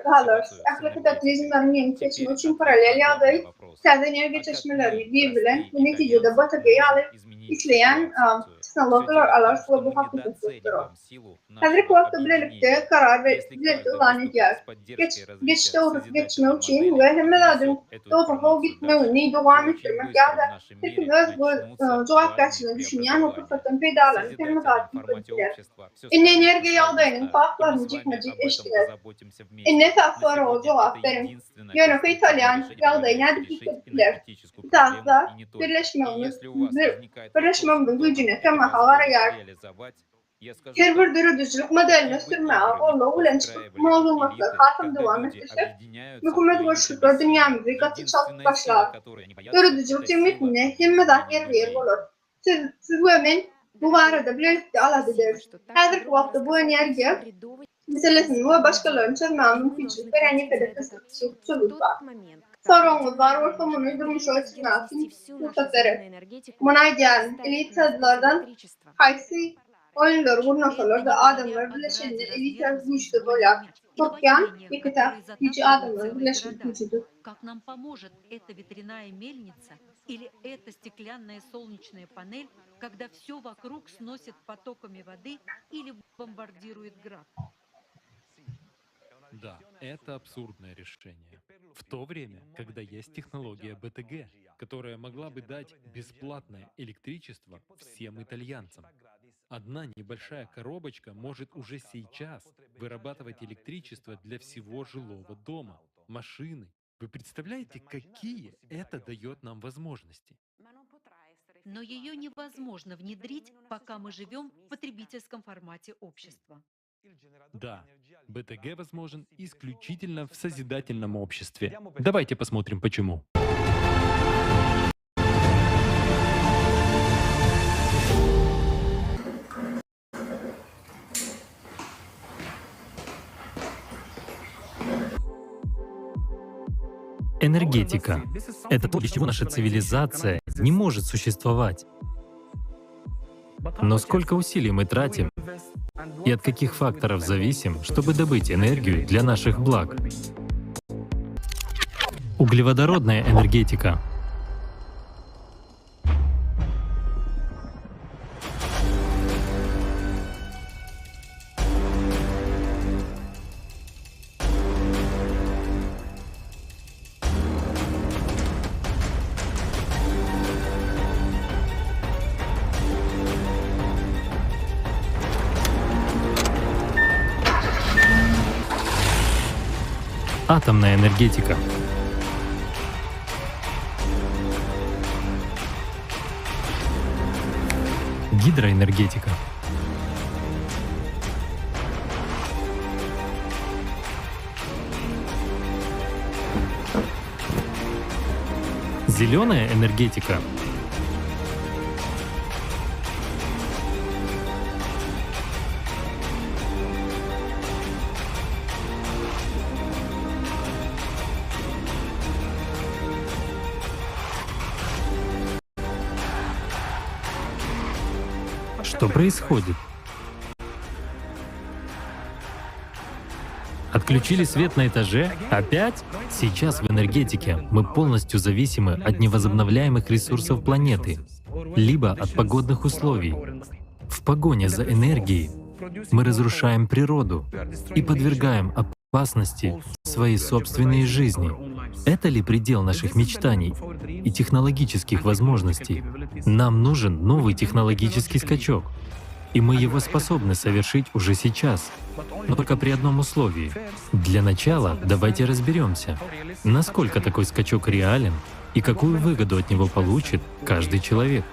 galarys. Ähli kataklizmleriň ýeňip geçmegi üçin parallel ýagdaý täze energiýa çeşmelerini girizilen we netijede BTG ýaly isleýän tehnologiýalar alarys we bu hakykat bolup durar. Häzirki wagtda bilelikde karar we bilelikde yglan edýäris. Geçiş döwri geçmek üçin we hemme zadyň dowzaha gitmegini dowam etdirmek ýa-da her kim öz jogapkärçiligine düşünýän we pursatdan peýdalanyp hemme zady üýtgedip biler. Indi energiýa ýagdaýynyň faktlaryny jikme-jik eşitdiňiz. Indi esasy soraga jogap beriň. Ýönekeý italýan ýagdaýy nädip üýtgedip biler? Esasy zat, birleşmegimiz, birleşmegimiziň güýjüne temaha garaýarys. Her bir döredijilik modelini ösdürmäge goldaw bilen çykyp, maglumatlary hasam dowam etdirsek, möhüm özgerişlikler dünýämizi gaty çalt başlar. Döredijilik jemgyýetinde hemme zat ýerbe-ýer bolar. Siz, siz we men bu barada bilelikde alada ederis. Häzirki wagtda bu energiýa meselesini we başgalaryny çözmäge mümkinçilik berýän ýeke-de çözgüt bar. Soragyňyz bar bolsa, muny durmuşa geçirmäge kim rugsat berer? Muny aýdýaryn, elitalardan haýsy oýunlary gurnasalar-da, adamlar birleşende elita güýçli bolýar. Gorkýan ýeke-täk güýji adamlaryň birleşmek güýjüdir. Или эта стеклянная солнечная панель, когда все вокруг сносит потоками воды или бомбардирует град. Да, это абсурдное решение. В то время, когда есть технология БТГ, которая могла бы дать бесплатное электричество всем итальянцам. Одна небольшая коробочка может уже сейчас вырабатывать электричество для всего жилого дома, машины. Вы представляете, какие это дает нам возможности? Но ее невозможно внедрить, пока мы живем в потребительском формате общества. Да, БТГ возможен исключительно в созидательном обществе. Давайте посмотрим, почему. Энергетика — это то, без чего наша цивилизация не может существовать. Но сколько усилий мы тратим и от каких факторов зависим, чтобы добыть энергию для наших благ? Углеводородная энергетика. Атомная энергетика. Гидроэнергетика. Зеленая энергетика. Что происходит? Отключили свет на этаже? Опять? Сейчас в энергетике мы полностью зависимы от невозобновляемых ресурсов планеты, либо от погодных условий. В погоне за энергией мы разрушаем природу и подвергаем опасности свои собственные жизни. Это ли предел наших мечтаний и технологических возможностей? Нам нужен новый технологический скачок, и мы его способны совершить уже сейчас, но только при одном условии. Для начала давайте разберемся, насколько такой скачок реален и какую выгоду от него получит каждый человек.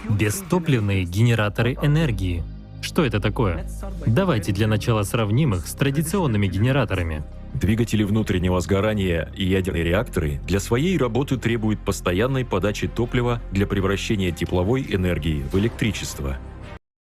Бестопливные генераторы энергии. Что это такое? Давайте для начала сравним их с традиционными генераторами. Двигатели внутреннего сгорания и ядерные реакторы для своей работы требуют постоянной подачи топлива для превращения тепловой энергии в электричество.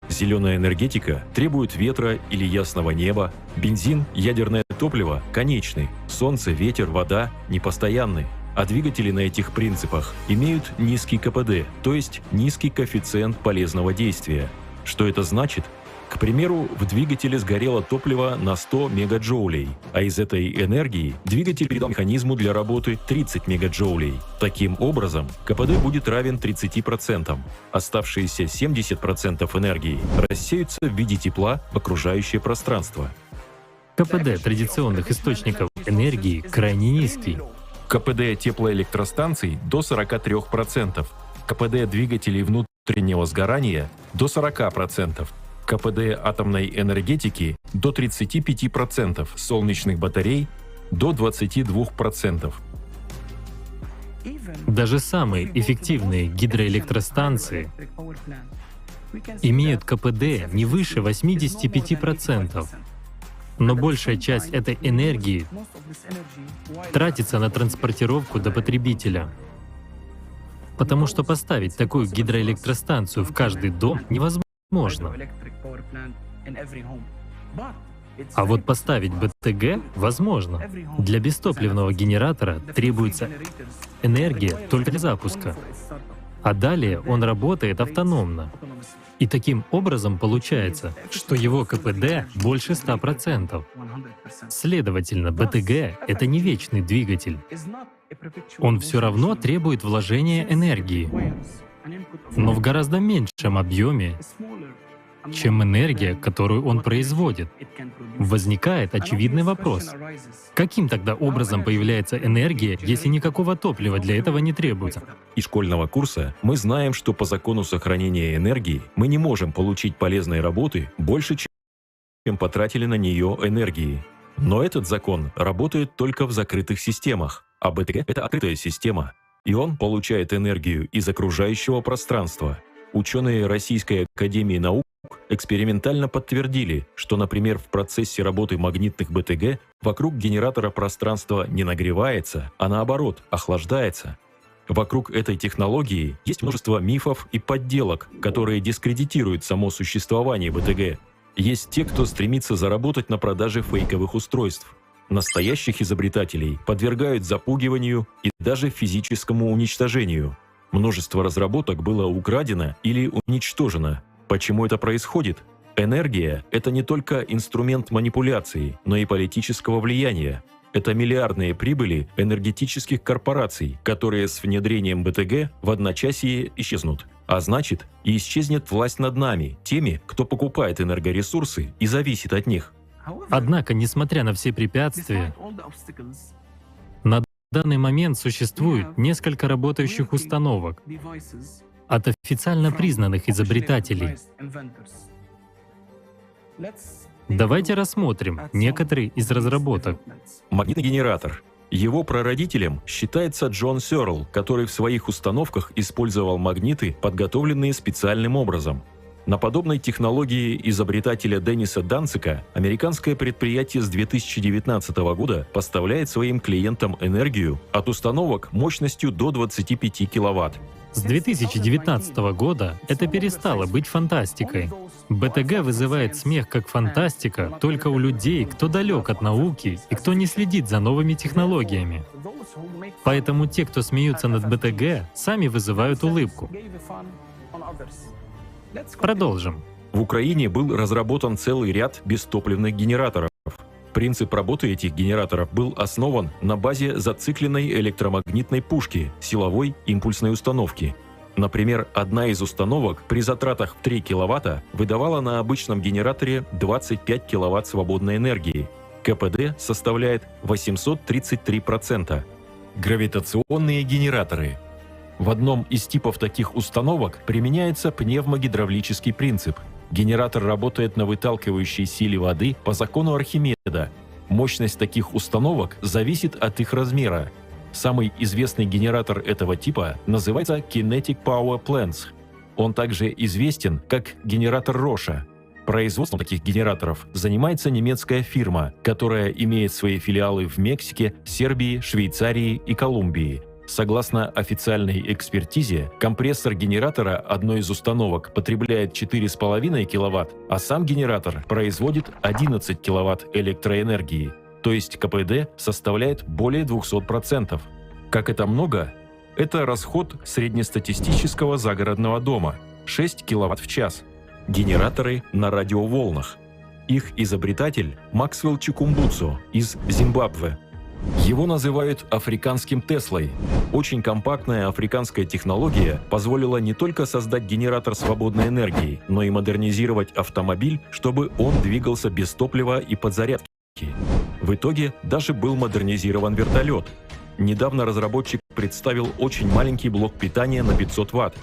Зеленая энергетика требует ветра или ясного неба. Бензин, ядерное топливо конечны. Солнце, ветер, вода непостоянны. А двигатели на этих принципах имеют низкий КПД, то есть низкий коэффициент полезного действия. Что это значит? К примеру, в двигателе сгорело топливо на 100 мегаджоулей, а из этой энергии двигатель передал механизму для работы 30 мегаджоулей. Таким образом, КПД будет равен 30%. Оставшиеся 70% энергии рассеются в виде тепла в окружающее пространство. КПД традиционных источников энергии крайне низкий. КПД теплоэлектростанций до 43%, КПД двигателей внутреннего сгорания до 40%, КПД атомной энергетики до 35%, солнечных батарей до 22%. Даже самые эффективные гидроэлектростанции имеют КПД не выше 85%. Но большая часть этой энергии тратится на транспортировку до потребителя. Потому что поставить такую гидроэлектростанцию в каждый дом невозможно. А вот поставить БТГ возможно. Для бестопливного генератора требуется энергия только для запуска. А далее он работает автономно. И таким образом получается, что его КПД больше 100%. Следовательно, БТГ — это не вечный двигатель. Он все равно требует вложения энергии, но в гораздо меньшем объеме, чем энергия, которую он производит. Возникает очевидный вопрос. Каким тогда образом появляется энергия, если никакого топлива для этого не требуется? Из школьного курса мы знаем, что по закону сохранения энергии мы не можем получить полезной работы больше, чем потратили на нее энергии. Но этот закон работает только в закрытых системах, а БТГ — это открытая система, и он получает энергию из окружающего пространства. Ученые Российской академии наук экспериментально подтвердили, что, например, в процессе работы магнитных БТГ вокруг генератора пространство не нагревается, а наоборот, охлаждается. Вокруг этой технологии есть множество мифов и подделок, которые дискредитируют само существование БТГ. Есть те, кто стремится заработать на продаже фейковых устройств. Настоящих изобретателей подвергают запугиванию и даже физическому уничтожению. Множество разработок было украдено или уничтожено. Почему это происходит? Энергия – это не только инструмент манипуляции, но и политического влияния. Это миллиардные прибыли энергетических корпораций, которые с внедрением БТГ в одночасье исчезнут. А значит, и исчезнет власть над нами, теми, кто покупает энергоресурсы и зависит от них. Однако, несмотря на все препятствия, на данный момент существует несколько работающих установок от официально признанных изобретателей. Давайте рассмотрим некоторые из разработок. Магнитный генератор. Его прародителем считается Джон Сёрл, который в своих установках использовал магниты, подготовленные специальным образом. На подобной технологии изобретателя Денниса Данцика американское предприятие с 2019 года поставляет своим клиентам энергию от установок мощностью до 25 киловатт. С 2019 года это перестало быть фантастикой. БТГ вызывает смех как фантастика только у людей, кто далек от науки и кто не следит за новыми технологиями. Поэтому те, кто смеются над БТГ, сами вызывают улыбку. Продолжим. В Украине был разработан целый ряд бестопливных генераторов. Принцип работы этих генераторов был основан на базе зацикленной электромагнитной пушки силовой импульсной установки. Например, одна из установок при затратах в 3 киловатта выдавала на обычном генераторе 25 киловатт свободной энергии. КПД составляет 833%. Гравитационные генераторы. В одном из типов таких установок применяется пневмогидравлический принцип. Генератор работает на выталкивающей силе воды по закону Архимеда. Мощность таких установок зависит от их размера. Самый известный генератор этого типа называется Kinetic Power Plants. Он также известен как генератор Роша. Производством таких генераторов занимается немецкая фирма, которая имеет свои филиалы в Мексике, Сербии, Швейцарии и Колумбии. Согласно официальной экспертизе, компрессор генератора одной из установок потребляет 4,5 киловатт, а сам генератор производит 11 киловатт электроэнергии, то есть КПД составляет более 200%. Как это много? Это расход среднестатистического загородного дома – 6 киловатт в час. Генераторы на радиоволнах. Их изобретатель Максвелл Чикумбуцо из Зимбабве. Его называют африканским Теслой. Очень компактная африканская технология позволила не только создать генератор свободной энергии, но и модернизировать автомобиль, чтобы он двигался без топлива и подзарядки. В итоге даже был модернизирован вертолет. Недавно разработчик представил очень маленький блок питания на 500 ватт.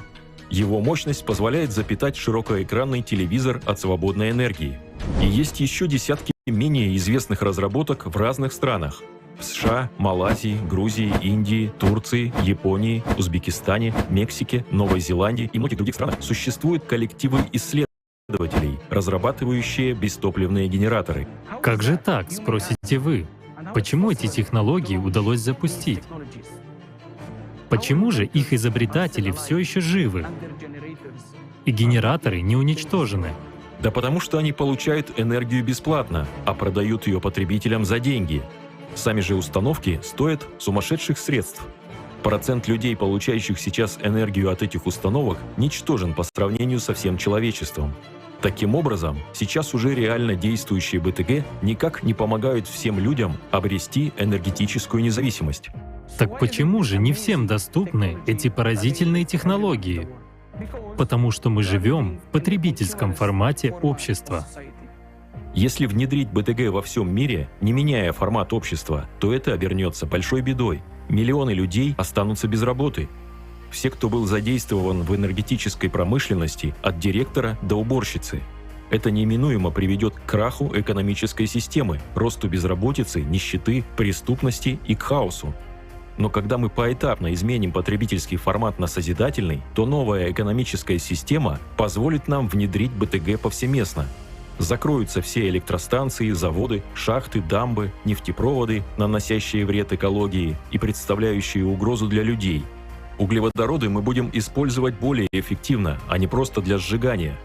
Его мощность позволяет запитать широкоэкранный телевизор от свободной энергии. И есть еще десятки менее известных разработок в разных странах. В США, Малайзии, Грузии, Индии, Турции, Японии, Узбекистане, Мексике, Новой Зеландии и многих других странах существуют коллективы исследователей, разрабатывающие бестопливные генераторы. Как же так, спросите вы? Почему эти технологии удалось запустить? Почему же их изобретатели все еще живы? И генераторы не уничтожены? Да потому что они получают энергию бесплатно, а продают ее потребителям за деньги. Сами же установки стоят сумасшедших средств. Процент людей, получающих сейчас энергию от этих установок, ничтожен по сравнению со всем человечеством. Таким образом, сейчас уже реально действующие БТГ никак не помогают всем людям обрести энергетическую независимость. Так почему же не всем доступны эти поразительные технологии? Потому что мы живем в потребительском формате общества. Если внедрить БТГ во всем мире, не меняя формат общества, то это обернется большой бедой. Миллионы людей останутся без работы. Все, кто был задействован в энергетической промышленности, от директора до уборщицы. Это неминуемо приведет к краху экономической системы, росту безработицы, нищеты, преступности и к хаосу. Но когда мы поэтапно изменим потребительский формат на созидательный, то новая экономическая система позволит нам внедрить БТГ повсеместно. Закроются все электростанции, заводы, шахты, дамбы, нефтепроводы, наносящие вред экологии и представляющие угрозу для людей. Углеводороды мы будем использовать более эффективно, а не просто для сжигания.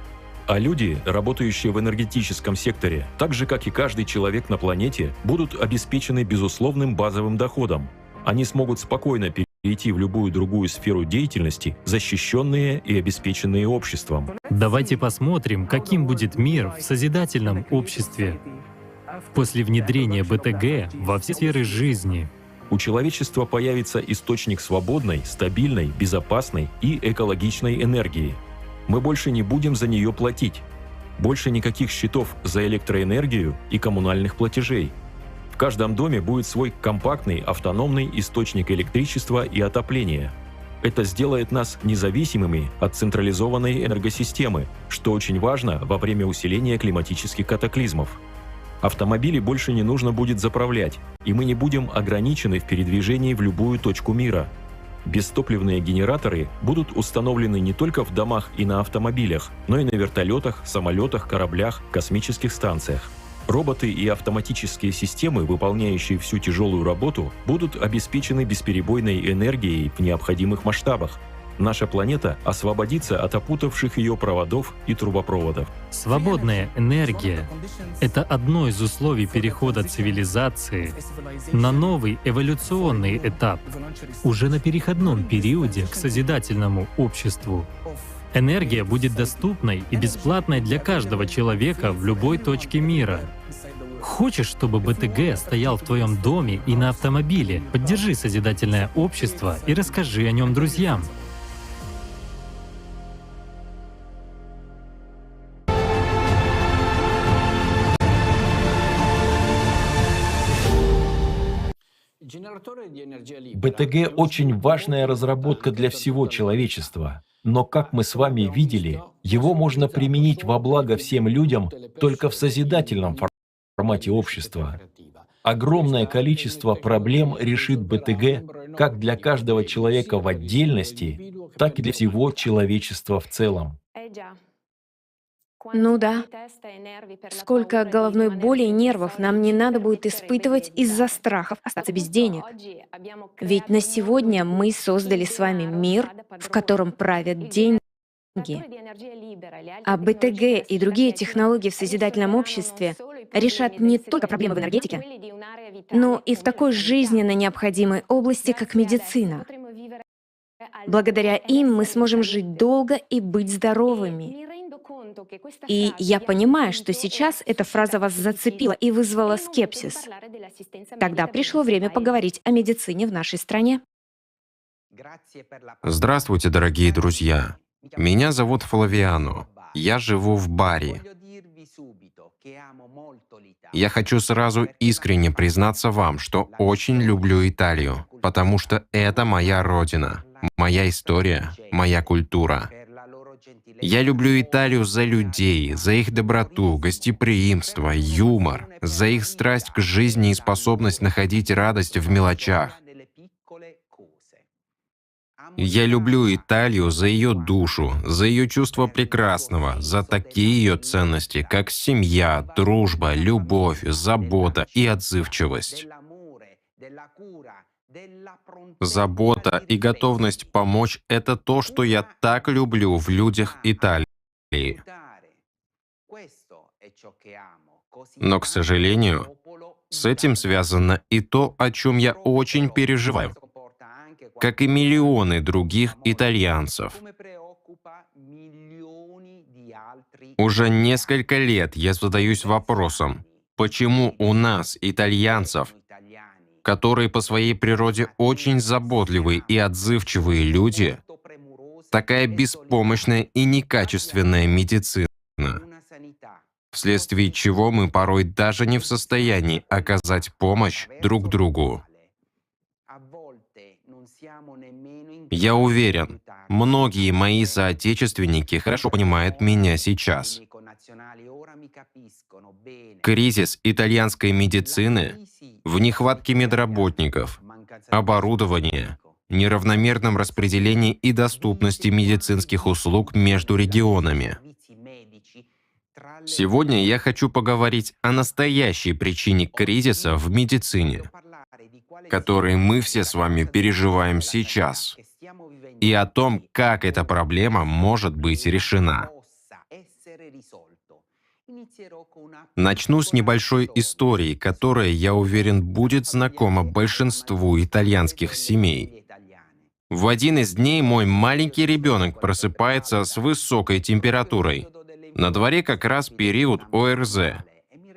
А люди, работающие в энергетическом секторе, так же как и каждый человек на планете, будут обеспечены безусловным базовым доходом. Они смогут спокойно перейти в любую другую сферу деятельности, защищенные и обеспеченные обществом. Давайте посмотрим, каким будет мир в созидательном обществе после внедрения БТГ во все сферы жизни. У человечества появится источник свободной, стабильной, безопасной и экологичной энергии. Мы больше не будем за нее платить. Больше никаких счетов за электроэнергию и коммунальных платежей. В каждом доме будет свой компактный автономный источник электричества и отопления. Это сделает нас независимыми от централизованной энергосистемы, что очень важно во время усиления климатических катаклизмов. Автомобили больше не нужно будет заправлять, и мы не будем ограничены в передвижении в любую точку мира. Бестопливные генераторы будут установлены не только в домах и на автомобилях, но и на вертолетах, самолетах, кораблях, космических станциях. Роботы и автоматические системы, выполняющие всю тяжелую работу, будут обеспечены бесперебойной энергией в необходимых масштабах. Наша планета освободится от опутавших ее проводов и трубопроводов. Свободная энергия — это одно из условий перехода цивилизации на новый эволюционный этап, уже на переходном периоде к созидательному обществу. Энергия будет доступной и бесплатной для каждого человека в любой точке мира. Хочешь, чтобы БТГ стоял в твоем доме и на автомобиле? Поддержи созидательное общество и расскажи о нем друзьям. БТГ очень важная разработка для всего человечества. Но, как мы с вами видели, его можно применить во благо всем людям только в созидательном формате общества. Огромное количество проблем решит БТГ как для каждого человека в отдельности, так и для всего человечества в целом. Ну да. Сколько головной боли и нервов нам не надо будет испытывать из-за страхов остаться без денег. Ведь на сегодня мы создали с вами мир, в котором правят деньги. А БТГ и другие технологии в созидательном обществе решат не только проблемы в энергетике, но и в такой жизненно необходимой области, как медицина. Благодаря им мы сможем жить долго и быть здоровыми. И я понимаю, что сейчас эта фраза вас зацепила и вызвала скепсис. Тогда пришло время поговорить о медицине в нашей стране. Здравствуйте, дорогие друзья. Меня зовут Флавиано. Я живу в Бари. Я хочу сразу искренне признаться вам, что очень люблю Италию, потому что это моя родина, моя история, моя культура. Я люблю Италию за людей, за их доброту, гостеприимство, юмор, за их страсть к жизни и способность находить радость в мелочах. Я люблю Италию за ее душу, за ее чувство прекрасного, за такие ее ценности, как семья, дружба, любовь, забота и отзывчивость. Забота и готовность помочь – это то, что я так люблю в людях Италии. Но, к сожалению, с этим связано и то, о чем я очень переживаю, как и миллионы других итальянцев. Уже несколько лет я задаюсь вопросом, почему у нас, итальянцев, которые по своей природе очень заботливые и отзывчивые люди, Такая беспомощная и некачественная медицина, вследствие чего мы порой даже не в состоянии оказать помощь друг другу. Я уверен, многие мои соотечественники хорошо понимают меня сейчас. Кризис итальянской медицины в нехватке медработников, оборудования, неравномерном распределении и доступности медицинских услуг между регионами. Сегодня я хочу поговорить о настоящей причине кризиса в медицине, который мы все с вами переживаем сейчас, и о том, как эта проблема может быть решена. Начну с небольшой истории, которая, я уверен, будет знакома большинству итальянских семей. В один из дней мой маленький ребенок просыпается с высокой температурой. На дворе как раз период ОРЗ.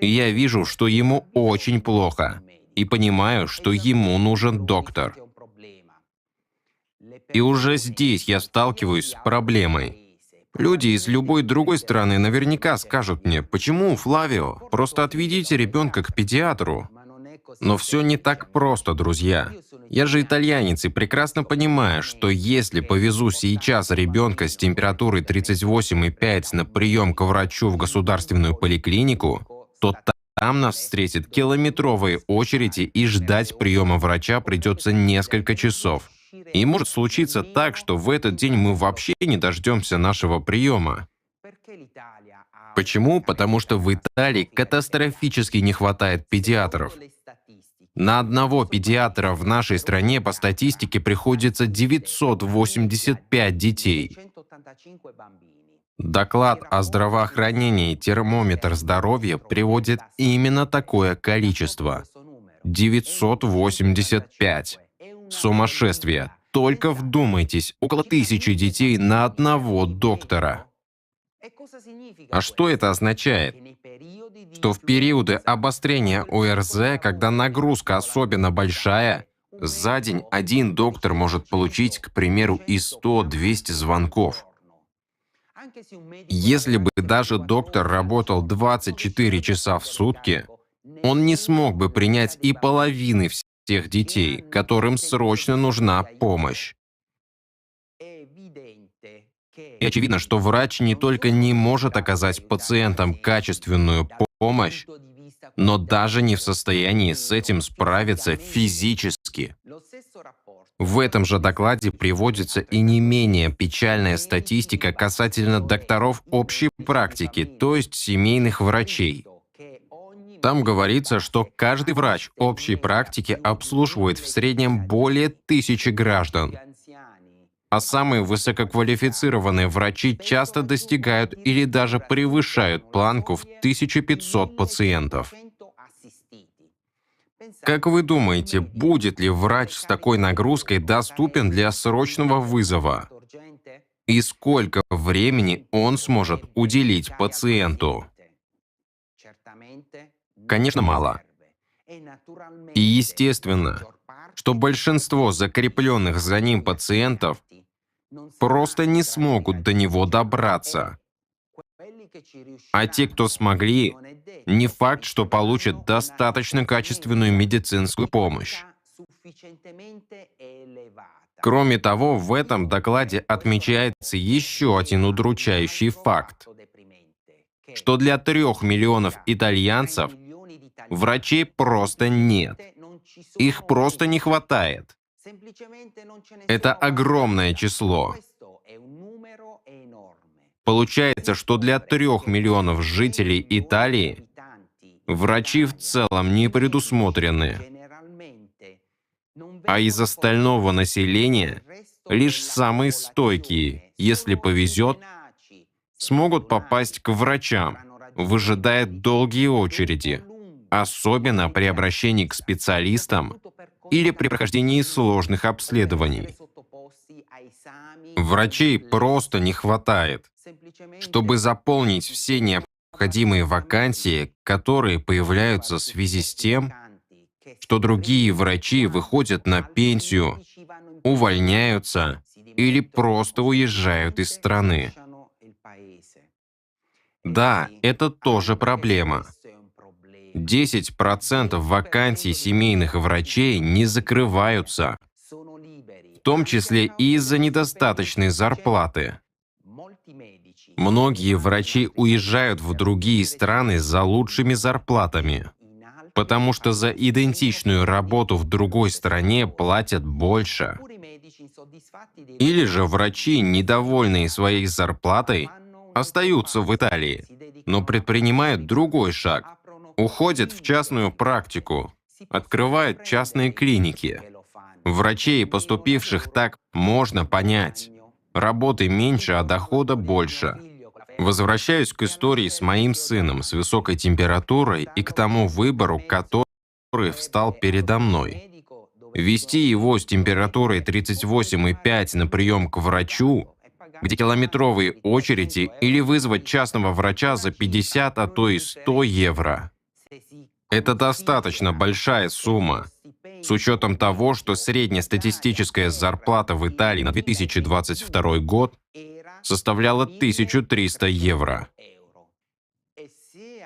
И я вижу, что ему очень плохо, и понимаю, что ему нужен доктор. И уже здесь я сталкиваюсь с проблемой. Люди из любой другой страны наверняка скажут мне, почему, Флавио, просто отведите ребенка к педиатру. Но все не так просто, друзья. Я же итальянец и прекрасно понимаю, что если повезу сейчас ребенка с температурой 38,5 на прием к врачу в государственную поликлинику, то там нас встретят километровые очереди и ждать приема врача придется несколько часов. И может случиться так, что в этот день мы вообще не дождемся нашего приема. Почему? Потому что в Италии катастрофически не хватает педиатров. На одного педиатра в нашей стране по статистике приходится 985 детей. Доклад о здравоохранении «Термометр здоровья» приводит именно такое количество – 985. Сумасшествие. Только вдумайтесь, около 1000 детей на одного доктора. А что это означает? Что в периоды обострения ОРЗ, когда нагрузка особенно большая, за день один доктор может получить, к примеру, и 100-200 звонков. Если бы даже доктор работал 24 часа в сутки, он не смог бы принять и половины всех детей, которым срочно нужна помощь. И очевидно, что врач не только не может оказать пациентам качественную помощь, но даже не в состоянии с этим справиться физически. В этом же докладе приводится и не менее печальная статистика касательно докторов общей практики, то есть семейных врачей. Там говорится, что каждый врач общей практики обслуживает в среднем более 1000 граждан. А самые высококвалифицированные врачи часто достигают или даже превышают планку в 1500 пациентов. Как вы думаете, будет ли врач с такой нагрузкой доступен для срочного вызова? И сколько времени он сможет уделить пациенту? Конечно, мало. И естественно, что большинство закрепленных за ним пациентов просто не смогут до него добраться. А те, кто смогли, не факт, что получат достаточно качественную медицинскую помощь. Кроме того, в этом докладе отмечается еще один удручающий факт, что для 3 миллионов итальянцев врачей просто нет. Их просто не хватает. Это огромное число. Получается, что для 3 миллионов жителей Италии врачи в целом не предусмотрены, а из остального населения лишь самые стойкие, если повезет, смогут попасть к врачам, выжидая долгие очереди, особенно при обращении к специалистам или при прохождении сложных обследований. Врачей просто не хватает, чтобы заполнить все необходимые вакансии, которые появляются в связи с тем, что другие врачи выходят на пенсию, увольняются Или просто уезжают из страны. Да, это тоже проблема. 10% вакансий семейных врачей не закрываются, в том числе и из-за недостаточной зарплаты. Многие врачи уезжают в другие страны за лучшими зарплатами, потому что за идентичную работу в другой стране платят больше. Или же врачи, недовольные своей зарплатой, остаются в Италии, но предпринимают другой шаг. Уходят в частную практику, открывают частные клиники. Врачей, поступивших так, можно понять. Работы меньше, а дохода больше. Возвращаюсь к истории с моим сыном с высокой температурой и к тому выбору, который встал передо мной. Вести его с температурой 38,5 на прием к врачу, где километровые очереди, или вызвать частного врача за 50, а то и 100 евро. Это достаточно большая сумма, с учетом того, что среднестатистическая зарплата в Италии на 2022 год составляла 1300 евро.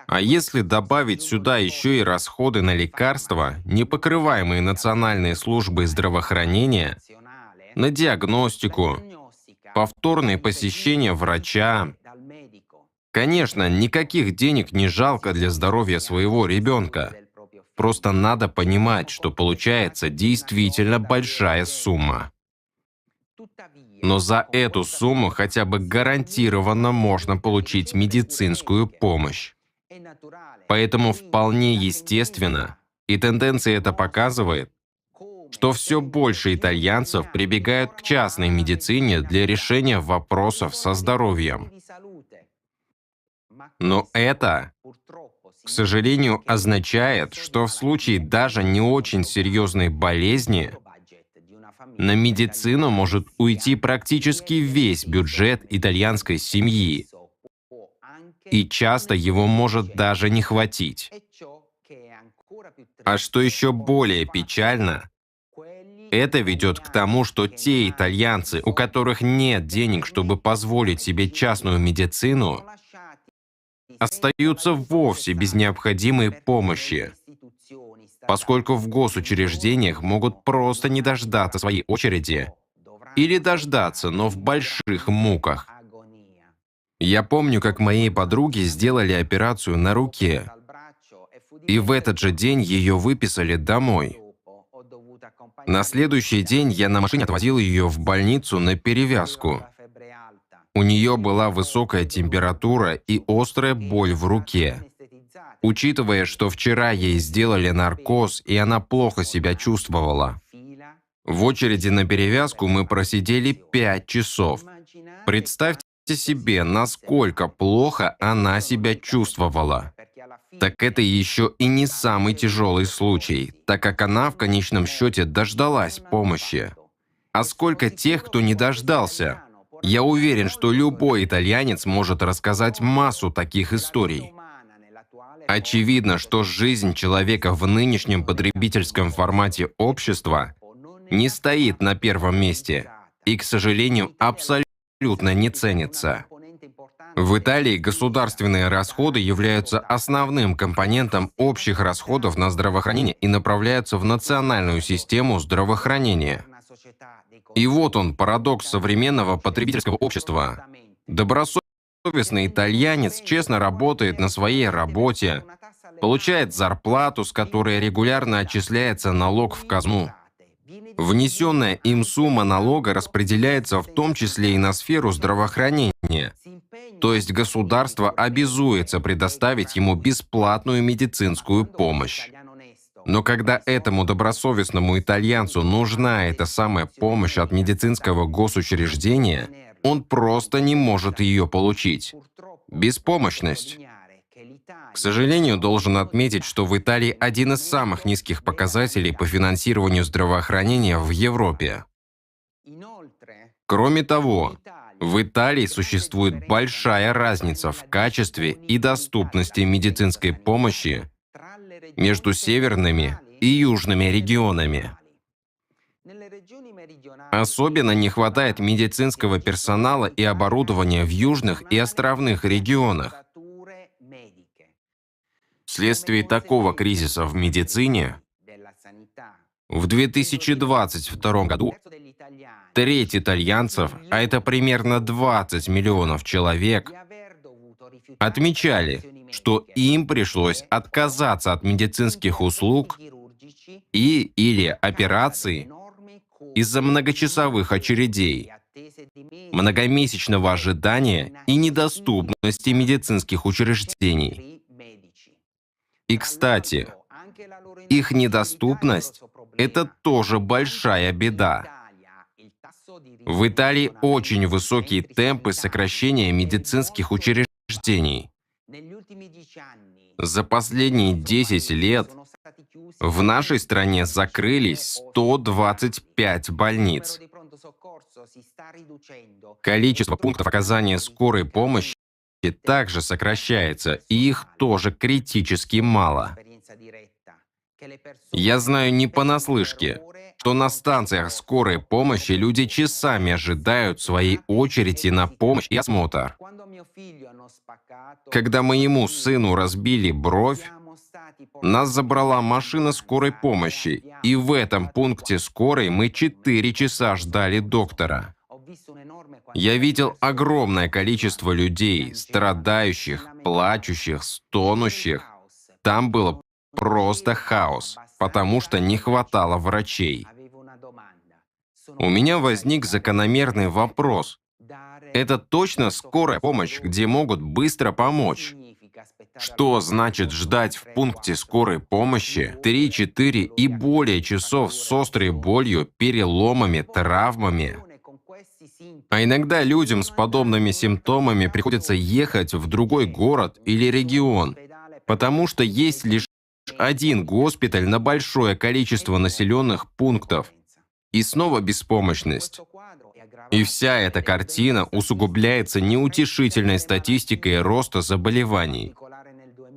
А если добавить сюда еще и расходы на лекарства, не покрываемые Национальной службой здравоохранения, на диагностику, повторные посещения врача. Конечно, никаких денег не жалко для здоровья своего ребенка. Просто надо понимать, что получается действительно большая сумма. Но за эту сумму хотя бы гарантированно можно получить медицинскую помощь. Поэтому вполне естественно, и тенденция это показывает, что все больше итальянцев прибегают к частной медицине для решения вопросов со здоровьем. Но это, к сожалению, означает, что в случае даже не очень серьезной болезни на медицину может уйти практически весь бюджет итальянской семьи, и часто его может даже не хватить. А что еще более печально, это ведет к тому, что те итальянцы, у которых нет денег, чтобы позволить себе частную медицину, остаются вовсе без необходимой помощи, поскольку в госучреждениях могут просто не дождаться своей очереди или дождаться, но в больших муках. Я помню, как моей подруге сделали операцию на руке, и в этот же день ее выписали домой. На следующий день я на машине отвозил ее в больницу на перевязку. У нее была высокая температура и острая боль в руке. Учитывая, что вчера ей сделали наркоз, и она плохо себя чувствовала. В очереди на перевязку мы просидели 5 часов. Представьте себе, насколько плохо она себя чувствовала. Так это еще и не самый тяжелый случай, так как она в конечном счете дождалась помощи. А сколько тех, кто не дождался? Я уверен, что любой итальянец может рассказать массу таких историй. Очевидно, что жизнь человека в нынешнем потребительском формате общества не стоит на первом месте и, к сожалению, абсолютно не ценится. В Италии государственные расходы являются основным компонентом общих расходов на здравоохранение и направляются в национальную систему здравоохранения. И вот он, парадокс современного потребительского общества. Добросовестный итальянец честно работает на своей работе, получает зарплату, с которой регулярно отчисляется налог в казну. Внесенная им сумма налога распределяется в том числе и на сферу здравоохранения. То есть государство обязуется предоставить ему бесплатную медицинскую помощь. Но когда этому добросовестному итальянцу нужна эта самая помощь от медицинского госучреждения, он просто не может ее получить. Беспомощность. К сожалению, должен отметить, что в Италии один из самых низких показателей по финансированию здравоохранения в Европе. Кроме того, в Италии существует большая разница в качестве и доступности медицинской помощи между северными и южными регионами. Особенно не хватает медицинского персонала и оборудования в южных и островных регионах. Вследствие такого кризиса в медицине в 2022 году треть итальянцев, а это примерно 20 миллионов человек, отмечали, что им пришлось отказаться от медицинских услуг и или операций из-за многочасовых очередей, многомесячного ожидания и недоступности медицинских учреждений. И, кстати, их недоступность – это тоже большая беда. В Италии очень высокие темпы сокращения медицинских учреждений. За последние 10 лет в нашей стране закрылись 125 больниц. Количество пунктов оказания скорой помощи также сокращается, и их тоже критически мало. Я знаю не понаслышке, что на станциях скорой помощи люди часами ожидают своей очереди на помощь и осмотр. Когда моему сыну разбили бровь, нас забрала машина скорой помощи, и в этом пункте скорой мы 4 часа ждали доктора. Я видел огромное количество людей, страдающих, плачущих, стонущих. Там было просто хаос, потому что не хватало врачей. У меня возник закономерный вопрос. Это точно скорая помощь, где могут быстро помочь? Что значит ждать в пункте скорой помощи 3, 4 и более часов с острой болью, переломами, травмами? А иногда людям с подобными симптомами приходится ехать в другой город или регион, потому что есть лишь один госпиталь на большое количество населенных пунктов. И снова беспомощность. И вся эта картина усугубляется неутешительной статистикой роста заболеваний.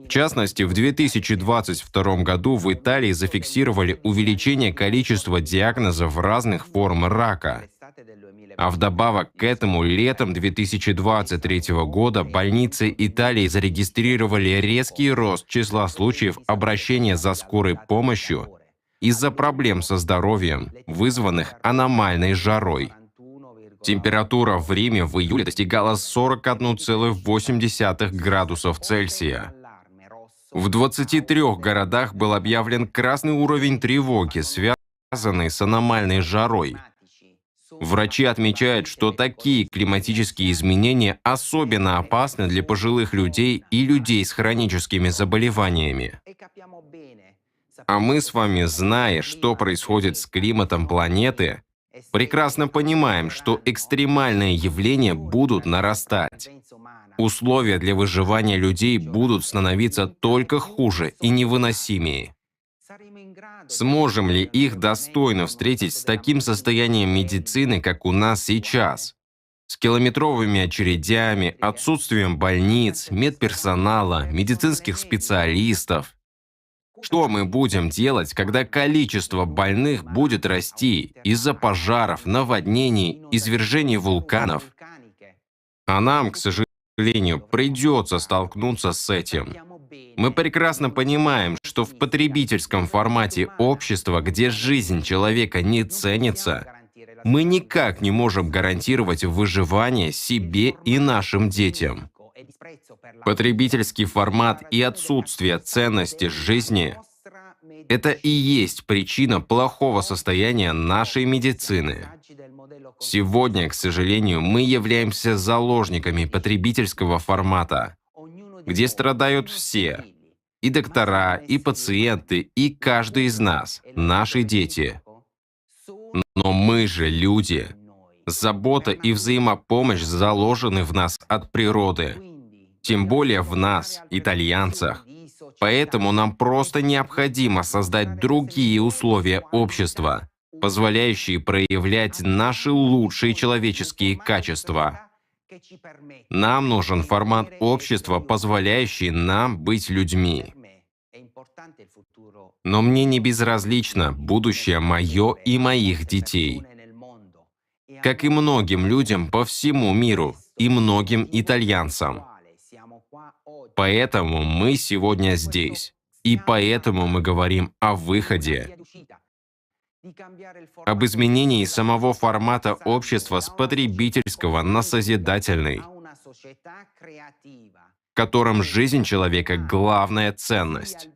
В частности, в 2022 году в Италии зафиксировали увеличение количества диагнозов разных форм рака. А вдобавок к этому, летом 2023 года больницы Италии зарегистрировали резкий рост числа случаев обращения за скорой помощью из-за проблем со здоровьем, вызванных аномальной жарой. Температура в Риме в июле достигала 41,8 градусов Цельсия. В 23 городах был объявлен красный уровень тревоги, связанный с аномальной жарой. Врачи отмечают, что такие климатические изменения особенно опасны для пожилых людей и людей с хроническими заболеваниями. А мы с вами, зная, что происходит с климатом планеты, прекрасно понимаем, что экстремальные явления будут нарастать. Условия для выживания людей будут становиться только хуже и невыносимее. Сможем ли их достойно встретить с таким состоянием медицины, как у нас сейчас? С километровыми очередями, отсутствием больниц, медперсонала, медицинских специалистов. Что мы будем делать, когда количество больных будет расти из-за пожаров, наводнений, извержений вулканов? А нам, к сожалению, придется столкнуться с этим. Мы прекрасно понимаем, что в потребительском формате общества, где жизнь человека не ценится, мы никак не можем гарантировать выживание себе и нашим детям. Потребительский формат и отсутствие ценности жизни – это и есть причина плохого состояния нашей медицины. Сегодня, к сожалению, мы являемся заложниками потребительского формата, где страдают все – и доктора, и пациенты, и каждый из нас, наши дети. Но мы же люди. Забота и взаимопомощь заложены в нас от природы. Тем более в нас, итальянцах. Поэтому нам просто необходимо создать другие условия общества, позволяющие проявлять наши лучшие человеческие качества. Нам нужен формат общества, позволяющий нам быть людьми. Но мне не безразлично будущее мое и моих детей. Как и многим людям по всему миру и многим итальянцам. Поэтому мы сегодня здесь. И поэтому мы говорим о выходе, об изменении самого формата общества с потребительского на созидательный, в котором жизнь человека – главная ценность.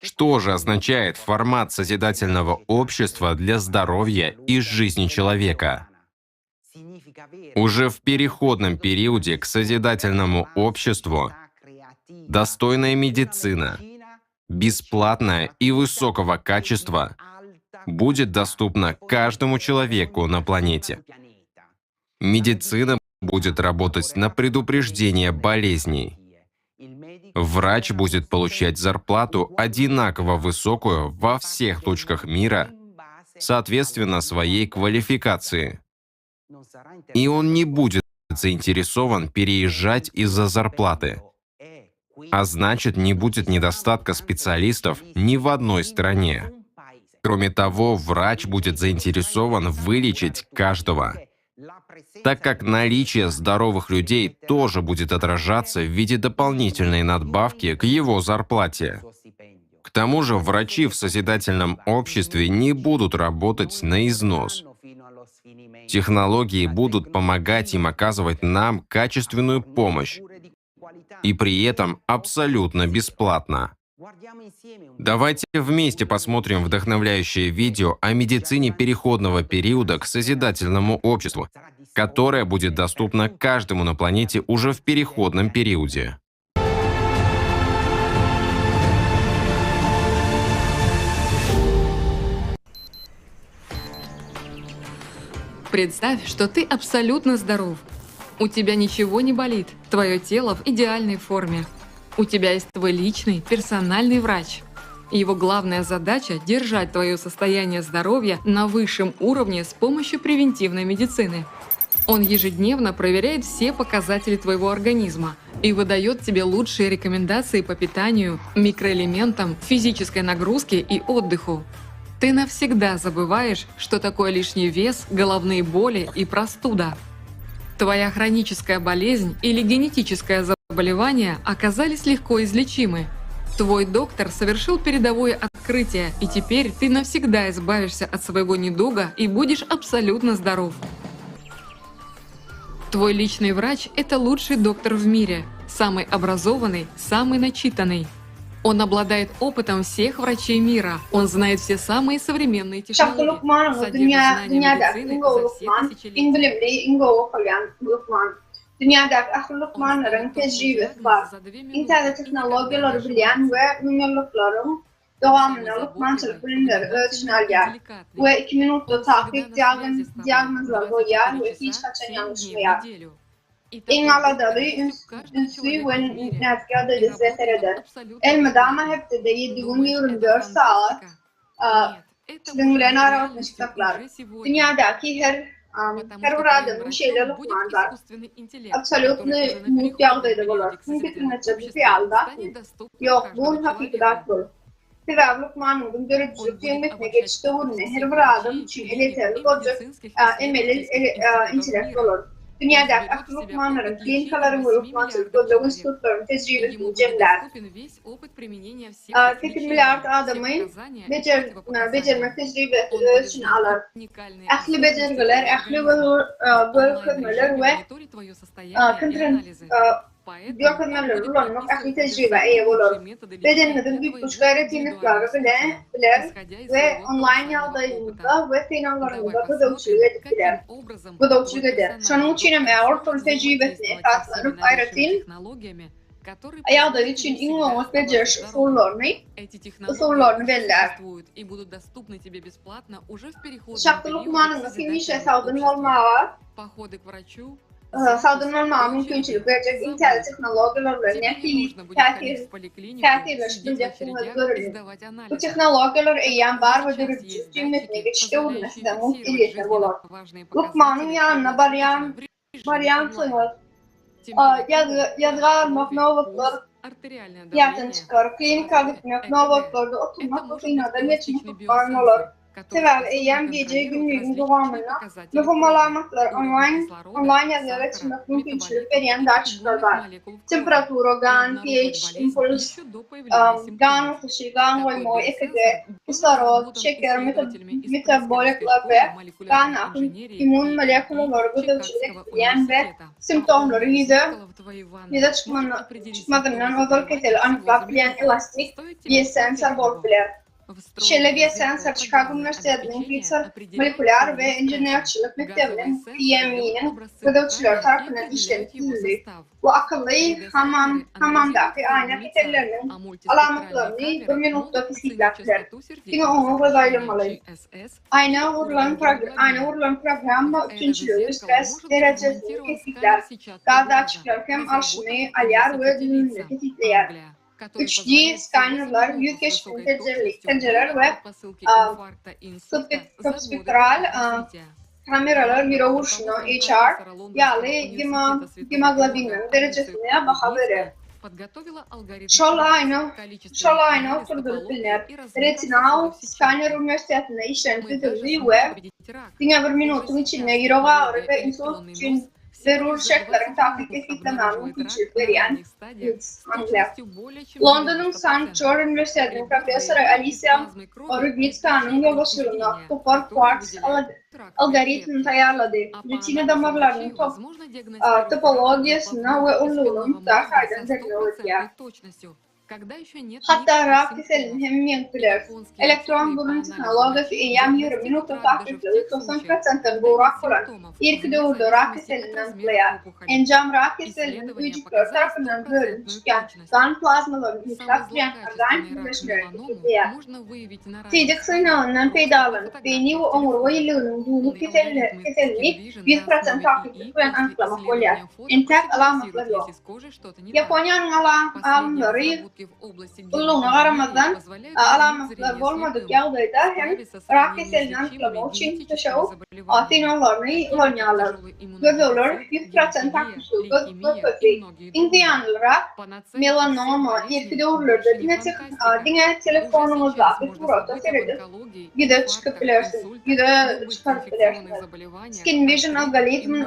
Что же означает формат созидательного общества для здоровья и жизни человека? Уже в переходном периоде к созидательному обществу достойная медицина, бесплатная и высокого качества будет доступна каждому человеку на планете. Медицина будет работать на предупреждение болезней. Врач будет получать зарплату одинаково высокую во всех точках мира, соответственно своей квалификации. И он не будет заинтересован переезжать из-за зарплаты. А значит, не будет недостатка специалистов ни в одной стране. Кроме того, врач будет заинтересован вылечить каждого, так как наличие здоровых людей тоже будет отражаться в виде дополнительной надбавки к его зарплате. К тому же врачи в созидательном обществе не будут работать на износ. Технологии будут помогать им оказывать нам качественную помощь, и при этом абсолютно бесплатно. Давайте вместе посмотрим вдохновляющее видео о медицине переходного периода к созидательному обществу, которое будет доступно каждому на планете уже в переходном периоде. Представь, что ты абсолютно здоров. У тебя ничего не болит, твое тело в идеальной форме. У тебя есть твой личный, персональный врач. Его главная задача – держать твое состояние здоровья на высшем уровне с помощью превентивной медицины. Он ежедневно проверяет все показатели твоего организма и выдает тебе лучшие рекомендации по питанию, микроэлементам, физической нагрузке и отдыху. Ты навсегда забываешь, что такое лишний вес, головные боли и простуда. Твоя хроническая болезнь или генетическое заболевание оказались легко излечимы. Твой доктор совершил передовое открытие, и теперь ты навсегда избавишься от своего недуга и будешь абсолютно здоров. Твой личный врач – это лучший доктор в мире, самый образованный, самый начитанный. Он обладает опытом всех врачей мира. Он знает все самые современные Şahsy технологии. lukmanyňyz Содержит dünýä знания dünýädäki медицины iň gowy за все lukman, тысячелетия. iň bilimli, iň gowy okaýan lukman. Dünýädäki ähli lukmanlaryň tejribesi bar. Iň täze tehnologiýalary bilýän we müňýyllyklaryň dowamynda lukmançylyk bilimleri öz içine alýar we iki minutda takyk diagnozlar goýýar we hiç haçan ýalňyşmaýar. Iň aladaly, ünsli we näzik ýagdaýda size sereder. Elmydama hepdede ýedi gün 24 sagat siziň bilen aragatnaşyk saklar. Dünýädäki her her bir adamyň şeýle lukmany bar. Absolýutny mugt ýagdaýda bolar. Siziň pikiriňizçe bu hyýaly zatmy? Ýok, bu hakyky zat bolup. Sebäbi lukmanyňyzyň döredijilik jemgyýetine geçiş döwründe her bir adam üçin elýeterli boljak emeli intellekt bolar. Dünýädäki ähli lukmanlaryň, klinikalaryň we lukmançylyk gözleg institutlarynyň tejribesini jemlär. 8 milliard adamy bejermek tejribesini öz içine alar. Ähli bejergiler, ähli görkezmeler we görkezmeleri ulanmak ähli tejribä eýe bolar. Bedeniňiziň üýtgeşik aýratynlyklary bilen biler we onlaýn ýagdaýyňyzda we synaglaryňyzda gözegçilik edip biler. Gözegçilik eder. Şonuň üçin hem ägirt uly tejribesine esaslanyp, aýratyn ýagdaý üçin iň oňat bejeriş usullaryny usullaryny bellär. Şahsy lukmanyňyz hemişe sagdyn bolmaga sagdyn bolmaga mümkinçilik berjek iň täze tehnologiýalar bilen nähili täsirleşip biljekdigiňizi göreliň. Bu tehnologiýalar eýýäm bar we döredijilik jemgyýetine geçiş döwründe size mugt elýeter bolar. Lukmanyň ýanyna barýansyňyz, ýazga almak, nobatlar. Ýatdan çykar, klinika gitmek, nobatlarda oturmak we synagdan geçmek hökman bolar. Sebäbi eýýäm gije-gündiziň dowamynda möhüm alamatlary onlaýn onlaýn ýazga geçirmek mümkinçilik berýän datçikler bar. Temperatura, gan, pH, impuls, gan basyşy, gan goýmagy, EKG, kislorod, şeker, metabolikler we gandaky immun molekulalary gözegçilik edip bilýän we simptomlary ýüze ýüze çykmazyndan ozal keseli anyklap bilýän elastik biosensor bolup biler. Şeýle biosensor Çikago uniwersitetiniň Pitzer molekulýar we inženerçilik mekdebiniň, PMI-niň, gözegçileri tarapyndan işlenip düzüldi. Bu akylly hamam hamamdaky aýna keselleriniň alamatlaryny bir minutda kesgitläp biler. Diňe oňa göz aýlamaly. Aýna gurlan aýna gurlan programma üpjünçiligi stres derejesini kesgitlär. Gaz datçikleri hem alşyny alýar we düzümini kesgitleýär. 3D skanerler ýüz keşbini seljerer we subspektral kameralar ýürek urşuna, HR, ýaly gemoglobiniň derejesine baha berer. Şol aýna şol aýna oturdylyp bilner. Retinal skaner uniwersitetinde işlenip düzüldi we diňe bir minutyň içinde ýürek agyry we insult üçin zerur şertleriň takyk kesgitlemäge mümkinçilik berýän Angliýa. Londonyň Sankt Jor uniwersitetiniň professory Alisiýa Rudnitskanyň ýolbaşçylygyndaky topar Quartz algoritmini taýýarlady, retina damarlarynyň topologiýasyna we ululygyna mukdar taýdan derňew edýär. Hatda rak keselini hem ýeňip bileris. Elektron burun tehnologiýasy eýýäm 20 minutda takyklygy 90 prosentden gowrak bolan irki döwürde rak keselini anyklaýar. Enjam rak keseliniň öýjükleri tarapyndan bölünip çykýan gan plazmalaryny yzlap durýan organiki birleşmeleri kesgitleýär. Siýdik synagyndan peýdalanyp, beýni we oňurga ýiliginiň düwnük keselini 100 prosent takyklyk bilen anyklamak bolýar. Entäk alamatlar ýok. Ýaponiýanyň alymlary ululygyna garamazdan, alamatlar bolmadyk ýagdaýda hem rak keselini anyklamak üçin peşew synaglaryny ulanýarlar. Gözlegler 100% takyklygy görkezdi. Iň zyýanly rak, melanoma, irki döwürlerde diňe telefonyňyzdaky surata seredip ýüze çykyp bilersiňiz, ýüze çykaryp bilersiňiz. SkinVision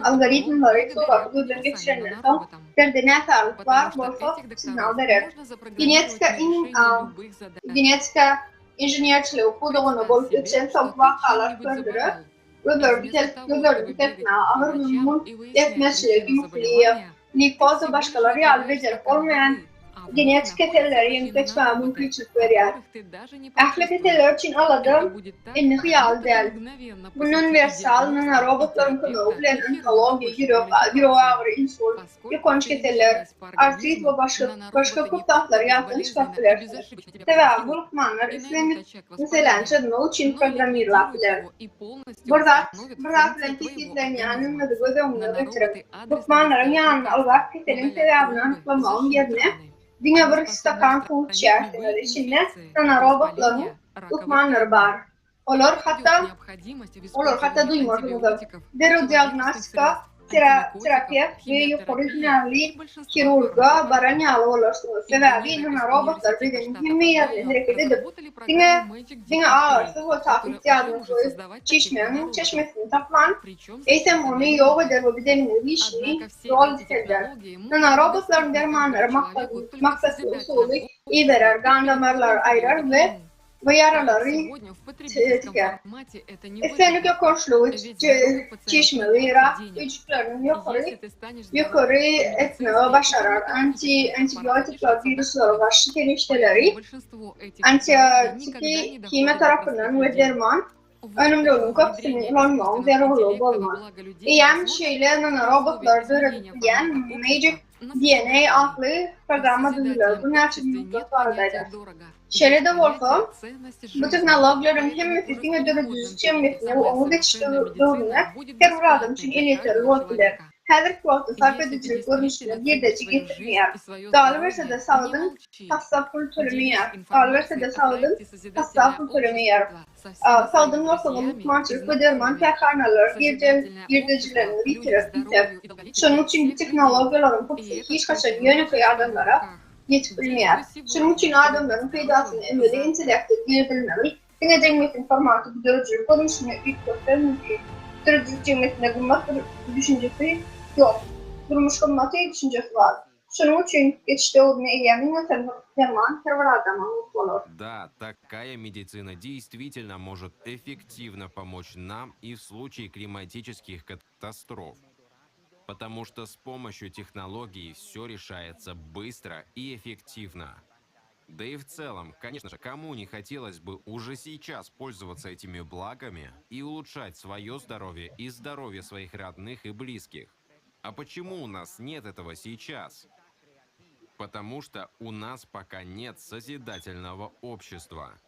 algoritmleri suraty gözden geçirenden soň, Sende näsaglyk bar bolsa signal berer. Genetika iň genetika inženerçiligi pudagynda bolup geçen soňky wakalar kördüre gözleri dikelt gözlerini dikeltmäge agyr immun ýetmezçiligi gemofiliýa, lýukoz we başgalar ýaly bejerip bolmaýan genetik keselleri ýeňip geçmäge mümkinçilik berýär. Ähli keseller üçin alada indi hyýaly däl. Mundan uniwersal nanorobotlaryň kömegi bilen onkologiýa, ýürek, ýürek agyry, insult, ýokanç keseller, artrit we başga başga köp zatlary ýatdan çykaryp bilersiňiz. Sebäbi bu lukmanlar islendik meseläni çözmek üçin programmirläp biler. Bir zat bir zat bilen kesgitlenýändigiňizi göz öňüne getiriň. Lukmanlaryň ýanyna ylgap keseliň sebäbini anyklamagyň ýerine diňe bir stakan suw içýärsiňiz. Içinde nanorobotlaryň lukmanlary bar. Olar hatda olar hatda duýmarsyňyzam. Derrew diagnostika, terapewt we ýokary hünärli hirurga baran ýaly bolarsyňyz. Sebäbi nanorobotlar bedeniň hemme ýerinde hereket edip, diňe diňe agyrsyz we takyk diagnoz goýup, çişmegiň çeşmesini tapman, eýsem ony ýok eder we bedeniňiziň işini doly dikelder. Nanorobotlaryň dermanlary maksatly usuly iberer, gan damarlary aýrar we we ýaralary tiker. Islendik ýokançlygy, çişmegi, rak öýjükleriniň ýokary ýokary etmegi başarar. Anti antibiotikler wiruslara garşy serişdeleri antiotiki himiýa tarapyndan we derman önümleriniň köpüsini ulanmagyň zerurlygy bolmaz. Eýýäm şeýle nanorobotlary döredip bilýän Magic DNA atly programma düzüler, birnäçe minutdan barada aýdar. Şeýle-de bolsa, bu tehnologiýalaryň hemmesi diňe döredijilik jemgyýetinde we oňa geçiş döwründe her bir adam üçin elýeterli bolup biler. Häzirki wagtda sarp edijilik görnüşinde girdeji getirmeýär. Galyberse-de, sagdyn kassa pul tölemeýär. Galyberse-de, sagdyn kassa pul tölemeýär. Sagdyn bolsaňyz, lukmançylyk we derman kärhanalary girdejilerini ýitirer, ýiter. Şonuň üçin bu tehnologiýalaryň köpüsi hiç haçan ýönekeý adamlara. ýetip bilmeýär. Şunuň üçin adamlaryň peýdasyna emeli intellektiň girizilmegi diňe jemgyýetiň formaty bu döredijilik görnüşini üýtgetse mümkin. Döredijilik jemgyýetinde gymmat düşünjesi ýok. Durmuş gymmaty düşünjesi bar. Şonuň üçin geçiş döwründe eýýäm iň ösen derman her bir adama mugt bolar. Да, такая медицина действительно может эффективно помочь нам и в случае климатических катастроф. Потому что с помощью технологий все решается быстро и эффективно. Да и в целом, конечно же, кому не хотелось бы уже сейчас пользоваться этими благами и улучшать свое здоровье и здоровье своих родных и близких. А почему у нас нет этого сейчас? Потому что у нас пока нет созидательного общества.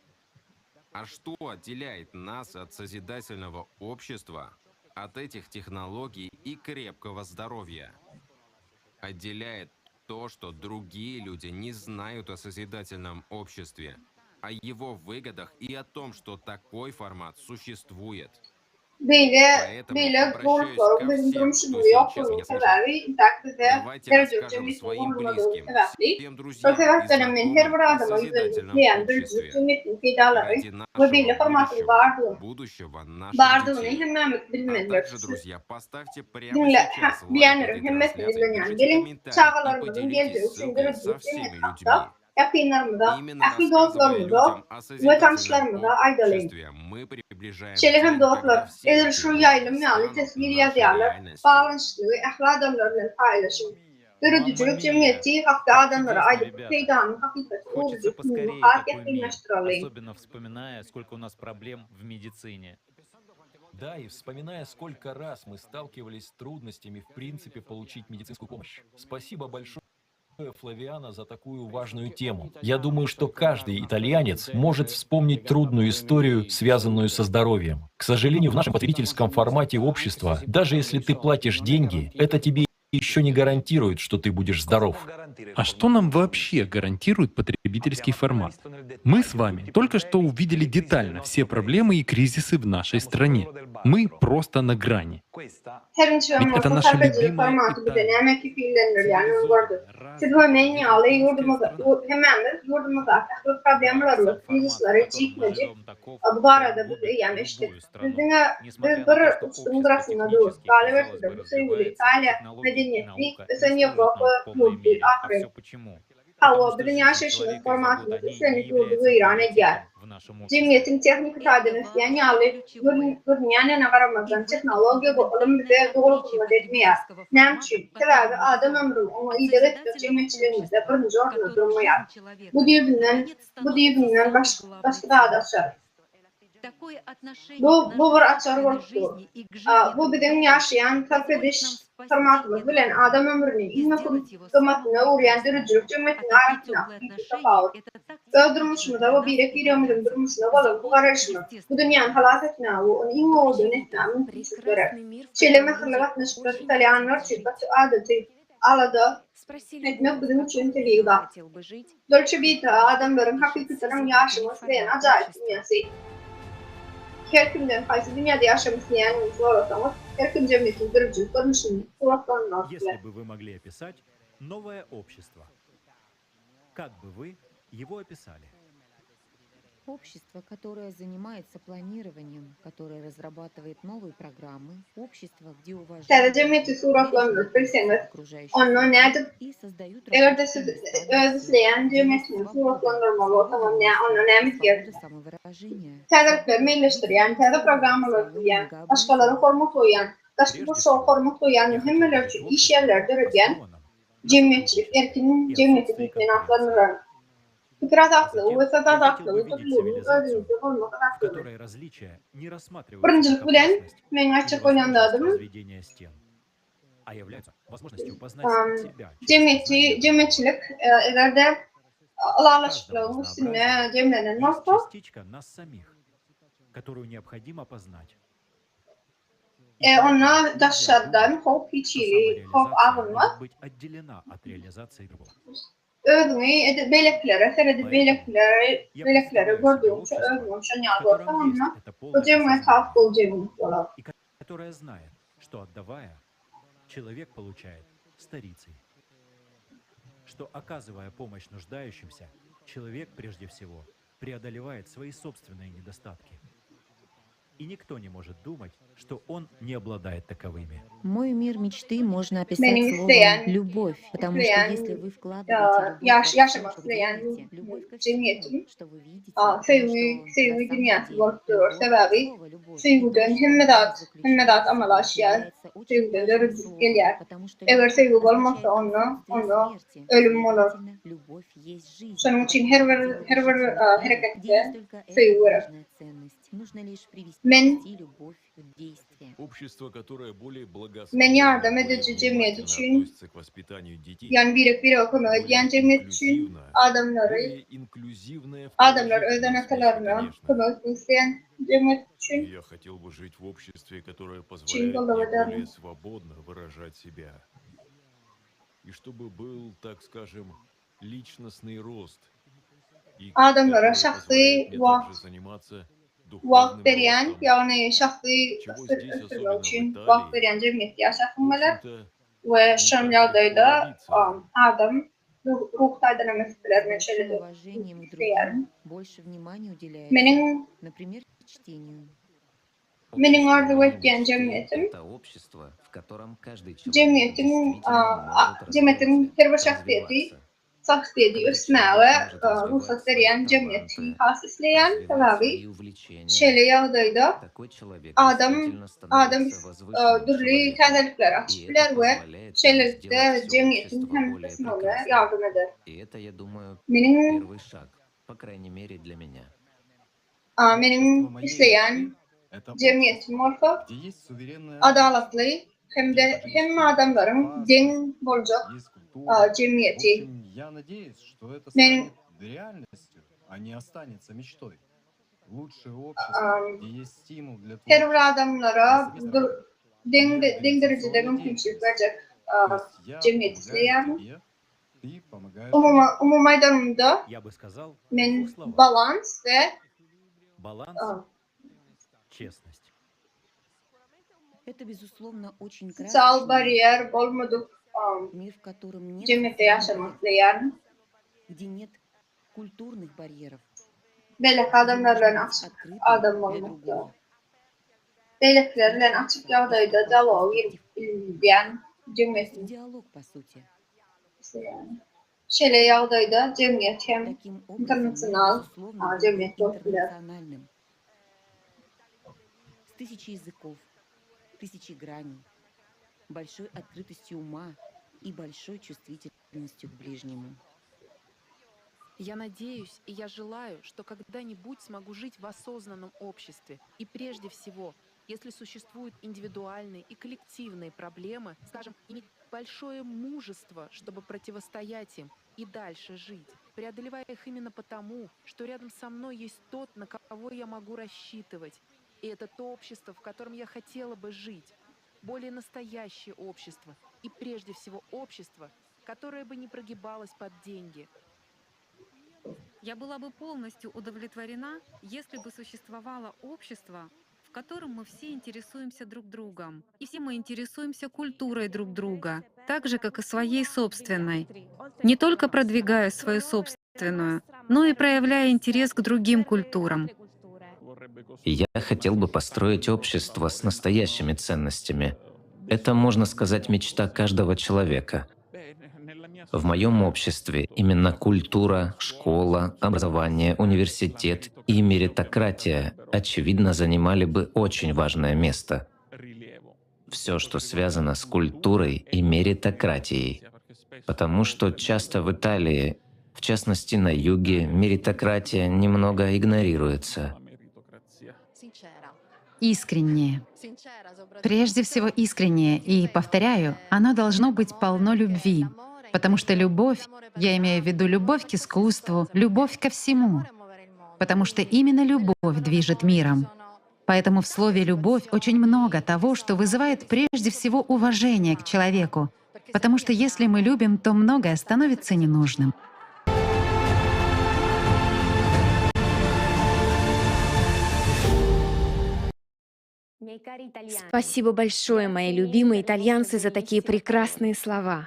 А что отделяет нас от созидательного общества, от этих технологий и крепкого здоровья? Отделяет то, что другие люди не знают о созидательном обществе, о его выгодах и о том, что такой формат существует. Beýle beýle gowulyklaryň biziň durmuşymyzda ýokdugynyň sebäbi intäk bize döredijilik jemgyýetiniň gurulmadygy sebäpli. Şol sebäpdenem men her bir adama ýüzlenmek isleýän döredijilik jemgyýetiniň peýdalary we beýle formatyň bardygyny bardygyny hemmämiz bilmelidiris. Diňle bilýänleriň hemmesine ýüzlenýän. Geliň, çagalarymyzyň geljegi üçin döredijilik jemgyýeti hakda ýakynlarymyza, ähli dostlarymyza we tanyşlarymyza aýdalyň. Şeýle hem dostlar, edil şu ýaýlym ýaly teswir ýazýarlar, baglanyşyklygy ähli adamlar bilen paýlaşyň. Döredijilik jemgyýeti hakda adamlara aýdyp bu peýdanyň hakykaty öwrüji gününi has ýakynlaşdyralyň. Да, и вспоминая, сколько раз мы сталкивались с трудностями в принципе получить медицинскую помощь. Спасибо большое. Флавиана за такую важную тему. Я думаю, что каждый итальянец может вспомнить трудную историю, связанную со здоровьем. К сожалению, в нашем потребительском формате общества, даже если ты платишь деньги, это тебе еще не гарантирует, что ты будешь здоров. А что нам вообще гарантирует потребительский формат? Мы с вами только что увидели детально все проблемы и кризисы в нашей стране. Мы просто на грани. Her niçigem Ведь это bolsa наша sarp edijilik любимая formaty bize Италия. näme kepillendirýänini gördük. Siz we men ýaly ýurdumyzda hemmämiz ýurdumyzdaky ähli problemalary we krizisleri jikme-jik bu barada biz eýýäm eşitdik. Biz diňe biz bir uçduň gyrasynda durus. Galyberse-de, bu söýgüli Italiýa medeniýetli, ösen Ýewropa ýurdy ahyryn. Hawa, biziň ýaşaýşymyz formatymyz islendik ýurdy weýran edýär. Jemgyýetiň tehniki taýdan ösýän ýaly görünýändigine garamazdan, tehnologiýa we ylym bize doly hyzmat etmeýär. Näme üçin? Sebäbi adam ömri oňa ideg etmek jemgyýetçiligimizde birinji orunda durmaýar. Bu düýbünden bu düýbünden başga zady açar. Bu, bu bir açar bolup dur. Bu biziň ýaşaýan sarp ediş formatymyz bilen adam ömrüni iň möhüm gymmatyna öwürýän döredijilik jemgyýetiniň arasyndaky düýpli tapawut. Öz durmuşymyza we birek-biregimiziň durmuşyna bolan bu garaýşymyz bu dünýäni halas etmäge we ony iň owadan etmäge mümkinçilik berer. Şeýle mähirli gatnaşyklar italýanlar üçin gaty adaty alada etmek biziň üçin tebigy zat. Dolce Vita adamlaryň hakykatdanam ýaşamak isleýän ajaýyp dünýäsi. Her kimden haýsy dünýäde ýaşamak isleýändigini sorasaňyz, her kim jemgyýetiň döredijilik görnüşini suratlandyrmak Если bilen. бы вы могли описать новое общество, как бы вы его описали? Общество, которое занимается планированием, которое разрабатывает новые программы, общество, где Täze уважают jemgyýeti suratlandyryp bilseňiz, окружающую onda nädip и создают Eger-de рабочие siz места öz для всех, isleýän где есть jemgyýetiňizi свобода, suratlandyrmaly bolsaňyz, свобода nä onda näme свобода islerdiňiz? самовыражения, Täzelikleri meýilleşdirýän, täze programmalary düzýän, başgalara hormat goýýan, daşky gurşawa hormat goýýan we hemmeler üçin iş ýerleri döredýän jemgyýetçilik erkin jemgyýeti diýip men atlandyraryn. Pikir azatlygy we söz Я хотел azatlygy бы видеть dürlügiň цивилизацию, özüňizde bolmak в azatlygy. которой различия не рассматриваются Birinjilik как bilen, опасность meň или aýtjak bolýan возможность zadym, возведения стен, а являются возможностью познать себя через jemgyýetçi, познание других. jemgyýetçilik eger-de В каждом ylalaşyklygyň üstünde разнообразии jemlenen есть bolsa, частичка нас самих, которую необходимо познать. И e, поэтому onda нельзя daşardan думать, howp hiç что hili howp самореализация agynmaz. может быть отделена от реализации другого. Özüňi edil beýlekilere seredip Поэтому beýlekileri я beýlekileri представляю себе gördügiňçe общество, özüňem şon в ýaly котором bolsaň есть onda это bu полное jemgyýet has осознание, gowy jemgyýet bolar. и которое знает, что отдавая, человек получает старицей. что, оказывая помощь нуждающимся, человек прежде всего преодолевает свои собственные недостатки. И никто не может думать, что он не обладает таковыми. Мой мир мечты можно описать Meniň словом isleýän, «любовь», потому что isleýän, если вы вкладываете любовь ýaş во всё, ýaşamak что вы isleýän делаете, любовь ко всему, jemgyýetim что вы видите, söýgi, потому что söýgi на самом dünýäsi деле bolup durur. любовь, Sebäbi слово «любовь» и то, söýgüden что hemme в zat, нем hemme zat заключается, amala aşýar, является очень söýgüden важным döredilik словом, gelýär. потому что Eger любовь söýgi bolmasa означает onda, отсутствие onda смерти, ölüm bolar. следовательно, любовь есть жизнь, Şonuň üçin her bir her bir делающая мир, где hereketde есть только эта söýgi gerek. важная ценность. Нужно лишь привести Men любовь в действие. Общество, которое более Men благосклонно, ýardam более ediji jemgyýet внимательно üçin, относится к воспитанию детей, ýagny birek-birege kömek более edýän jemgyýet üçin инклюзивно, adamlary более инклюзивное в adamlar öz положительном смысле, ene-atalaryna конечно. kömek etmek isleýän jemgyýet üçin Я хотел бы жить в обществе, которое üçin позволяет goldaw мне ederdim. более свободно выражать себя. И чтобы был, так скажем, личностный рост. И Adamlara которое şahsy позволяет мне wagt также заниматься wagt духовным berýän, ростом. ýagny şahsy Чего здесь ösdürmek особенно в üçin wagt Италии, berýän jemgyýetde в ýaşasym geler общем-то, we не şol так легко ýagdaýda добиться. adam ruh taýdan hem ösüp biler men С большим şeýle diýip уважением к isleýärin. другим больше внимания уделяется, Meniň например, чтению. meniň Общество arzuw моей etýän мечты – jemgyýetim это общество, в котором каждый человек jemgyýetiň действительно может jemgyýetiň развиваться, her bir şahsyýeti развиваться. şahsyýeti Когда ösmäge человек может развивать rugsat свои berýän jemgyýeti таланты, has isleýän развивать sebäbi свои увлечения, şeýle ýagdaýda такой человек adam действительно adam становится возвышенным dürli человеком. täzelikleri И açyp это biler we позволяет ему şeýlelikde сделать все jemgyýetiň общество hem более ösmegine прекрасным. ýardam eder. И это, я думаю, Meniň первый шаг, по крайней мере для меня. meniň Общество моей isleýän мечты – это jemgyýetim общество, bolsa где есть суверенное adalatly общество, hem где de hemme политическая adamlaryň deň безопасность, boljak есть культура. В jemgyýeti. общем, я надеюсь, что это Meniň станет реальностью, а не останется мечтой. Лучшее общество, где есть стимул для her bir творчества, adamlara для совместной deň для deň derejede организационной mümkinçilik деятельности. berjek То есть я jemgyýet помогаю isleýärin. тебе, ты помогаешь Umuman мне. umuman aýdanymda Я бы сказал в men двух словах. balans we Баланс, честность. Это, безусловно, очень Sosial красочный barýer bolmadyk мир, в котором нет jemgyýetde социальных ýaşamak isleýärin. где нет культурных барьеров, Beýleki где adamlar можно bilen быть açyk открытым adam для bolmakda. другого. Beýlekiler bilen açyk ýagdaýda dialoga girip bilýän То есть jemgyýetiň диалог, по сути. isleýärin. Şeýle ýagdaýda jemgyýet hem Таким образом, мир, internasional безусловно, будет jemgyýet bolup biler. интернациональным. С тысячи языков, тысячи граней, большой открытостью ума и большой чувствительностью к ближнему. Я надеюсь и я желаю, что когда-нибудь смогу жить в осознанном обществе. И прежде всего, если существуют индивидуальные и коллективные проблемы, скажем, иметь большое мужество, чтобы противостоять им и дальше жить, преодолевая их именно потому, что рядом со мной есть тот, на кого я могу рассчитывать. И это то общество, в котором я хотела бы жить. Более настоящее общество. И прежде всего общество, которое бы не прогибалось под деньги. Я была бы полностью удовлетворена, если бы существовало общество, в котором мы все интересуемся друг другом. И все мы интересуемся культурой друг друга, так же, как и своей собственной. Не только продвигая свою собственную, но и проявляя интерес к другим культурам. Я хотел бы построить общество с настоящими ценностями. Это, можно сказать, мечта каждого человека. В моем обществе именно культура, школа, образование, университет и меритократия, очевидно, занимали бы очень важное место. Все, что связано с культурой и меритократией. Потому что часто в Италии, в частности на юге, меритократия немного игнорируется. Искреннее. Прежде всего искреннее. И, повторяю, оно должно быть полно любви. Потому что любовь, я имею в виду любовь к искусству, любовь ко всему. Потому что именно любовь движет миром. Поэтому в слове «любовь» очень много того, что вызывает прежде всего уважение к человеку. Потому что если мы любим, то многое становится ненужным. Спасибо большое, мои любимые итальянцы, за такие прекрасные слова.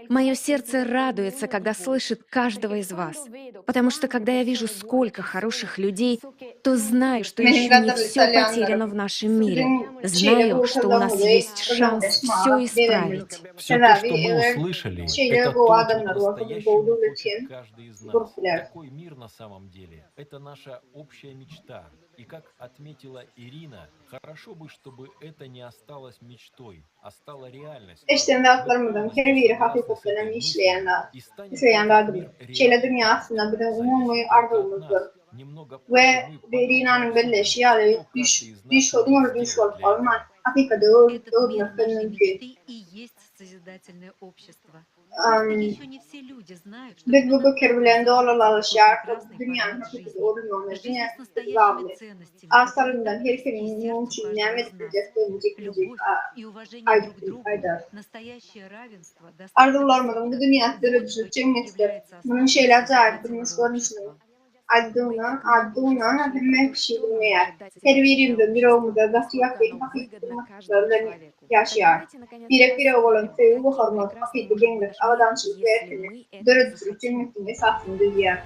Мое сердце радуется, когда слышит каждого из вас. Потому что когда я вижу, сколько хороших людей, то знаю, что Meniň еще не gadyrly все italýanlarym, потеряно в нашем мире. siziň şeýle Знаю, gowy что у нас sözleriňizi есть шанс gürrüňdeş все maňa begendim. исправить. Все то, Sebäbi что мы eger услышали, şeýle это gowy то, чего adamlar bolsa, biz gowy по-настоящему döwlet хочет hem каждый из нас. gurup bileris. Такой мир на самом деле – это наша общая мечта. И как отметила Ирина, хорошо бы, чтобы это не осталось мечтой, а стало реальностью. Eşiden Мы zatlarymyzyň her полностью biri согласны с hakykatdan этой hem мыслью, işleýän zat, и станет isleýän этот zadymyz. мир Şeýle dünýä реальностью, aslynda biziň зависит umumy только от arzuwymyzdyr. нас. Немного We позже мы Irinanyň подробно belleýşi обсудим, ýaly, что düýş каждый из нас düýş diňe может bir düýş сделать bolup для этого. galman, hakykata Этот мир öwrülmek нашей mümkin. мечты и есть созидательное общество. Просто Am, еще не все люди знают, что Biz bu именно pikir так bilen doly называется такой ylalaşýarys we прекрасный dünýäniň формат hakyky жизни. öwrülmegine Жизнь diňe с biz настоящими bagly. ценностями, Az которые salymdan так her близки kimiň munuň сердцу üçin каждого näme из edip нас. biljekdigini jikme-jik Любовь a- и уважение aýdyp друг к другу, aýdarys. настоящее равенство, достаток Arzuwlarymyzyň bu и dünýäsi вот döredijilik что jemgyýetidir. является Munuň основой şeýle ajaýyp durmuş созидательного görnüşiniň общества. adyna, adyna hemme kişi bilmeýär. Her birimiziň ýüregimizde gaty ýakyn hakyky gymmatlyklar bilen ýaşaýarys. Birek-birege bolan söýgi we hormat, hakyky deňlik, abadançylyk we erkinlik döredijilik jemgyýetiniň esasyny düzýär.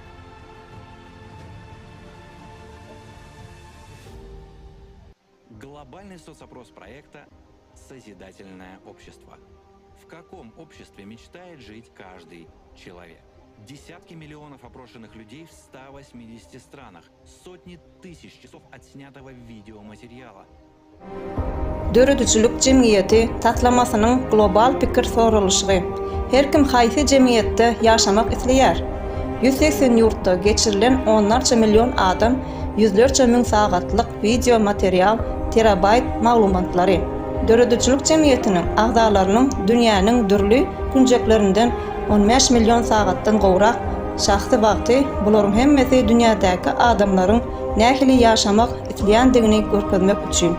Глобальный соцопрос проекта «Созидательное общество». В каком обществе мечтает жить каждый человек? Десятки миллионов опрошенных людей в 180 странах, сотни тысяч часов отснятого видеоматериала. Döredijilik jemgyýeti taslamasynyň global pikir soralyşygy. Her kim haýsy jemgyýetde ýaşamak isleýär? 180 ýurtda geçirilen onlarça million adam, ýüzlerçe müň sagatlyk wideo material, terabaýt maglumatlary. Döredijilik jemgyýetiniň agzalarynyň dünýäniň dürli künjeklerinden 15 million sagatdan gowrak şahsy wagty, bularyň hemmesi dünýädäki adamlaryň nähili ýaşamak isleýändigini görkezmek üçin.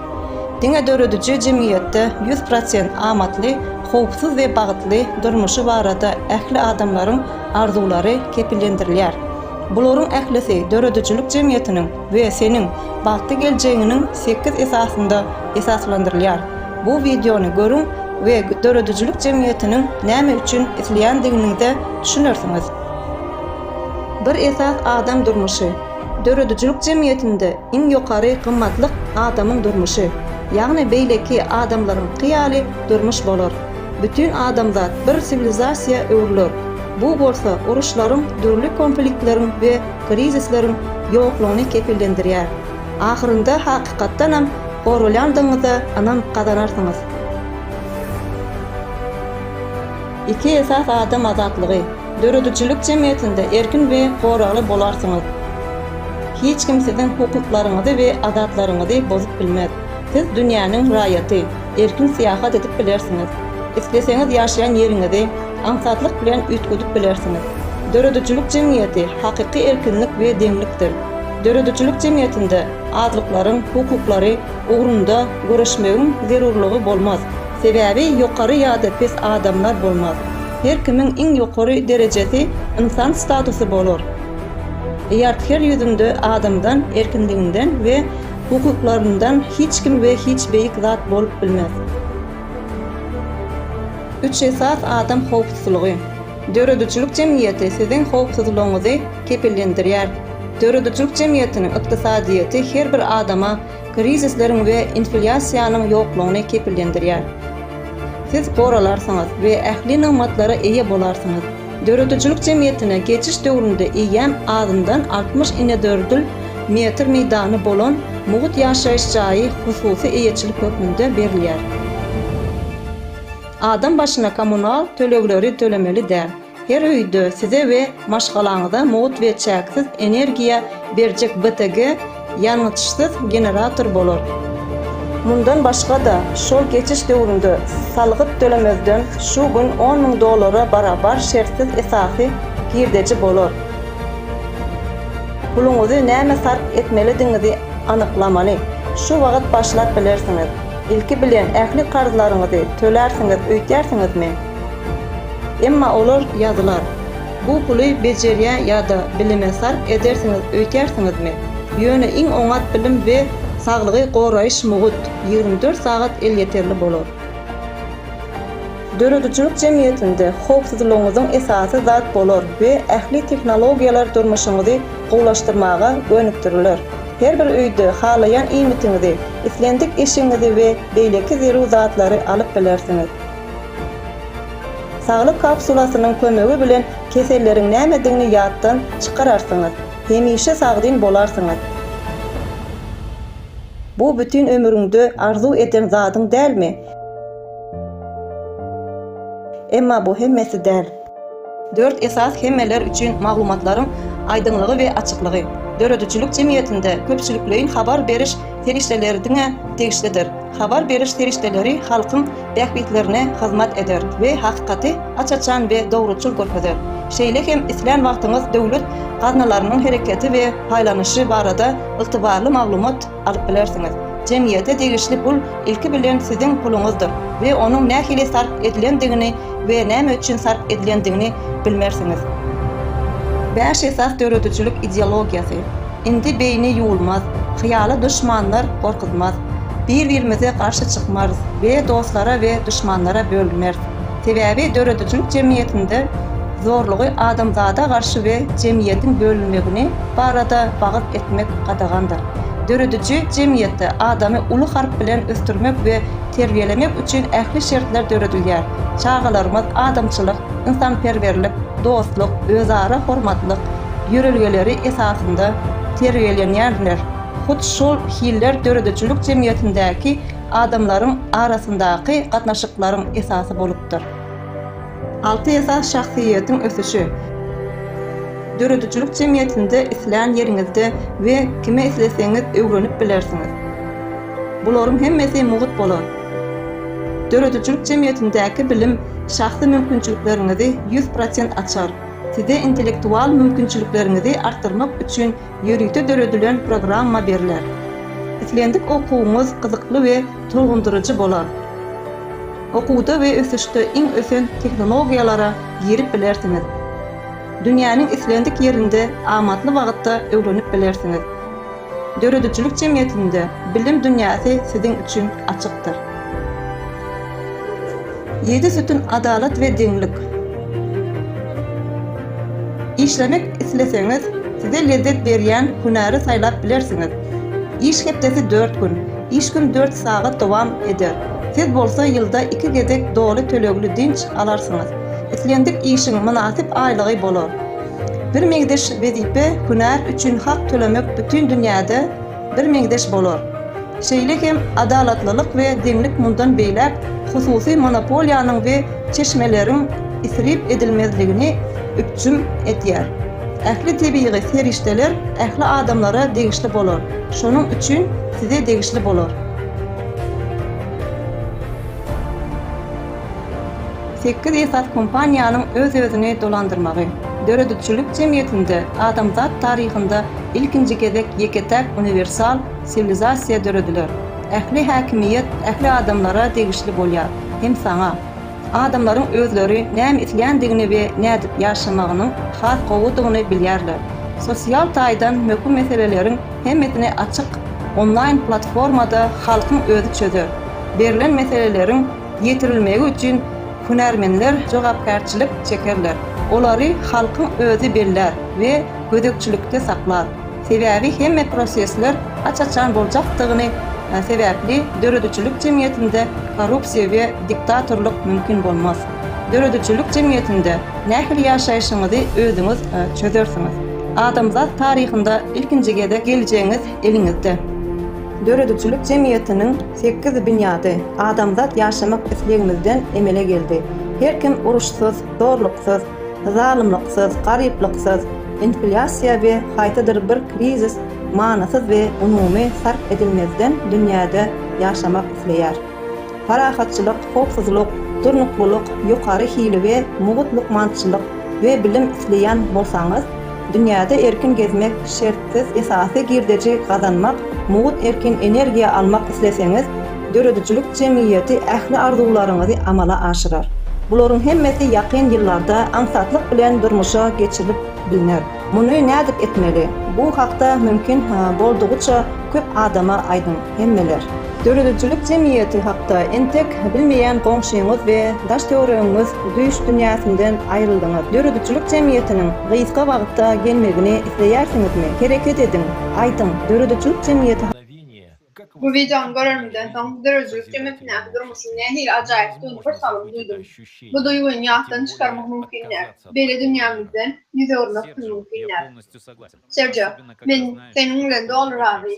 Diňe dörediji jemgyýetde 100% amatly, howpsuz we bagtly durmuşy barada ähli adamlaryň arzuwlary kepillendirilýär. Bularyň ählisi döredijilik jemgyýetiniň we seniň bagtly geljegiňiň sekiz esasynda esaslandyrylýar. Bu wideony görüň we döredijilik jemgyýetiniň näme üçin isleýändiginiňize düşünersiňiz. Bir esas adam durmuşy. Döredijilik jemgyýetinde iň ýokary gymmatlyk adamyň durmuşy, ýagny beýleki adamlaryňky ýaly durmuş bolar. Bütin adamzat bir siwilizasiýa öwrüler. Bu bolsa uruşlaryň, dürli konfliktleriň we krizisleriň ýoklugyny kepillendirýär. Ahyrynda hakykatdanam goralýandygyňyza ynam gazanarsyňyz. Iki esas adam azatlygy. Döredijilik jemgyýetinde erkin we goragly bolarsyňyz. Hiç kim siziň hukuklaryňyzy we azatlaryňyzy bozup bilmez. Siz dünýäniň raýaty, erkin syýahat edip bilersiňiz. Isleseňiz ýaşaýan ýeriňizi aňsatlyk bilen üýtgedip bilersiňiz. Döredijilik jemgyýeti hakyky erkinlik we deňlikdir. Döredijilik jemgyýetinde azlyklaryň hukuklary ugrunda göreşmegiň zerurlygy bolmaz. Sebäbi ýokary ýa-da pes adamlar bolmaz. Her kimiň iň ýokary derejesi ynsan statusy bolar. Ýart her ýüzünde adamdan erkinliginden we hukuklaryndan hiç kim we hiç beýik zat bolup bilmez. Üç esas adam howpsuzlygy. Döredijilik jemgyýeti siziň howpsuzlygyňyzy kepillendirýär. Döredijilik jemgyýetiniň ykdysadyýeti her bir adama krizisleriň we inflýasiýanyň ýoklugyny kepillendirýär. Siz goralarsyňyz we ähli nygmatlara eýe bolarsyňyz. Döredijilik jemgyýetine geçiş döwründe eýýäm azyndan 60 inedördül metr meýdany bolan mugt ýaşaýyş jaýy hususy eýeçilik hökmünde berilýär. Adam başyna kommunal tölegleri tölemeli däl. Her öýde size we maşgalaňyza mugt we çäksiz energiýa berjek BTG ýangyçsyz generator bolar. Mundan başga-da, şol geçiş döwründe salgyt tölemezden şu gün on müň dollara barabar şertsiz esasy girdeji bolar. Puluňyzy nämä sarp etmelidigiňizi anyklamaly. Şu wagt başlap bilersiňiz. Ilki bilen ähli karzlaryňyzy tölärsiňiz öýtýärsiňizmi? Emma olar ýazylar. Bu puly bejerýä ýa-da bilime sarp edersiňiz öýtýärsiňizmi? Ýöne iň oňat bilim we Saglygy goraýyş mugt, 24 sagat elýeterli bolar. Döredijilik jemgyýetinde howpsuzlygyňyzyň esasy zat bolar we ähli tehnologiýalar durmuşyňyzy gowulaşdyrmaga gönükdiriler. Her bir öýde halaýan iýmitiňizi, islendik eşigiňizi we beýleki zerur zatlary alyp bilersiňiz. Saglyk kapsulasynyň kömegi bilen keselleriň nämedigini ýatdan çykararsyňyz, hemişe sagdyn bolarsyňyz. Bu bütin ömrüňde arzuw eden zadyň dälmi? Emma bu hemmesi däl. Dört esas hemmeler üçin maglumatlaryň aýdyňlygy we açyklygy. Döredijilik jemgyýetinde köpçülikleýin habar beriş serişdeleri diňe degişlidir. Habar beriş serişdeleri halkyň bähbitlerine hyzmat eder we hakykaty aç-açan we dogruçyl görkezer. Şeýle hem islän wagtyňyz döwlet gaznalarynyň hereketi we paýlanyşy barada ygtybarly maglumat alyp bilersiňiz. Jemgyýete degişli pul ilki bilen siziň puluňyzdyr we onuň nähili sarp edilendigini we näme üçin sarp edilendigini bilmersiňiz. Bäş esas döredijilik ideologiýasy. Indi beýni ýuwulmaz, hyýaly duşmanlar gorkuzmaz. Bir-birimize garşy çykmarys we dostlara we duşmanlara bölünmeris. Sebäbi döredijilik jemgyýetinde zorlugy adamzada garşy we jemgyýetiň bölünmegini barada wagyz etmek gadagandyr. Dörediji jemgyýetde adamy uly harp bilen ösdürmek we terbiýelemek üçin ähli şertler döredilýär. Çagalarymyz adamçylyk, ynsanperwerlik, dostluk, özara hormatlyk ýörelgeleri esasynda terbiýelenýärler. Hut şol hiller döredijilik jemgyýetindäki adamlaryň arasyndaky gatnaşyklaryň esasy bolupdyr. Alty esas şahsyýetiň ösüşi. Döredijilik jemgyýetinde islän ýeriňizde we kime isleseňiz öwrenip bilersiňiz. Bularyň hemmesi mugt bolar. Döredijilik jemgyýetindäki bilim şahsy mümkinçilikleriňizi 100% açar. Size intellektual mümkinçilikleriňizi artdyrmak üçin ýörite döredilen programma berler. Islendik okuwyňyz gyzykly we tolgundyryjy bolar. Okuwda we ösüşde iň ösen tehnologiýalara girip bilersiňiz. Dünýäniň islendik ýerinde amatly wagtda öwrenip bilersiňiz. Döredijilik jemgyýetinde bilim dünýäsi siziň üçin açykdyr. Ýedi sütün adalat we deňlik. Işlemek isleseňiz, size lezzet berýän hünäri saýlap bilersiňiz. Iş hepdesi dört gün, iş gün dört sagat dowam eder. Siz bolsa ýylda iki gezek doly tölegli dynç alarsyňyz. Islendik işiň mynasyp aýlygy bolar. Birmeňzeş wezipe, hünär üçin hak tölemek bütin dünýäde birmeňzeş bolar. Şeýle hem adalatlylyk we deňlik mundan beýläk hususy monopoliýanyň we çeşmeleriň isrip edilmezligini üpjüm edýär. Ähli tebigy serişdeler ähli adamlara degişli bolar, şonuň üçin size degişli bolar. Sekiz esas kompaniýanyň öz-özüni dolandyrmagy. Döredijilik jemgyýetinde adamzat taryhynda ilkinji gezek ýeke-täk uniwersal siwilizasiýa dörediler. Ähli häkimiýet ähli adamlara degişli bolýar, hem saňa. Adamlaryň özleri näme isländigini we nädip ýaşamagynyň has gowudygyny bilýärler. Sosial taýdan möhüm meseleleriň hemmesini açyk onlaýn platformada halkyň özi çözer. Berlen meseleleriň ýetirilmegi üçin hünärmenler jogapkärçilik çekerler. Olary halkyň özi bellär we gözegçilikde saklar. Sebäbi hemme prosesler aç-açan boljakdygyny sebäpli döredijilik jemgyýetinde korrupsiýa we diktatorlyk mümkin bolmaz. Döredijilik jemgyýetinde nähili ýaşaýşyňyzy özüňiz çözersiňiz. Adamzat taryhynda ilkinji gezek geljegiňiz eliňizde. Döredijilik jemgyýetiniň sekiz binýady adamzat ýaşamak islegimizden emele geldi. Her kim uruşsyz, zorluksyz, zalymlyksyz, garyplyksyz, inflýasiýa we haýsydyr bir krizis manysyz we umumy sarp edilmezden dünýäde ýaşamak isleýär. Parahatçylyk, howpsuzlyk, durnuklylyk, ýokary hili we mugt lukmançylyk we bilim isleýän bolsaňyz, dünýäde erkin gezmek şertsiz esasy girdeji gazanmak, mugt erkin energiýa almak isleseňiz, döredijilik jemgyýeti ähli arzuwlaryňyzy amala aşyrar. Bularyň hemmesi ýakyn ýyllarda aňsatlyk bilen durmuşa geçirilip bilner. Muny nädip etmeli? Bu hakda mümkin boldugyça köp adama aýdyň. Hemmeler. Döredijilik jemgyýeti hakda entek bilmeýän goňşyňyz we daş-töweregiňiz düýş dünýäsinden aýryldyňyz. Döredijilik jemgyýetiniň gysga wagtda gelmegini isleýärsiňizmi? Hereket ediň, aýdyň, döredijilik jemgyýeti Bu wideony görenimden soň, döredijilik jemgyýetindäki durmuşyň nähili ajaýypdygyny bir salym duýdum. Bu duýgyny ýatdan çykarmak mümkin däl. Beýle dünýämizden ýüz öwürmek hem mümkin däl. Sergio, men seniň bilen doly razy.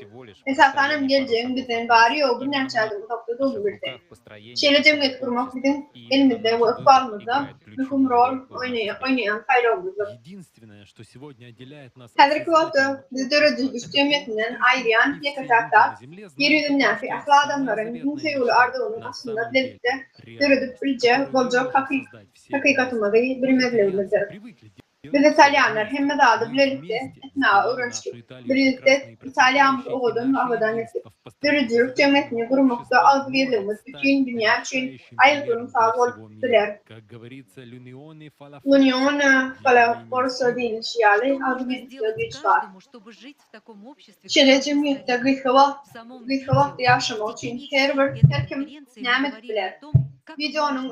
Esasan hem geljegiň bizden bary-ýogy birnäçe ädim uzakdadygyny bilsek. Şeýle jemgyýet gurmak biziň elimizde we ykbalymyzda möhüm rol oýnaýan saýlawymyzdyr. Häzirki wagtda bizi döredijilik jemgyýetinden aýyrýan ýeke-täk zat, ýer ýüzündäki ähli adamlaryň iň söýgüli arzuwynyň aslynda bilelikde döredip biljek boljak hakykatymyzy bilmezligimizdir. Biz italýanlar hemme zady bilelikde etmäge öwrenişdik. Birlikde Italiýamyzy owadan we abadan etdik. Döredijilik jemgyýetini gurmakda agzybirligimiz bütin dünýä üçin aýgytly mysal bolup biler. L'unione fa la forza diýlişi ýaly, agzybirlikde güýç bar. Şeýle jemgyýetde gysga wagt gysga wagtda ýaşamak üçin her bir her kim näme edip biler? Wideonyň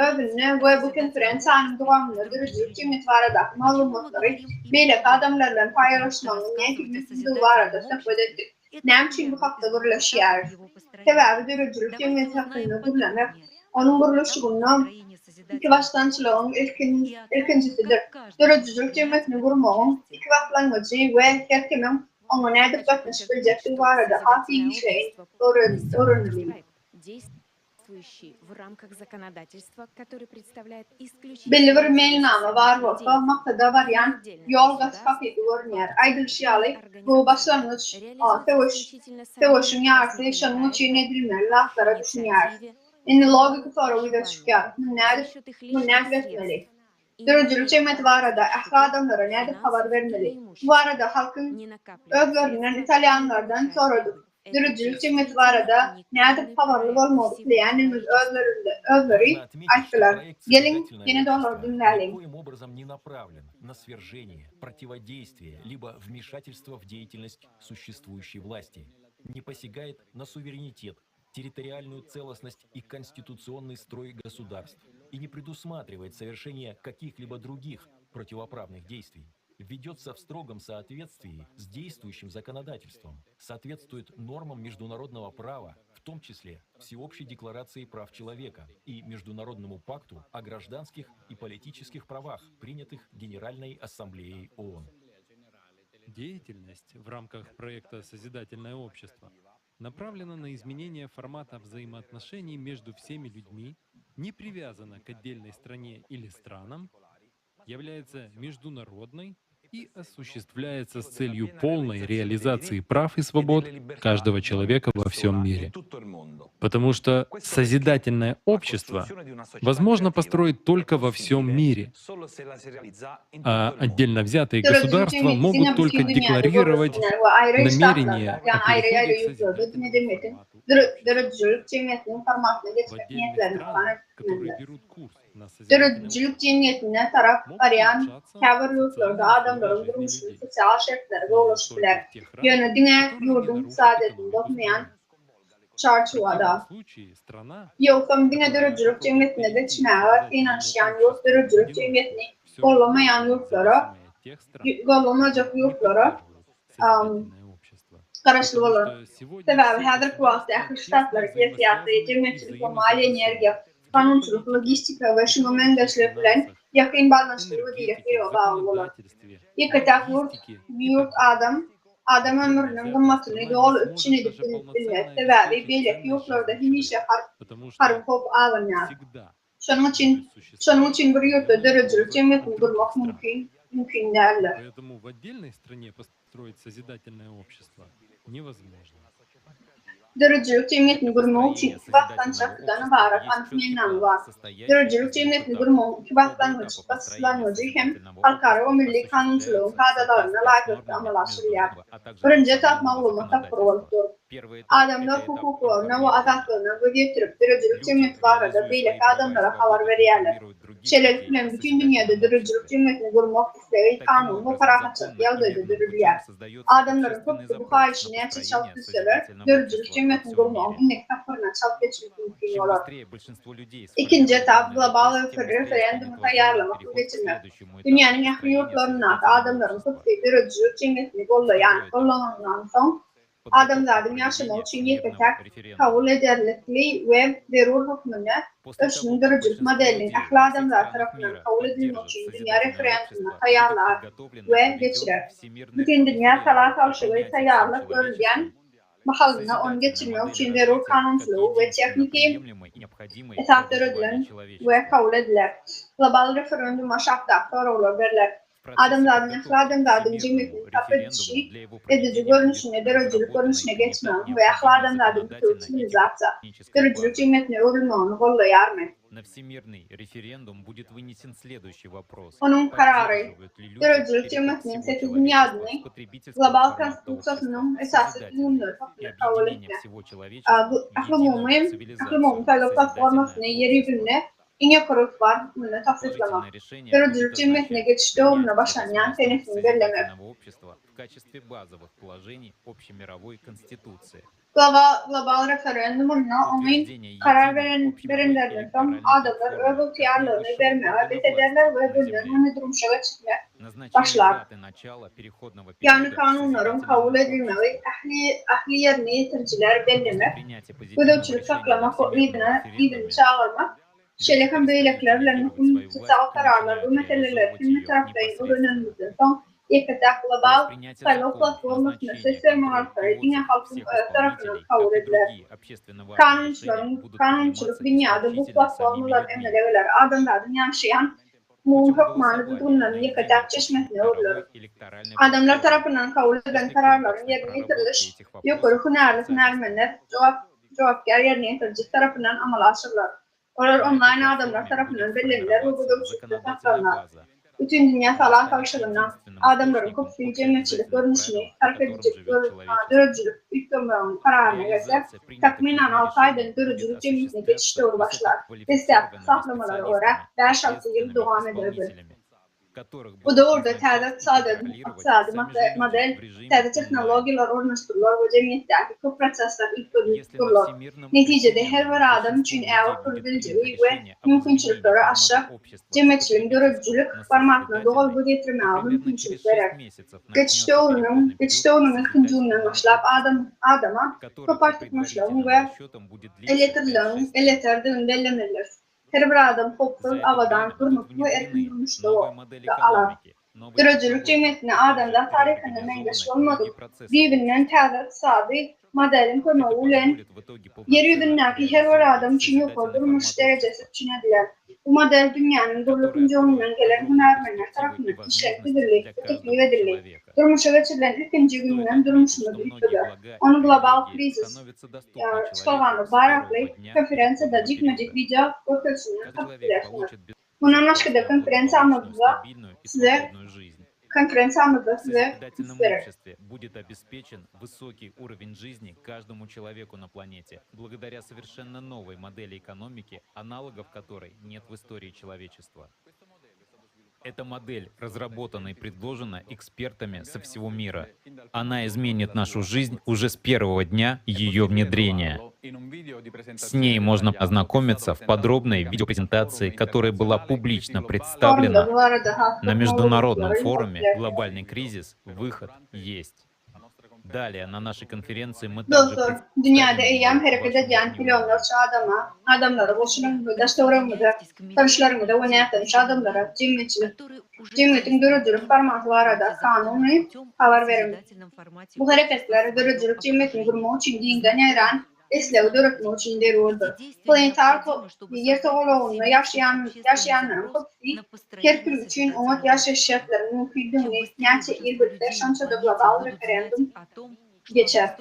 özünde we bu konferensiýanyň dowamynda döredijilik jemgyýeti baradaky maglumatlary beýleki adamlar bilen paýlaşmagyň nähili möhümdigi barada söhbet etdik. Näme üçin bu hakda gürleşýäris? Sebäbi döredijilik jemgyýeti hakynda gürlemek, onuň gurluşygynda ikibaşdançylygyň ilkinjisidir. Döredijilik jemgyýetini gurmagyň iki baslangyjy we her kimiň oňa nädip gatnaşyp biljekdigi barada has giňişleýin öwreneliň. Belli bir meýilnama bar bolsa, maksada barýan ýol gaty hakyky görünýär. Aýdylyşy ýaly, gowy başlangyç söweş, söweşiň ýarysy, şonuň üçin edilmeli zatlara düşünýäris. Indi logiki sorag ýüze çykýar, muny nädip, muny nädip etmeli? Döredijilik jemgyýeti barada ähli adamlara nädip habar bermeli? Bu barada halkyň özlerinden, italýanlardan soradyk. Döredijilik jemgyýeti barada nädip habarly bolmagy isleýändigimizi özleri aýtdylar. Geliň, ýene-de olary diňläliň. территориальную целостность и конституционный строй государств и не предусматривает совершение каких-либо других противоправных действий ведется в строгом соответствии с действующим законодательством, соответствует нормам международного права, в том числе Всеобщей декларации прав человека и Международному пакту о гражданских и политических правах, принятых Генеральной Ассамблеей ООН. Деятельность в рамках проекта «Созидательное общество» направлена на изменение формата взаимоотношений между всеми людьми, не привязана к отдельной стране или странам, является международной и осуществляется с целью полной реализации прав и свобод каждого человека во всем мире. Потому что созидательное общество возможно построить только во всем мире, а отдельно взятые Döredijilik государства jemgyýeti могут diňe только bütin dünýäde декларировать gurluşyň we aýry намерение ştatlarda, о ýagny aýry-aýry переходе к ýurtlarda diňe созидательному jemgyýetiň формату döredijilik jemgyýetiniň formatyna В geçmek отдельных niýetlerini yglan странах, которые etmelidir. берут курс на созидательное Döredijilik jemgyýetine tarap могут barýan улучшаться käbir ýurtlarda социальные условия adamlaryň жизни durmuşynyň людей, sosial şertleri но gowulaşyp только biler. в тех Ýöne рамках, diňe которые не ýurduň нарушат ykdysadyýetini экономику bozmaýan страны. В çarçuwada. противном случае страна, Ýogsam diňe которая döredijilik попробует jemgyýetine перейти к geçmäge созидательному synanyşýan ýurt обществу в döredijilik одиночку, jemgyýetini все равно gollamaýan будет ýurtlara, зависимой от тех стран, gollamajak которые не ýurtlara поддерживают созидательное общество. garaşly Потому bolar. что сегодня Sebäbi все häzirki wagtda государства ähli тесно ştatlar geosyýasy, взаимосвязаны и jemgyýetçilik we maliýe, взаимозависимы. energiýa, В kanunçylyk, геополитике, logistika we şuňa экономике, meňzeşler bilen финансах, ýakyn baglanyşykly we энергетике, birek-birege bagly bolar. законодательстве, Ýeke-täk ýurt, логистике и ýurt так далее. adam, adam Отдельно ömrüniň взятая gymmatyny страна не doly üpjün сможет edip даже bilip bilmez. полноценно Sebäbi обеспечить beýleki ценность ýurtlarda жизни hemişe человека, harp потому harby что howp abanýar. всегда Şonuň üçin будет şonuň существовать üçin bir ýurtda определенная döredijilik угроза jemgyýetini от gurmak других стран. mümkin mümkin däldir. Поэтому в отдельной стране построить созидательное общество невозможно. Döredijilik jemgyýetini Для gurmak üçin построения iki basgançakdan созидательного ybarat общества anyk есть четкий meýilnama план, bar. состоящий Döredijilik из двух jemgyýetini этапов. gurmagyň iki Оба baslangyjy этапа построения baslangyjy hem созидательного halkara we общества milli kanunçylygyň осуществляются в kadalaryna соответствии с laýyklykda нормами amala aşyrylýar. международного, а также Birinji etap национального maglumat tapgyry bolup законодательства. dur. Adamlar hukuklaryna we azatlygyna göz ýetirip, döredijilik jemgyýeti barada beýleki adamlara habar berýärler. Şeýlelik bilen, bütin dünýäde döredijilik jemgyýetini gurmak islegi kanuny we parahatçylykly ýagdaýda döredilýär. Adamlaryň köpüsi bu haýyşy näçe çalt düzseler, döredijilik jemgyýetini gurmagyň indiki tapgyryna çalt geçmek mümkin bolar. Ikinji etap, global referendumy taýýarlamak we geçirmek. Dünýäniň ähli ýurtlaryndaky adamlaryň köpüsi döredijilik jemgyýetini gollaýan, gollanandan soň, adamzadyň ýaşamagy üçin ýeke-täk kabul ederlikli we zerur hökmünde ösüşiniň döredijilik modeliniň ähli adamzat tarapyndan kabul edilmegi üçin dünýä referendumyny taýýarlar we geçirer. Bütindünýä sala salşygy taýýarlyk görülýän mahalynda ony geçirmek üçin zerur kanunçylygy we tehniki esas döredilen we kabul ediler. Global referenduma aşakdaky soraglar berler. Adamzadyň ähli adamzadyň jemgyýetiniň sarp edişi ediji görnüşinde döredijilik görnüşine geçmegiň we ähli adamzadyň bitewi siwilizasiýa, döredijilik jemgyýetine öwrülmegini goldaýarmy? Onuň karary, döredijilik jemgyýetiniň sesi binýadyny global konstitusiýasynyň esasy düzgünleri hökmünde kabul etmek, ählumumy ählumumy saýlaw platformasyny ýer ýüzünde iň ýokary ygtybar hökmünde tassyklamak, döredijilik jemgyýetine geçiş döwründe başlanýan senesini bellemek. Global referendumynda oňyn karar berenlerinden soň, adamlar öz ygtyýarlygyny bermegi bes ederler we günden-güne durmuşa geçirmek başlar. Ýagny kanunlaryň kabul edilmegi, ähli ýerine ýetirijileri bellemek, gözegçilik saklamak we yzyna yzyny çagyrmak, şeýle hem beýlekiler bilen möhüm sosial kararlar bu meseleleri hemmetaraplaýyn öwrenenimizden soň ýeke-täk global saýlaw platformasynda ses bermek arkaly diňe halkyň özi tarapyndan kabul ediler. Kanunçylaryň kanunçylyk binýady bu platformalar emele geler, adamzadyň ýaşaýan Munuň hökmany düzgünleriň ýeke-täk çeşmesine öwrüler. Adamlar tarapyndan kabul edilen kararlaryň ýerine ýetiriliş ýokary hünärli hünärmenler, jogapkär ýerine ýetiriji tarapyndan amala aşyrylar. Olar onlaýn adamlar tarapyndan belleniler we gözegçilikde saklanylar. Bütindünýä sala salşygynda adamlaryň köpüsi jemgyýetçilik görnüşini sarp edijilik döredijilik üýtgemegiň kararyna gelse, takmynan alty aýdan döredijilik jemgyýetine geçiş döwri başlar. Deslapky hasaplamalara görä, bäş-alty ýyl dowam eder bu. Bu döwürde täze ykdysady model, täze tehnologiýalar ornaşdyrylar we jemgyýetdäki köp prosesler üýtgedilip durlar. Netijede, her bir adam üçin ägirt uly geljegi we mümkinçilikleri açjak jemgyýetçiligiň döredijilik formatyna doly göz ýetirmäge mümkinçilik berer. Geçiş döwrüniň Geçiş döwrüniň ilkinji gününden başlap adam adama köp artykmaçlygyň we elýeterligiň elýeterdigini bellemelidiris. Her bir adam howpsuz, abadan, durnukly we erkin durmuşda alar. Döredijilik jemgyýetinde adamzat taryhynda meňzeş bolmadyk, düýbünden täze ykdysady modeliň kömegi bilen Ýer ýüzündäki her bir adam üçin ýokary durmuş derejesi üpjün ediler. Bu model dünýäniň dürli künjeginden gelen hünärmenler tarapyndan işlenip düzüldi we teklip edildi. Durmuşa geçirilen ilkinji günden durmuşymyzy üýtgeder. Ony global krizis çykalgamyz bar atly konferensiýada jikme-jik wideo görkezişinden tapyp bilersiňiz. Mundan başga-da konferensiýamyzda size konferensiýamyzda size üns berer. Эта модель разработана и предложена экспертами со всего мира. Она изменит нашу жизнь уже с первого дня ее внедрения. С ней можно ознакомиться в подробной видеопрезентации, которая была публично представлена на международном форуме «Глобальный кризис. Выход есть». Далее на нашей конференции мы также Dostlar, dünýäde eýýäm hereket edýän millionlarça adama, adamlara goşulyň we daş-töweregiňize, tanyşlaryňyza we nätanyş adamlara jemgyýetçilik, jemgyýetiň döredijilik formaty barada kanuny habar beriň. Bu hereketler döredijilik jemgyýetini gurmak üçin giňden ýaýran islegi döretmek üçin zerurdyr. Planetar Ýer togalagynda ýaşaýan ýaşaýanlaryň köpüsi her kim üçin oňat ýaşaýyş şertleriniň mümkindigini näçe ir bilse, şonça-da global referendum geçer.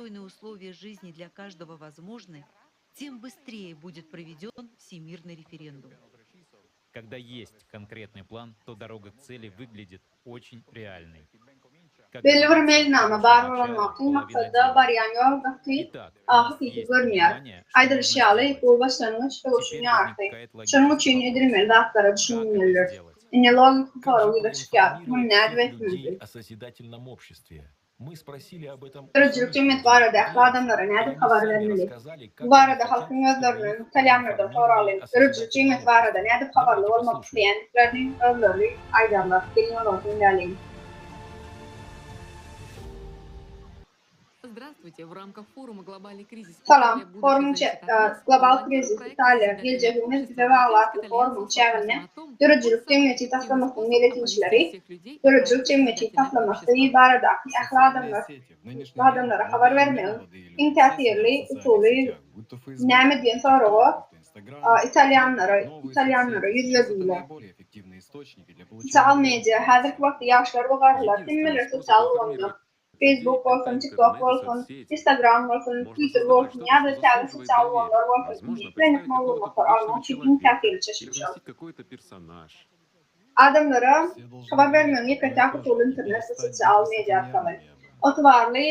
Когда есть конкретный план, то дорога к цели выглядит очень реальной. Belli bir meýilnama bar bolan wagty maksada barýan ýol gaty hakyky görünýär. Aýdylyşy ýaly, gowy başlangyç söweşiň ýarysy. Şonuň üçin edilmeli zatlara düşünmelidir. Indi logiki sorag ýüze çykýar, muny nädip etmeli? Döredijilik jemgyýeti barada ähli adamlara nädip habar bermeli? Bu barada halkyň özlerinden, italýanlardan soralyň. Döredijilik jemgyýeti barada nädip habarly bolmak isleýändiklerini özleri aýdarlar. Geliň olary diňläliň. Salam, forumyň Global krizis, Italiýa, geljegimiz bize bagly atly forumyň çäginde Döredijilik jemgyýeti taslamasynyň meýletinçileri döredijilik jemgyýeti taslamasy baradaky ähli adamlar adamlara habar bermegiň iň täsirli usuly näme diýen soraga italýanlara italýanlara ýüzlediler. Sosial media, häzirki wagtda ýaşlar we garrylar hemmeler sosial ulgamda. Facebook bolsun, TikTok bolsun, Instagram bolsun, Twitter bolsun ýa-da täze sosial ulgamlar bolsun, indi islendik maglumatlary almak üçin iň täsirli çeşme şol. Adamlara habar bermegiň ýeke-täk usuly internet we sosial media arkaly. Ygtybarly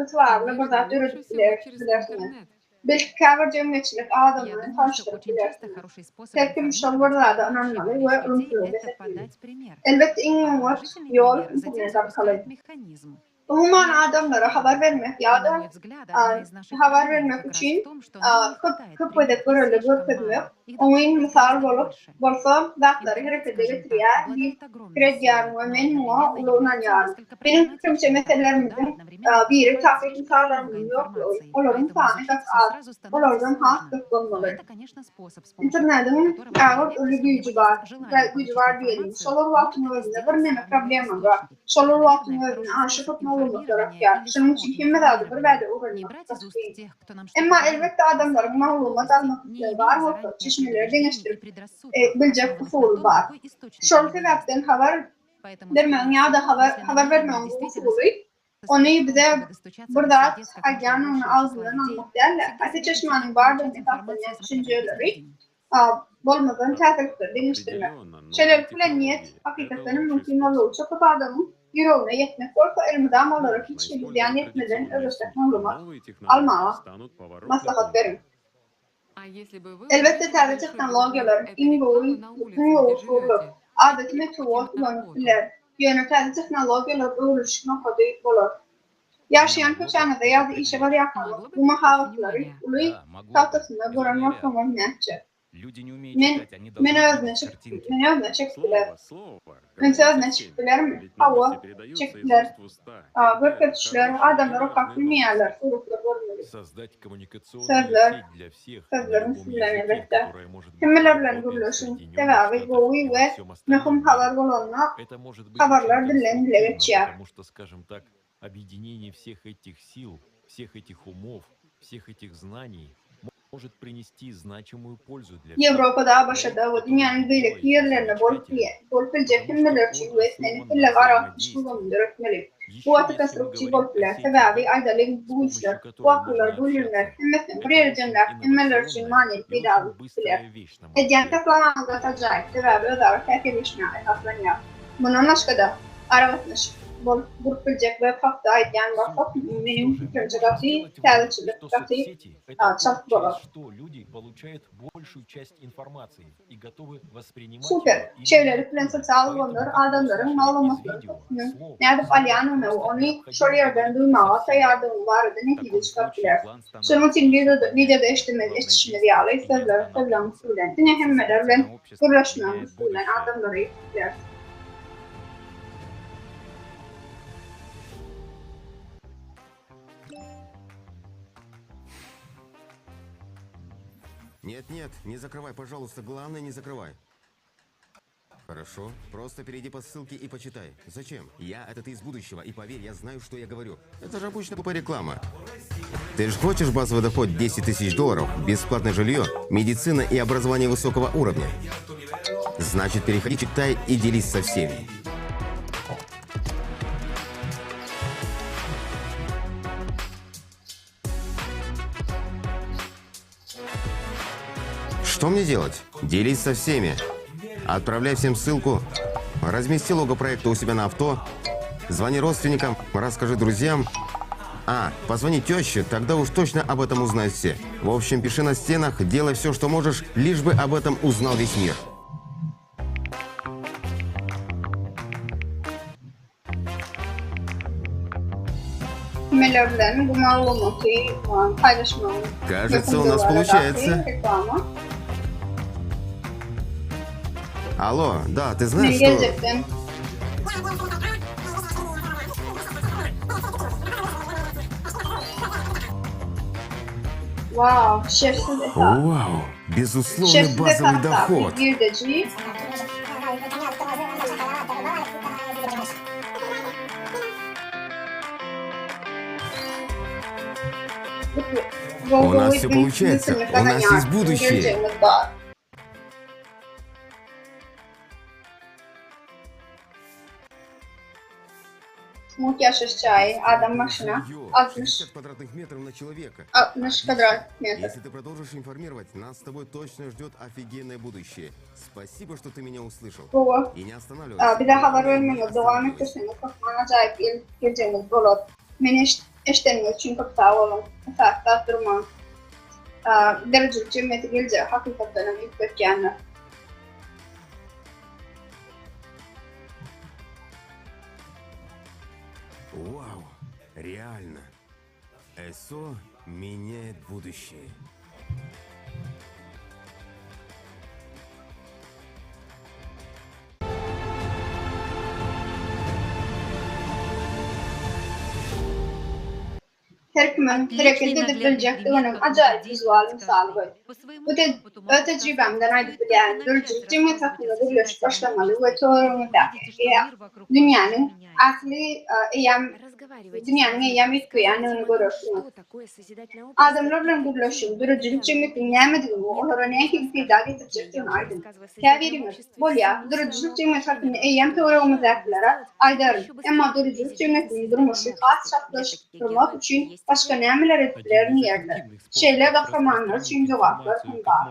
ygtybarly bir zat döredip bilersiňiz. Belki käbir jemgyýetçilik adamyny tanyşdyryp bilersiňiz. Her kim şol bir zada ynanmaly we ulumsylygy bes etmeli. Elbetde iň oňat ýol internet arkaly. Umuman adamlara habar bermek ýa-da habar bermek üçin köp köp gezek görelde görkezmek oňyn mysal bolup bolsa zatlary herekete getirýär diýip pikir edýärin we men muňa uly ynanýaryn. Meniň pikirimçe meselelerimiziň biri takyk mysallarymyzyň ýoklugy. Olaryň sany gaty az. Olardan has köp bolmaly. Internediň ägirt uly güýji bar. Güýji bar diýeliň. Şol bir wagtyň özünde birneme problema bar. Şol bir wagtyň özünde aşa köp maglumatlar akýar. Şonuň üçin hemme zady birbada öwrenmek gaty kyn. Emma elbetde adamlaryň maglumat almak islegi bar bolsa, çeşmeleri deňeşdirip biljek usuly bar. Şol sebäpden habar bermegiň ýa-da habar bermegiň bu usuly ony bize bir zat aýdýanyny agzyndan almak däl-de, haýsy çeşmäniň bardygyna esaslanýan düşünjeleri bolmazdan täzelikleri deňeşdirmek. Şeýlelik bilen niýet, hakykatdan hem mümkin boldugyça köp adamyň ýüregine ýetmek bolsa, elmydama olara hiç hili zyýan ýetmeden özbaşdak maglumat almaga maslahat beriň. Elbetde täze tehnologiýalar iň gowy iň gowy usuldyr. Adaty metbugat ulanyp biler. Ýöne täze tehnologiýalar öwrülişik nokady bolar. Ýaşaýan köçäňizde ýa-da işe barýarkaňyz bu mahabatlary uly tagtasynda gören bolsaňyz nätjek? Men men özüne çekip meni özüne çekip biler. Ünsi özüne çekip bilermi? Hawa, çekip biler. Görkezişler, adamlar okap bilmeýärler, suratlar görmeli. Sözler, sözleriň üsti bilen elbetde. Hemmeler bilen gürleşiň, sebäbi gowy we möhüm habar bolanda habarlar dilden dile geçýär. Объединение всех этих сил, всех этих умов, всех этих знаний может принести значимую пользу для всех. Ýewropada, ABŞ-da we dünýäniň beýleki ýerlerinde bolup bolup biljek hemmeler üçin we islendik dille aragatnaşyk ulgamyny döretmeli. Bu gaty konstruktiw bolup biler, sebäbi, aýdalyň, bu güýçler, bu akyllar, bu bilimler hemmesini bir ýere jemläp, hemmeler üçin manyly peýdaly bolup biler. Edýän taslamaňyz gaty ajaýyp, sebäbi özara täsirleşmäge esaslanýar. Mundan başga-da, aragatnaşyk bolup gurup biljek web hakda aýdýan bolsak, meniň pikirimçe gaty täzeçillik, gaty çalt bolar. Super! Şeýlelik bilen sosial ulgamlar adamlaryň maglumatlary köpüsiniň nädip alýanyny we ony şol ýerden duýmaga taýýardygyny barada netije çykaryp bileris. Şonuň üçin wideoda eşidişimiz ýaly sözler sözleriň üsti bilen diňe hemmeler bilen gürleşmegiň üsti bilen adamlara ýetip bileris. Нет, нет, не закрывай, пожалуйста, главное не закрывай. Хорошо, просто перейди по ссылке и почитай. Зачем? Я это ты из будущего, и поверь, я знаю, что я говорю. Это же обычная тупая реклама. Ты же хочешь базовый доход 10 тысяч долларов, бесплатное жилье, медицина и образование высокого уровня? Значит, переходи, читай и делись со всеми. Что мне делать? Делись со всеми. Отправляй всем ссылку. Размести лого проекта у себя на авто. Звони родственникам, расскажи друзьям. А, позвони теще, тогда уж точно об этом узнают все. В общем, пиши на стенах, делай все, что можешь, лишь бы об этом узнал весь мир. Hemmeler bilen bu maglumaty paýlaşmagyň Кажется, у möhümdigi нас baradaky получается. reklama. Алло, да, ты Men знаешь, что... geljekden Wow, şertsiz esas. Вау, безусловный Şertsiz базовый esasdaky доход. girdeji У нас все получается, у нас есть будущее. Geljegimiz bar. Mugt ýaşaýyş jaýy, adam başyna Жилье, 60 60 квадратных метров на человека. 60 kvadrat metr. Если ты продолжишь информировать, нас с тобой точно ждет офигенное будущее. Спасибо, что ты меня услышал. Gowy. И не останавливайся. Bize habar Главное, не bermegiňizi dowam останавливайся. etdirseňiz hökman ajaýyp ýel geljegimiz bolar. Meni eşideniňiz üçin köp sag boluň. Esasda durmaň. Döredijilik jemgyýeti geljegi hakykatdan hem üýtgetýändir. Вау, реально. СО меняет будущее. Her kimiň hereket edip biljekdiginiň ajaýyp wizual mysaly bu. Bu öz tejribämden aýdyp bilýärin, döredijilik jemgyýeti hakynda gürleşip başlamaly we töweregiňizdäki dünýäniň ähli eýýäm dünýäniň eýýäm üýtgeýändigini görersiňiz. Adamlar bilen gürleşiň, döredijilik jemgyýetiniň nämedigini we olara nähili peýda getirjekdigini aýdyň. Käbiriňiz, bolýa, döredijilik jemgyýeti hakynda eýýäm töweregimizdäkilere aýdaryn, emma döredijilik jemgyýetiniň durmuşy has çaltlaşdyrmak üçin başga nämeler edip bilerin diýerler. Şeýle gahrymanlar üçin jogaplar hem bar.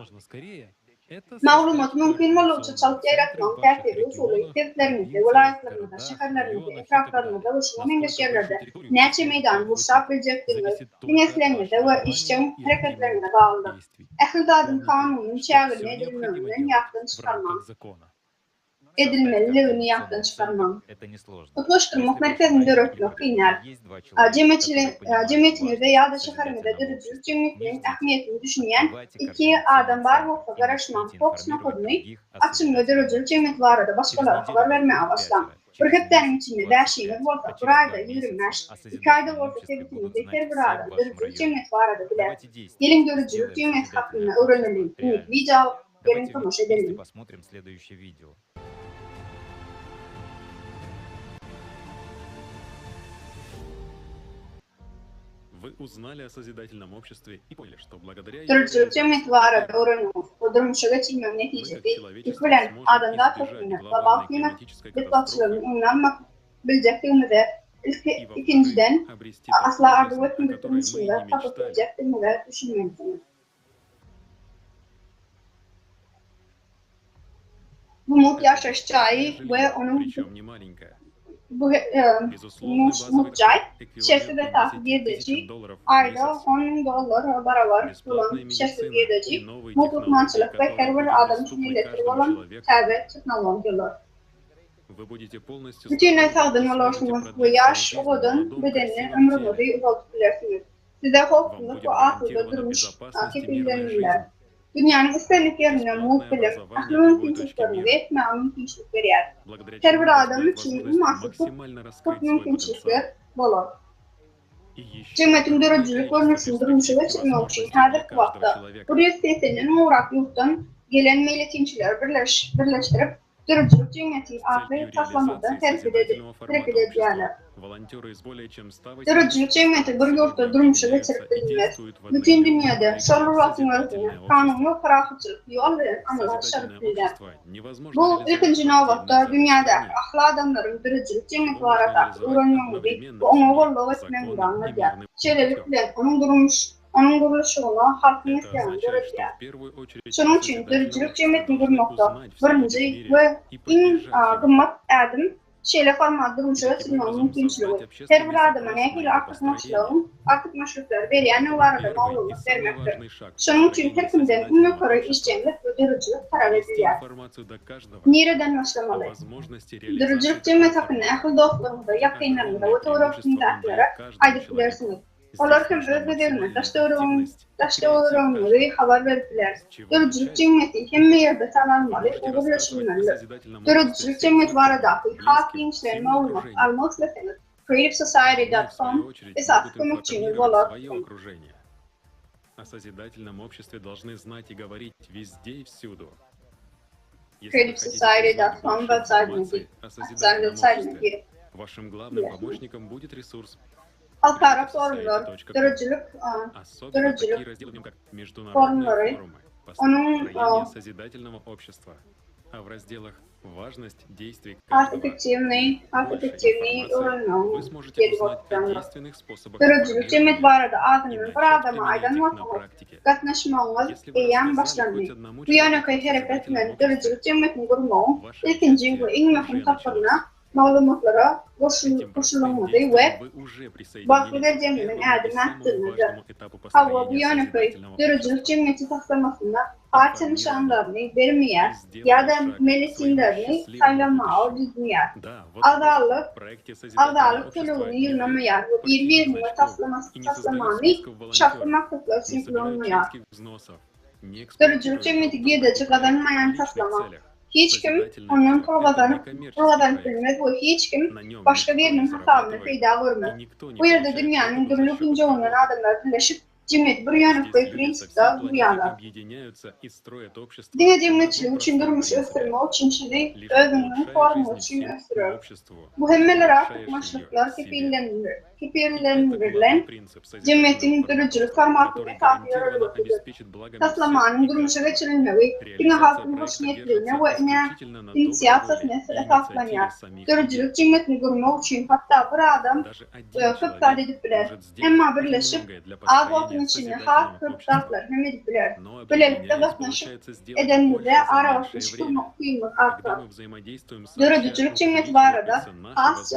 Maglumaty mümkin boldugyça çalt ýaýratmagyň täsirli usuly sebitleriňizde, welaýatlaryňyzda, şäherleriňizde, etraplaryňyzda we şuňa meňzeş ýerlerde näçe meýdany gurşap biljekdigiňiz diňe islegiňize we işjeň hereketleriňize baglydyr. Ähli zadyň kanunyň çäginde edilmeginden ýatdan çykarmaň. Edilmelidigini ýatdan çykarmaň. Utgaşdyrmak merkezini döretmek kyn däl. Jemgyýetiňizde ýa-da şäheriňizde döredijilik jemgyýetiniň ähmiýetine düşünýän iki adam bar bolsa garaşmaň, fokus nokadyny açyň we döredijilik jemgyýeti barada başgalara habar bermäge başlaň. Bir hepdäniň içinde bäşiňiz bolsa, bir aýda 25, iki aýda bolsa sebitiňizde her bir adam döredijilik jemgyýeti barada biler. Geliň döredijilik jemgyýeti hakynda öwreneliň, indiki wideo geliň tomaşa edeliň. Döredijilik jemgyýeti barada öwrenmegiň we durmuşa geçirmegiň netijesi ilki bilen adamzat hökmünde global klimat betbagtçylygynyň öňüni almak biljekdigimize, ikinjiden, asla arzuw etmedik durmuşymyza tapyp biljekdigimize düşünmelisiňiz. Bu mugt ýaşaýyş jaýy we onuň bu mugt jaý şertsiz esasy girdeji aýda 10 müň dollara barabar bolan şertsiz girdeji, mugt lukmançylyk we her bir adam üçin elýeter bolan täze tehnologiýalar. Bütinleý sagdyn bolarsyňyz we ýaş, owadan bedende ömrüňizi uzaldyp bilersiňiz. Size howpsuzlyk we asuda durmuş kepilleniler. Dünýäniň islendik ýerinde mugt bilim, ähli mümkinçilikleriňize ýetmäge mümkinçilik berýär. Her bir adam üçin ummasyz köp mümkinçilikler bolar. Jemgyýetiň döredijilik görnüşini durmuşa geçirmek üçin häzirki wagtda 180-den gowrak ýurtdan gelen meýletinçileri birleşdirip, Döredijilik jemgyýeti atly taslamada hereket edip, hereket edýärler. Döredijilik jemgyýeti bir ýurtda durmuşa geçirip bilinmez. Bütin dünýäde şol bir wagtyň özünde kanuny we parahatçylykly ýol bilen amala aşyryp bilner. Bu, ilkinji nobatda, dünýädäki ahli adamlaryň döredijilik jemgyýeti baradaky öwrenmegimizi we oňa goldaw etmegimizi aňladýar. Şeýlelik bilen, onuň durmuş onuň gurluşygyna halkyň islegini döredýär. Şonuň üçin döredijilik jemgyýetini gurmakda birinji we iň gymmat ädim Şeýle format durmuşa geçirmegiň mümkinçiligi, her bir adama nähili artykmaçlygyň, artykmaçlyklary berýändigi barada maglumat bermekdir. Şonuň üçin her kimden iň ýokary işjeňlik we döredijilik talap edilýär. Nireden başlamaly? Döredijilik jemgyýeti hakynda ähli dostlaryňyza, ýakynlaryňyza we töweregiňizdäkilere aýdyp bilersiňiz. Olar hem öz gezeginde daş-töweregiňizi habar berip biler. Döredijilik jemgyýeti hemme ýerde tanalmaly we gürleşilmelidir. Döredijilik jemgyýeti baradaky has giňişleýin maglumat almak isleseňiz, creativesociety dot com esasy kömekçiňiz bolar. creativesociety dot com websaýtyna girip, ofitsial websaýtyna girip bilersiňiz. Halkara forumlar, döredijilik döredijilik forumlary, onuň has effektiwnyý, has effektiwnyý öwrenmegiň ýeri bolup durýandyr. Döredijilik jemgyýeti barada azyndan bir adama aýdan bolsaňyz, gatnaşmagyňyz eýýäm başlandy. Bu ýönekeý hereket bilen döredijilik jemgyýetini gurmagyň ilkinji we iň möhüm tapgyryna maglumatlara goşulygyňyzy we bagtly geljegiňiziň ädim ätdigiňizdir. Hawa, bu ýönekeý, döredijilik jemgyýeti taslamasynda partiýa nyşanlaryny bermeýär ýa-da meýletinlerini saýlamaga düzmeýär. Agzalyk agzalyk tölegini ýygnamaýar we biri-birini we taslamany şahsy maksatlar üçin ulanmaýar. Döredijilik jemgyýeti girdeji gazanmaýan taslama. Hiç kim ondan pul gazanyp pul gazanyp bilmez we hiç kim başga biriniň hasabyna peýda görmez. Bu ýerde dünýäniň dürli künjeginden adamlar birleşip, jemgyýeti bir ýönekeý prinsipde gurýarlar. Diňe jemgyýetçilik üçin durmuşy ösdürmek üçin sizi özüňiziň forumyňyz üçin ösdürer. Bu hemmelere artykmaçlyklar kepillendirilen jemgyýetiň döredijilik formatynyň esasy ýörelgesidir. Taslamanyň durmuşa geçirilmegi diňe halkyň hoşniýetligine we inisiasiýasyna esaslanýar. Döredijilik jemgyýetini gurmak üçin hatda bir adam köp zat edip biler. Emma birleşip, az wagtyň içinde has köp zatlary hem edip bileris. Bilelikde gatnaşyk edenimizde aragatnaşyk gurmak ukybymyz artar. Döredijilik jemgyýeti barada has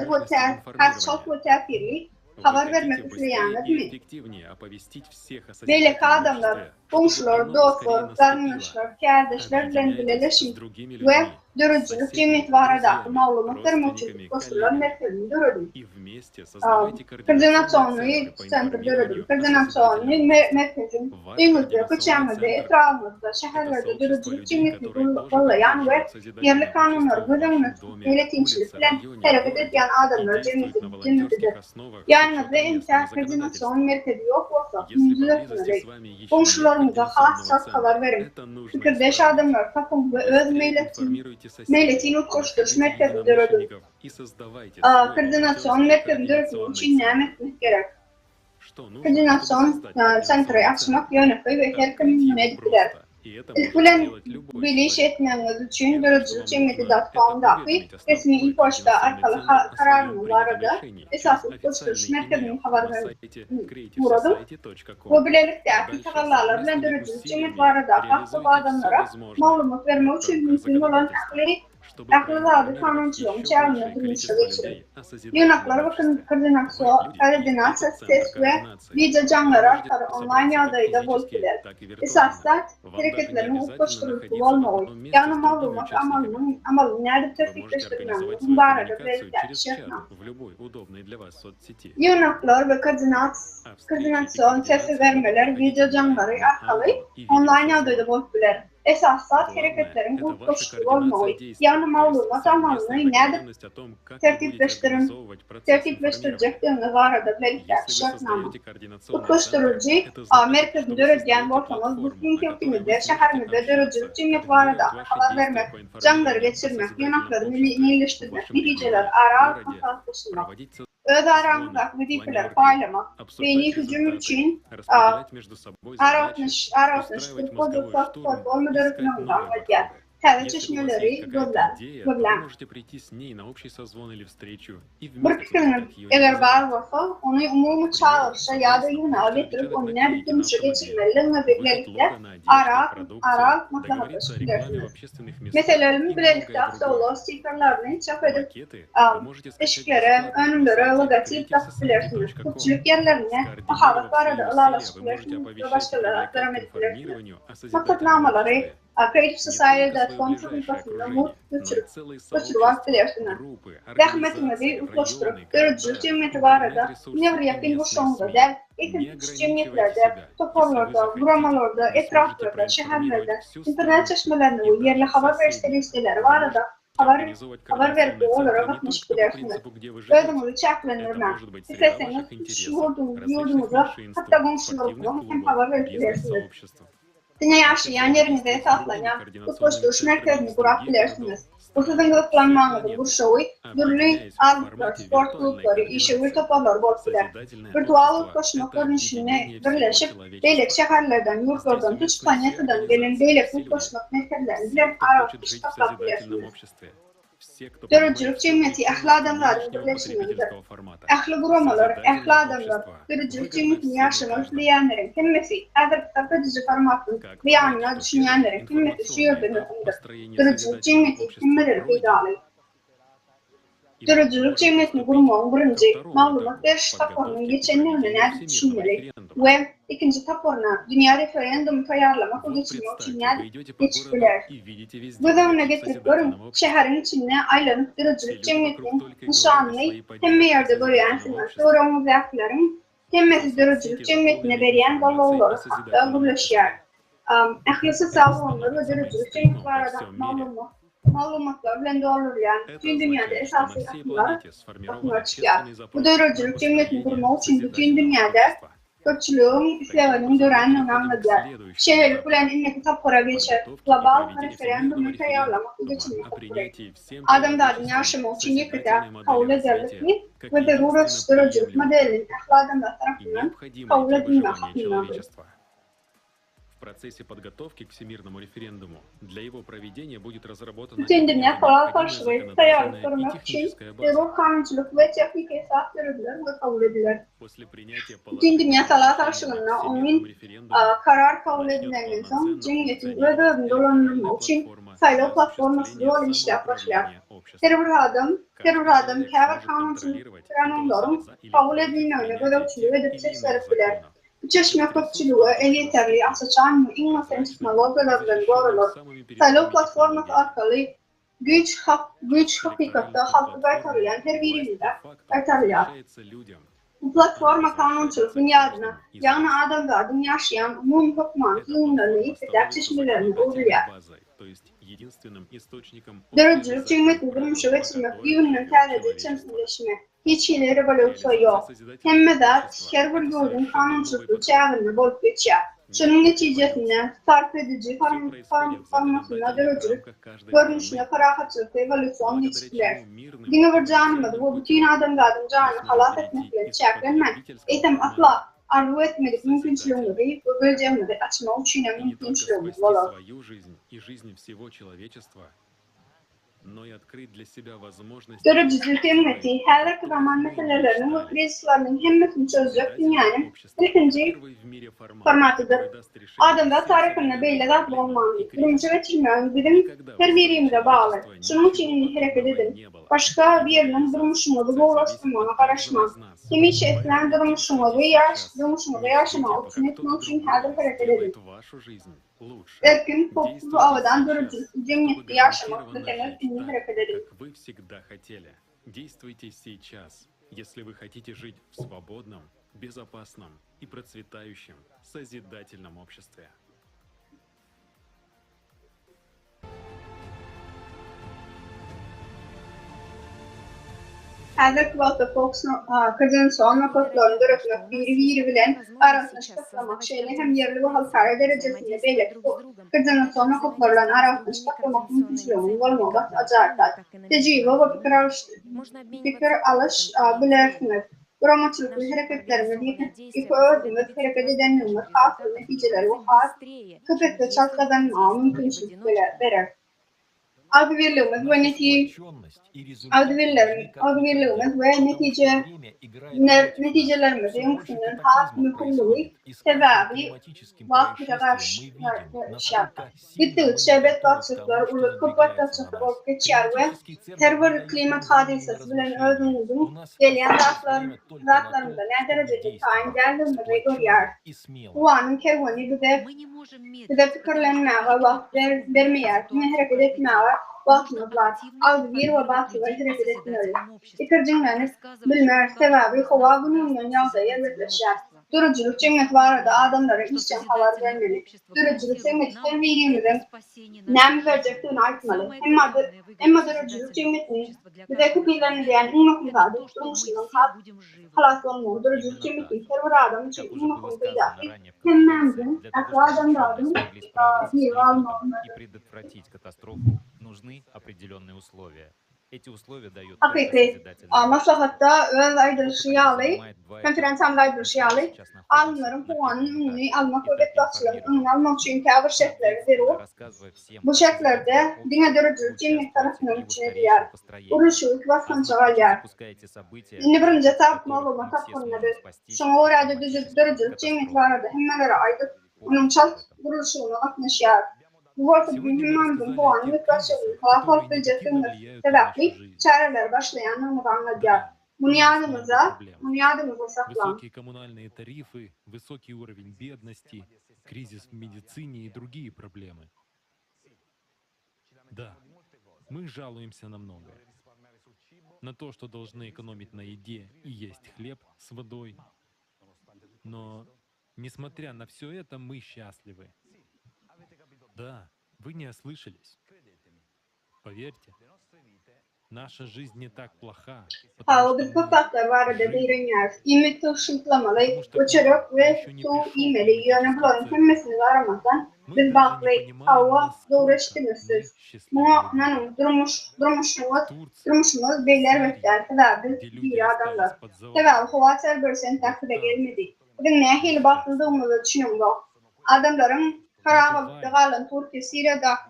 çalt we täsirli habar bermek isleýäňizmi? Beýleki adamlar, goňşular, dostlar, garyndaşlar, kärdeşler bilen bileleşiň we döredijilik jemgyýeti baradaky maglumat bermek üçin utgaşdyrylan merkezini dörediň. Koordinasionnyý sentr dörediň. Koordinasionnyý merkeziň öýüňizde, köçäňizde, etrabyňyzda, şäherlerde döredijilik jemgyýetini gollaýan we ýerli kanunlary göz öňünde tutup meýletinçilik bilen hereket edýän adamlar jemgyýetidir. Ýanyňyzda entäk koordinasion merkezi ýok bolsa, muny düzetmeli. Goňşularyňyza has çalt habar beriň. Pikirdeş adamlary tapyň we öz meýletin utgaşdyryş merkezini dörediň. Koordinasion merkezini döretmek üçin näme etmek gerek? Koordinasion sentri açmak ýönekeý we her kim muny edip biler. Ilki bilen biliş etmegiňiz üçin döredijilik jemgyýeti dot com-daky resmi e-poçta arkaly kararyňyz barada esasy utgaşdyryş merkeziniň habaryny ugradyň we bilelikdäki tagallalar bilen döredijilik jemgyýeti baradaky has köp adamlara maglumat bermek üçin mümkin bolan ähli Ähli zady kanunçylygyň çäginde durmuşa geçiriň. Ýygnaklar we koordinasiýa ses we wideo jaňlary arkaly onlaýn ýagdaýda bolup biler. Esasy zat, hereketleriň utgaşdyrylyşy bolmagy, ýagny maglumat amalynyň amalyny nädip tertipleşdirmegiň barada bilelikdäki şertnama. Ýygnaklar we koordinasion ses bermeler wideo jaňlary arkaly onlaýn ýagdaýda bolup biler. Esasy zat hereketleriň utgaşykly bolmagy, ýagny maglumat amalyny nädip tertipleşdirjekdigiňiz barada bilelikdäki şertnama. Utgaşdyryjy merkezini döredýän bolsaňyz, bu siziň sebitiňizde, şäheriňizde döredijilik jemgyýeti baradaky habar bermek, jaňlary geçirmek, ýygnaklary meýilleşdirmek, netijeleri ara alyp maslahatlaşylmak. Öz araňyzdaky wezipeleri paýlamak, beýni hüjüm üçin aragatnaşyk, aragatnaşyk boljak platforma döretmegiňizi aňladýar. täze çeşmeleri gözläň. Gözläň. Bir pikiriňiz eger bar bolsa, ony umumy çagyryşa ýa-da ýygnaga getirip, ony nädip durmuşa geçirmelidigiňizi bilelikde ara ara alyp maslahatlaşyp bilersiňiz. Meselem, bilelikde awtoulag stikerlerini çap edip, eşiklere, önümlere logotip dakyp bilersiňiz, köpçülik ýerlerinde mahabat barada ylalaşyp bilersiňiz we başgalara zatlaram edip bilersiňiz. Maksatnamalary creativesociety dot com sahypasynda mugt göçürip göçürip alyp bilersiňiz. Zähmetiňizi utgaşdyryp, döredijilik jemgyýeti barada diňe bir ýakyn gurşawyňyzda däl, eýsem tutuş jemgyýetlerde, toparlarda, guramalarda, etraplarda, şäherlerde, internet çeşmelerinde we ýerli habar beriş serişdeleri barada habar habar berip we olara gatnaşyp bilersiňiz. Özüňizi çäklendirmäň. Isleseňiz, tutuş ýurduňyza, hatda goňşularyňyza hem habar berip bilersiňiz. Diňe ýaşaýan ýeriňize esaslanýan utgaşdyryş merkezini gurap bilersiňiz. Bu siziň gyzyklanmaňyzyň gurşawy dürli azlyklar, sport klublary, işewür toparlary bolup biler. Wirtual utgaşmak görnüşinde birleşip, beýleki şäherlerden, ýurtlardan, tutuş planetadan gelen beýleki utgaşmak merkezlerini bilen aragatnaşyk saklap bilersiňiz. Döredijilik jemgyýeti ähli adamzadyň birleşmegidir. Ähli guramalar, ähli adamlar, döredijilik jemgyýetinde ýaşamak isleýänleriň hemmesi, häzirki sarp ediji formatyň zyýanyna düşünýänleriň hemmesi şu ýerde möhümdir. Döredijilik jemgyýeti hemmelere peýdaly. Döredijilik jemgyýetini gurmagyň birinji, maglumat beriş tapgyrynyň geçendigine nädip düşünmeli we ikinji tapgyryna, dünýä referendumy taýýarlamak we geçirmek üçin nädip geçip bileris? Göz öňüne getirip görüň, şäheriň içinde aýlanyp döredijilik jemgyýetiniň nyşanyny hemme ýerde görýänsiňiz. Töweregiňizdäkileriň hemmesi döredijilik jemgyýetine berýän gollawlary hakda gürleşýär. Ähli sosial ulgamlar we döredijilik jemgyýeti barada maglumatlar bilen doldurylýan bütin dünýäde esasy akymlar akymlar çykýar. Bu döredijilik jemgyýetini gurmak üçin bütin dünýäde köpçüligiň isleginiň dörändigini aňladýar. Şeýlelik bilen, indiki tapgyra geçer, global referendumy taýýarlamak we geçirmek tapgyry. Adamzadyň ýaşamagy üçin ýeke-täk kabul ederlikli we zerur ösüş döredijilik modeliniň ähli adamzat tarapyndan kabul edilmegi hakyndadyr. Bütindünýä sala salşygy taýýarlyk görmek üçin zerur kanunçylyk we tehniki esas dörediler we kabul ediler. Bütindünýä sala salşygynda oňyn karar kabul edilenden soň, jemgyýetiň öz-özüni dolandyrmagy üçin saýlaw platformasy doly işläp başlar. Her bir adam her bir adam käbir kanunçylyk kanunlaryň kabul edilmegine gözegçilik edip ses berip biler. Bu çeşme köpçülige elýeterli, aç-açan we iň ösen tehnologiýalar bilen goralar. Saýlaw platformasy arkaly güýç güýç hakykatda halka gaýtarylýan her birimize gaýtarylýar. Bu platforma kanunçylyk binýadyna, ýagny adamzadyň ýaşaýan umumy hökmany düzgünlerine ýeke-täk çeşmelerine öwrülýär. Döredijilik jemgyýetini durmuşa geçirmek düýbünden täzeje çemeleşme. Hiç hili rewolýusiýa ýok. Hemme zat her bir ýurduň kanunçylykly çäginde bolup geçýär. Şonuň netijesinde sarp ediji formatynda döredijilik görnüşinde parahatçylykly ewolýusion geçip bileris. Diňe bir janymyzy we bütin adamzadyň janyny halas etmek bilen çäklenmän, eýsem asla arzuw etmedik mümkinçiligimizi we geljegimizi açmak üçinem mümkinçiligimiz bolar. Döredijilik jemgyýeti häzirki zaman meseleleriniň we krizisleriniň hemmesini çözjek dünýäniň ilkinji formatydyr. Adamzat taryhynda beýle zat bolmandy. Durmuşa geçirmegiň biziň her birimize bagly. Şonuň üçin indi hereket ediň. Başga biriniň durmuşyňyzy gowulaşdyrmagyna garaşmaň. Hemişe islän durmuşyňyzy durmuşyňyzda ýaşamagy üpjün etmek üçin häzir hereket ediň. Erkin, howpsuz we abadan döredijilikli jemgyýetde ýaşamak isleseňiz, indi hereket ediň. Häzirki wagtda Fox koordinasion nokatlaryny döretmek, biri-biri bilen aragatnaşyk saklamak, şeýle hem ýerli we halkara derejesinde beýleki koordinasion nokatlar bilen aragatnaşyk saklamak mümkinçiliginiň bolmagy gaty ajaýyp zat. Tejribe we pikir alyş pikir alyş bilersiňiz. Guramaçylykly hereketleriňiz ýeke özüňiz hereket edenligiňiz has uly netijeleri we has köp esse çalt gazanmaga mümkinçilik berer. Agzybirligimiz we agzybirligimiz we netijelerimizi öňküsinden has möhümligi sebäbi wagt bize garşy garaşýar. Gitdigiçe betbagtçylyklar uly, köp betbagtçylyklar bolup geçýär we her bir klimat hadysasy bilen özümiziň gelýän zatlarymyza näderejede taýyn däldigimizi görýäris. Howanyň kerweni bize bize pikirlenmäge wagt bermeýär, diňe hereket etmäge wagtymyz bar. Agzybir we batyrgaý hereket etmeli. Ikirjiňlenip bilmeris, sebäbi howa gün-günden ýagdaýy erbetleşýär. Döredijilik jemgyýeti barada adamlara işjeň habar bermeli. Döredijilik jemgyýeti her birimiziň näme berjekdigini aýtmaly. Emma döredijilik jemgyýetiniň bize kepillendirýän iň möhüm zady durmuşymyzyň has halas bolmagy. Döredijilik jemgyýetiniň her bir adam üçin iň möhüm peýdasy hemmämiziň, ähli adamzadyň diri galmagyndadyr. Hakyky maslahatda öz aýdylyşy ýaly, konferensiýamyzda aýdylyşy ýaly, alymlaryň howanyň öňüni almak we betbagtçylygyň öňüni almak üçin käbir şertleri zerur. Bu şertlerde diňe döredijilik jemgyýeti tarapyndan üpjün edilýär. Gurluşygy iki basgançaga alýar. Indi birinji etap maglumat tapgyrynda biz. Şoňa görä-de döredijilik jemgyýeti barada hemmelere aýdyp, onuň çalt gurluşygyna gatnaşýarys. Bu bolsa biziň hemmämiziň howanyň üýtgeşigini halas bolup biljekdigimiz sebäpli çäreleri başlaýandygymyzy aňladýar. Muny ýadyňyzda, muny ýadyňyzda saklaň. Wysokie kommunalnyye tarify, wysokiý urowen bednosti, krizis w medisinie i drugiye problemy. Da, my žaluemsya na mnogoe. Na to, çto dolžny ekonomit na ede i est hleb s wodoj. No nesmotrya na vsyo eto, my sçastliwy. Da, vy ne oslyşalis. Poverte, naşa žizn ne tak ploha, Hawa, biz köp zatlar barada zeýrenýäris. Iýmit tygşytlamaly we çörek we suw iýmeli, ýöne bularyň hemmesine garamazdan, biz bagtly. Hawa, dogry eşitdiňiz siz. Muňa ynanyň, durmuş, durmuşyňyz, durmuşymyz beýle erbet däl, sebäbi biz diri adamlar. Sebäbi howa Cerberus entäk bize gelmedi. Biziň nähili bagtlydygymyza düşüneňzok. Adamlaryň harabalykda galan Türkiýe, Siriýadaky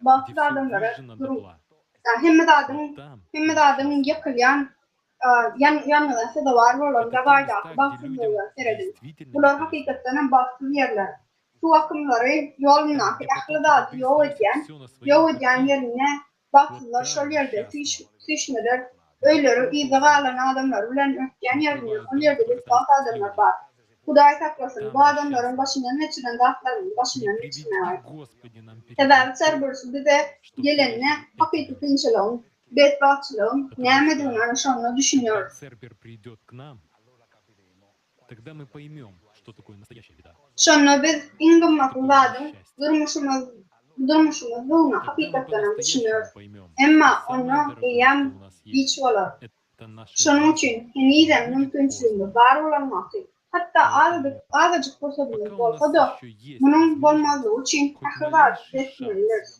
bagtsyz adamlara duruň. Hemme zadyň, hemme zadyň ýykylýan, ýangyna sezewar bolan Gawaýdaky bagtsyzlyga serediň. Bular hakykatdanam bagtsyz ýerler. Suw akymlary ýolundaky ähli zady ýok edýän, ýok edýän ýerinde Bagtsyzlar şol ýerde süýşmeler, öýleri yzda galan adamlar bilen örtýän ýerinde ol ýerde betbagt adamlar bar. Hudaý saklasyn, bu adamlaryň başyndan geçiren zatlaryny başyndan geçirmäge. Sebäbi Cerberus bize gelende hakyky kynçylygyň, betbagtçylygyň nämedigini ana şonda düşüneris. Şonda biz iň gymmatly zadyň durmuşymyzdygyna hakykatdanam düşüneris. Emma onda eýýäm giç bolar. Şonuň üçin henizem mümkinçiligimiz bar bolan wagty, hatda azajyk pursadymyz bolsa-da, munuň bolmazlygy üçin ähli zady etmelidiris.